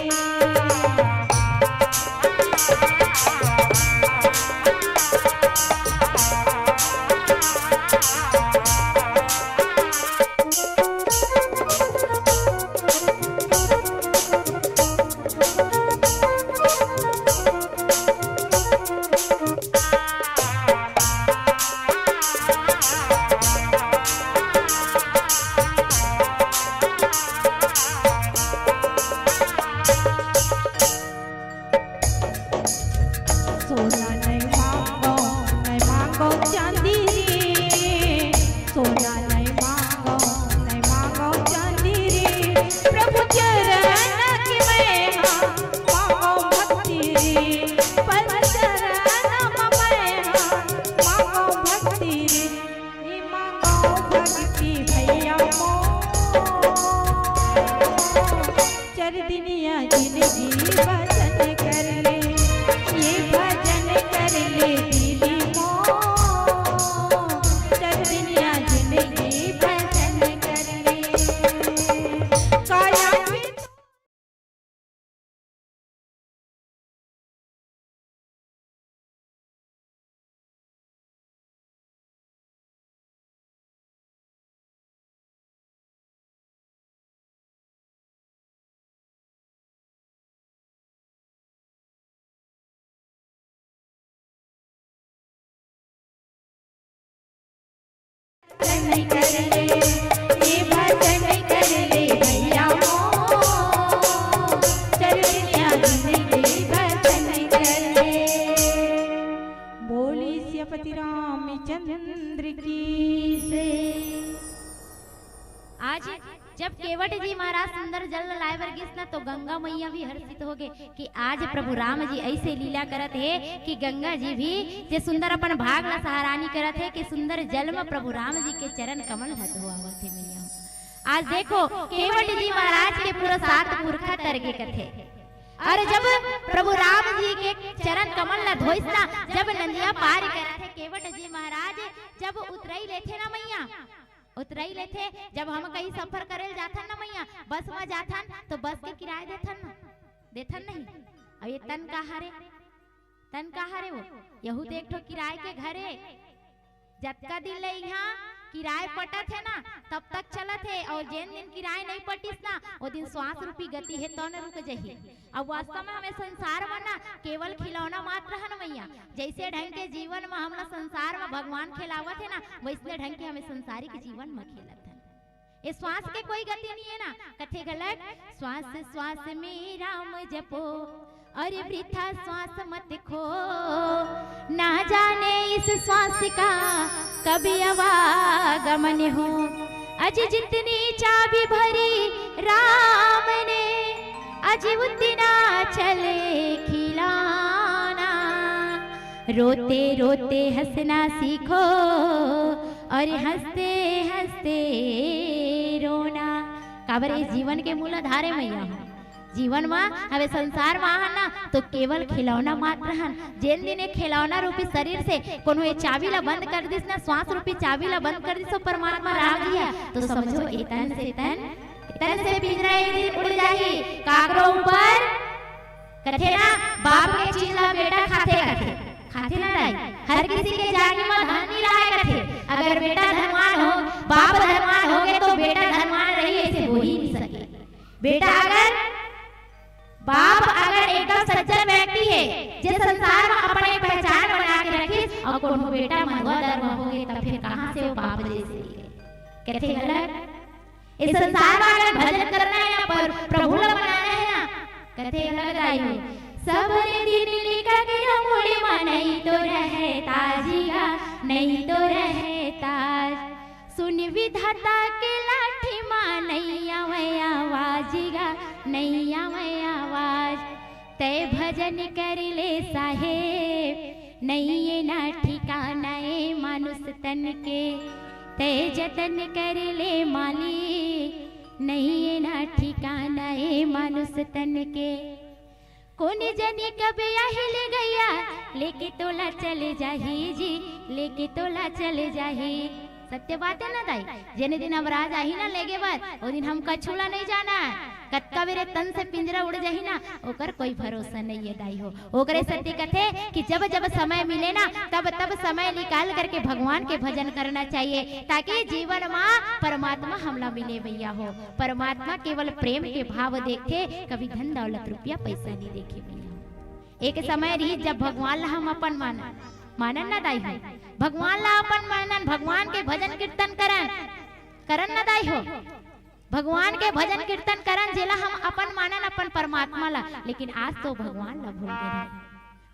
सोना नहीं मांगो, नहीं मांगो चांदी रे। सोना नहीं मांगो, नहीं मांगो चांदी रे। प्रभु चरण की मैं हाँ मांगो भक्ति रे। प्रभु चरण में मैं हाँ मांगो भक्ति रे। ये मांगो भक्ति भैया मोर। चर दिनिया जिनगी भजन कर ले, ये भजन कर ले दीदी मोर। चर दिनिया जिनगी भजन कर ले। काया के भजन कर ले, ये भजन कर ले। जब केवट जी महाराज सुंदर जल लाए बर गिस ना, तो गंगा मैया भी हर्षित हो गए कि आज प्रभु राम जी ऐसे लीला करत हे कि गंगा जी भी जे सुंदर अपन भाग ला सहारानी करत हे कि सुंदर जल में प्रभु राम जी के चरण कमल ला धोआवत हे मैया। आज देखो, केवट जी महाराज के पूरा सात पुरखा तर गे कथे। अरे, जब प्रभु राम जी के चरण कमल ला धोइस ना, जब नदिया पार करत हे केवट जी महाराज, जब उतरई लेथे ना मैया, उतरई लेथे, जब हम कहीं सफर करे ल जाथन ना मैया, बस में जाथन, तो बस के किराया देथन ना, देथन नहीं? अब ये तन का हरे, तन का हरे वो, यहू तो एक ठो किराए के घर हे। जतका दिन ले इहाँ किराए पटत हे ना, तब तक चलत हे, और जेन दिन किराए नहीं पटिस ना, वो दिन श्वास रूपी गति हे, तो न रुक जही। अब वास्तव में हमें संसार में ना केवल खिलौना मात्र हन मैया। जैसे ढंग के जीवन में हमला संसार में भगवान खेलावत हे ना, वैसने ढंग के हमें संसारिक जीवन में खेलत हन। ये श्वास के कोई गति नहीं है ना, कथे घलक, "श्वास श्वास में राम जपो, और वृथा श्वास मत खो, ना जाने इस श्वास का कब आवागमन हो। अज जितनी चाबी भरी राम ने, अज उतना चले खिलौना। रोते रोते हंसना सीखो, और हंसते हंसते रोना।" काबर ये जीवन के मूल आधार हे मैया हो। जीवन मा, हवे संसार मा हन ना, तो केवल खिलौना मात्र हन। जेन दिन ये खिलौना रूपी शरीर से कोनो ये चाबी ला बंद कर दिस ना, श्वास रूपी चाबी ला बंद कर दिस, तो परमात्मा राम जी हे, तो समझो, ए तन से तन, तन से पिंजरा एक दिन उड़ जाही। काकरो ऊपर कथे ना, बाप के चीज ला बेटा खाथे, खाथे, खाथे ना दाई। हर किसी के जागी मा धन नहीं रहे कथे। अगर बेटा धनवान हो, बाप धनवान हो गए, तो बेटा धनवान रही, ऐसे हो ही नहीं सके। बेटा अगर, बाप अगर एकदम सज्जन व्यक्ति हे, जे संसार में अपन एक पहचान बना के रखिस, और कोनो बेटा मंदवा दरवा हो गए, तब फिर कहाँ से वो बाप जैसे? कथे घलक, इस संसार में अगर भजन करना है ना, पर प्रभु ला मनाना है ना, कथे घलक दाई हो, "सबरे दिन लिखा के मुड़ी मा नहीं तो रहता जी गा, नहीं तो रहता।" सुन विधाता के लाठी मा नैया वै आवाज गा, नैया वै आवाज। तै भजन कर ले साहेब, नैये ना ठिकाना ए मानुष तन के। तै जतन कर ले मालिक, नैये ना ठिकाना ए मानुष तन के। कोन जनी कब आही ले गैया, लेके तोला चले जाही जी, लेके तोला चले जाही। सत्य बात है ना दाई, जेने दिन अब राज आही ना लेगे बर, वो दिन हम कछू ला नहीं जाना। कतका बेरे तन से पिंजरा उड़ जाही ना, ओकर कोई भरोसा नहीं है दाई हो। ओकरे सेती कथे कि जब जब समय मिले ना, तब तब समय निकाल करके भगवान के भजन करना चाहिए, ताकि जीवन मा परमात्मा हमला मिले भैया हो। परमात्मा केवल प्रेम के भाव देखथे, कभी धन दौलत रुपया पैसा नहीं देखे भैया। एक समय रही जब भगवान ला हम अपन मानन, मानन ना दाई हो, भगवान ला अपन मानन, भगवान के भजन कीर्तन करन, करन ना दाई हो, भगवान के भजन कीर्तन करन, जेला हम अपन मानन, अपन परमात्मा ला, लेकिन आज तो भगवान ला भूल गए।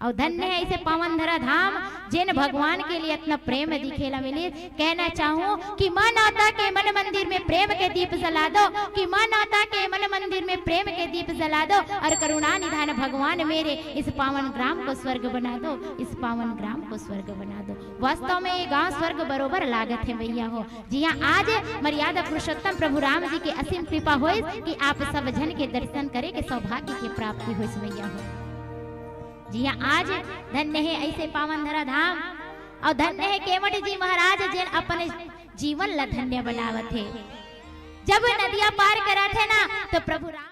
और धन्य है ऐसे पावन धरा धाम, जेन भगवान के लिए इतना प्रेम दिखेला मिलिस। कहना चाहूँ कि मानवता के मन मंदिर में प्रेम के दीप जला दो, कि मानवता के मन मंदिर में प्रेम के दीप जला दो, और करुणा निधान भगवान मेरे इस पावन ग्राम को स्वर्ग बना दो, इस पावन ग्राम को स्वर्ग बना दो। वास्तव में ये गांव स्वर्ग बरोबर लागत है भैया हो। जिहाँ आज मर्यादा पुरुषोत्तम प्रभु राम जी के असीम कृपा होइस कि आप सब झन के दर्शन करे के सौभाग्य के प्राप्ति होइस भैया हो। जिहाँ आज धन्य है ऐसे पावन धरा धाम, और धन्य है केवट जी महाराज, जेन अपन जीवन ला धन्य बनावत हे। जब नदिया पार करत हे ना, तो प्रभु राम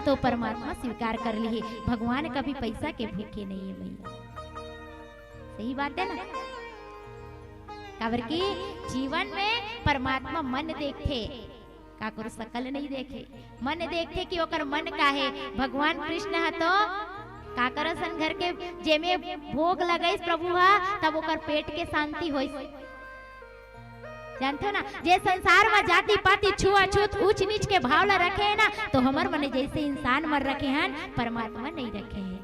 तो परमात्मा स्वीकार कर लिही। भगवान कभी पैसा के भूखे नहीं है भैया, सही बात है ना? काबर कि जीवन में परमात्मा मन देखथे, काकरो सकल नहीं देखे, मन देखथे कि ओकर मन का हे। भगवान कृष्ण ह तो काकर असन घर के जेमे भोग लगइस प्रभु ह, तब ओकर पेट के शांति होइस। जानथो ना, जे संसार म जाति पाति छुआछूत ऊंच नीच के भाव ला रखे हे ना, तो हमर मन जैसे इंसान मन रखे हन, परमात्मा नहीं रखे हे।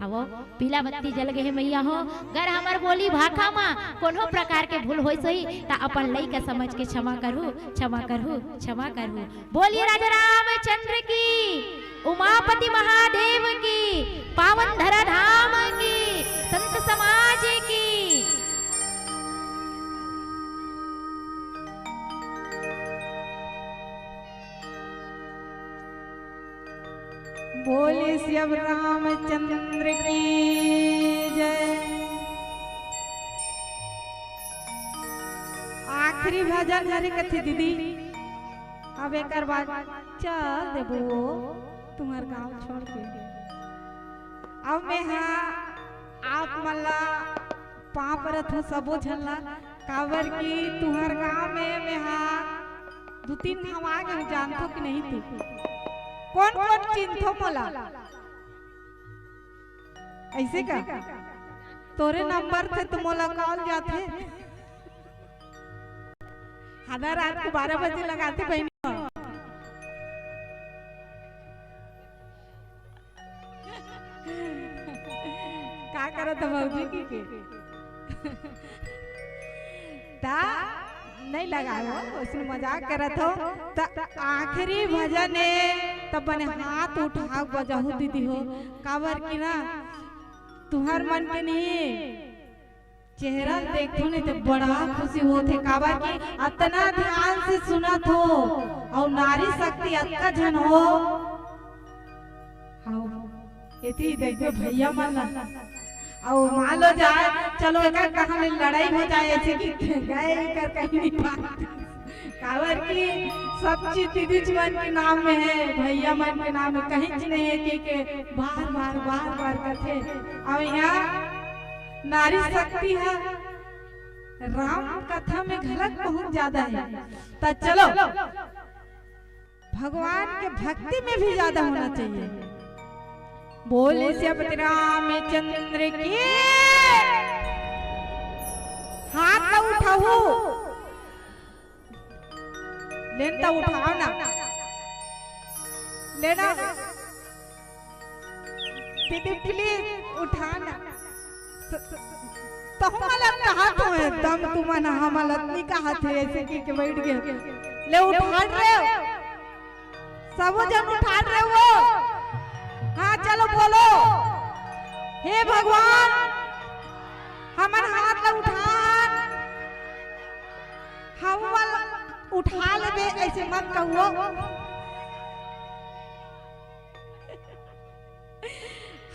आवो, पीला बत्ती जल गे हे मैया हो। गर हमर बोली भाखा म कोनो प्रकार के भूल होइस होही, त अपन लइका समझ के क्षमा करहू, क्षमा करहू, क्षमा करहू। बोलिए राजा रामचंद्र की, उमापति महादेव की, पावन धरा धाम की, संत समाज की। बोले सियावर रामचंद्र की जय। आखिरी भजन हरे कथे दीदी, अब एकर बाद चल देबो तुंहर गांव छोड़ के। अब मैं हा आप मन ला पाँव परत हूँ सबो झन ला, काबर कि तुंहर गांव में मैं हा दू तीन घांव आ गे हूँ, जानथो कि नहीं तू? कोन कोन चिन्हथो मोला? ऐसे का? तोरे नंबर थे तो मोला कॉल जाथे। आधा रात को बारह बजे लगाथे बहिनी। का करत ह भौजी की के? ता नहीं लगाए हो, उसने मजाक करत हो। त आखिरी भजन हे, त बने हाथ उठा बजाहू दीदी हो, काबर कि ना तुंहर मन के नहीं चेहरा ल देखथो नहीं त बड़ा खुशी होथे, काबर कि अतना ध्यान से सुनत हो अउ नारी शक्ति अतका झन हो। हाँ, एती देखबे भैया मन ला। अउ मान लो जाए, चलो एकर कहाँ ले लड़ाई हो जाए, ऐसे कि गए एकर कहीं नहीं बात। काबर कि सब चीज दीदी मन के नाम में है, भैया मन के नाम में कहीं चीज नहीं है कि के बार बार बार बार करथे। अउ यहाँ नारी शक्ति है, राम कथा में घलक बहुत ज्यादा है। त चलो भगवान के भक्ति में भी ज्यादा होना चाहिए। बोले सियापति रामचंद्र की। हाथ ला उठाओ, लेन त उठाओ ना, लेना। दीदी, please उठा ना। स-, स-, तहु मला कहा तो एकदम तुमन हमला नहीं कहा थे ऐसे कि, कि बैठ गए। ले उठा रे। सब जन उठा रे वो। हाँ, चलो बोलो। हे भगवान, हमन हाथ ला उठान। हम वाला उठा लेबे, ऐसे मत कहो।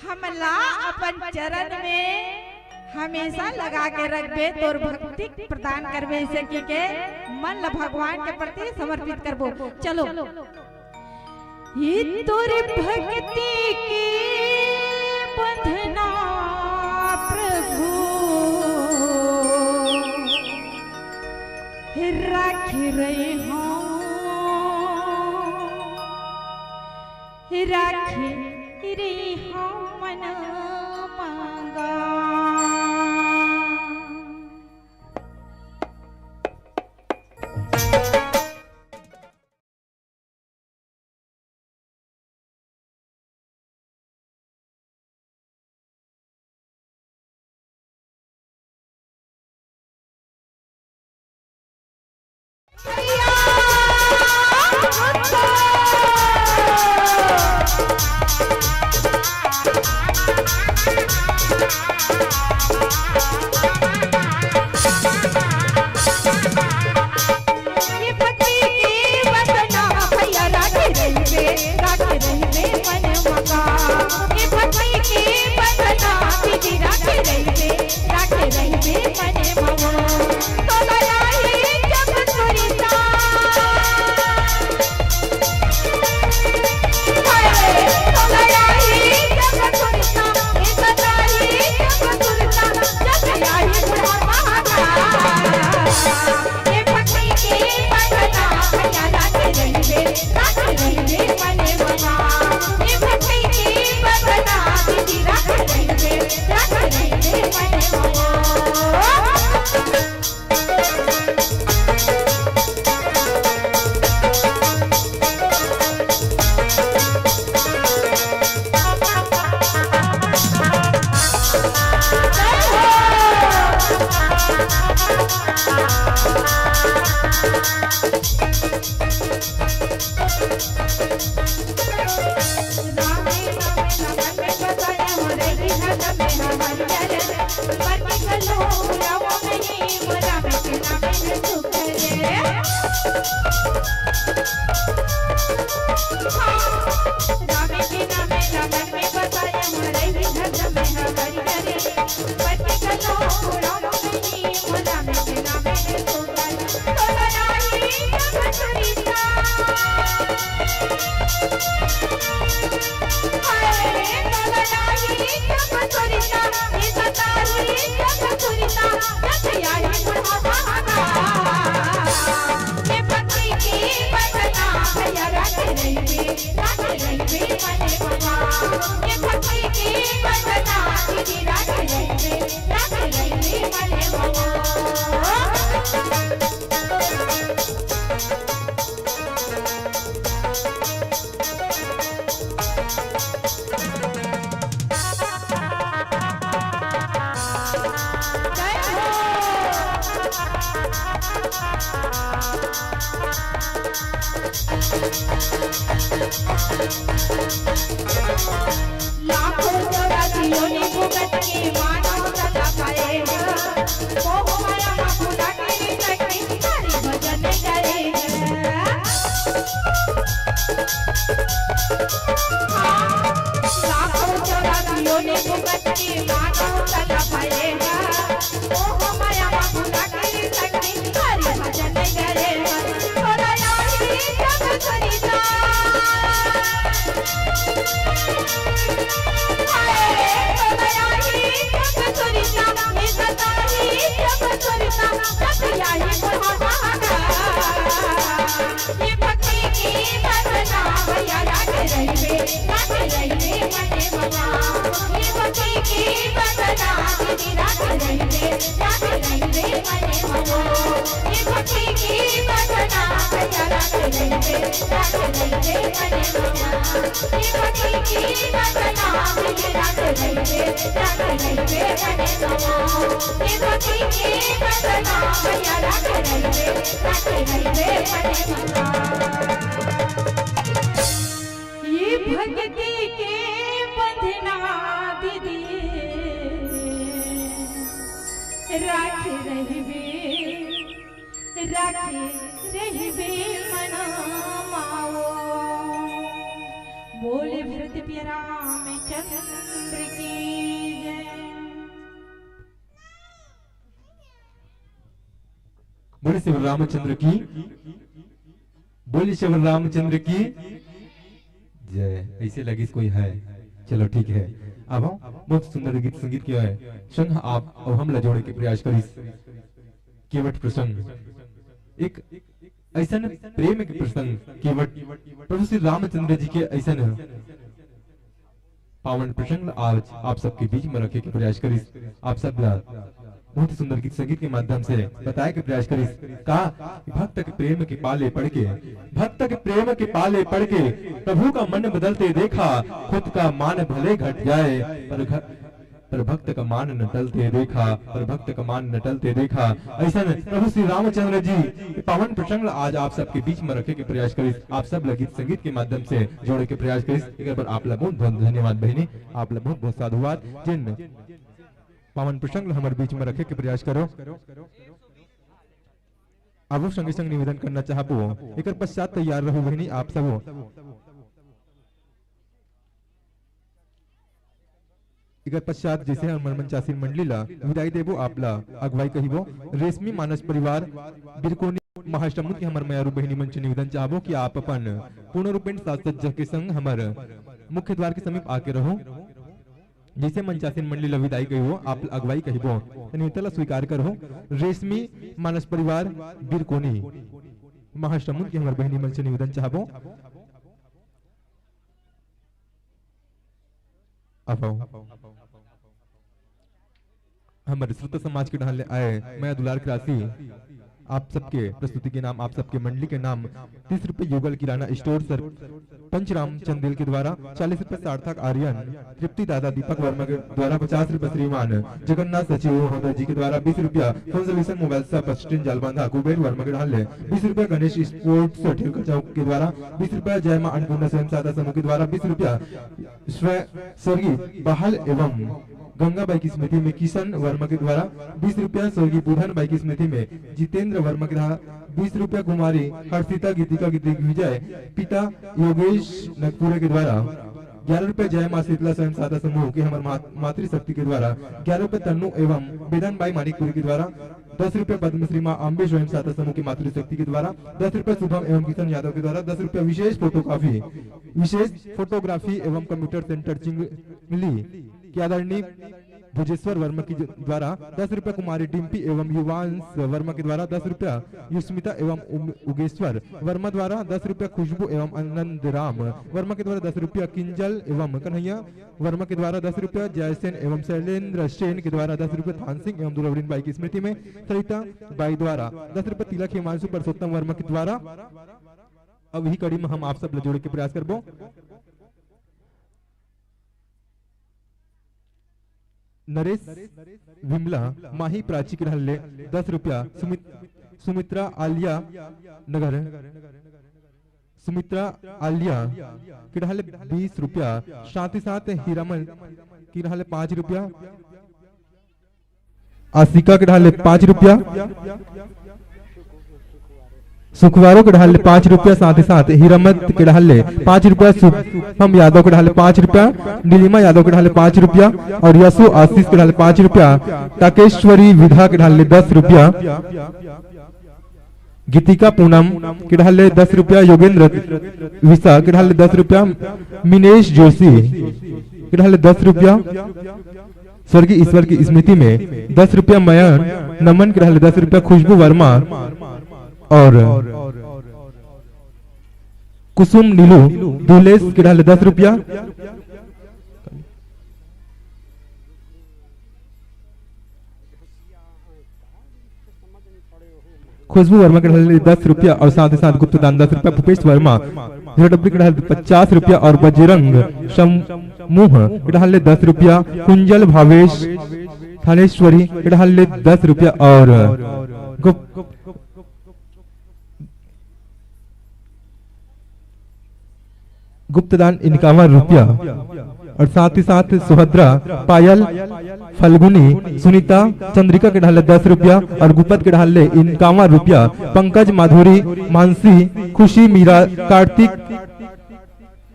हमला अपन चरण में हमेशा लगा के रखबे, तोर भक्ति प्रदान करबे, ऐसे कि के मन ला भगवान के प्रति समर्पित करबो। चलो। ये तोर भक्ति के बंधना प्रभु राख रही हूँ। राखे रे हमन मांगा। ये भक्ति के बंधना दीदी राखे रहिबे, राखे रहिबे मना माओ। बोले भरत रामचंद्र की जय। बोले श्री रामचंद्र की, बोले श्री रामचंद्र की जय। ऐसे लगिस कोई है, चलो ठीक है। अब हम बहुत सुंदर गीत संगीत के संग आप अउ हमला जोड़े के प्रयास करिस। केवट प्रसंग, एक ऐसन प्रेम के प्रसंग, केवट प्रभु श्री रामचंद्र जी के ऐसन पावन प्रसंग ल आज आप सबके बीच में रखे के प्रयास करिस। आप सब ला बहुत ही सुंदर गीत संगीत के माध्यम से बताए के प्रयास करिस का कि भक्त के प्रेम के पाले पड़ के, भक्त के प्रेम के पाले पड़ के प्रभु का मन बदलते देखा, खुद का मान भले घट जाए पर घ-, पर भक्त का मान न टलते देखा, पर भक्त का मान न टलते देखा। ऐसन प्रभु श्री रामचंद्र जी के पावन प्रसंग ल आज आप सबके बीच में रखे के प्रयास करिस। आप सब ल गीत संगीत के माध्यम से जोड़े के प्रयास करिस। एकर बर आप ला बहुत बहुत धन्यवाद बहिनी, आप ला बहुत बहुत साधुवाद, जिन पावन प्रसंग ल हमर बीच में रखे के प्रयास करो। अब संगे संग निवेदन करना चाहबो, एकर पश्चात तैयार रहू बहिनी आप सबो। एकर पश्चात जैसे हमर मंचासीन मंडली ला विदाई देबो, आप ला अगुवाई कहिबो रेशमी मानस परिवार बिरकोनी महासमुंद के हमर मयारू बहिनी मन से निवेदन चाहबो कि आप अपन पूर्ण रूपेण साज सज्जा के संग हमर मुख्य द्वार के समीप आके रहो। जैसे मंचासीन मंडली ला विदाई कहिबो, आप ला अगुवाई कहिबो, त नेवता ला स्वीकार करहो। रेशमी मानस परिवार बिरकोनी महासमुंद के हमर बहिनी मन से निवेदन चाहबो। अब आओ। हमर श्रोता समाज के डहार ले आए मया दुलार के राशि आप सबके प्रस्तुति के नाम, आप सबके मंडली के नाम तीस रुपये युगल किराना स्टोर सर पंचराम चंदेल के द्वारा, चालीस रुपये सार्थक आर्यन, तृप्ति दादा दीपक वर्मा के द्वारा, पचास रुपये श्रीमान जगन्नाथ सचिव महोदय जी के द्वारा, बीस रुपया full solution mobile shop assistant Jalbandha Kuber Verma के ढाले, बीस रुपया गणेश स्पोर्ट्स ठेलका चौक के द्वारा, बीस रुपया जय मां अन्नपूर्णा स्वयं सहायता समूह के द्वारा, बीस रुपया स्व-, स्वर्गीय बहाल एवं गंगाबाई की स्मृति में किशन वर्मा के द्वारा, बीस रुपया स्वर्गीय बुधन बाई की स्मृति में जितेंद्र वर्मा के द्वारा, बीस रुपया कुमारी हर्षिता गीतिका की दिग्विजय पिता योगेश नगपुरे के द्वारा, ग्यारह रुपया जय मां शीतला स्वयं सहायता समूह के हमर मात-, मातृशक्ति के द्वारा, ग्यारह रुपया तन्नू एवं बेदन बाई मानिकपुरी के द्वारा, दस रुपया पद्मश्री मां अम्बे स्वयं सहायता समूह की मातृशक्ति के द्वारा, दस रुपया शुभम एवं किशन यादव के द्वारा, दस रुपया विशेष फोटोकॉपी, विशेष फोटोग्राफी एवं कंप्यूटर सेंटर चिंगली के आदरणीय भुजेश्वर वर्मा के द्वारा, दस रुपया कुमारी डिम्पी एवं युवांश वर्मा के द्वारा, दस रुपया युष्मिता एवं उम-, उगेश्वर वर्मा द्वारा, दस रुपया खुशबू एवं आनंद राम वर्मा के द्वारा, दस रुपया किंजल एवं कन्हैया वर्मा के द्वारा, दस रुपया जयसेन एवं शैलेंद्र सेन के द्वारा, दस रुपया थान सिंह एवं दुलवड़िन बाई की स्मृति में सरिता बाई द्वारा, दस रुपया तिलक हिमांशु पुरुषोत्तम वर्मा के द्वारा। अब इही कड़ी में हम आप सब ला जोड़े के प्रयास करबो। नरेश विमला माही प्राची के ढाले दस रुपया, सुमित-, सुमित्रा आलिया नगर, सुमित्रा आलिया के ढाले बीस रुपया, साथ ही साथ हीरामन के ढाले पाँच रुपया, आशिका के ढाले पाँच रुपया, सुखवारो के ढाले पाँच रुपया, साथ ही साथ हीरामत के ढाले पाँच रुपया, शुभम यादव के ढाले पाँच रुपया, नीलिमा यादव के ढाले पाँच रुपया और यशु आशीष के ढाले पाँच रुपया, ताकेश्वरी विधा के ढाले दस रुपया, गीतिका पूनम के ढाले दस रुपया, योगेंद्र विसा के ढाले दस रुपया, मिनेश जोशी के ढाले दस रुपया, स्वर्गीय ईश्वर की स्मृति में दस रुपया, मयन नमन के ढाले दस रुपया, खुशबू वर्मा और कुसुम नीलू दुलेश के ढाले दस रुपया, खुशबू वर्मा के ढाले दस रुपया और साथ ही साथ गुप्त दान दस रुपया, भूपेश वर्मा झोटाडबरी के ढाले पचास रुपया और बजरंग समूह के ढाले दस रुपया, कुंजल भावेश थानेश्वरी के ढाले दस रुपया और गुप्त गुप्तदान इक्यावन रुपया और साथ ही साथ सुभद्रा, पायल, फल्गुनी, सुनीता, चंद्रिका के ढाले दस रुपया और गुपत के ढाले इक्यावन रुपया, पंकज, माधुरी, मानसी, खुशी, मीरा, कार्तिक,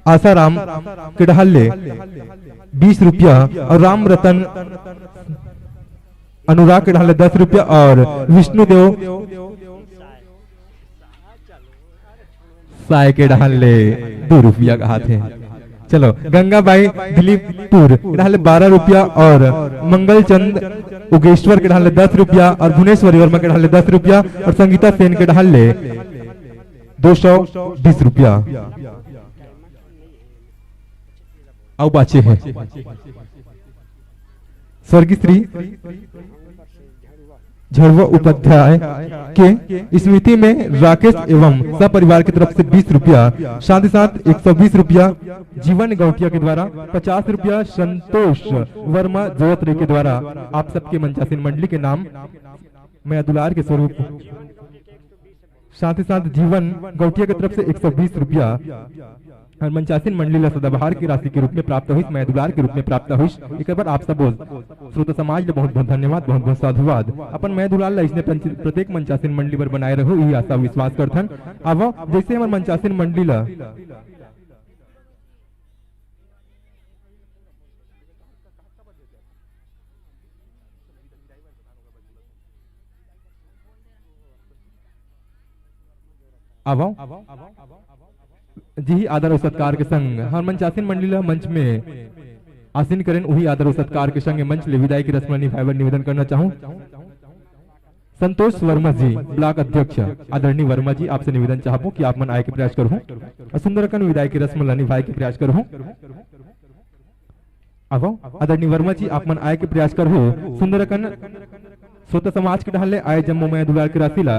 आसाराम के ढाले बीस रुपया और राम रतन अनुराग के ढाले दस रुपया और विष्णुदेव साय के ढाले दो रुपया कहाथे। चलो, गंगाबाई दिलीपपुर के ढाले बारह रुपया और मंगलचंद उगेश्वर के ढाले दस रुपया और भुवनेश्वरी वर्मा के ढाले दस रुपया और संगीता सेन के ढाले दो सौ बीस रुपया। अउ बाचे हे स्वर्गीय श्री झड़वा उपाध्याय के स्मृति में राकेश एवं सपरिवार की तरफ से बीस रुपया, साथ ही साथ एक सौ बीस रुपया जीवन गौटिया के द्वारा, पचास रुपया संतोष वर्मा जोतरे के द्वारा आप सबके मंचासीन मंडली के नाम मया दुलार के स्वरूप, साथ ही साथ जीवन गौटिया के तरफ से एक सौ बीस रुपया हर मंचासीन मंडली ला सदाबहार की राशि के रूप में प्राप्त होइस, मया दुलार के रूप में प्राप्त होइस। एकर बर आप सब श्रोता समाज ला बहुत बहुत धन्यवाद, बहुत बहुत साधुवाद। अपन मया दुलार ला इसने प्रत्येक मंचासीन मंडली बर बनाए रहो, यही आशा विश्वास करथन। आवो, जैसे हमर मंचासीन मंडली ला आवव। जिही आदर अउ सत्कार के संग हमर मंचासीन मंडली ला मंच में आसीन करेन, उही आदर अउ सत्कार के संग मंच ले विदाई के रस्म ला निभाए बर निवेदन करना चाहूं। संतोष वर्मा जी, ब्लॉक अध्यक्ष, आदरणीय वर्मा जी, आपसे निवेदन चाहबो कि आप मन आए के प्रयास करहु अउ सुंदर अकन विदाई के रस्म ला निभाए के प्रयास करहु। आवव, आदरणीय वर्मा जी, आप मन आए के प्रयास करहु, सुंदर अकन श्रोता समाज के डहार ले आए जम्मो मया दुलार के राशि ला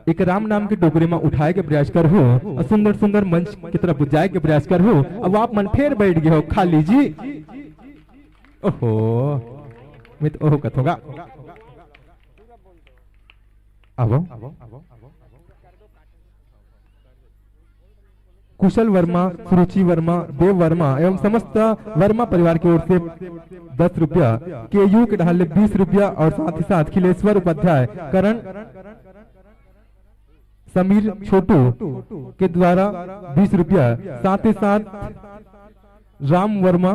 एक राम नाम के डोकरी म उठाए के प्रयास करहू अउ सुंदर सुंदर मंच के तरफ जाए के प्रयास करहू। अब आप मन फेर बैठ गे हो खाली जी। ओहो, मैं तो ओहो कथों गा। आवो। कुशल वर्मा, सुरुचि वर्मा, देव वर्मा एवं समस्त वर्मा परिवार की ओर से दस रुपया, केयू के डहार ले बीस रुपया और साथ ही साथ खिलेश्वर उपाध्याय, करण, समीर, छोटू के द्वारा बीस रुपया, साथ ही साथ राम वर्मा,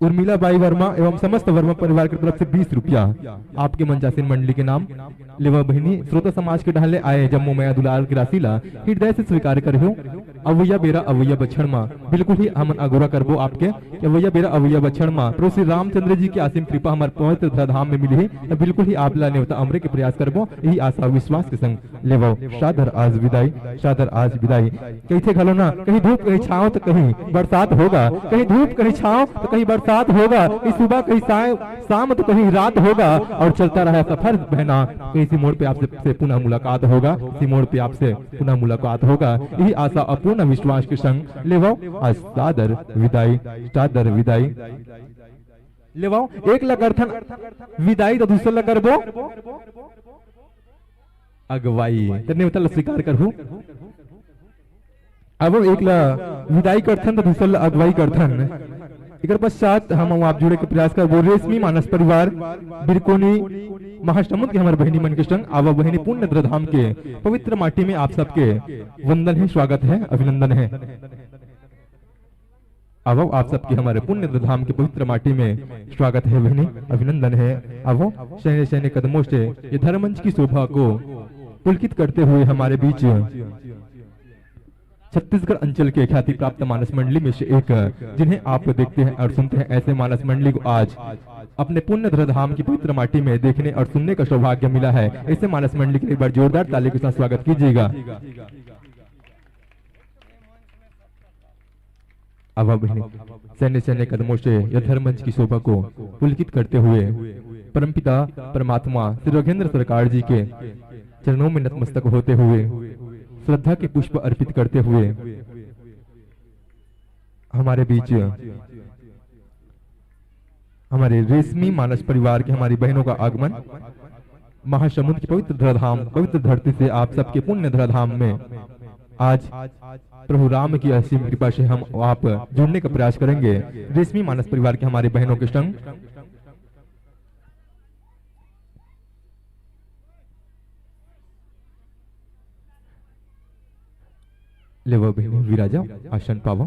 उर्मिला बाई वर्मा एवं समस्त वर्मा परिवार के तरफ से बीस रुपया आपके मंचासीन मंडली के नाम। लेवा बहिनी, श्रोता समाज के डहार ले आए जम्मो मया दुलार के राशि ला हृदय से स्वीकार करहू। अवैया बेरा अवैया बछड़ मा बिल्कुल ही हमन अगोरा करबो आपके कि अवैया बेरा अवैया बछड़ मा प्रभु श्री रामचंद्र जी के असीम कृपा हमर पवित्र धरा धाम में मिलही, त बिल्कुल ही आप ला नेवता अमरे के प्रयास करबो। यही आशा विश्वास के संग लेवो सादर आज विदाई, सादर आज विदाई। कहिथे घलो ना, कहीं धूप कहीं छांव तो कहीं बरसात होगा, कहीं धूप कहीं छांव तो कहीं बरसात होगा, कहीं सुबह कहीं साय-, शाम तो कहीं रात होगा, और चलता रहा सफर बहना। तो इसी मोड़ पे आपसे, से पुनः मुलाकात होगा, इसी मोड़ पे आपसे पुनः मुलाकात होगा। यही आशा और पूर्ण विश्वास के संग लेवो आज सादर विदाई, सादर विदाई। लेवो, एक ला करथन विदाई तो दूसर ला करबो अगवाई। त नेवता ला स्वीकार करहू। अब एक ला विदाई करथन त दूसर ला अगवाई करथन। एकर पश्चात हम आप जुड़े के प्रयास करबो रेशमी मानस परिवार बिरकोनी महासमुंद के हमर बहिनी मन के संग। आवा बहिनी, पुण्य धरा धाम के पवित्र माटी में आप सबके वंदन है, स्वागत है, अभिनंदन है। आवो, आप सबके हमारे पुण्य धाम के पवित्र माटी में स्वागत है बहनी, अभिनंदन है। आवो, शयने शयने कदमों से ये धर्मंच की शोभा को पुलकित करते हुए हमारे बीच छत्तीसगढ़ अंचल के ख्याति प्राप्त मानस मंडली में से एक, जिन्हें आप देखते हैं और सुनते हैं, ऐसे मानस मंडली को आज अपने पुण्य धाम की पवित्र माटी में देखने और सुनने का सौभाग्य मिला है। ऐसे मानस मंडली के लिए एक बार जोरदार ताली के साथ स्वागत कीजिएगा। अब, अब बहनी, शयने शयने कदमों से यह धर्मंच की शोभा को पुलकित करते हुए परमपिता परमात्मा श्री राघवेंद्र सरकार जी के चरणों में नतमस्तक होते हुए, श्रद्धा के पुष्प अर्पित करते हुए, हमारे बीच हमारे रेशमी मानस परिवार के हमारी बहनों का आगमन, महासमुंद के पवित्र धराधाम, पवित्र धरती से आप सबके पुण्य धराधाम में आज प्रभु राम की असीम कृपा से हम आप जुड़ने का प्रयास करेंगे। रेशमी मानस परिवार के हमारी बहनों के संग लेवो बहिनी, विराजा, आसन पावो।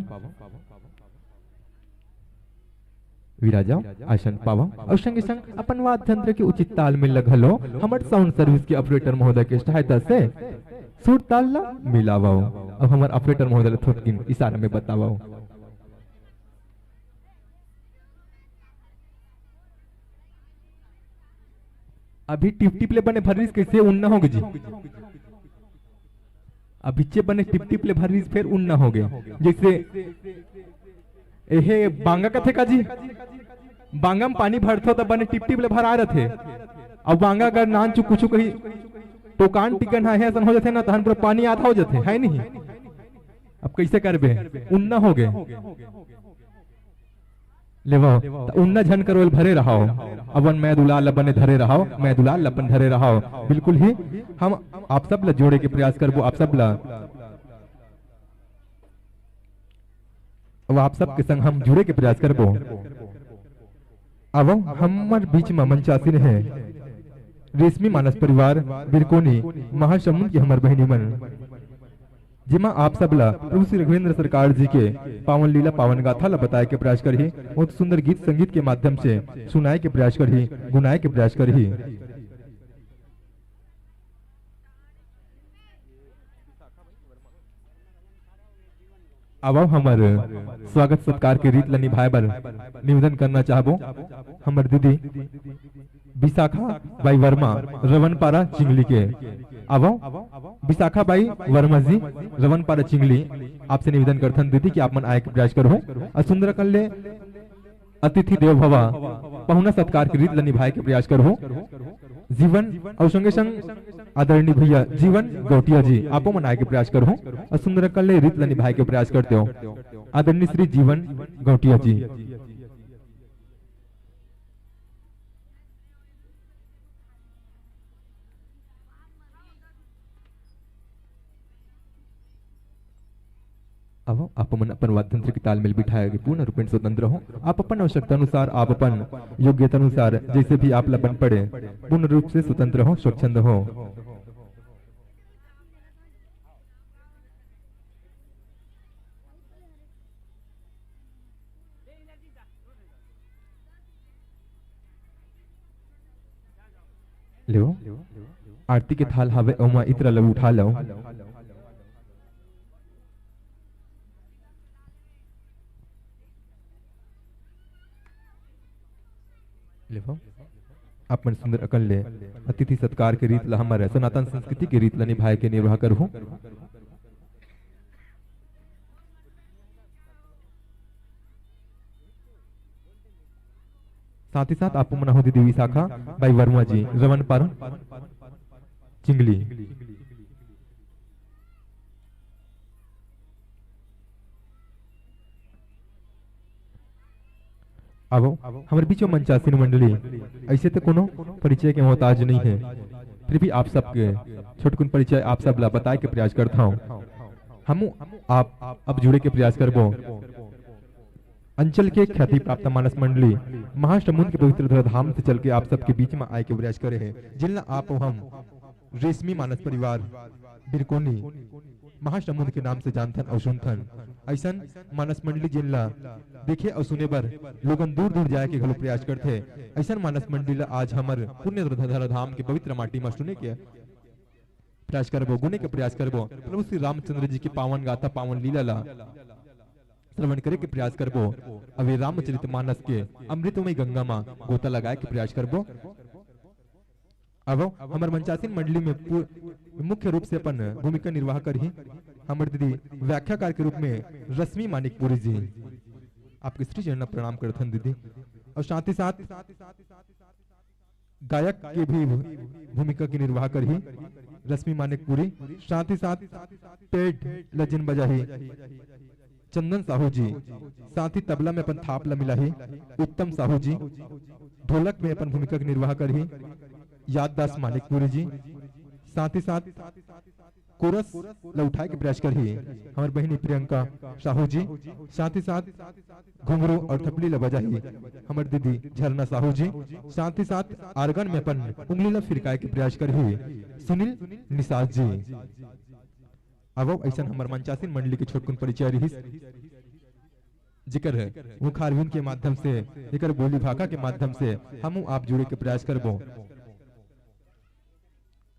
विराजा, आसन पावो। अउ संगे संग अपन वाद्य यंत्र के उचित तालमेल ल घलो हमर sound service के operator महोदय के सहायता से सुर ताल ल मिलावो। अब हमर operator महोदय ल थोकिन इशारा में बतावो। अभी टिप टिप ले बने भरिस, कइसे उन्ना होगे जी? अभिच्चे बने टिप टिप ले भरिस, फेर उन्ना होगे। जइसे एहे बांगा कथे का जी? बांगा म पानी भरथो त बने टिप टिप ले भरा रथे। अउ बांगा अगर नान चुक कुछु कहीं टोकान टिकन हा, हे असन हो जथे ना, तहन पूरा पानी आधा हो जथे, है नहीं? अब कइसे करबे? उन्ना होगे। लेवो, त उन्ना झन करो, भरे रहो। अपन मया दुलार ल बने धरे रहो, मया दुलार ल अपन धरे रहो। बिल्कुल ही हम आप सब ल जोड़े के प्रयास करबो, आप सब ल, अब आप सब के संग हम जुड़े के प्रयास करबो। अब हमर बीच म मंचासीन हे रेशमी मानस परिवार बिरकोनी महासमुंद के हमर बहिनी मन। जेमा आप सब ला प्रभु श्री रघुवेंद्र सरकार जी के पावन लीला, पावन गाथा ला बताए के प्रयास करही। बहुत सुंदर गीत संगीत के माध्यम से सुनाए के प्रयास करही, गुनाए के प्रयास करही। अब हमर स्वागत सत्कार के रीत ला निभाए बर निवेदन करना चाहबो हमर दीदी विशाखा बाई वर्मा, रवनपारा चिंगली के। आवो, विशाखा बाई वर्मा जी, रवनपारा चिंगली, आपसे निवेदन करथन दीदी कि आप मन आए के प्रयास करहु। अउ सुंदर कन ले अतिथि देव भवा, पहुना सत्कार के रीत ल निभाए के प्रयास करहु। जीवन अउ संगे संग आदरणीय भैया जीवन गौटिया जी, आपो मन आए के प्रयास करहु अउ सुंदर अकन ले रीत ल निभाए के प्रयास करते हो। आदरणीय श्री जीवन गौटिया जी। अब आप मन अपन वाद्य यंत्र के तालमेल बिठाए के पूर्ण रूपेण स्वतंत्र हो। आप अपन आवश्यकता अनुसार, आप अपन योग्यता अनुसार, जैसे भी आप ला बन पड़े, पूर्ण रूप से स्वतंत्र हो, स्वच्छंद हो। लेवो, आरती के थाल हावे, ओमा इत्र ल उठा लव। लेवो, आप मन सुंदर अकन ले अतिथि सत्कार के रीत ल, हमर सनातन संस्कृति के रीत ल निभाए के निर्वाह करहु। साथ ही साथ आप मन हो दीदी विशाखा बाई वर्मा जी, रवनपारा चिंगली। अब हमर बीच में मंचासीन मंडली, ऐसे तो कोनो परिचय के मोहताज नहीं है, फिर भी आप सबके छोटकुन परिचय आप सब ला बताए के प्रयास करत हौं। हम आप अब जुड़े के प्रयास करबो। अंचल के ख्याति प्राप्त मानस मंडली महासमुंद के पवित्र धराधाम से चल के आप सबके बीच में आए के प्रयास करे है, जिनला आप हम रेशमी मानस परिवार बिरकोनी महासमुंद के नाम से जानथन अउ सुनथन। ऐसन मानस मंडली जिनला देखे अउ सुने बर लोगन दूर दूर जाए के घलो प्रयास करथे। ऐसन मानस मंडली ला आज हमर पुण्य धराधाम के पवित्र माटी म सुने के प्रयास करबो, गुने के प्रयास करबो। प्रभु श्री रामचंद्र जी के पावन गाथा, पावन लीला ला श्रवण करे के प्रयास करबो। अउ ये रामचरित मानस के अमृतमय गंगा म गोता लगाए के प्रयास करबो। अब हमर मंचासीन मंडली में पू-, मुख्य रूप से अपन भूमिका निर्वाह करही हमर दीदी व्याख्याकार के रूप में रश्मि मानिकपुरी जी। आपके श्री चरण प्रणाम करथन दीदी। अउ साथ ही साथ गायक के भी भू-, भूमिका के निर्वाह करही रश्मि मानिकपुरी। साथ ही साथ pad ल जेन बजाही चंदन साहू जी, साथ ही तबला में अपन थाप ला मिलाही उत्तम साहू जी, ढोलक में अपन भूमिका के निर्वाह करही याददास मानिकपुरी जी, साथ ही साथ कोरस ला उठाए के प्रयास करही हमर बहिनी प्रियंका साहू जी, साथ ही साथ घुंघरू अउ थपली ला बजाही हमर दीदी झरना साहू जी, साथ ही साथ आर्गन में अपन उंगली ला फिरकाए के प्रयास करही सुनील निषाद जी। अब अइसन हमर मंचासीन मंडली के छोटकुन परिचय रिहिस, जेकर मुखारविंद के माध्यम से, जेकर बोली भाखा के माध्यम से हमू आप जुड़े के प्रयास करबो।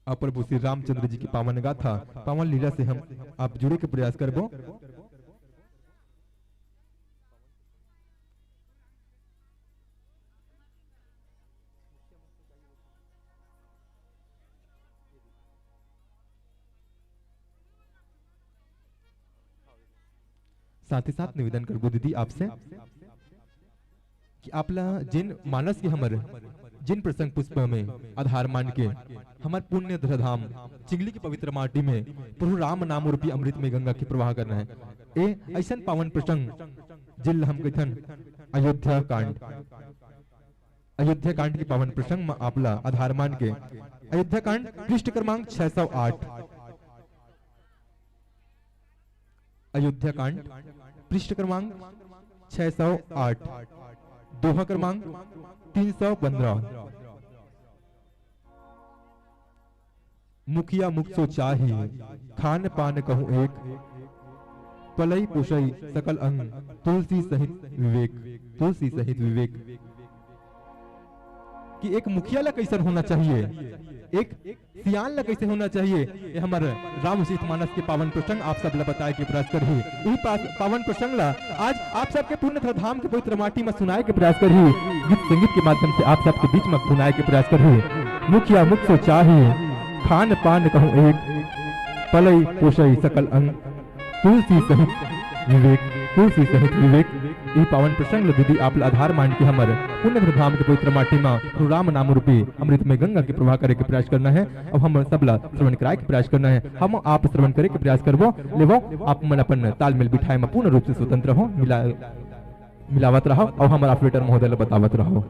अउ प्रभु श्री रामचंद्र जी की पावन गाथा, पावन लीला से हम आप जुड़े के प्रयास करबो। साथ ही साथ निवेदन करबो दीदी आपसे कि आप ला जेन मानस के हमर, जेन प्रसंग पुष्प में आधार मान के हमर पुण्य धराधाम चिंगली के पवित्र माटी में प्रभु राम नाम रूपी अमृत में गंगा के प्रवाह करना है। ए अइसन पावन प्रसंग जिल हम कथन अयोध्या कांड। अयोध्या कांड के पावन प्रसंग म आपला आधार मान के अयोध्या कांड पृष्ठ क्रमांक छह सौ आठ, अयोध्या कांड पृष्ठ क्रमांक छह सौ आठ, दोहा क्रमांक तीन सौ पन्द्रह। मुखिया मुख सो चाही, खान पान कहूँ एक, पलई पोषई सकल अंग, तुलसी सहित विवेक, तुलसी सहित विवेक। कि एक मुखिया ला कैसन होना चाहिए, एक सियान ला कैसे होना चाहिए, ये हमर रामचरित मानस के पावन प्रसंग आप सब ला बताए के प्रयास करही। यही पास, पावन प्रसंग ला आज आप सबके पुण्य धाम के पवित्र माटी में सुनाए के प्रयास करही, गीत संगीत के माध्यम से आप सबके बीच में सुनाए के प्रयास करही। मुखिया मुख सो चाही, खान पान कहूँ एक, पलई पोषई सकल अंग, तुलसी सहित विवेक, तुलसी सहित विवेक। ये पावन प्रसंग ल दीदी आप ल आधार मान के हमर पुण्य धाम के पवित्र माटी म गुरु राम नाम रूपी अमृतमय गंगा के प्रवाह करे के प्रयास करना हे। अब हम सब ल श्रवण कराए के प्रयास करना हे। हम आप श्रवण करे के प्रयास करबो। लेवो, आप मन अपन तालमेल बिठाए म पूर्ण रूप से स्वतंत्र हो। मिला मिलावत रहो अउ हमर operator महोदय ल बतावत रहो।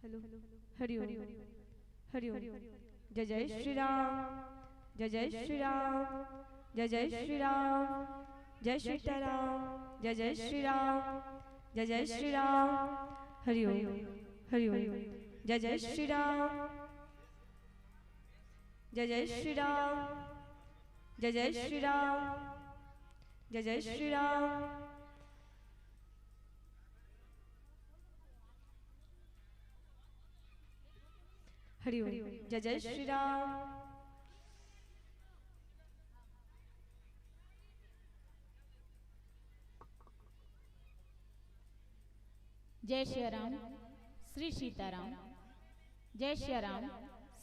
हेलो। हरिओम। हरिओम। जय जय श्री राम। जय जय श्री राम। जय जय श्री राम। जय सीताराम। जय जय श्री राम। जय जय श्री राम। हरिओम। हरिओम। जय जय श्री राम। जय जय श्री राम। जय जय श्री राम। जय जय श्री राम। हरिओम। जय जय श्री राम। जय सिया राम, श्री सीताराम। जय सिया राम,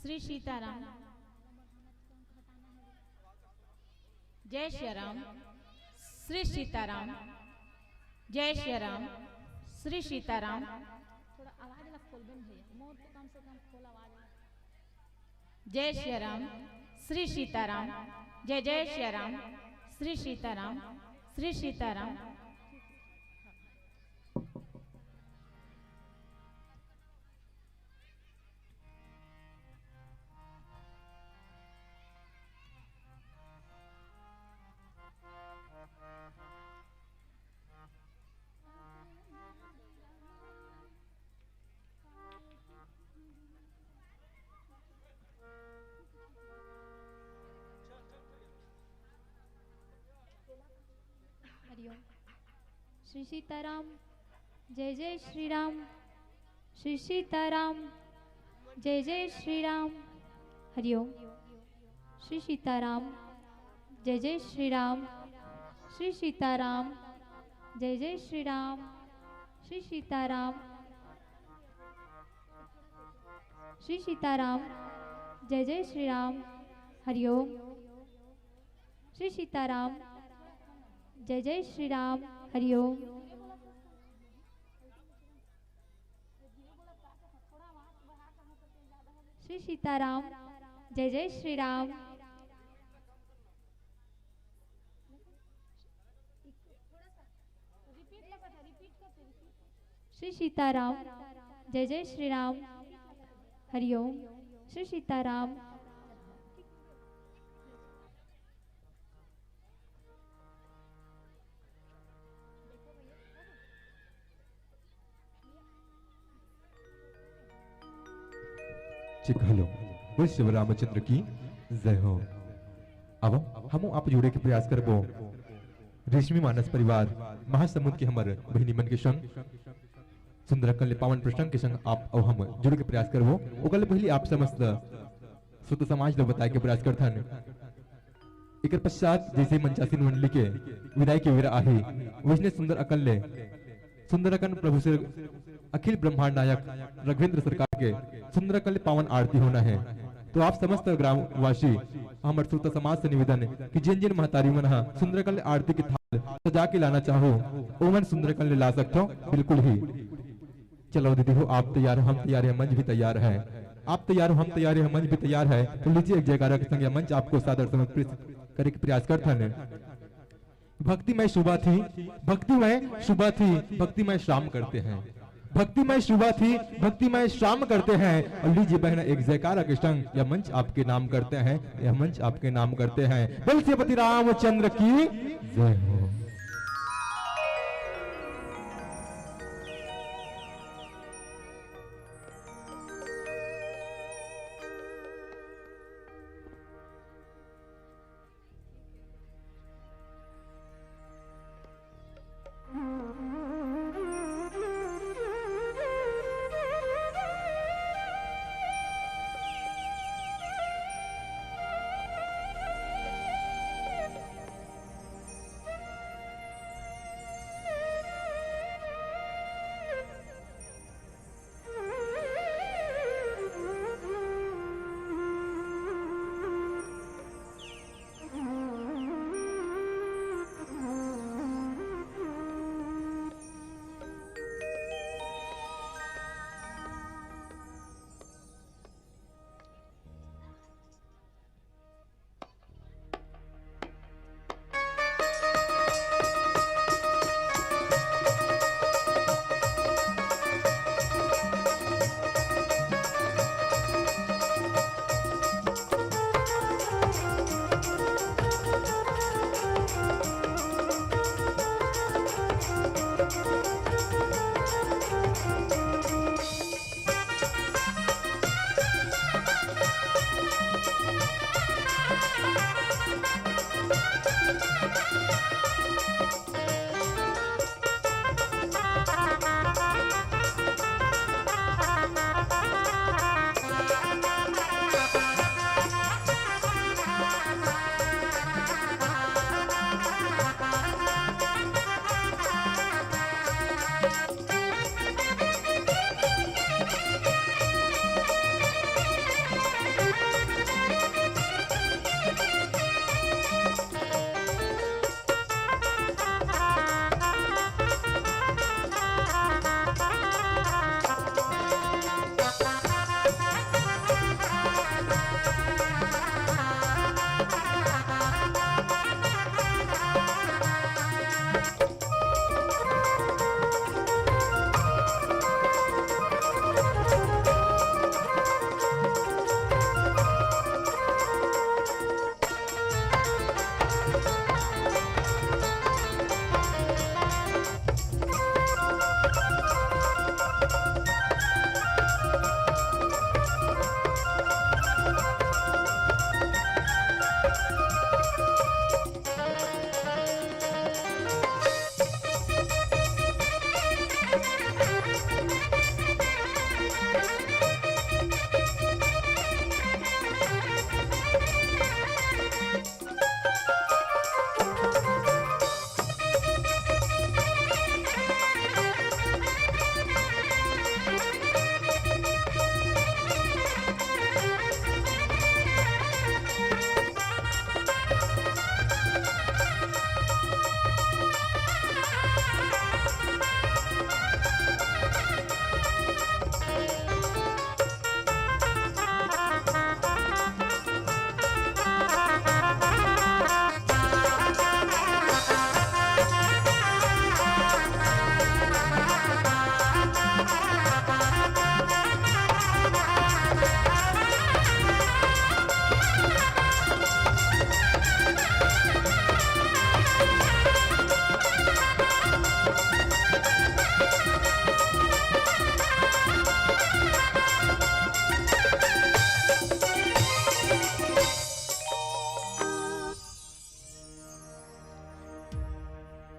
श्री सीताराम। जय सिया राम, श्री सीताराम। जय सिया राम, श्री सीताराम। थोड़ा आवाज ला खोलबे न भैया, मोर तो कम से कम खोल आवाज ला। जय सिया राम, श्री सीताराम। जय जय सिया राम, श्री सीताराम, श्री सीताराम। हरिओम। श्री सीताराम। जय जय श्री राम। श्री सीताराम। जय जय श्री राम। हरिओम। श्री सीताराम। जय जय श्री राम। श्री सीताराम। जय जय श्री राम। श्री सीताराम। श्री सीताराम। जय जय श्री राम। हरिओम। श्री सीताराम। जय जय श्री राम। हरिओम। श्री सीताराम। जय जय श्री राम। श्री सीताराम। जय जय श्री राम। हरिओम। श्री सीताराम। ठीक, हेलो। बोल शिव रामचंद्र की जय हो। अब हम आप जुड़े के प्रयास करबो रेशमी मानस परिवार महासमुंद के हमर बहिनी मन के संग सुंदर अकन ले पावन प्रसंग के संग आप अउ हम जुड़े के प्रयास करबो। ओकर ले पहली आप समस्त श्रोता समाज ल बताए के प्रयास करथन। एकर पश्चात जैसे मंचासीन मंडली के विदाई के बेरा आही, वैसने सुंदर अकन ले, सुंदर अकन प्रभु श्री अखिल ब्रह्मांड नायक रघुवेंद्र सरकार के सुंदर अकन ले पावन आरती होना है। तो आप समस्त ग्रामवासी, हमर श्रोता समाज से निवेदन कि जिन जिन महतारी मन ह सुंदर अकन ले आरती के थाल सजा के लाना चाहो, ओमन सुंदर अकन ले ला सकथो, बिल्कुल ही। चलो दीदी हो, आप तैयार, हम तैयार हैं, मंच भी तैयार है। आप तैयार हो, हम तैयार हैं, मंच भी तैयार है। तो लीजिए एक जयकारा के संग यह मंच आपको सादर समर्पित करे के प्रयास करथन। भक्तिमय सुबह थी, भक्तिमय सुबह थी, भक्तिमय श्राम करते हैं। भक्तिमय सुबह थी, भक्तिमय श्राम करते हैं। और लीजिए बहन, एक जयकारा के संग यह मंच आपके नाम करते हैं, यह मंच आपके नाम करते हैं। बोल श्रीपति रामचंद्र की जय हो।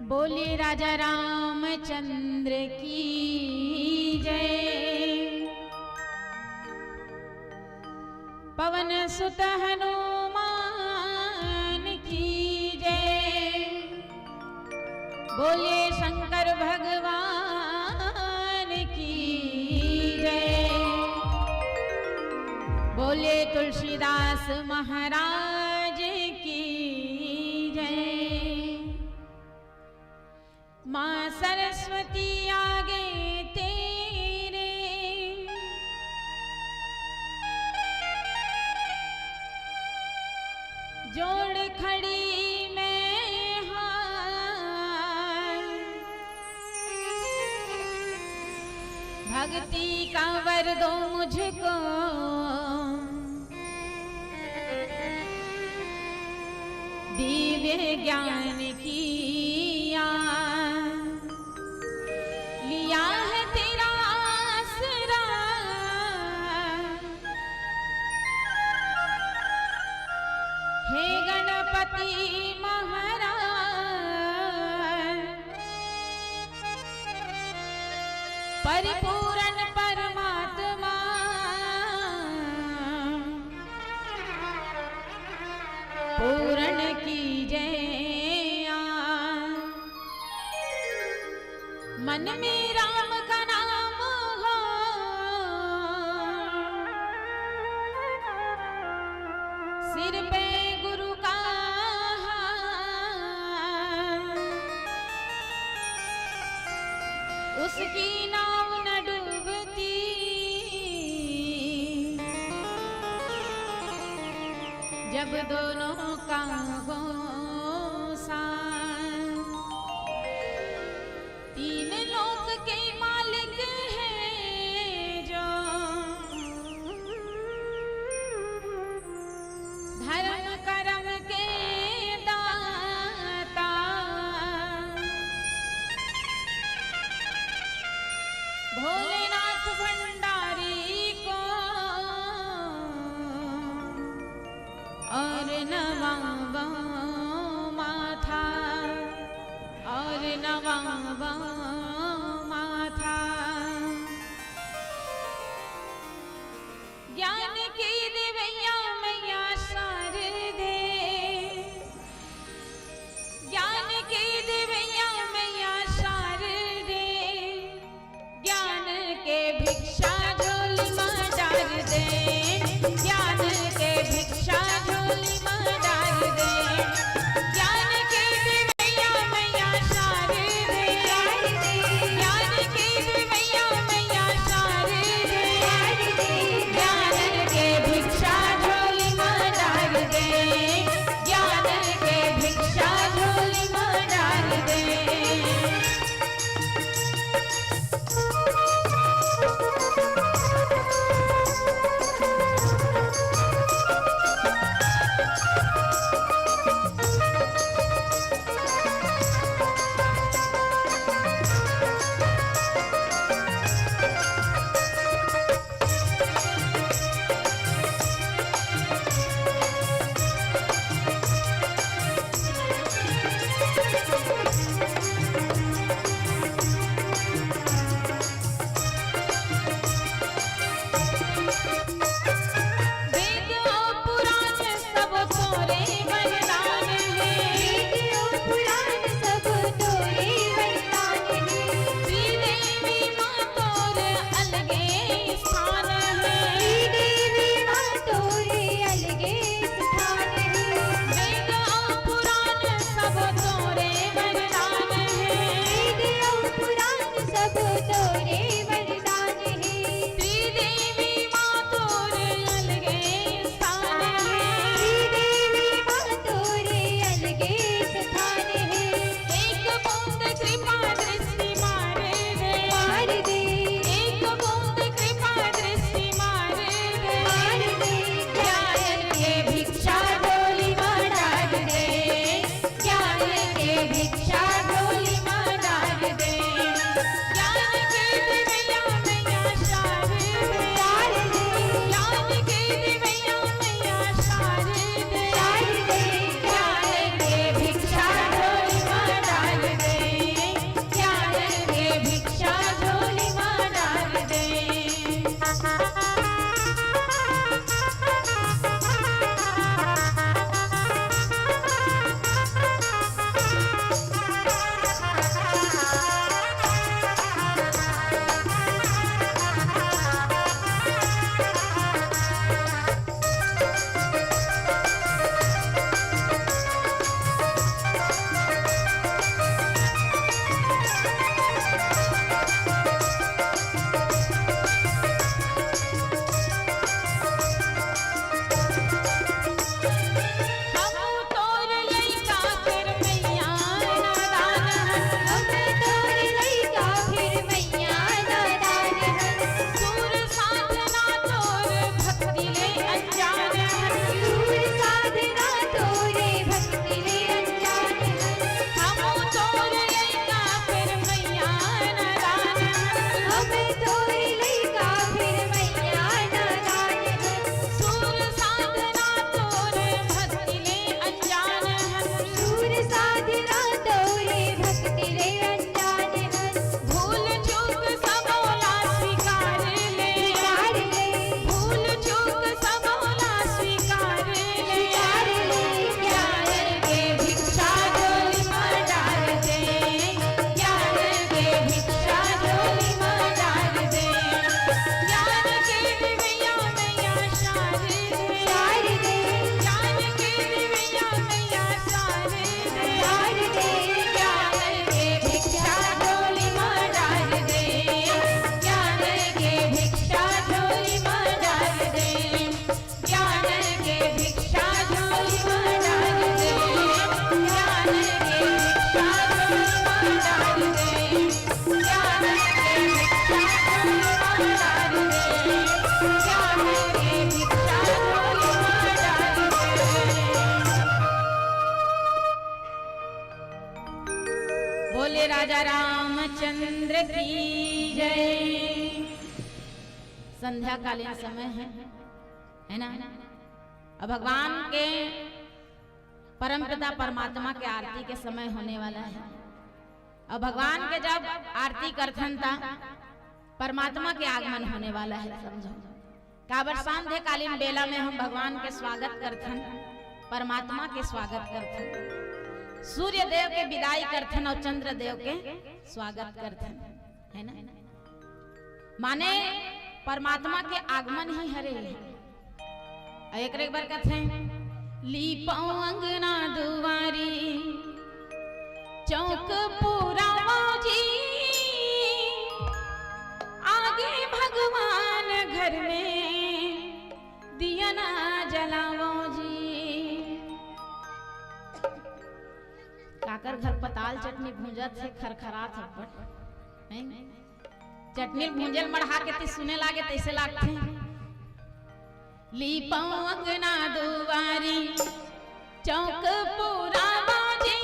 बोलिए राजा रामचंद्र की जय। पवन सुत हनुमान की जय। बोलिए शंकर भगवान की जय। बोलिए तुलसीदास महाराज की जय। माँ सरस्वती आगे तेरे जोड़ खड़ी मैं हाथ। भक्ति का वर दो मुझको, दिव्य ज्ञान किया। लिया है तेरा आसरा, हे गणपति महाराज। परिपूर्ण परमात्मा पूर्ण कीजे। मन में राम का नाम हो, सिर पे गुरु का हाथ। उसकी नाव न डूबती, जब दोनों का हो साथ। तीन लोक के मालिक है जो, धर्म कर्म के दाता। भोलेनाथ भंडारी को और नवा बोले राजा रामचंद्र की जय। संध्याकालीन समय है, है ना? अब भगवान के, परमपिता परमात्मा के आरती के समय होने वाला है। अब भगवान के जब आरती करथन, त परमात्मा के आगमन होने वाला है, समझो। काबर सांध्यकालीन बेला में हम भगवान के स्वागत करथन, परमात्मा के स्वागत करथन, सूर्य देव के विदाई करथन और चंद्र देव के स्वागत करथन, है ना? माने परमात्मा के आगमन ही हरे। अउ एक, एक बार कथे, लीपो अंगना दुआरी, चौक पुरावो जी, आगे भगवान घर में दिया ना जलावो जी। काकर घर पताल चटनी भूंजत हे, खरखरात हे अब्बड़, नहीं? चटनी भूंजल मढ़ा के ती सुने लागे, तैसे लागथे। लीपो अंगना दुआरी, चौक पुरावो जी,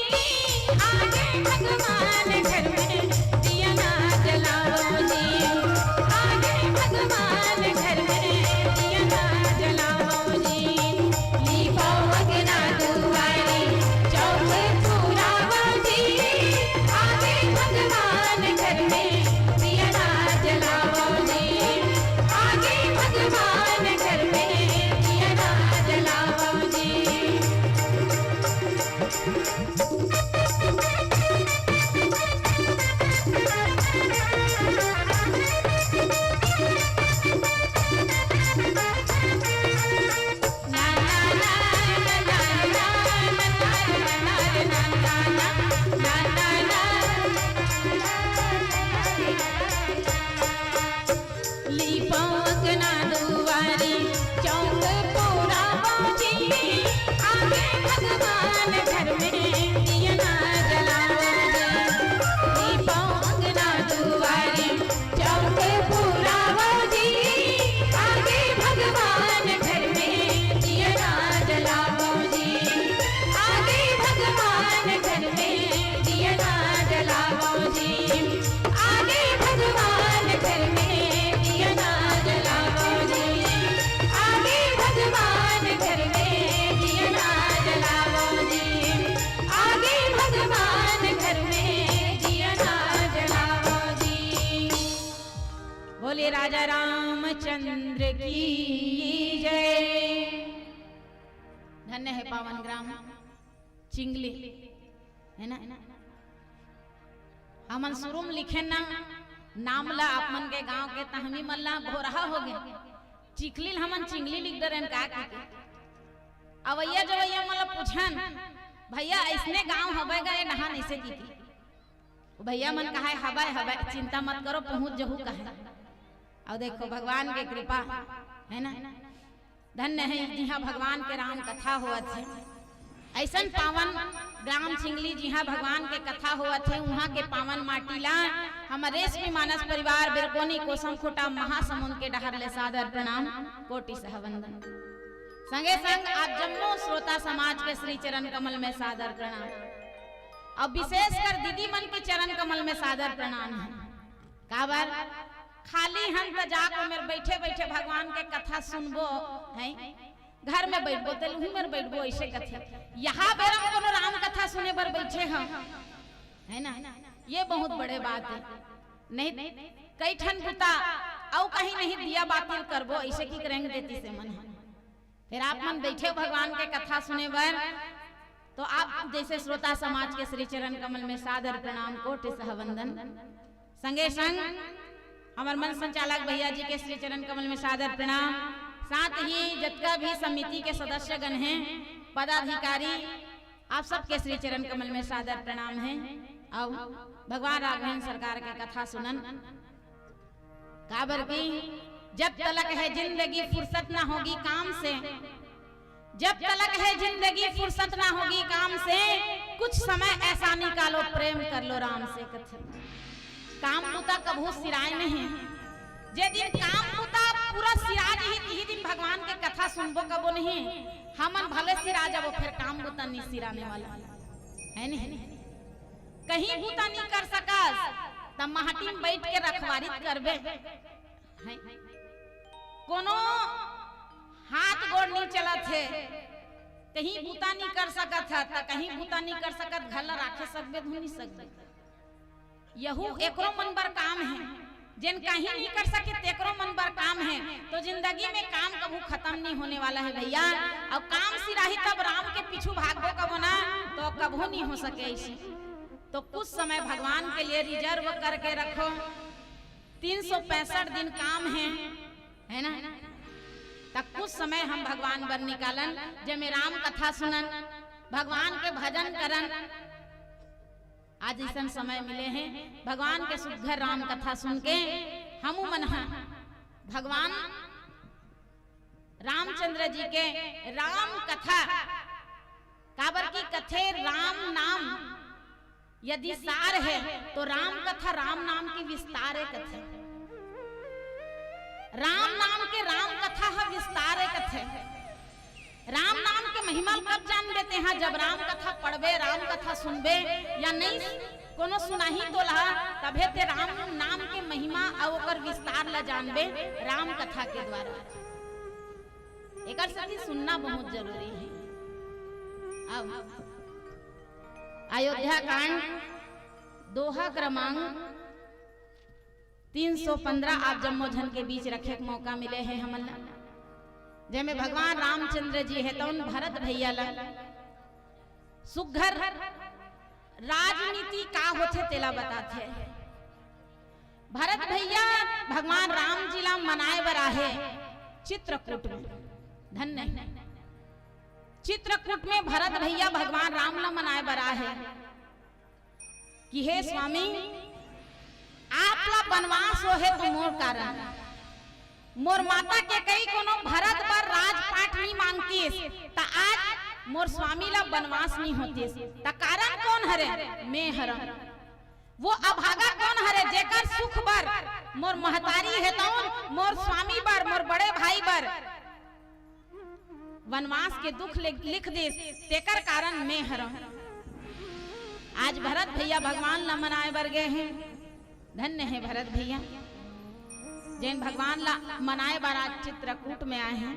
आगे भगवान घर में दिया ना जलावो जी, आगे भगवान घर में दिया ना जलावो जी। लीपो अंगना दुआरी, चौक पुरावो जी, आगे भगवान घर में दिया ना जलावो जी, आगे भगवान घर में दिया ना जलावो जी। लीपो अंगना दुआरी, चौक पुरावो जी, आगे भगवान घर में दिया ना जलावो जी। लीपो अंगना दुआरी, चौक पुरावो जी, आगे भगवान घर में दिया ना जलावो जी, आगे भगवान घर में दिया ना जलावो जी, आगे भगवान घर में दिया ना जलावो जी, आगे भगवान घर में दिया ना जलावो जी, आगे भगवान घर में दिया ना जलावो जी। बोलिए राजा रामचंद्र की जय। धन्य है पावन ग्राम चिंगली, है ना? हमन शुरू में लिखेन ना नाम ला, आप मन के गांव के, त हमी मन ला भोरहा हो गे। चिखली ल हमन चिंगली लिख डरेन का कहिके। अवइया जवइया मन ला पूछन, "भइया, अइसने गांव हवय गा ए डहान?" अइसे कहिके। ओ भइया मन कहय, "हवय, हवय, चिंता मत करो, पहुंच जहू," कहय। अउ देखो भगवान के कृपा, है ना? धन्य है जिहां भगवान के राम कथा होवत हे। अइसन पावन ग्राम चिंगली जिहां भगवान के कथा होवत हे, उहां के पावन माटी ला हमर रेशमी मानस परिवार बिरकोनी कोसम खूंटा महासमुंद के डहर ले सादर प्रणाम, कोटि सह वंदन। संगे संग आप जम्मो श्रोता समाज के श्री चरण कमल में सादर प्रणाम, अउ विशेषकर दीदी मन के चरण कमल में सादर प्रणाम है। काबर? खाली हन त जाके ओमेर बइठे बइठे भगवान के कथा सुनबो, हैं? घर में बइठबो त उही मेर बइठबो, अइसे कथे। इहां बेरा म कोनो राम कथा सुने बर बइठे हंव, है ना? ये बहुत बड़े बात है। नहीं, कई ठन बुता अउ कहीं नहीं दिया बाती ल करबो, अइसे कहिके रेंग देतिस ए मन ह। फेर आप मन बइठे हो भगवान के कथा सुने बर, त आप जइसे श्रोता समाज के श्री चरण कमल में सादर प्रणाम, कोटि सह वंदन। संगे संग हमर मंच संचालक भइया जी के श्री चरण कमल में सादर प्रणाम, साथ ही जतका भी समिति के सदस्यगण हे, पदाधिकारी, आप सबके श्री चरण कमल में सादर प्रणाम हे। अउ भगवान राघवेंद्र सरकार के कथा सुनन। काबर कि जब तलक है जिंदगी फुरसत ना होगी काम से, जब तलक है जिंदगी फुरसत ना होगी काम से, कुछ समय ऐसा निकालो प्रेम कर लो राम से, कथे। काम बुता कभू सिराय नहीं। जे दिन काम बुता पूरा सिरा जही, तिही दिन भगवान के कथा सुनबो कबो नहीं। हमन भले सिरा जाबो, फेर काम बुता नहीं सिराने वाला, है नहीं? कहीं बूता नहीं कर सकस, त माटी में बैठ के रखवारी करबे। हैं? कोनो हाथ गोड़ नहीं चलत हे, कहीं बूता नहीं कर सकत ह, त कहीं बूता नहीं कर सकत, घर ला राखे सकबे धुन नहीं सकबे। यहू एकरो मन बर काम हे। जेन कहीं नहीं कर सके, तेकरो मन बर काम हे। तो जिंदगी में काम कभू खत्म नहीं होने वाला हे भैया। अउ काम सिराही तब राम के पीछू भागबो कबो ना, तो कभू नहीं हो सके ऐसे। तो कुछ समय भगवान के लिए रिजर्व करके रखो। तीन सौ पैंसठ दिन काम हे, है ना? त कुछ समय हम भगवान बर निकालन, जेमे राम कथा सुनन, भगवान के भजन करन। आज अइसन समय मिले हे, भगवान के सुघर राम कथा सुन के हमू मन ह भगवान रामचंद्र जी के राम कथा, काबर की कथे राम नाम यदि सार हे, तो राम कथा राम नाम के विस्तार हे कथे। राम नाम के राम कथा ह विस्तार हे कथे। राम नाम के महिमा ल कब जानबे तेहा? जब राम कथा पढ़बे, राम कथा सुनबे, या नहीं कोनो सुनाही तोला, तभे ते राम नाम के महिमा अउ ओकर विस्तार ला जानबे राम कथा के द्वारा। एकर सेती सुनना बहुत जरूरी हे। अब अयोध्या कांड दोहा क्रमांक तीन सौ पन्द्रह आप जम्मो झन के बीच रखे के मौका मिले हे हमन ला, जेमे भगवान रामचंद्र जी हे तउन भरत भैया ला सुघर राजनीति का होथे तेला बताथे। भरत भैया भगवान राम जी ला मनाए बर आहे चित्रकूट में। धन्य हे। चित्रकूट में भरत भैया भगवान राम ला मनाए बर आहे कि हे स्वामी, आप ला बनवास होहे तो मोर कारण, मोर माता कैकई कोनो भरत बर राजपाट नहीं मांगतिस, त आज मोर स्वामी ला बनवास नहीं होतिस। त कारण कोन हरे? मैं हरंव। वो अभागा कोन हरे, जेकर सुख बर मोर महतारी हे तउन मोर स्वामी बर, मोर बड़े भाई बर वनवास के दुख ले-, लिख दिस, तेकर कारण मैं हरंव। आज भरत भैया भगवान ला मनाए बर गे हे। धन्य हे भरत भैया, जेन भगवान ला मनाए बर आज चित्रकूट में आए हे।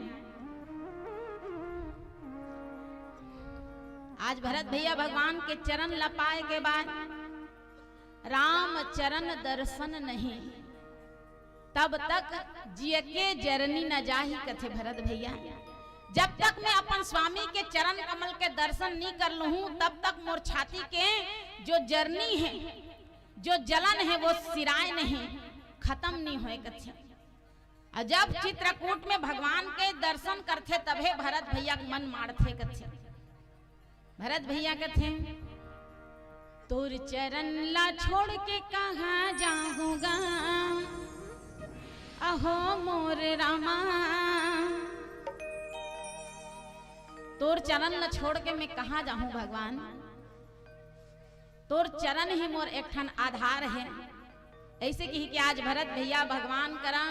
आज भरत भैया भगवान के चरण ला पाए के बाद राम चरण दर्शन नहीं, तब तक जिय के जरनी न जाही, कथे भरत भैया। जब तक मैं अपन स्वामी के चरण कमल के दर्शन नहीं कर लूं, तब तक मोर छाती के जो जरनी हे, जो जलन हे, वो सिराय नहीं, खत्म नहीं होए, कथे। अउ जब चित्रकूट में भगवान के दर्शन करथे, तभे भरत भैया के मन माड़थे, कथे। भरत भैया कथे, "तोर चरण ला छोड़ के कहाँ जाहूँ गा, अहो मोर रामा।" तोर चरण ला छोड़ के मैं कहाँ जाहूँ भगवान, तोर चरण ही मोर एक ठन आधार हे। ऐसे कही कि आज भरत भैया भगवान करा,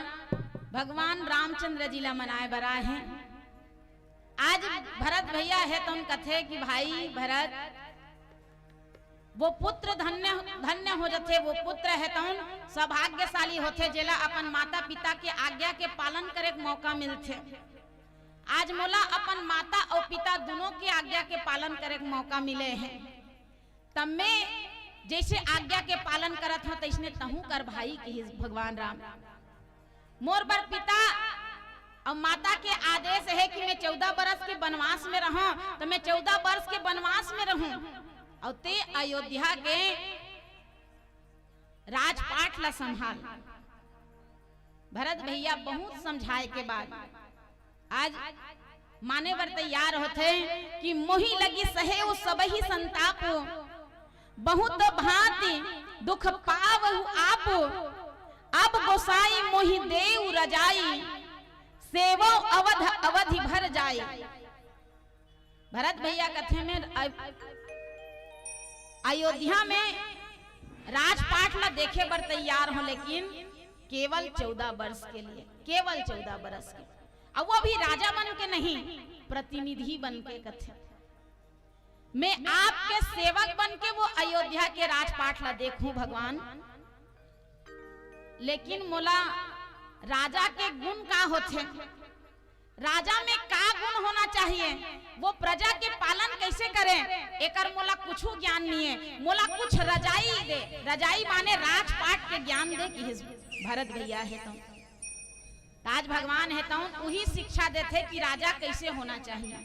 भगवान रामचंद्र जी ला मनाए बर आए हे। आज भरत भैया हे तउन कथे कि भाई भरत, वो पुत्र धन्य, धन्य हो जथे, वो पुत्र हे तउन सौभाग्यशाली होथे, जेला अपन माता पिता के आज्ञा के पालन करे के मौका मिलथे। आज मोला अपन माता अउ पिता दुनों के आज्ञा के पालन करे के मौका मिले हे, त मैं जैसे आज्ञा के पालन करत हंव, तैसने तहूं कर भाई, कहिस भगवान राम। मोर बर पिता अउ माता के आदेश हे कि मैं चौदह बरस के बनवास में रहंव, त मैं चौदह बरस के बनवास में रहूं, अउ ते अयोध्या के राजपाट ला संभाल। भरत भैया बहुत समझाए के बाद आज माने बर तैयार होथे कि "मोहि लगी सहे ओ सबहि संताप, बहुत भांति दुख पावहु आप। अब गोसाई मोहि देउ रजाई, सेवो अवध अवधि भर जाई।" भरत भैया कथे, "मैं अ-, अयोध्या में राजपाट ला देखे बर तैयार हंव, लेकिन केवल चौदह वर्ष के लिए, केवल चौदह बरस के, अउ वो भी राजा बन के नहीं, प्रतिनिधि बन के," कथे। मैं आपके सेवक बन के वो अयोध्या के राजपाट ला देखूं भगवान, लेकिन मोला राजा के गुण का होथे, राजा में का गुण होना चाहिए, वो प्रजा के पालन कैसे करें, एकर मोला कुछू ज्ञान नहीं है। मोला कुछ रजाई दे, रजाई माने राजपाट के ज्ञान दे कि भरत भैया हे तो, आज भगवान हे तो उही शिक्षा देथे कि राजा कैसे होना चाहिए,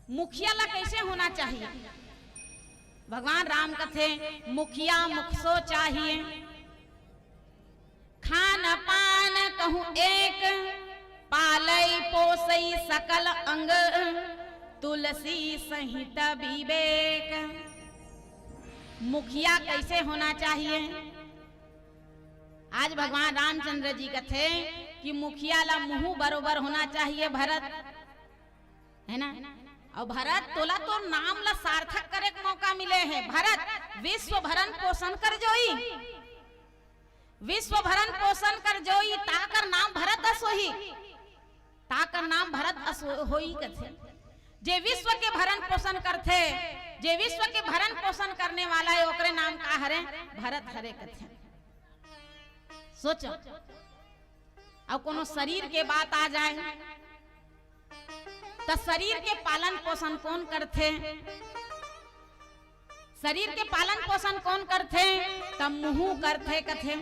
मुखिया ला कैसे होना चाहिए। भगवान राम कथे, मुखिया मुख सो चाहिए, खान पान कहूँ एक, पालई पोसई सकल अंग, तुलसी सहित विवेक। मुखिया कैसे होना चाहिए? आज भगवान रामचंद्र जी कथे कि मुखिया ला मुंह बरोबर होना चाहिए भरत, है ना? अउ भरत, तोला तो नाम ला सार्थक करे के मौका मिले हे। भरत विश्व भरण पोषण कर जोई, विश्व भरण पोषण कर जोई, ताकर नाम भरत अस होही, ताकर नाम भरत अस होई कथे। जे विश्व के भरण पोषण करथे, जे विश्व के भरण पोषण करने वाला हे, ओकरे नाम का हरे? भरत हरे कथे। सोचो, अउ कोनो शरीर के बात आ जाए, त शरीर के पालन पोषण कौन करथे? शरीर के पालन पोषण कौन करथे? त मुंह करथे कथे।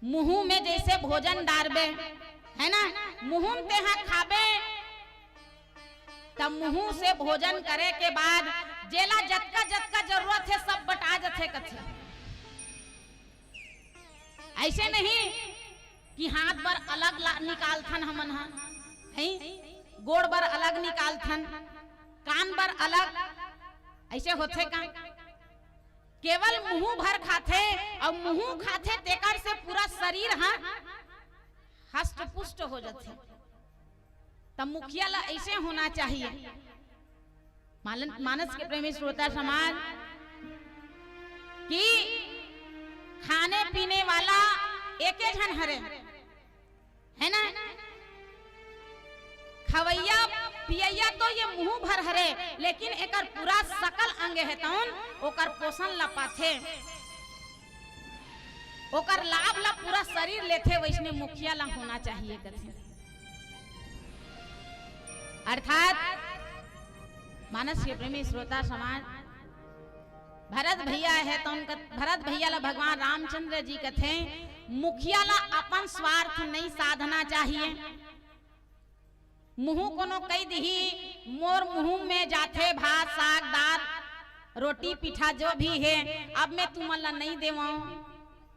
मुंह में जैसे भोजन डारबे, है ना, मुंह में तेहा खाबे, त मुंह से भोजन करे के बाद जेला जतका जतका जरूरत हे, सब बटा जथे कथे। ऐसे नहीं कि हाथ बर अलग ला-, निकालथन हमन ह, हैं? गोड़ बर अलग निकालथन, कान बर अलग, ऐसे होथे का? केवल मुंह भर खाथे, अउ मुंह खाथे तेकर से पूरा शरीर ह हष्ट पुष्ट हो जाथे। त मुखिया ला ऐसे होना चाहिए। मालन-, मानस के प्रेमी श्रोता समाज, कि खाने पीने वाला एके झन हरे, है ना? खवैया पियैया तो ये मुंह भर हरे, लेकिन एकर पूरा सकल अंग हे तौन ओकर पोषण ला पाथे, ओकर लाभ ला पूरा शरीर लेथे, वैसने मुखिया ला होना चाहिए कथे। अर्थात मानस के प्रेमी श्रोता समाज, भरत भैया हे तो उनका, भरत भैया ला भगवान रामचंद्र जी कथे, मुखिया ला अपन स्वार्थ नहीं साधना चाहिए। मुंह कोनो कह दिही, मोर मुंह में जाथे भात, साग, दाल, रोटी, पीठा जो भी हे, अब मैं तुमन ला नहीं देवंव,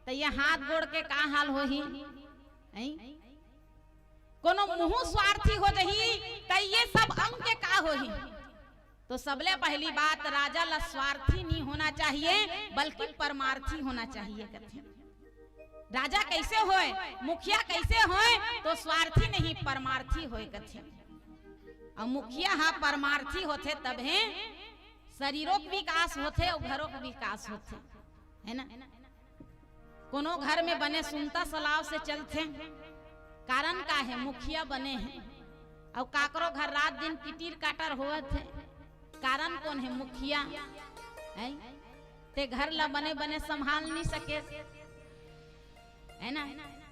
त ये हाथ गोड़ के का हाल होही? हैं? कोनो मुंह स्वार्थी हो जही, त ये सब अंग के का होही? तो सबले पहली बात, राजा ला स्वार्थी नहीं होना चाहिए, बल्कि परमार्थी होना चाहिए कथे। राजा कैसे होय, मुखिया कैसे होय, तो स्वार्थी नहीं, परमार्थी होय कथे। अउ मुखिया हा परमार्थी होथे, तभे शरीरों के विकास होथे अउ घरों के विकास होथे, है ना? कोनो घर में बने सुनता सलाव से चलथे, कारण का हे? मुखिया बने हे। अउ काकरो घर रात दिन किटिर काटर होवत हे, कारण कौन हे? मुखिया। हैं? ते घर ला बने बने संभाल नहीं सके, है ना?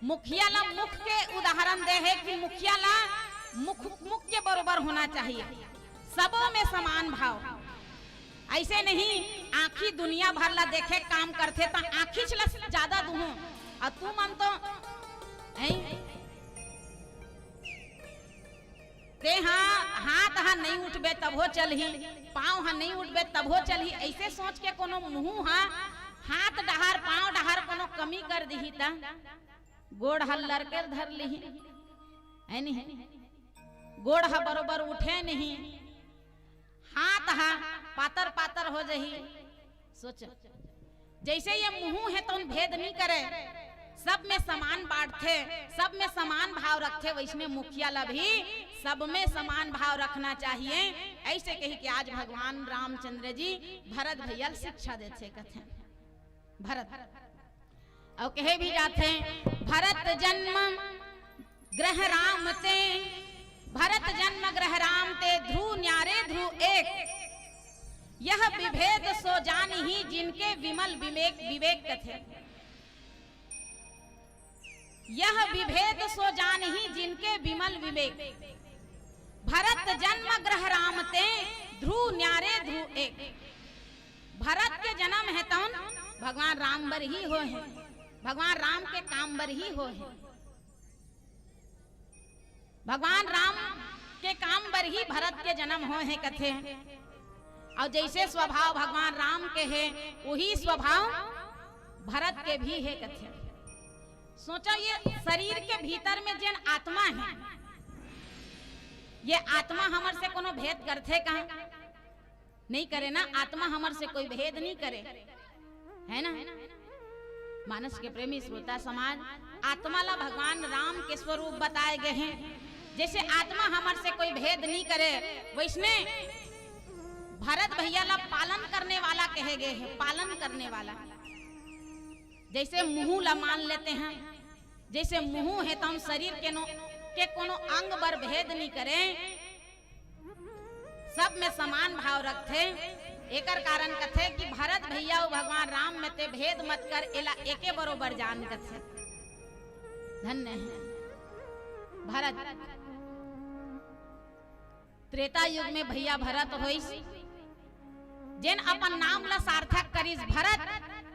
मुखिया ला मुख के उदाहरण दे हे कि मुखिया ला मुख, मुख के बरोबर होना चाहिए, सबो में समान भाव। ऐसे नहीं आंखी दुनिया भर ला देखे काम करथे त आंखीच ला ज्यादा दुहूं, अउ तुमन तो, हैं? ते हा हाथ हा नहीं उठबे तभो चलही, पांव हा नहीं उठबे तभो चलही, ऐसे सोच के कोनो मुंह हा हाथ डहार पांव डहार कोनो कमी कर दिही त गोड़ हा लरके धर लिही, है नहीं? गोड़ हा बरोबर उठे नहीं, हाथ हा पातर पातर हो जही। सोच, जैसे ये मुंह हे तो भेद नहीं करे, सब में समान बांटथे, सब में समान भाव रखथे, वैसने मुखिया ला भी सब में समान भाव रखना चाहिए। ऐसे कही कि आज भगवान रामचंद्र जी भरत भैया ला शिक्षा देथे, कथे भरत। अउ कहे भी जाथे, भरत जन्म ग्रह राम ते, भरत जन्म ग्रह राम ते, ध्रुव न्यारे ध्रुव एक। यह विभेद सो जानही जिनके विमल विवेक, विवेक कथे। यह विभेद सो जानही जिनके विमल विवेक। भरत जन्म गृह राम ते, ध्रुव न्यारे ध्रुव एक। भरत के जन्म हे तउन भगवान राम बर ही होय हे, भगवान राम के काम बर ही होय हे। भगवान राम के काम बर ही भरत के जन्म होय हे कथे। अउ जइसे स्वभाव भगवान राम के हे, उही स्वभाव भरत के भी हे कथे। सोचो, ये शरीर के भीतर में जेन आत्मा हे, ये आत्मा हमर से कोनो भेद करथे का? नइ करे ना, आत्मा हमर से कोई भेद नइ करे, हे ना? मानस के प्रेमी श्रोता समाज, आत्मा ला भगवान राम के स्वरूप बताए गे हे। जइसे आत्मा हमर से कोई भेद नइ करे, वइसने भरत भइया ला पालन करने वाला कहे गे हे, पालन करने वाला। जइसे मुहूं ला मान लेते हन, जइसे मुहूं हे तउन शरीर के नो, के कोनो अंग बर भेद नइ करे, सब में समान भाव रखथे। एकर कारण कथे कि भरत भइया अउ भगवान राम में ते भेद मत कर, एला एके बरोबर जान कथे। धन्य हे भरत। त्रेता युग में भइया भरत होइस, जेन अपन नाम ला सार्थक करिस। भरत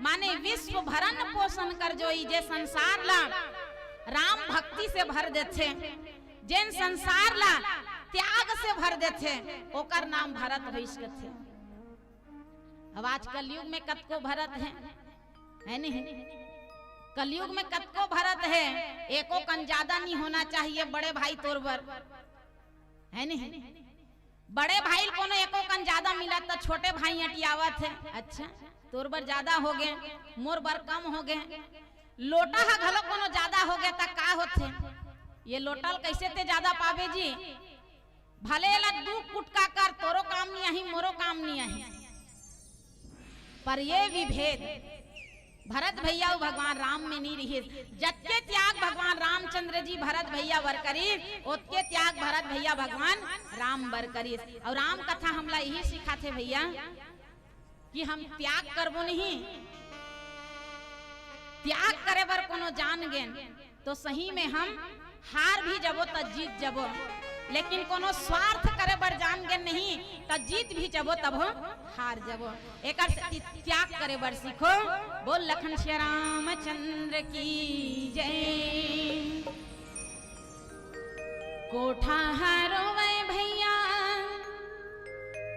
माने विश्व भरण पोषण कर जोई, जे संसार ला राम भक्ति से भर देथे, जेन संसार ला त्याग से भर देथे, ओकर नाम भरत होइस कथे। अब आज कलयुग में कतको भरत हे, हे नहीं? कलयुग में कतको भरत हे, एको कन ज्यादा नइ होना चाहिए बड़े भाई तोर बर, हे नहीं? बड़े भाई ल कोनो एको कन ज्यादा मिलत त छोटे भाई अंटियावत हे, अच्छा तोर बर ज्यादा होगे, मोर बर कम होगे। लोटा ह घलो कोनो ज्यादा होगे त का होथे? ये लोटा ल कइसे ते ज्यादा पाबे जी? भले एला दू कुटका कर, तोरो काम नइ आही, मोरो काम नइ आही। पर ये विभेद भरत भइया अउ भगवान राम में नइ रिहिस। जतके त्याग भगवान रामचंद्र जी भरत भइया बर करिस, ओतके त्याग भरत भइया भगवान राम बर करिस। अउ राम कथा हमला इही सिखाथे भइया कि हम त्याग करबो नहीं, त्याग करे बर कोनो जान गेन तो सही में हम हार भी जबो त जीत जबो, लेकिन कोनो स्वार्थ करे बर जान गेन नहीं त जीत भी जबो तभो हार जबो। एकर सेती त्याग करे बर सीखो। बोल लखन सिया रामचंद्र की जय। कोठा ह रोवय भइया,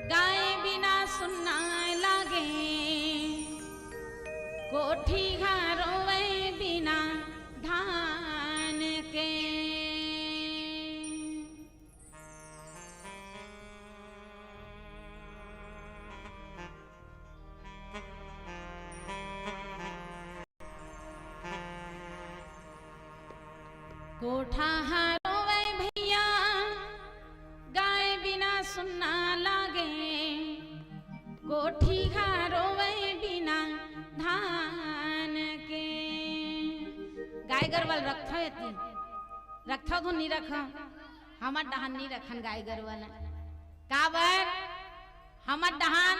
गाय बिना सुन्ना लागे। कोठी ह रोवय बिना धान के। कोठा ह रोवय भइया, गाय बिना सुन्ना लागे। कोठी ह रोवय बिना धान के। गाय गरवा ल रखथव एती, रखथव धुन नइ रखव? हमर डहन नइ रखन गाय गरवा ल। काबर? हमर डहन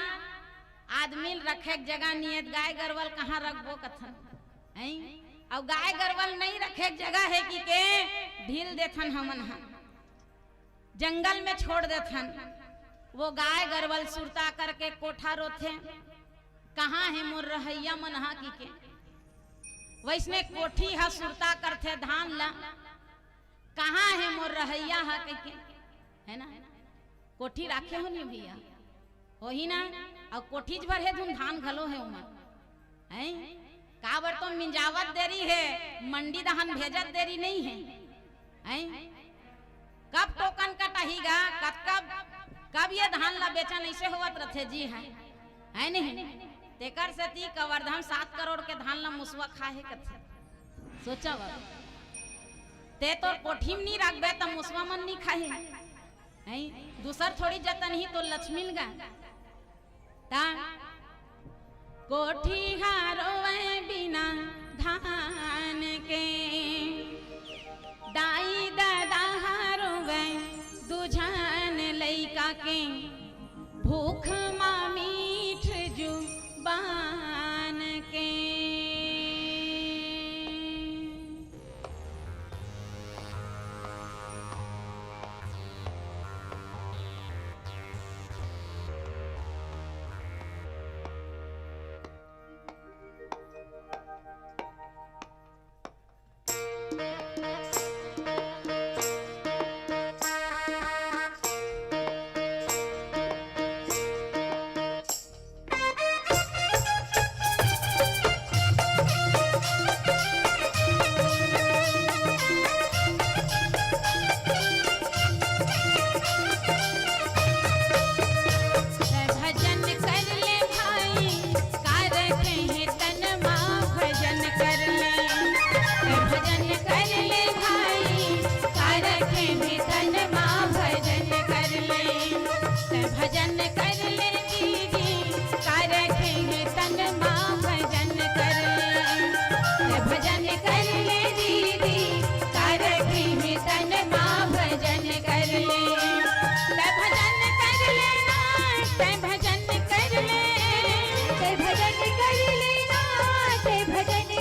आदमी ल रखे के जगह नइ हे, त गाय गरवा ल कहाँ रखबो कथन, हैं? अउ गाय गरवा ल नइ रखे के जगह हे कि के ढील देथन हमन ह, जंगल में छोड़ देथन। वो गाय गरवा ल सुरता करके कोठा रोथे, कहाँ हे मोर रहइया मन ह कि के। वइसने कोठी ह सुरता करथे धान ल, कहाँ हे मोर रहइया ह कहिके, हे ना? कोठी राखे हो नहीं भइया, होही ना? अउ कोठीच भर हे धुन धान घलो हे ओमा, हैं? काबर तो मिंजावत देरी हे, मंडी डहन भेजत देरी नइ हे, हैं? कब टोकन कटाही गा, कब, कब, कब ये धान ला बेचन, अइसे होवत रथे जी, हे, हे नहीं? तेकर सेती कवर्धा म सात करोड़ के धान ला मुसवा खाहे कथे। सोचा बाबा, ते तोर कोठी म नइ राखबे त मुसवा मन नइ खाही, हैं? दूसर थोड़ी जतन ही तोर लक्ष्मी ल गा। ता कोठी ह रोवय बिना धान के, दाई ददा ह रोवय दू झन लइका के, भूख मामी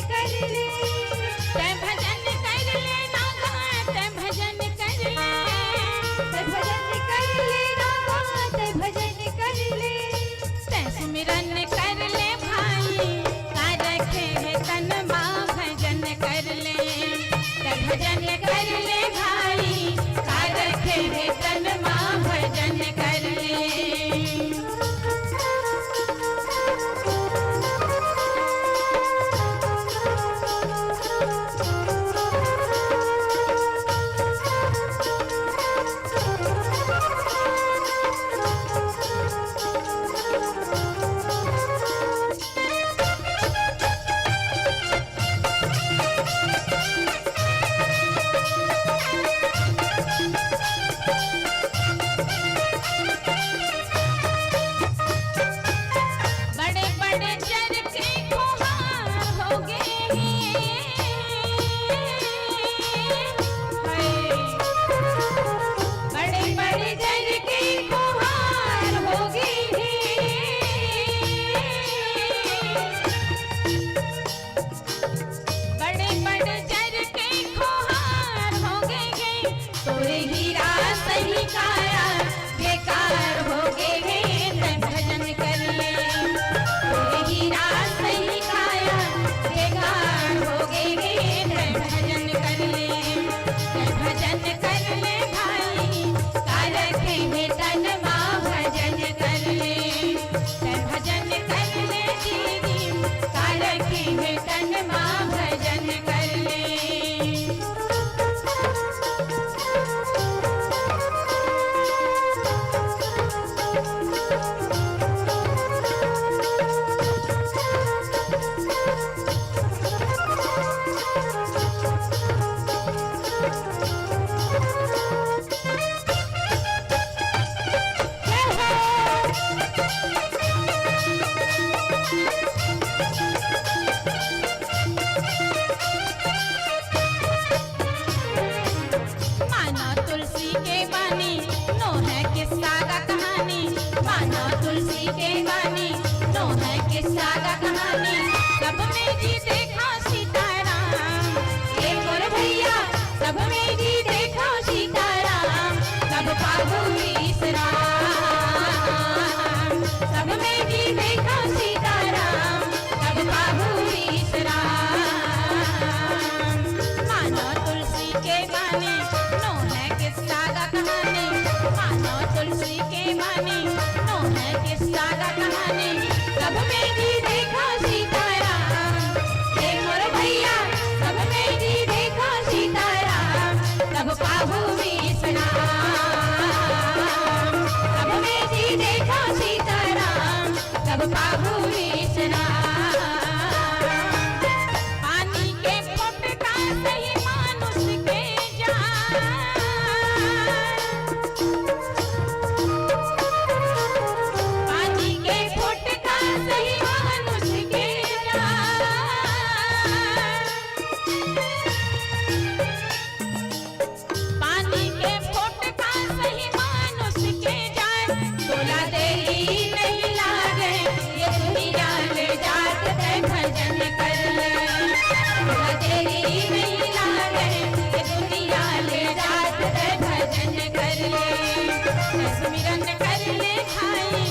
कर ले। तै भजन कर ले नागा, तै भजन कर ले। तै भजन कर ले नागा, तै भजन कर ले। तै सुमिरन कर ले भाई, का रखे हे तन मा भजन कर ले। तै भजन कर ले भाई, का रखे हे तन मा भजन कर ले। बड़े बड़े चरखे खुहार हो गे हे। हाय। बड़े बड़े चरखे खुहार हो गे हे। बड़े बड़े चरखे खुहार हो गे हे। तोरे हीरा सही काया बेकार हो गे हे, तै भजन कर ले। तोरे हीरा सही काया बेकार हो गे हे, तै भजन कर ले। तै भजन कर ले भाई, का रखे हे तन मा भजन कर ले। तै भजन कर ले दीदी, का रखे हे तन मा भजन कर ले। मानो तुलसी के बानी, नो है किस्सा का कहानी। मानो तुलसी के बानी, नो है किस्सा का कहानी। सब में जी देखो सीताराम, ए मोर भैया, सब में जी देखो सीताराम। सब पाहु विश्राम, सब में जी देखो सीताराम। सब पाहु विश्राम। मानो तुलसी के बानी, नो है किस्सा का कहानी। मानो तुलसी के बानी, नो है किस्सा का कहानी। सब में जी देखो सीताराम, हे मोर भैया, सब में जी देखो सीताराम। सब पाहु विश्राम, सब में जी देखो सीताराम। सब पाहु विश्राम। पानी के फोटका सही मानुष के जान। पानी के फोटका सही मानुष के जान। पानी के फोटका सही मानुष के जान। तोला देरी नहीं लागे, ये दुनिया ले जात तै भजन कर ले। तोला देरी नहीं लागे, ये दुनिया ले जात तै भजन कर ले। सुमिरन कर ले भाई,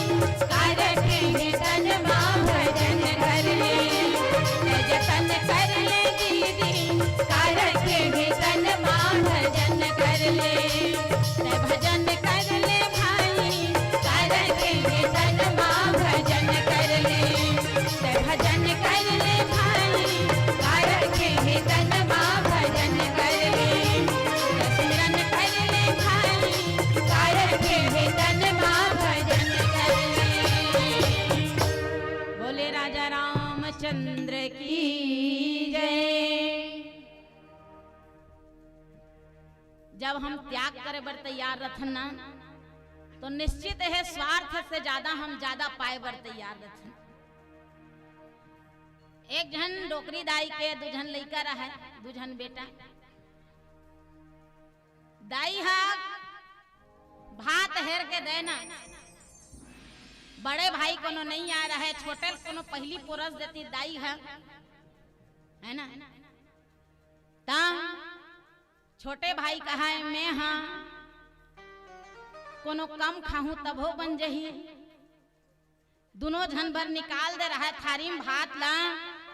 का रखे हे तन मा भजन कर ले। जतन कर ले दीदी, का रखे हे तन मा भजन कर ले। तै भजन कर ले भाई, का रखे हे तन मा भजन कर ले। तै भजन कर ले भाई, का रखे हे तन मा भजन कर ले। सिमरन कर ले भाई, का रखे हे तन मा भजन कर ले। बोले राजा रामचंद्र की जय। जब हम त्याग करे बर तैयार रथन ना, तो निश्चित हे स्वार्थ से ज्यादा हम ज्यादा पाए बर तैयार रथन। एक झन डोकरी दाई के दू झन लइका रहय, दू झन बेटा। दाई ह भात हेर के दे ना, बड़े भाई कोनो नइ आय रहय, छोटे ल कोनो पहिली पोरस देती दाई ह। है ना? त छोटे भाई कहय, "मैं हा कोनो कम खाहूं तभो बन जही।" दुनों झन बर निकाल दे रहय थारी म भात ला,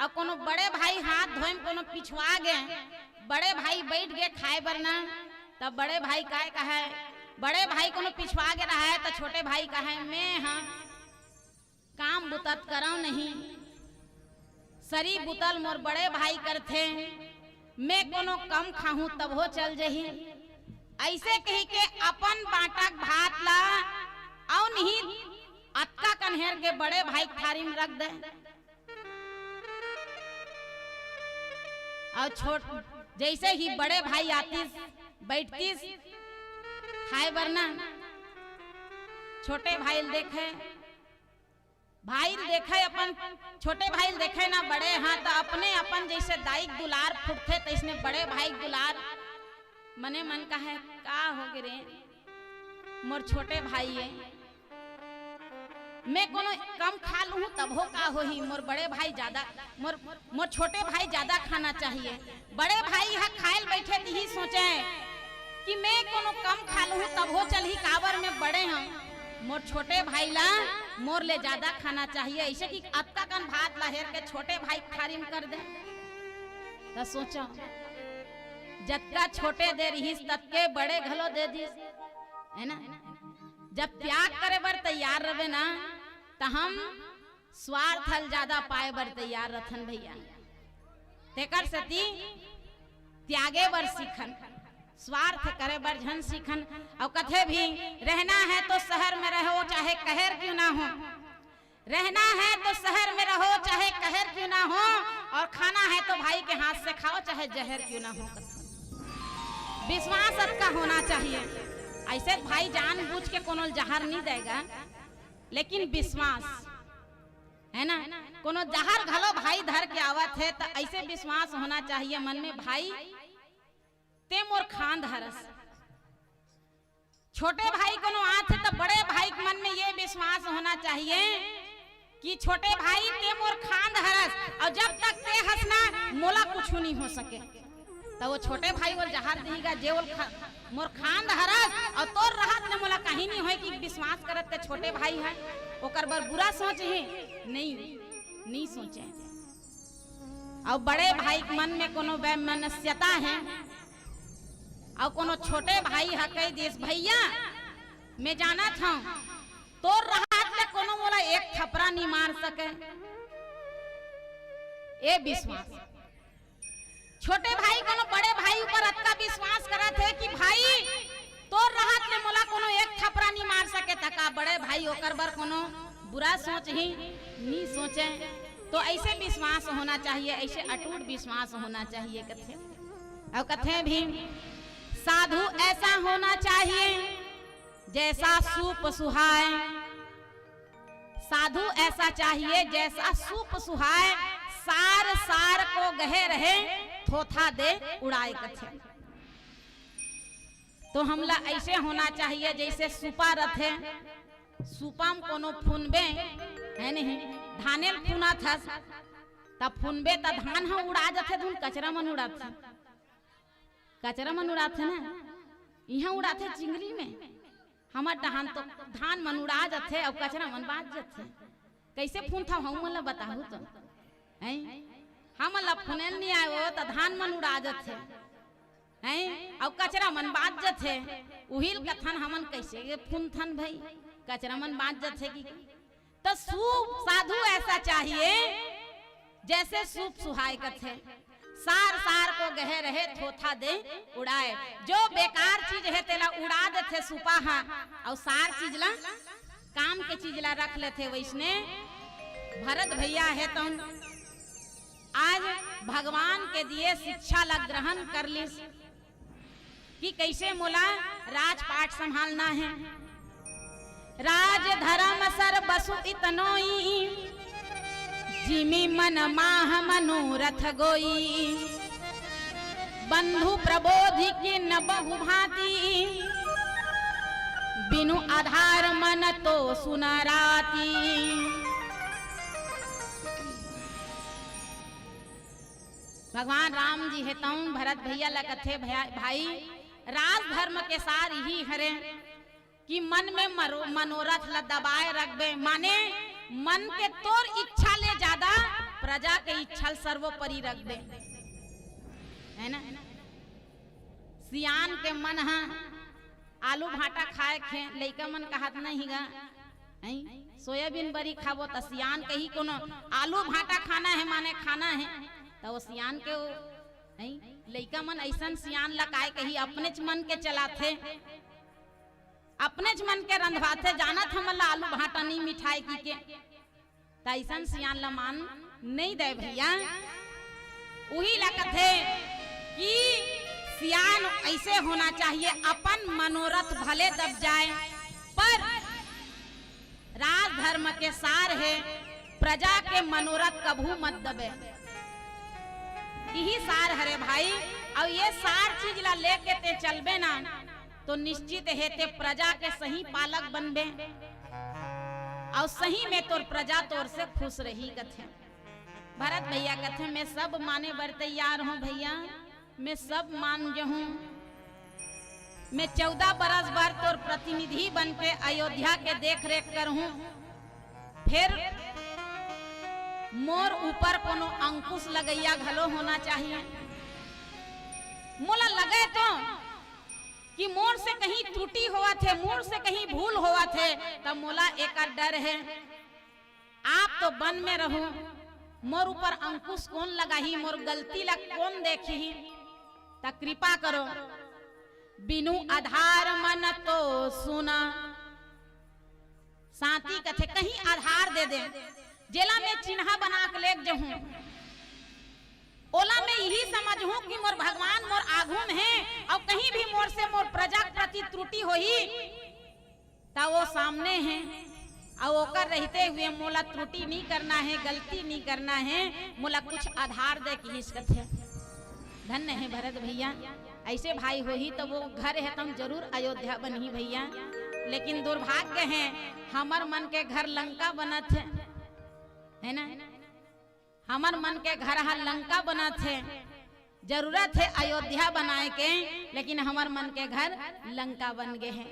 अउ कोनो बड़े भाई हाथ धोए म कोनो पिछुआ गे, बड़े भाई बइठ गे खाए बर ना, त बड़े भाई काय कहय, बड़े भाई कोनो पिछुआ गे रहय, त छोटे भाई कहय, "मैं हा काम बुता त करंव नहीं, सरी बुता ल मोर बड़े भाई करथे, मैं कोनो कम खाहूं तभो चल जही।" अइसे कहिके अपन बांटा के भात ला अउ नहीं अतका कन हेर के बड़े भाई के थारी म रख दे। अउ छोट, जइसे ही बड़े भाई आतिस, बइठतिस खाए बर ना, छोटे भाई ल देखय, भाई ल देखय, अपन छोटे भाई ल देखय ना बड़े हा, त अपने अपन जइसे दाई के दुलार फूटथे, तइसने बड़े भाई के दुलार। मने मन कहय, "का होगे रे, मोर छोटे भाई ए, मैं कोनो कम खा लूहूं तभो का होही, मोर बड़े भाई जादा, मोर, मोर छोटे भाई जादा खाना चाहिए।" बड़े भाई हा खाए ल बइठे त इही सोचय कि मैं कोनो कम खा लूहूं तभो चलही, काबर मैं बड़े हंव, मोर छोटे भाई ला मोर ले जादा खाना चाहिए। अइसे कि अतका कन भात ला हेर के छोटे भाई के थारी म कर दे। त सोचव, जतका छोटे दे रिहिस, ततके बड़े घलो दे दिस, है ना? जब त्याग करे बर तैयार रबे ना, त हम स्वार्थ ल जादा पाए बर तैयार रथन भइया। तेकर सेती त्यागे बर सीखन, स्वार्थ करे बर झन सीखन। अउ कथे भी, "रहना है तो शहर में रहो, चाहे कहर क्यों ना हो, रहना है तो शहर में रहो, चाहे कहर क्यों ना हो, और खाना है तो भाई के हाथ से खाओ, चाहे जहर क्यों ना हो।" विश्वास अतका होना चाहिए। अइसे भाई जानबूझ के कोनो ल जहर नहीं देगा, लेकिन विश्वास, है ना? कोनो जहर घलो भाई धर के आवत हे, त अइसे विश्वास होना चाहिए मन में, "भाई, तें मोर खांध हरस।" छोटे भाई कोनो आथे, त बड़े भाई के मन में ये विश्वास होना चाहिए कि छोटे भाई, तें मोर खांध हरस, अउ जब तक तें हस ना, मोला कुछु नहीं हो सके। त वो छोटे भाई ओला जहर दिही गा, जे ओला खा-, मोर खांध हरस, अउ तोर रहत ले मोला कहीं नहीं होय कि विश्वास करत के छोटे भाई हे, ओकर बर बुरा सोचही? नहीं, नहीं सोचे। अउ बड़े भाई के मन में कोनो वैमनस्यता हे, अउ कोनो छोटे भाई ह कहि दिस, "भइया, मैं जानत हंव, तोर रहत ले कोनो मोला एक थपरा नहीं मार सके।" ए विश्वास, छोटे भाई कोनो बड़े भाई ऊपर अतका विश्वास करत हे कि भाई, तोर रहत ले मोला कोनो एक थपरा नहीं मार सके, त का बड़े भाई ओकर बर कोनो बुरा सोचही? नहीं सोचे। तो अइसे विश्वास होना चाहिए, अइसे अटूट विश्वास होना चाहिए कथे। अउ कथे भी, "साधु ऐसा होना चाहिए, जैसा सूप सुहाए।" साधु ऐसा चाहिए जैसा सूप सुहाए, सार सार को गहे रहे, थोथा दे उड़ाए कथे। तो हमला अइसे होना चाहिए जइसे सूपा रथे, सूपा म कोनो फुनबे, है नहीं, धाने ल फुनत हस, त फुनबे त धान ह उड़ा जथे, धुन कचरा मन उड़ाथे, कचरा मन उड़ाथे ना, इहां उड़ाथे चिंगरी में। हमर डहान तो धान मन उड़ा जथे अउ कचरा मन बाच जथे। कइसे फुनथव हमन ला बताहू तो? हैं? हमन ला फुनेल नहीं आय ओ, त धान मन उड़ा जथे। हैं? अउ कचरा मन बाच जथे। उहिल कथन हमन कइसे फुनथन भई? कचरा मन बाच जथे कि त सूप साधु ऐसा चाहिए, जैसे सूप सुहाय कथे, सार सार को गहे रहे, थोथा दे उड़ाए। जो बेकार चीज हे, तेला उड़ा देथे सूपा हा, अउ सार चीज ला, काम के चीज ला रख लेथे। वइसने भरत भइया हे, त आज भगवान के दिए शिक्षा ला ग्रहण कर लिस। कि कइसे मोला राजपाट संभालना हे। राज धरम सरबसु इतनोई, जिमि मन माह मनोरथ गोई। बंधु प्रबोधि किन बहु भांति, बिनु आधार मन तो सुन राति। भगवान राम जी हे तउन भरत भैया ला कथे, "भैया, भाई, राजधर्म के सार इही हरे कि मन में मरो-, मनोरथ ला दबाए रखबे, माने मन के तोर इच्छा ले ज्यादा प्रजा के इच्छा ल सर्वोपरि रखबे।" है ना? सियान के मन ह आलू भांटा खाए के, लइका मन कहत नहीं गा, हैं? सोयाबीन बरी खाबो त सियान कही कोनो आलू भांटा खाना है, माने खाना है, त वो सियान के वो, हैं? लइका मन अइसन सियान ला काय कही, अपनेच मन के चलाथे, अपनेच मन के रंधवाथे, जानत हमन ला आलू भांटा नहीं मिठाए की के। त अइसन सियान ला मान नहीं दे भैया। उही ला कथे कि सियान ऐसे होना चाहिए, अपन मनोरथ भले दब जाए, पर राजधर्म के सार है, प्रजा के मनोरथ कभू मत दबे। इही सार हरे भाई, अउ ये सार चीज ला लेके ते चलबे ना, तो निश्चित हे ते प्रजा के सही पालक बनबे, अउ सही में तोर प्रजा तोर से खुश रही कथे। भरत भैया कथे, "मैं सब माने बर तैयार हूँ भैया, मैं सब मान जहूँ। मैं चौदह बरस बर तोर प्रतिनिधि बन के अयोध्या के देख रेख करहूँ, फिर मोर ऊपर कोनो अंकुश लगैया घलो होना चाहिए। मोला लगे तो कि मोर से कहीं त्रुटि होवत हे, मोर से कहीं भूल होवत हे, त मोला एकर डर हे। आप तो वन में रहू, मोर ऊपर अंकुश कोन लगाही, मोर गलती ला कोन देखही? त कृपा करो, बिनु आधार मन तो सुना।" सांति कथे, "कहीं आधार दे दे, जेला मैं चिन्हा बना के लेके जहूँ, ओला मैं इही समझहूँ कि मोर भगवान मोर आघू में हे, अउ कहीं भी मोर से मोर प्रजा के प्रति त्रुटि होही, त वो सामने हे, अउ ओकर रहते हुए मोला त्रुटि नहीं करना हे, गलती नहीं करना हे, मोला कुछ आधार दे," किहिस कथे। धन्य हे भरत भैया, ऐसे भाई होही त वो घर हे, त हम जरूर अयोध्या बनही भैया। लेकिन दुर्भाग्य हे, हमर मन के घर लंका बनत हे, है ना? हमर मन के घर ह लंका बनत हे, जरूरत हे अयोध्या बनाए के, लेकिन हमर मन के घर लंका बन गे हे।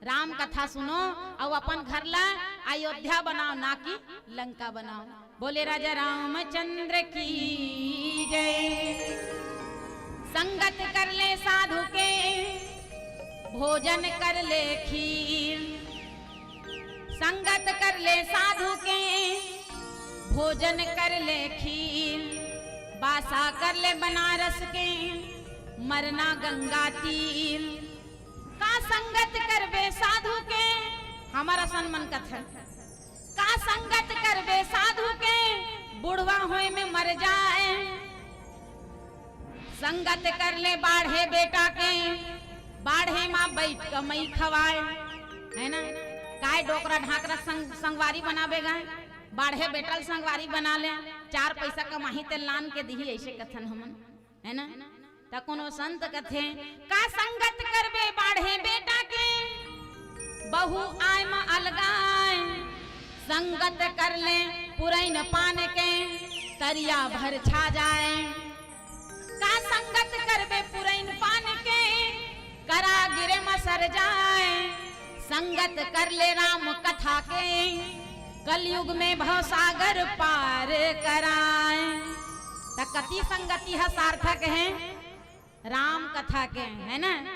राम कथा सुनो अउ अपन घर ला अयोध्या बनाओ, ना कि लंका बनाओ। बोले राजा रामचंद्र की जय। संगत कर ले साधु के, भोजन कर ले खीर। संगत कर ले साधु के, भोजन कर ले खीर। बासा कर ले बनारस के, मरना गंगा तीर। का संगत करबे साधु के, हमर असन मन कथे। का संगत करबे साधु के, बुढ़वा होए में मर जाए। संगत कर ले बाढ़े बेटा के, बाढ़े मा बैठ कमई खवाए, है ना? काय डोकरा ढाकरा संग, संगवारी बनाबे गा, बाढ़े बेटा ल संगवारी बना ले, चार पैसा कमाही ते लान के दिही, ऐसे कथन हमन, है ना? त कोनो संत कथे, का संगत करबे बाढ़े बेटा के, बहू आय म अलगाय। संगत कर ले पुरैन पान के, तरिया भर छा जाए। का संगत करबे पुरैन पान के, करा गिरे म सर जाए। संगत कर ले राम कथा के, कलयुग में भवसागर पार कराए। त कति संगति ह सार्थक हे राम कथा के, है ना?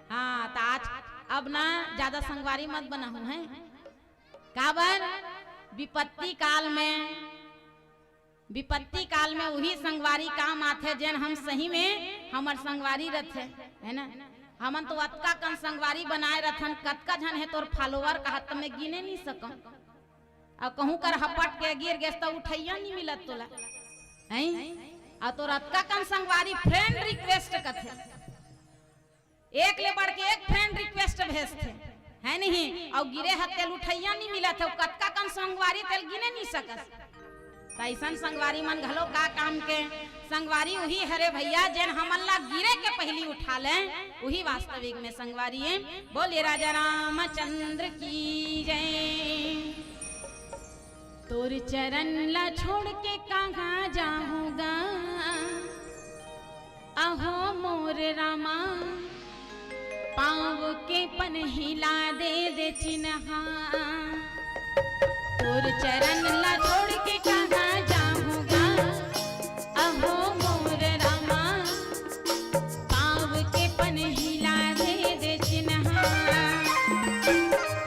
हाँ, त आज अब ना ज्यादा संगवारी मत बनाहू, है? काबर? विपत्ति काल में, विपत्ति काल में उही संगवारी काम आथे, जेन हम सही में हमर संगवारी रथे, है ना? हमन तो अतका कन संगवारी बनाए रथन, कतका झन हे तोर follower कहत त मैं गिने नहीं सकम। अउ कहूँ कर हपट के गिर गेस त उठैया नहीं मिलत तोला, हैं? अउ तोर अतका कन संगवारी friend request कथे, एक ले बढ़ के एक friend request भेजथे, है नहीं? अउ गिरे हत्ते ल उठैया नहीं मिलत हे, कतका कन संगवारी तेल गिने नहीं सकस। त अइसन संगवारी मन घलो का काम के? संगवारी उही हरे भैया, जेन हमन ला गिरे के पहिली उठा ले, उही वास्तविक में संगवारी हे। बोले राजा रामचंद्र की जय। तोर चरण ला छोड़ के कहाँ जाहूँ गा, अहो मोर रामा, पाँव के पनहिला दे दे चिन्हा। तोर चरण ला छोड़ के कहाँ जाहूँ गा? अहो मोर रामा, पाँव के पनहिला दे दे चिन्हा।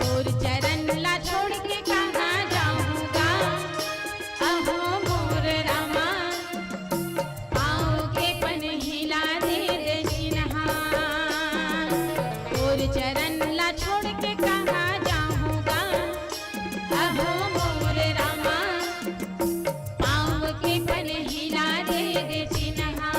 तोर चरण ला छोड़ के कहाँ जाहूँ गा? अहो मोर रामा, पाँव के पनहिला दे दे चिन्हा। तोर चरण ला छोड़ के कहाँ जाहूँ गा? अहो मोर रामा, पाँव के पनहिला दे दे चिन्हा।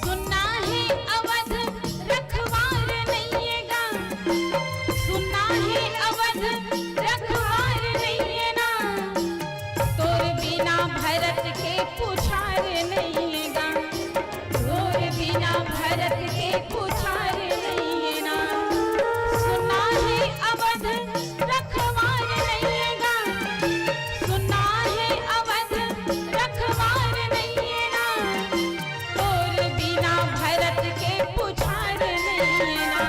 सुनना हे अवध रखवार नइये गा, सुनना हे अवध रखवार नइये ना, तोर बिना भरत के पुछार नइये गा, तोर बिना भरत के पुछार नइये ना। सुनना हे अवध रखवार नइये गा, सुनना हे अवध रखवार नइये ना, तोर बिना भरत के पुछार नइये ना,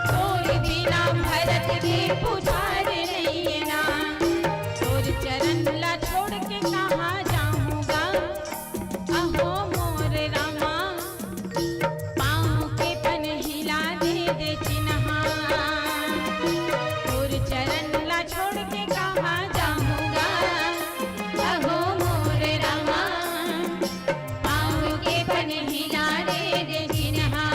तोर बिना भरत के पुछार नइये ना। तोर चरण ला छोड़ के कहाँ जाहूँ गा? अहो मोर रामा, पाँव के पनहिला दे दे चिन्हा। तोर चरण ला छोड़ के कहाँ जाहूँ गा? अहो मोर रामा, पाँव के पनहिला दे दे चिन्हा।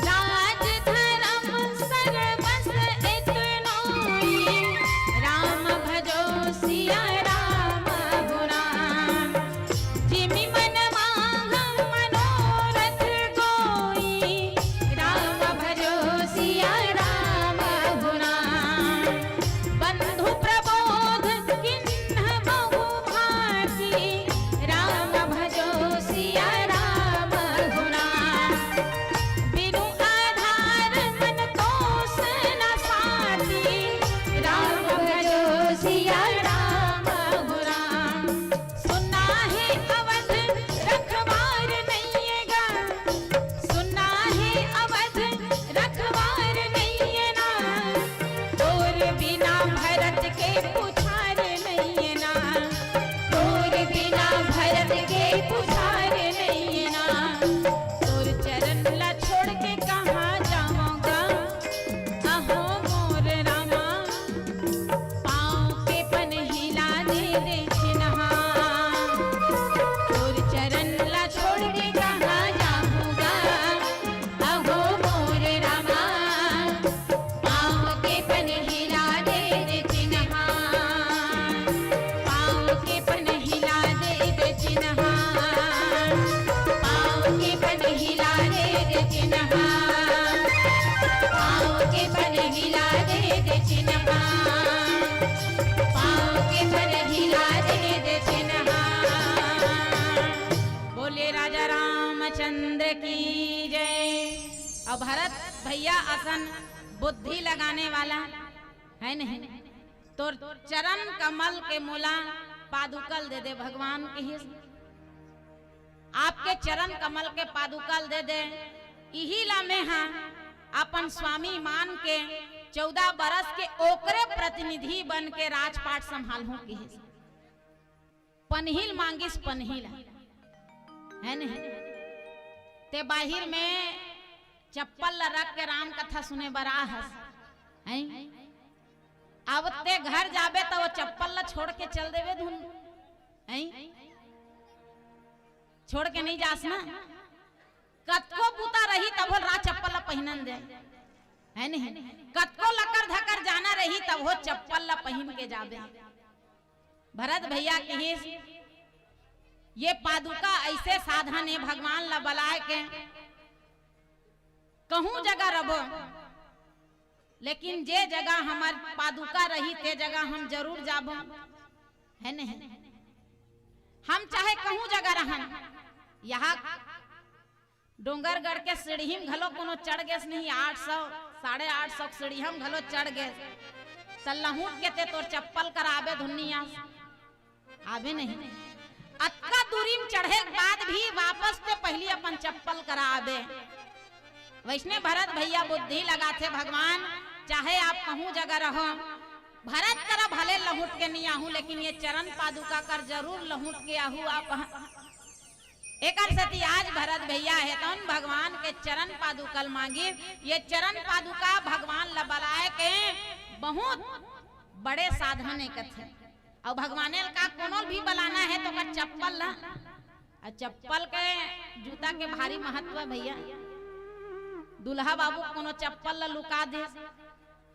राज धरम सरबस एतनोई, राम भजो सिया राम गुराम। जिमि मन मांग मनोरथ कोई, राम भजो सिया राम गुराम। बंधु प्रबोध किन्ह बहु भांति, राम भजो सिया राम गुराम। बिनु आधार मन तोस न साथी, राम भजो सिया राम गुराम। सुनना हे अवध रखवार नइये गा, सुनना हे अवध रखवार नइये ना, तोर बिना भरत के पुछार नइये ना, तोर बिना भरत के पुछार नइये ना। तोर चरण ला छोड़ के कहाँ जाहूँ गा? अहो मोर रामा, पाँव के पनहिला दे दे चिन्हा। तोर चरण ला छोड़ के कहाँ जाहूँ गा? अहो मोर रामा, पाँव के पनहिला दे दे चिन्हा। पाँव के पनहिला दे दे चिन्हा। पाँव के पनहिला दे दे चिन्हा। पाँव के पनहिला दे दे चिन्हा। पाँव के पनहिला दे दे चिन्हा। बोले राजा रामचंद्र की जय। अउ भरत भैया असन बुद्धि लगाने वाला हे नहीं, तोर चरण कमल के मोला पादुका ल दे दे भगवान किहिस। आपके चरण कमल के पादुका ल दे दे, इही ला मैं हा अपन स्वामी मान के चौदह बरस के ओकरे प्रतिनिधि बन के राजपाट संभालहूं किहिस। पनही ल मांगिस, पनही ल, है नहीं? ते बाहिर में चप्पल ल रख के राम कथा सुने बर आ हस, हैं? अब ते घर जाबे त वो चप्पल ल छोड़ के चल देबे धुन, हैं? छोड़ के नहीं जास ना। कतको बूता रही तभो ला चप्पल ल पहिनन दे, है नहीं? कतको लकर धकर जाना रही तभो चप्पल ल पहिन के जाबे। भरत भैया किहिस, ये पादुका ऐसे साधन हे भगवान ल बलाय के, कहूं जगह रबो, लेकिन जे जगह हमर पादुका रही ते जगह हम जरूर जाबो, है नहीं? हम चाहे कहूं जगह रहन, यहाँ डोंगरगढ़ के सीढ़ी म घलो कोनो चढ़ गेस नहीं, आठ सौ, साढ़े आठ सौ के सीढ़ी म घलो चढ़ गेस, त लहुट के ते तोर चप्पल करा आबे धुन नहीं आस, आबे नहीं। अतका दूरी म चढ़े के बाद भी वापस ते पहिली अपन चप्पल करा आबे। वैसने भरत भैया बुद्धि लगाथे, भगवान चाहे आप कहूं जगह रहो, भरत करा भले लहुट के नहीं आहूं, लेकिन ये चरण पादुका कर जरूर लहुट के आहूं आप। एकर सेती आज भरत भैया हे तौन भगवान के चरण पादुका ल मांगिस। ये चरण पादुका भगवान ल बलाय के बहुत बड़े साधन हे कथे। अउ भगवाने ल का कोनो ल भी बलाना हे त ओकर चप्पल ल, अउ चप्पल के, जूता के भारी महत्व हे भैया। दूल्हा बाबू कोनो चप्पल ल लुका दे,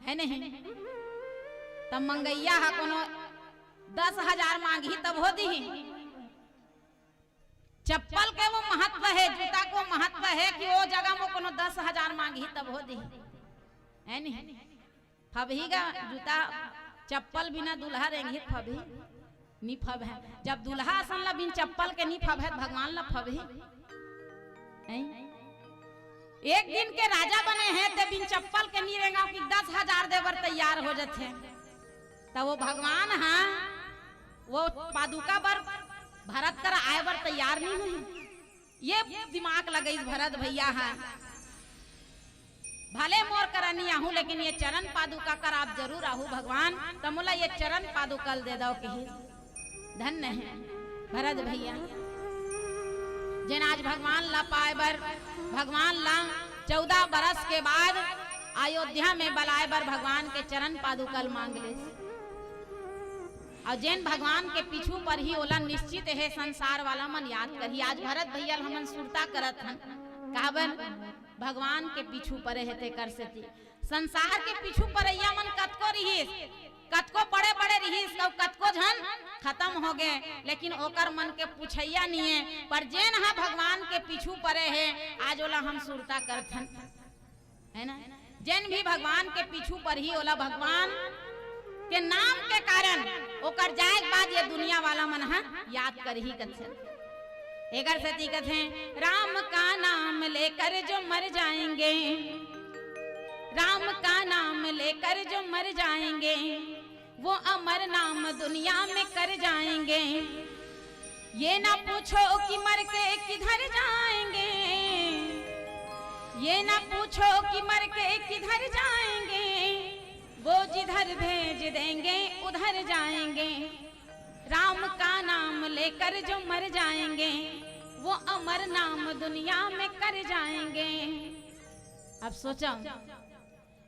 है नहीं? त मंगइया ह कोनो दस हजार मांगही तभो दिही। चप्पल के वो महत्व हे, जूता के वो महत्व हे कि वो जगह म कोनो दस हजार मांगही तभो दिही, है नहीं? फबही गा जूता, चप्पल बिना दूल्हा रेंगही फबही, नी फबहे। जब दूल्हा असन ला बिन चप्पल के नी फबहे त भगवान ला फबही, हैं? एक दिन के राजा बने हे ते बिन चप्पल के नी रेंगाव कि दस हजार दे बर तैयार हो जथे। त वो भगवान हा वो पादुका बर भरत करा आय बर तैयार नहीं हुई। ये दिमाग लगइस भरत भैया हा, भले मोर करा नी आहूं, लेकिन ये चरण पादुका करा आप जरूर आहू भगवान, त मोला ये चरण पादुका ल दे दव किहिस। धन्य हे भरत भैया, जेन आज भगवान ला पाय बर, भगवान ला चौदह बरस के बाद अयोध्या में बलाय बर भगवान के चरण पादुका ल मांग लेस। अउ जेन भगवान के पीछू परही, ओला निश्चित हे संसार वाला मन याद करही। आज भरत भैया ल हमन सुरता करत हन, काबर भगवान के पीछू परे हे तेकर सेती। संसार के पीछू परइया मन कतको रिहिस, कतको बड़े-बड़े रिहिस, अउ कतको झन खतम हो गे, लेकिन ओकर मन के पुछइया निये। पर जेन ह भगवान के पीछू परे हे, आज ओला हम सुरता करथन, है ना? जेन भी भगवान के पीछू परही, ओला भगवान के नाम के कारण ओकर जाय के बाद ये दुनिया वाला मन ह याद करही कथे। एकर सेती कथे, "राम का नाम लेकर जो मर जाएंगे, राम का नाम लेकर जो मर जाएंगे, वो अमर नाम दुनिया में कर जाएंगे। ये ना पूछो कि मर के किधर जाएंगे, ये ना पूछो कि मर के किधर जाएंगे, वो जिधर भेज देंगे उधर जाएंगे। राम का नाम लेकर जो मर जाएंगे, वो अमर नाम दुनिया में कर जाएंगे।" अब सोचो,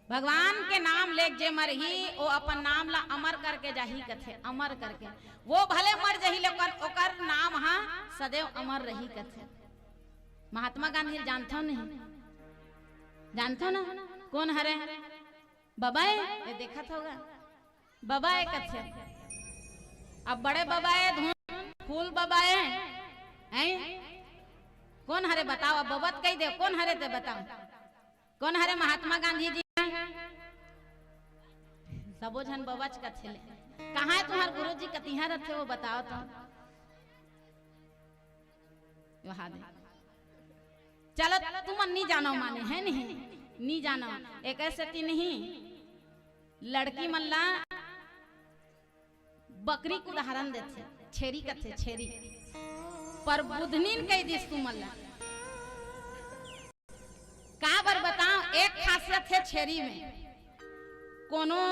भगवान के नाम लेके जे मरही, वो अपन नाम ला अमर करके जाही कथे, अमर करके। वो भले मर जाही, लेकिन ओकर नाम हा सदैव अमर रही कथे। महात्मा गांधी जानथो नहीं? जानथो ना कोन हरे? बबा ए, ये देखत होगा, बबा ए कथे। अब बड़े बबा ए, धुन फूल बबा ए, हैं? कोन हरे बताओ, अब बबा त कहि दे, कोन हरे ते बताओ? कोन हरे महात्मा गांधी जी? सबो झन बबच कथे ले। कहाँ हे तुम्हार गुरु जी, कतिहा रथे, वो बताओ तो। वहाँ दे। चलो, तुमन नी जानो माने, है नहीं? नी जानो। एक ऐसे ती नहीं, लड़की मन ला बकरी के उदाहरण देथे, छेरी कथे, छेरी। पर बुधनीन कहि दिस तुमन ला। काबर बताओ, एक खासियत हे छेरी में, कोनो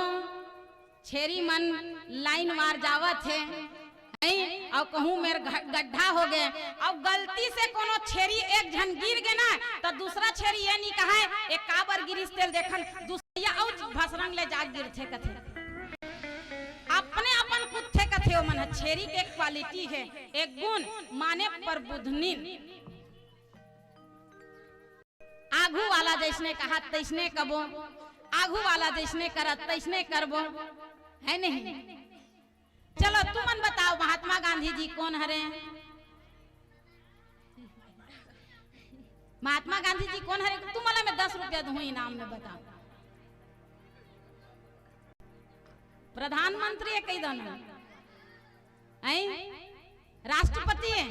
छेरी मन लाइन वार जावत हे, हैं? अउ कहूँ मेर घ-, गड्ढा हो गे, अउ गलती से कोनो छेरी एक झन गिर गे ना, त दूसरा छेरी ये नी कहय, "ए काबर गिरिस तेल देखन," दूसरा अउ भसरंग ले जा गिरथे कथे। अपने अपन कुत्थे कथे ओमन ह, छेरी के एक quality हे, एक गुण माने परबुधनिन। आघू वाला जइसने कहत तइसने कबो, आघू वाला जइसने करत तइसने करबो, है नहीं? चलो तुमन बताओ, महात्मा गांधी जी कोन हरे? महात्मा गांधी जी कोन हरे? तुमला मैं दस रुपया दूँ इनाम में, बताओ। प्रधानमंत्री हे कहि दो ना। हैं? राष्ट्रपति हे?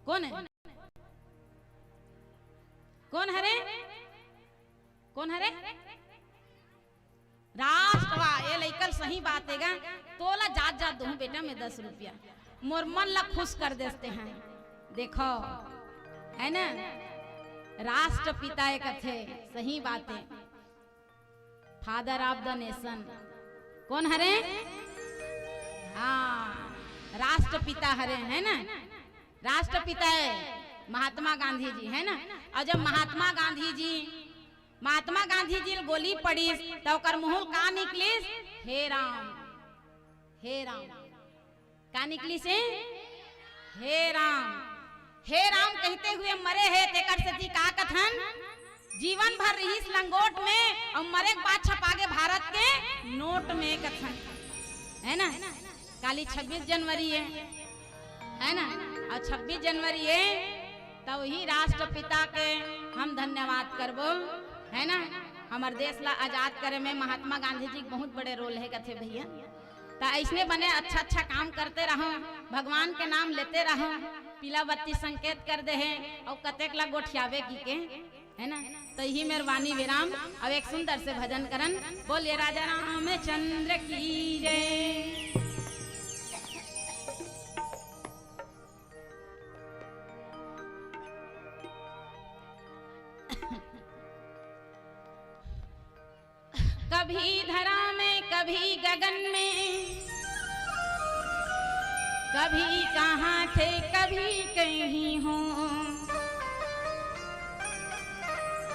कोन हे? कोन हरे? कोन हरे? राष्ट्र, वाह, ये लइका ल सही बात हे गा। तोला जात जात दूँ बेटा मैं दस रुपया, मोर मन ला खुश कर देते हैं। देखो, है ना, राष्ट्रपिता हे कथे, सही बात हे। Father of the nation कोन हरे? हाँ, राष्ट्रपिता हरे, है ना? राष्ट्रपिता हे महात्मा गांधी जी, है ना? अउ जब महात्मा गांधी जी, महात्मा गांधी जी ल गोली पड़िस, त ओकर मुँह ले का निकलिस? "हे राम, हे राम।" का निकलिस हे? "हे राम, हे राम" कहते हुए मरे हे, तेकर सेती का कथन? जीवन भर रिहिस लंगोट में अउ मरे के बाद छपा गे भारत के नोट में कथन, है ना? काली छब्बीस जनवरी हे, है ना? अउ छब्बीस जनवरी हे, त वही राष्ट्रपिता के हम धन्यवाद करबो, है ना? हमर देश ला आजाद करे में महात्मा गांधी जी के बहुत बड़े role हे कथे भैया। त अइसने बने अच्छा अच्छा काम करते रहो, भगवान के नाम लेते रहो। पीला बत्ती संकेत कर दे हे, अउ कतेक ला गोठियाबे की के, है ना? त इही मेर वाणी विराम, अउ एक सुंदर से भजन करन। बोलिए राजा रामचंद्र की जय। कभी धरा में, कभी गगन में, कभी कहाँ थे, कभी कहीं हो।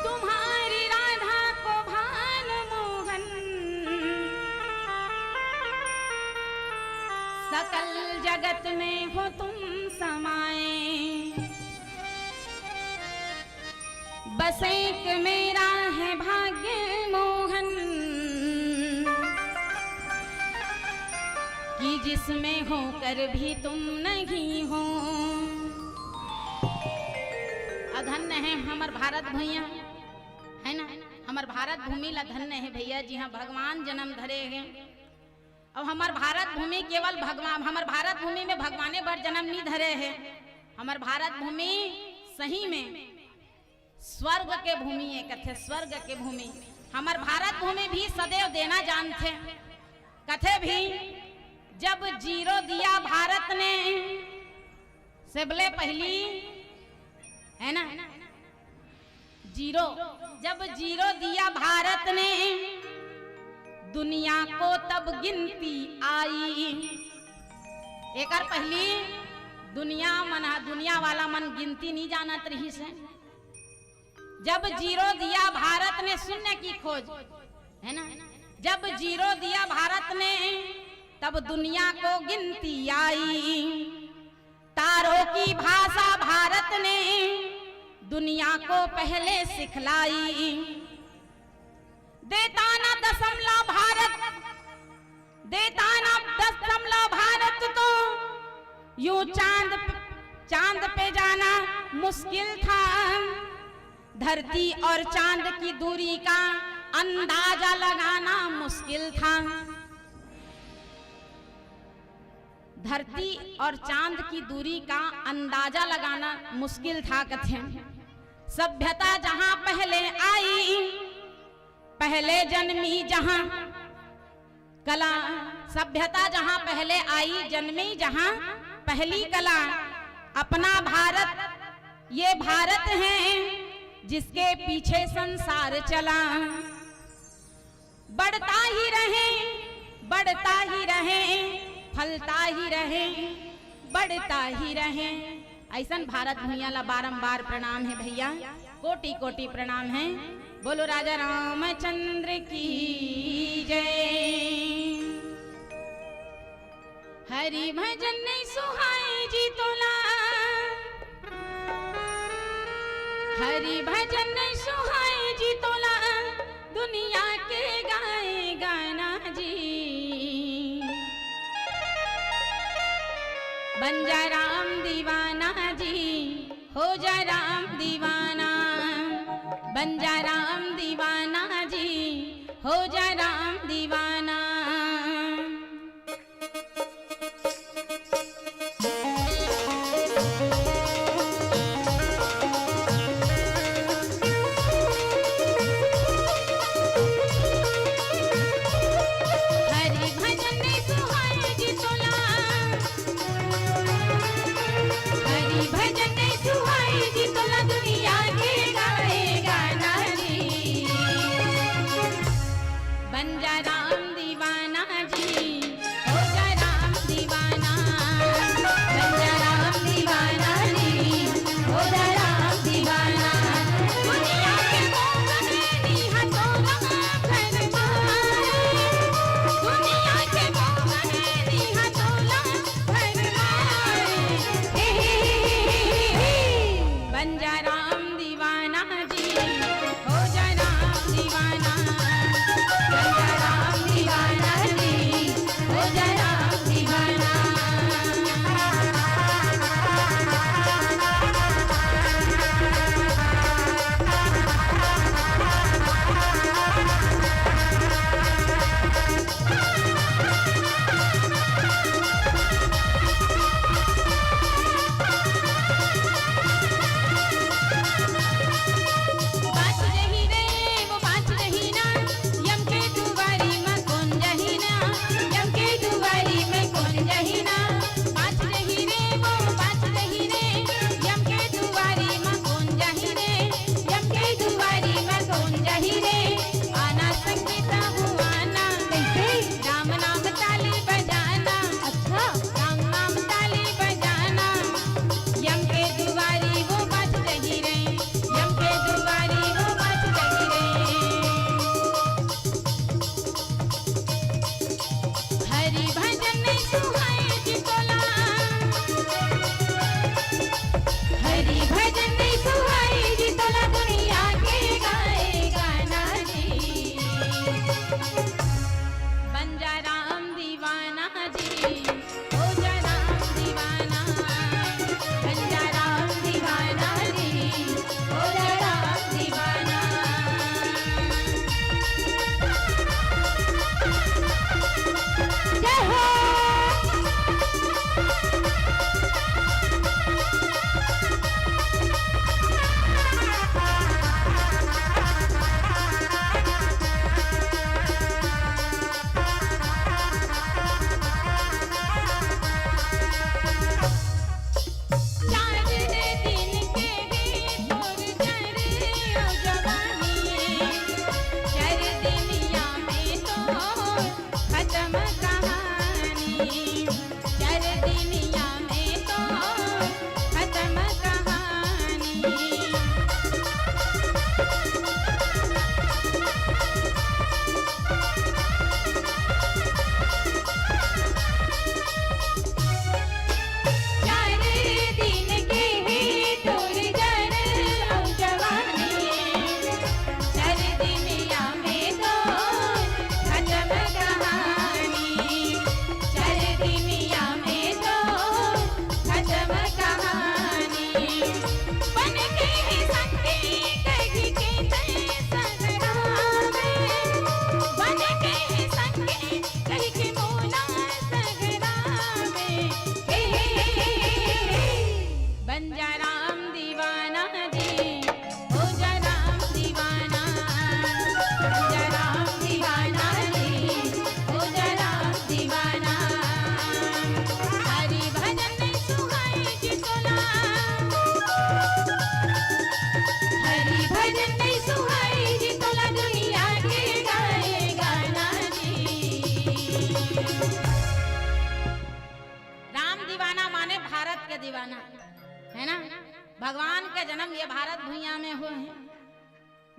तुम्हारी राधा को भान मोहन, सकल जगत में हो तुम समाए। बस एक मेरा है भाग्य मोहन, कि जिसमें होकर भी तुम नहीं हो। अ धन्य हे हमर भारत भुइयां, है ना? हमर भारत भूमि ला धन्य हे भैया, जिहाँ भगवान जन्म धरे हे। अब हमर भारत भूमि केवल भगवान, हमर भारत भूमि में भगवाने भर जन्म नी धरे हे। हमर भारत भूमि सही में स्वर्ग के भूमि हे, कथे स्वर्ग के भूमि। हमर भारत भूमि भी सदैव देना जानथे। कथे भी, जब जीरो दिया भारत ने, सबले पहली, है ना, जीरो, जब जीरो दिया भारत ने, दुनिया को तब गिनती आई। एकर पहली दुनिया मन, दुनिया वाला मन गिनती नी जानत रहिस हे। जब जीरो दिया भारत ने, शून्य की खोज, है ना, जब जीरो दिया भारत ने, तब दुनिया को गिनती आई। तारों की भाषा भारत ने दुनिया को पहले सिखलाई। देता ना दशमलव भारत, देता ना दशमलव भारत तो यूं चांद, चांद पे जाना मुश्किल था। धरती और चांद की दूरी का अंदाजा लगाना मुश्किल था। धरती और चांद की दूरी का अंदाजा लगाना मुश्किल था, कथे। सभ्यता जहां पहले आई, पहले जन्मी जहां कला, सभ्यता जहां पहले आई, जन्मी जहां पहली कला। अपना भारत, ये भारत है जिसके पीछे संसार चला। बढ़ता ही रहे, बढ़ता ही रहे, फलता ही रहे, बढ़ता ही रहे। अइसन भारत भुइयां ला बारंबार प्रणाम हे भइया, कोटि कोटि प्रणाम हे। बोलो राजा रामचंद्र की जय। हरि भजन नहीं सुहाए जी तोला, हरि भजन नहीं सुहाए जी तोला, दुनिया के गाए गाना जी। बन जा राम दीवाना जी, हो जा राम दीवाना। बन जा राम दीवाना जी, हो जा राम दीवाना। हरि भजन नहीं सुहाए जी तोला, हरि भजन नहीं सुहाए जी तोला, दुनिया के गाए गाना जी। बन जा राम दीवाना जी, हो जा राम दीवाना। बन जा राम दीवाना जी, हो जा राम दीवाना। दुनिया के मोह में निहा तोला भर मारे, दुनिया के मोह में निहा तोला भर मारे। हे, हे, हे, हे, हे, हे। बन जा राम दीवाना जी, हो जा राम दीवाना। बन जा राम दीवाना जी,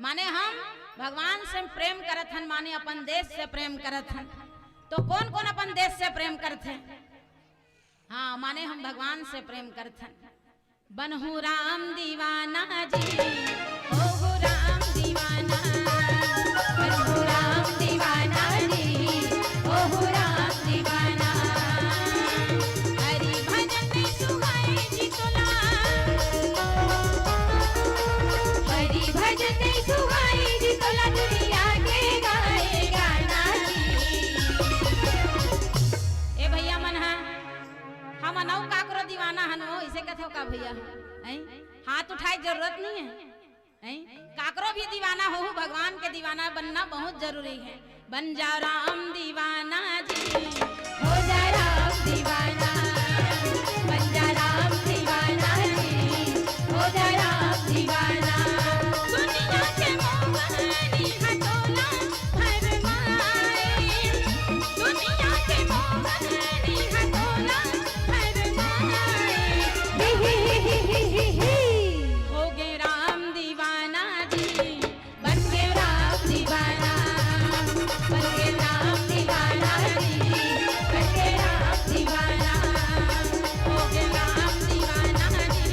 माने हम भगवान से प्रेम करत हन, माने अपन देश से प्रेम करत हन। तो कौन कौन अपन देश से प्रेम करथे? हाँ, माने हम भगवान से प्रेम करत हन। बनहु राम दीवाना जी, होहु राम दीवाना। बनहु राम दीवाना जी, होहु राम दीवाना। हरि भजन सुहाए जी तोला, हरि भजन सुहाए जी तोला, दुनिया के गाए गाना जी। ए भैया मन हा, हमन अउ काकरो दीवाना हन वो, इसे कथो का भैया? हैं? हाथ उठाए जरूरत नहीं है, हैं? काकरो भी दीवाना होहू, भगवान के दीवाना बनना बहुत जरूरी है। बन जा राम दीवाना जी, हो जा राम दीवाना, बन जा राम दीवाना जी, हो जा राम दीवाना। दुनिया के मोहनी हटोला फरमाए, दुनिया के मोहनी हटोला फरमाए। ही, ही, ही। हो गए राम दीवाना जी, बन गए राम दीवाना, बन गए राम दीवाना जी, बन गए राम दीवाना। हो गए राम दीवाना जी,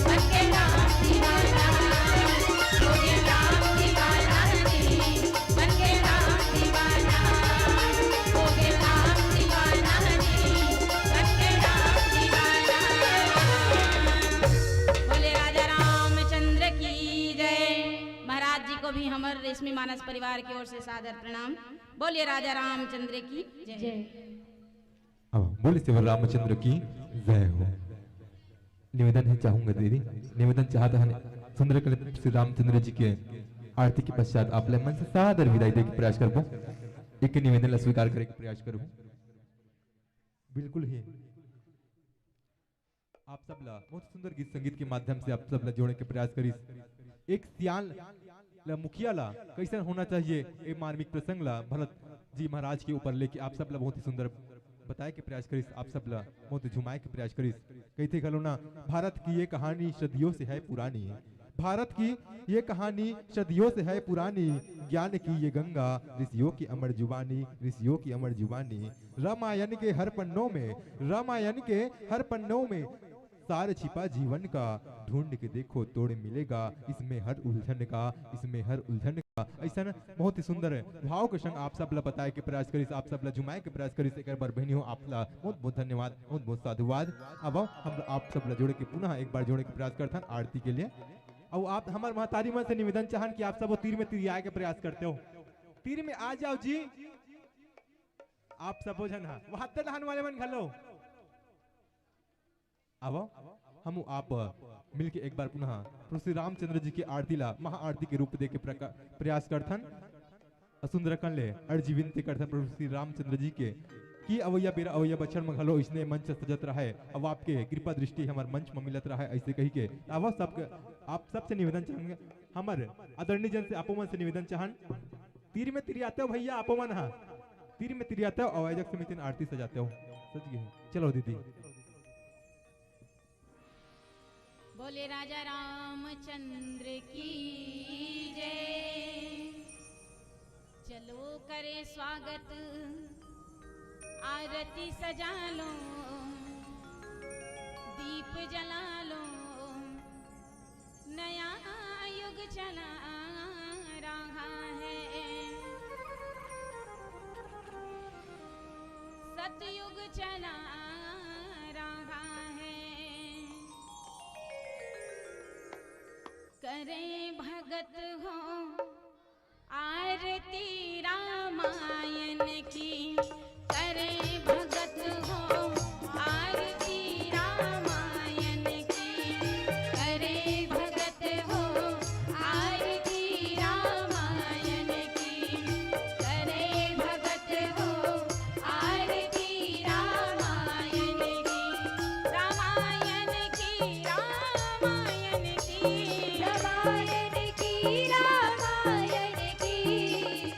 बन गए राम दीवाना। हो गए राम दीवाना जी, बन गए राम दीवाना। हो गए राम दीवाना जी, बन गए राम दीवाना। बोले राजा रामचंद्र की जय। महाराज जी को भी हमर रेशमी मानस परिवार की ओर से सादर प्रणाम। बोलिए राजा रामचंद्र की जय। जय। अब बोले श्री रामचंद्र की जय हो। निवेदन है चाहूंगा दीदी, निवेदन चाहता है सुंदर कल श्री रामचंद्र जी के आरती के पश्चात आप ले मन से सादर विदाई दे के प्रयास करबो। एक निवेदन ला स्वीकार करे के प्रयास करबो। बिल्कुल ही आप सब ला बहुत सुंदर गीत संगीत के माध्यम से आप सब ला जोड़े के प्रयास करिस। एक सियान ला मुखिया ला कैसन होना चाहिए, ए मार्मिक प्रसंग ला भरत जी महाराज के ऊपर लेके आप सब ला बहुत ही सुंदर बताए के प्रयास करिस, आप सब ला बहुत ही झुमाए के प्रयास करिस। कहते घलो ना, भारत की ये कहानी सदियों से है पुरानी, भारत की ये कहानी सदियों से है पुरानी, ज्ञान की ये गंगा ऋषियों की अमर जुबानी, ऋषियों की अमर जुबानी। रामायण के हर पन्नों में, रामायण के हर पन्नों में सार छिपा जीवन का, ढूंढ के देखो तोड़ मिलेगा इसमें हर उलझन का, इसमें हर उलझन का। ऐसा बहुत ही सुंदर भाव के संग आप सब ला बताए के प्रयास करिस, आप सब ला झुमाए के प्रयास करिस। एक बार बहनी हो आप ला बहुत बहुत धन्यवाद, बहुत बहुत साधुवाद। अब हम आप सब ला जोड़े के पुनः एक बार जोड़े के प्रयास करथन आरती के लिए। अउ आप हमर महतारी मन से निवेदन चाहन कि आप सब वो तीर में तिरियाए के प्रयास करते हो, तीर में आ जाओ जी। आप सबो झन हा वहां दे लहन वाले मन घलो आवो। हम आप मिलके एक बार पुनः प्रभु श्री रामचंद्र जी के आरती ला महाआरती के रूप दे के प्रका- प्रयास करथन। अउ सुंदरकन ले अर्जी विनती करथन प्रभु श्री रामचंद्र जी के कि अवैया बेरा अवैया बछर म घलो इसने मंच सजत रहे, अब आपके कृपा दृष्टि हमर मंच म मिलत रहे, ऐसे कही के आवो सबके आप सबसे निवेदन चाहेंगे। हमर आदरणीय जन से आपो मन से निवेदन चाहन, तीर में तिरियाते हो भैया, आपो मन हा तीर में तिरियाते हो, आयोजक समिति ने आरती सजाते हो। सज गए हैं। चलो दीदी। बोले राजा रामचंद्र की जय। चलो करे स्वागत, आरती सजा लो, दीप जला लो, नया युग चला रहा है, सतयुग चला रहा है। करें भगत हो आरती रामायण की, करें भगत हो आरती रामायण की, करें भगत हो आरती रामायण की, करें भगत हो आरती रामायण की, रामायण की, रामायण की, रामायण की, रामायण की।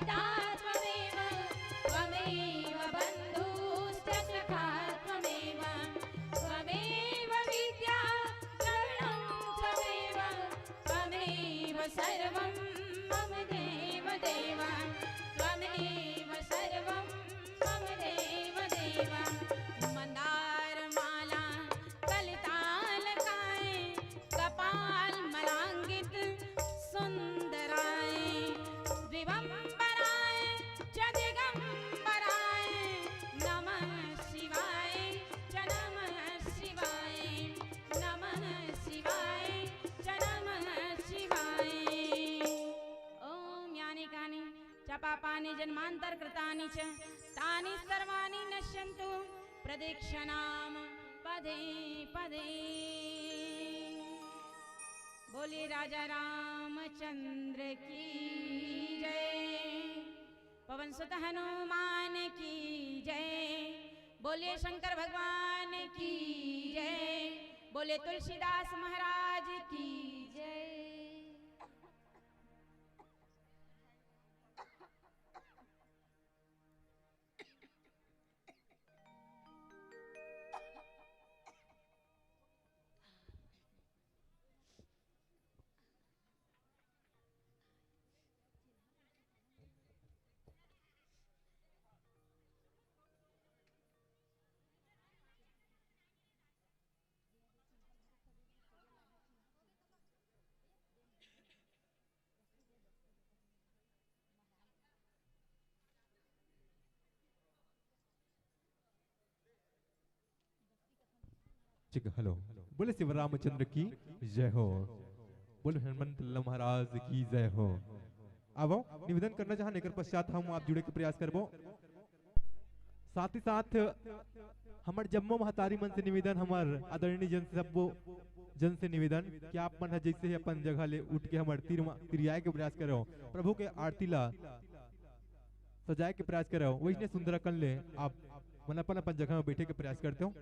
पिता त्वमेव, त्वमेव बन्धुश्च सखा त्वमेव, त्वमेव विद्या द्रविणं त्वमेव, त्वमेव सर्वं मम देव देव, त्वमेव सर्वं मम देव देव। मन्दारमाला कलितालकाय, कपाल मलांगित सुंदराय, दिवंबराय च दिगंबराय, नमः शिवाय च नमः शिवाय, नमः शिवाय च नमः शिवाय। ओम यानि कानि च पापानि जन्मांतर कृतानि च, तानि सर्वाणि नश्यंतु प्रदीक्षणाम पदे पदे। बोलिए राजा रामचंद्र की जय, पवन सुत हनुमान की जय, बोलिए शंकर भगवान की जय, बोलिए तुलसीदास महाराज की जय। ठीक, हेलो। बोले शिव रामचंद्र की जय हो, बोले हनुमंत लाल महाराज की जय हो। अब निवेदन करना चाहन, एकर पश्चात हम आप जुड़े के प्रयास करबो। साथ ही साथ हमर जम्मो महतारी मन से निवेदन, हमर आदरणीय जन से, सब्बो जन से निवेदन कि आप मन ह जैसे ही अपन जगह ले उठ के हमर तीर म-, तिरियाए के प्रयास करो, प्रभु के आरती ला सजाए के प्रयास करो, वैसने सुंदर कन ले आप मन अपन अपन जगह में बैठे के प्रयास करते हो।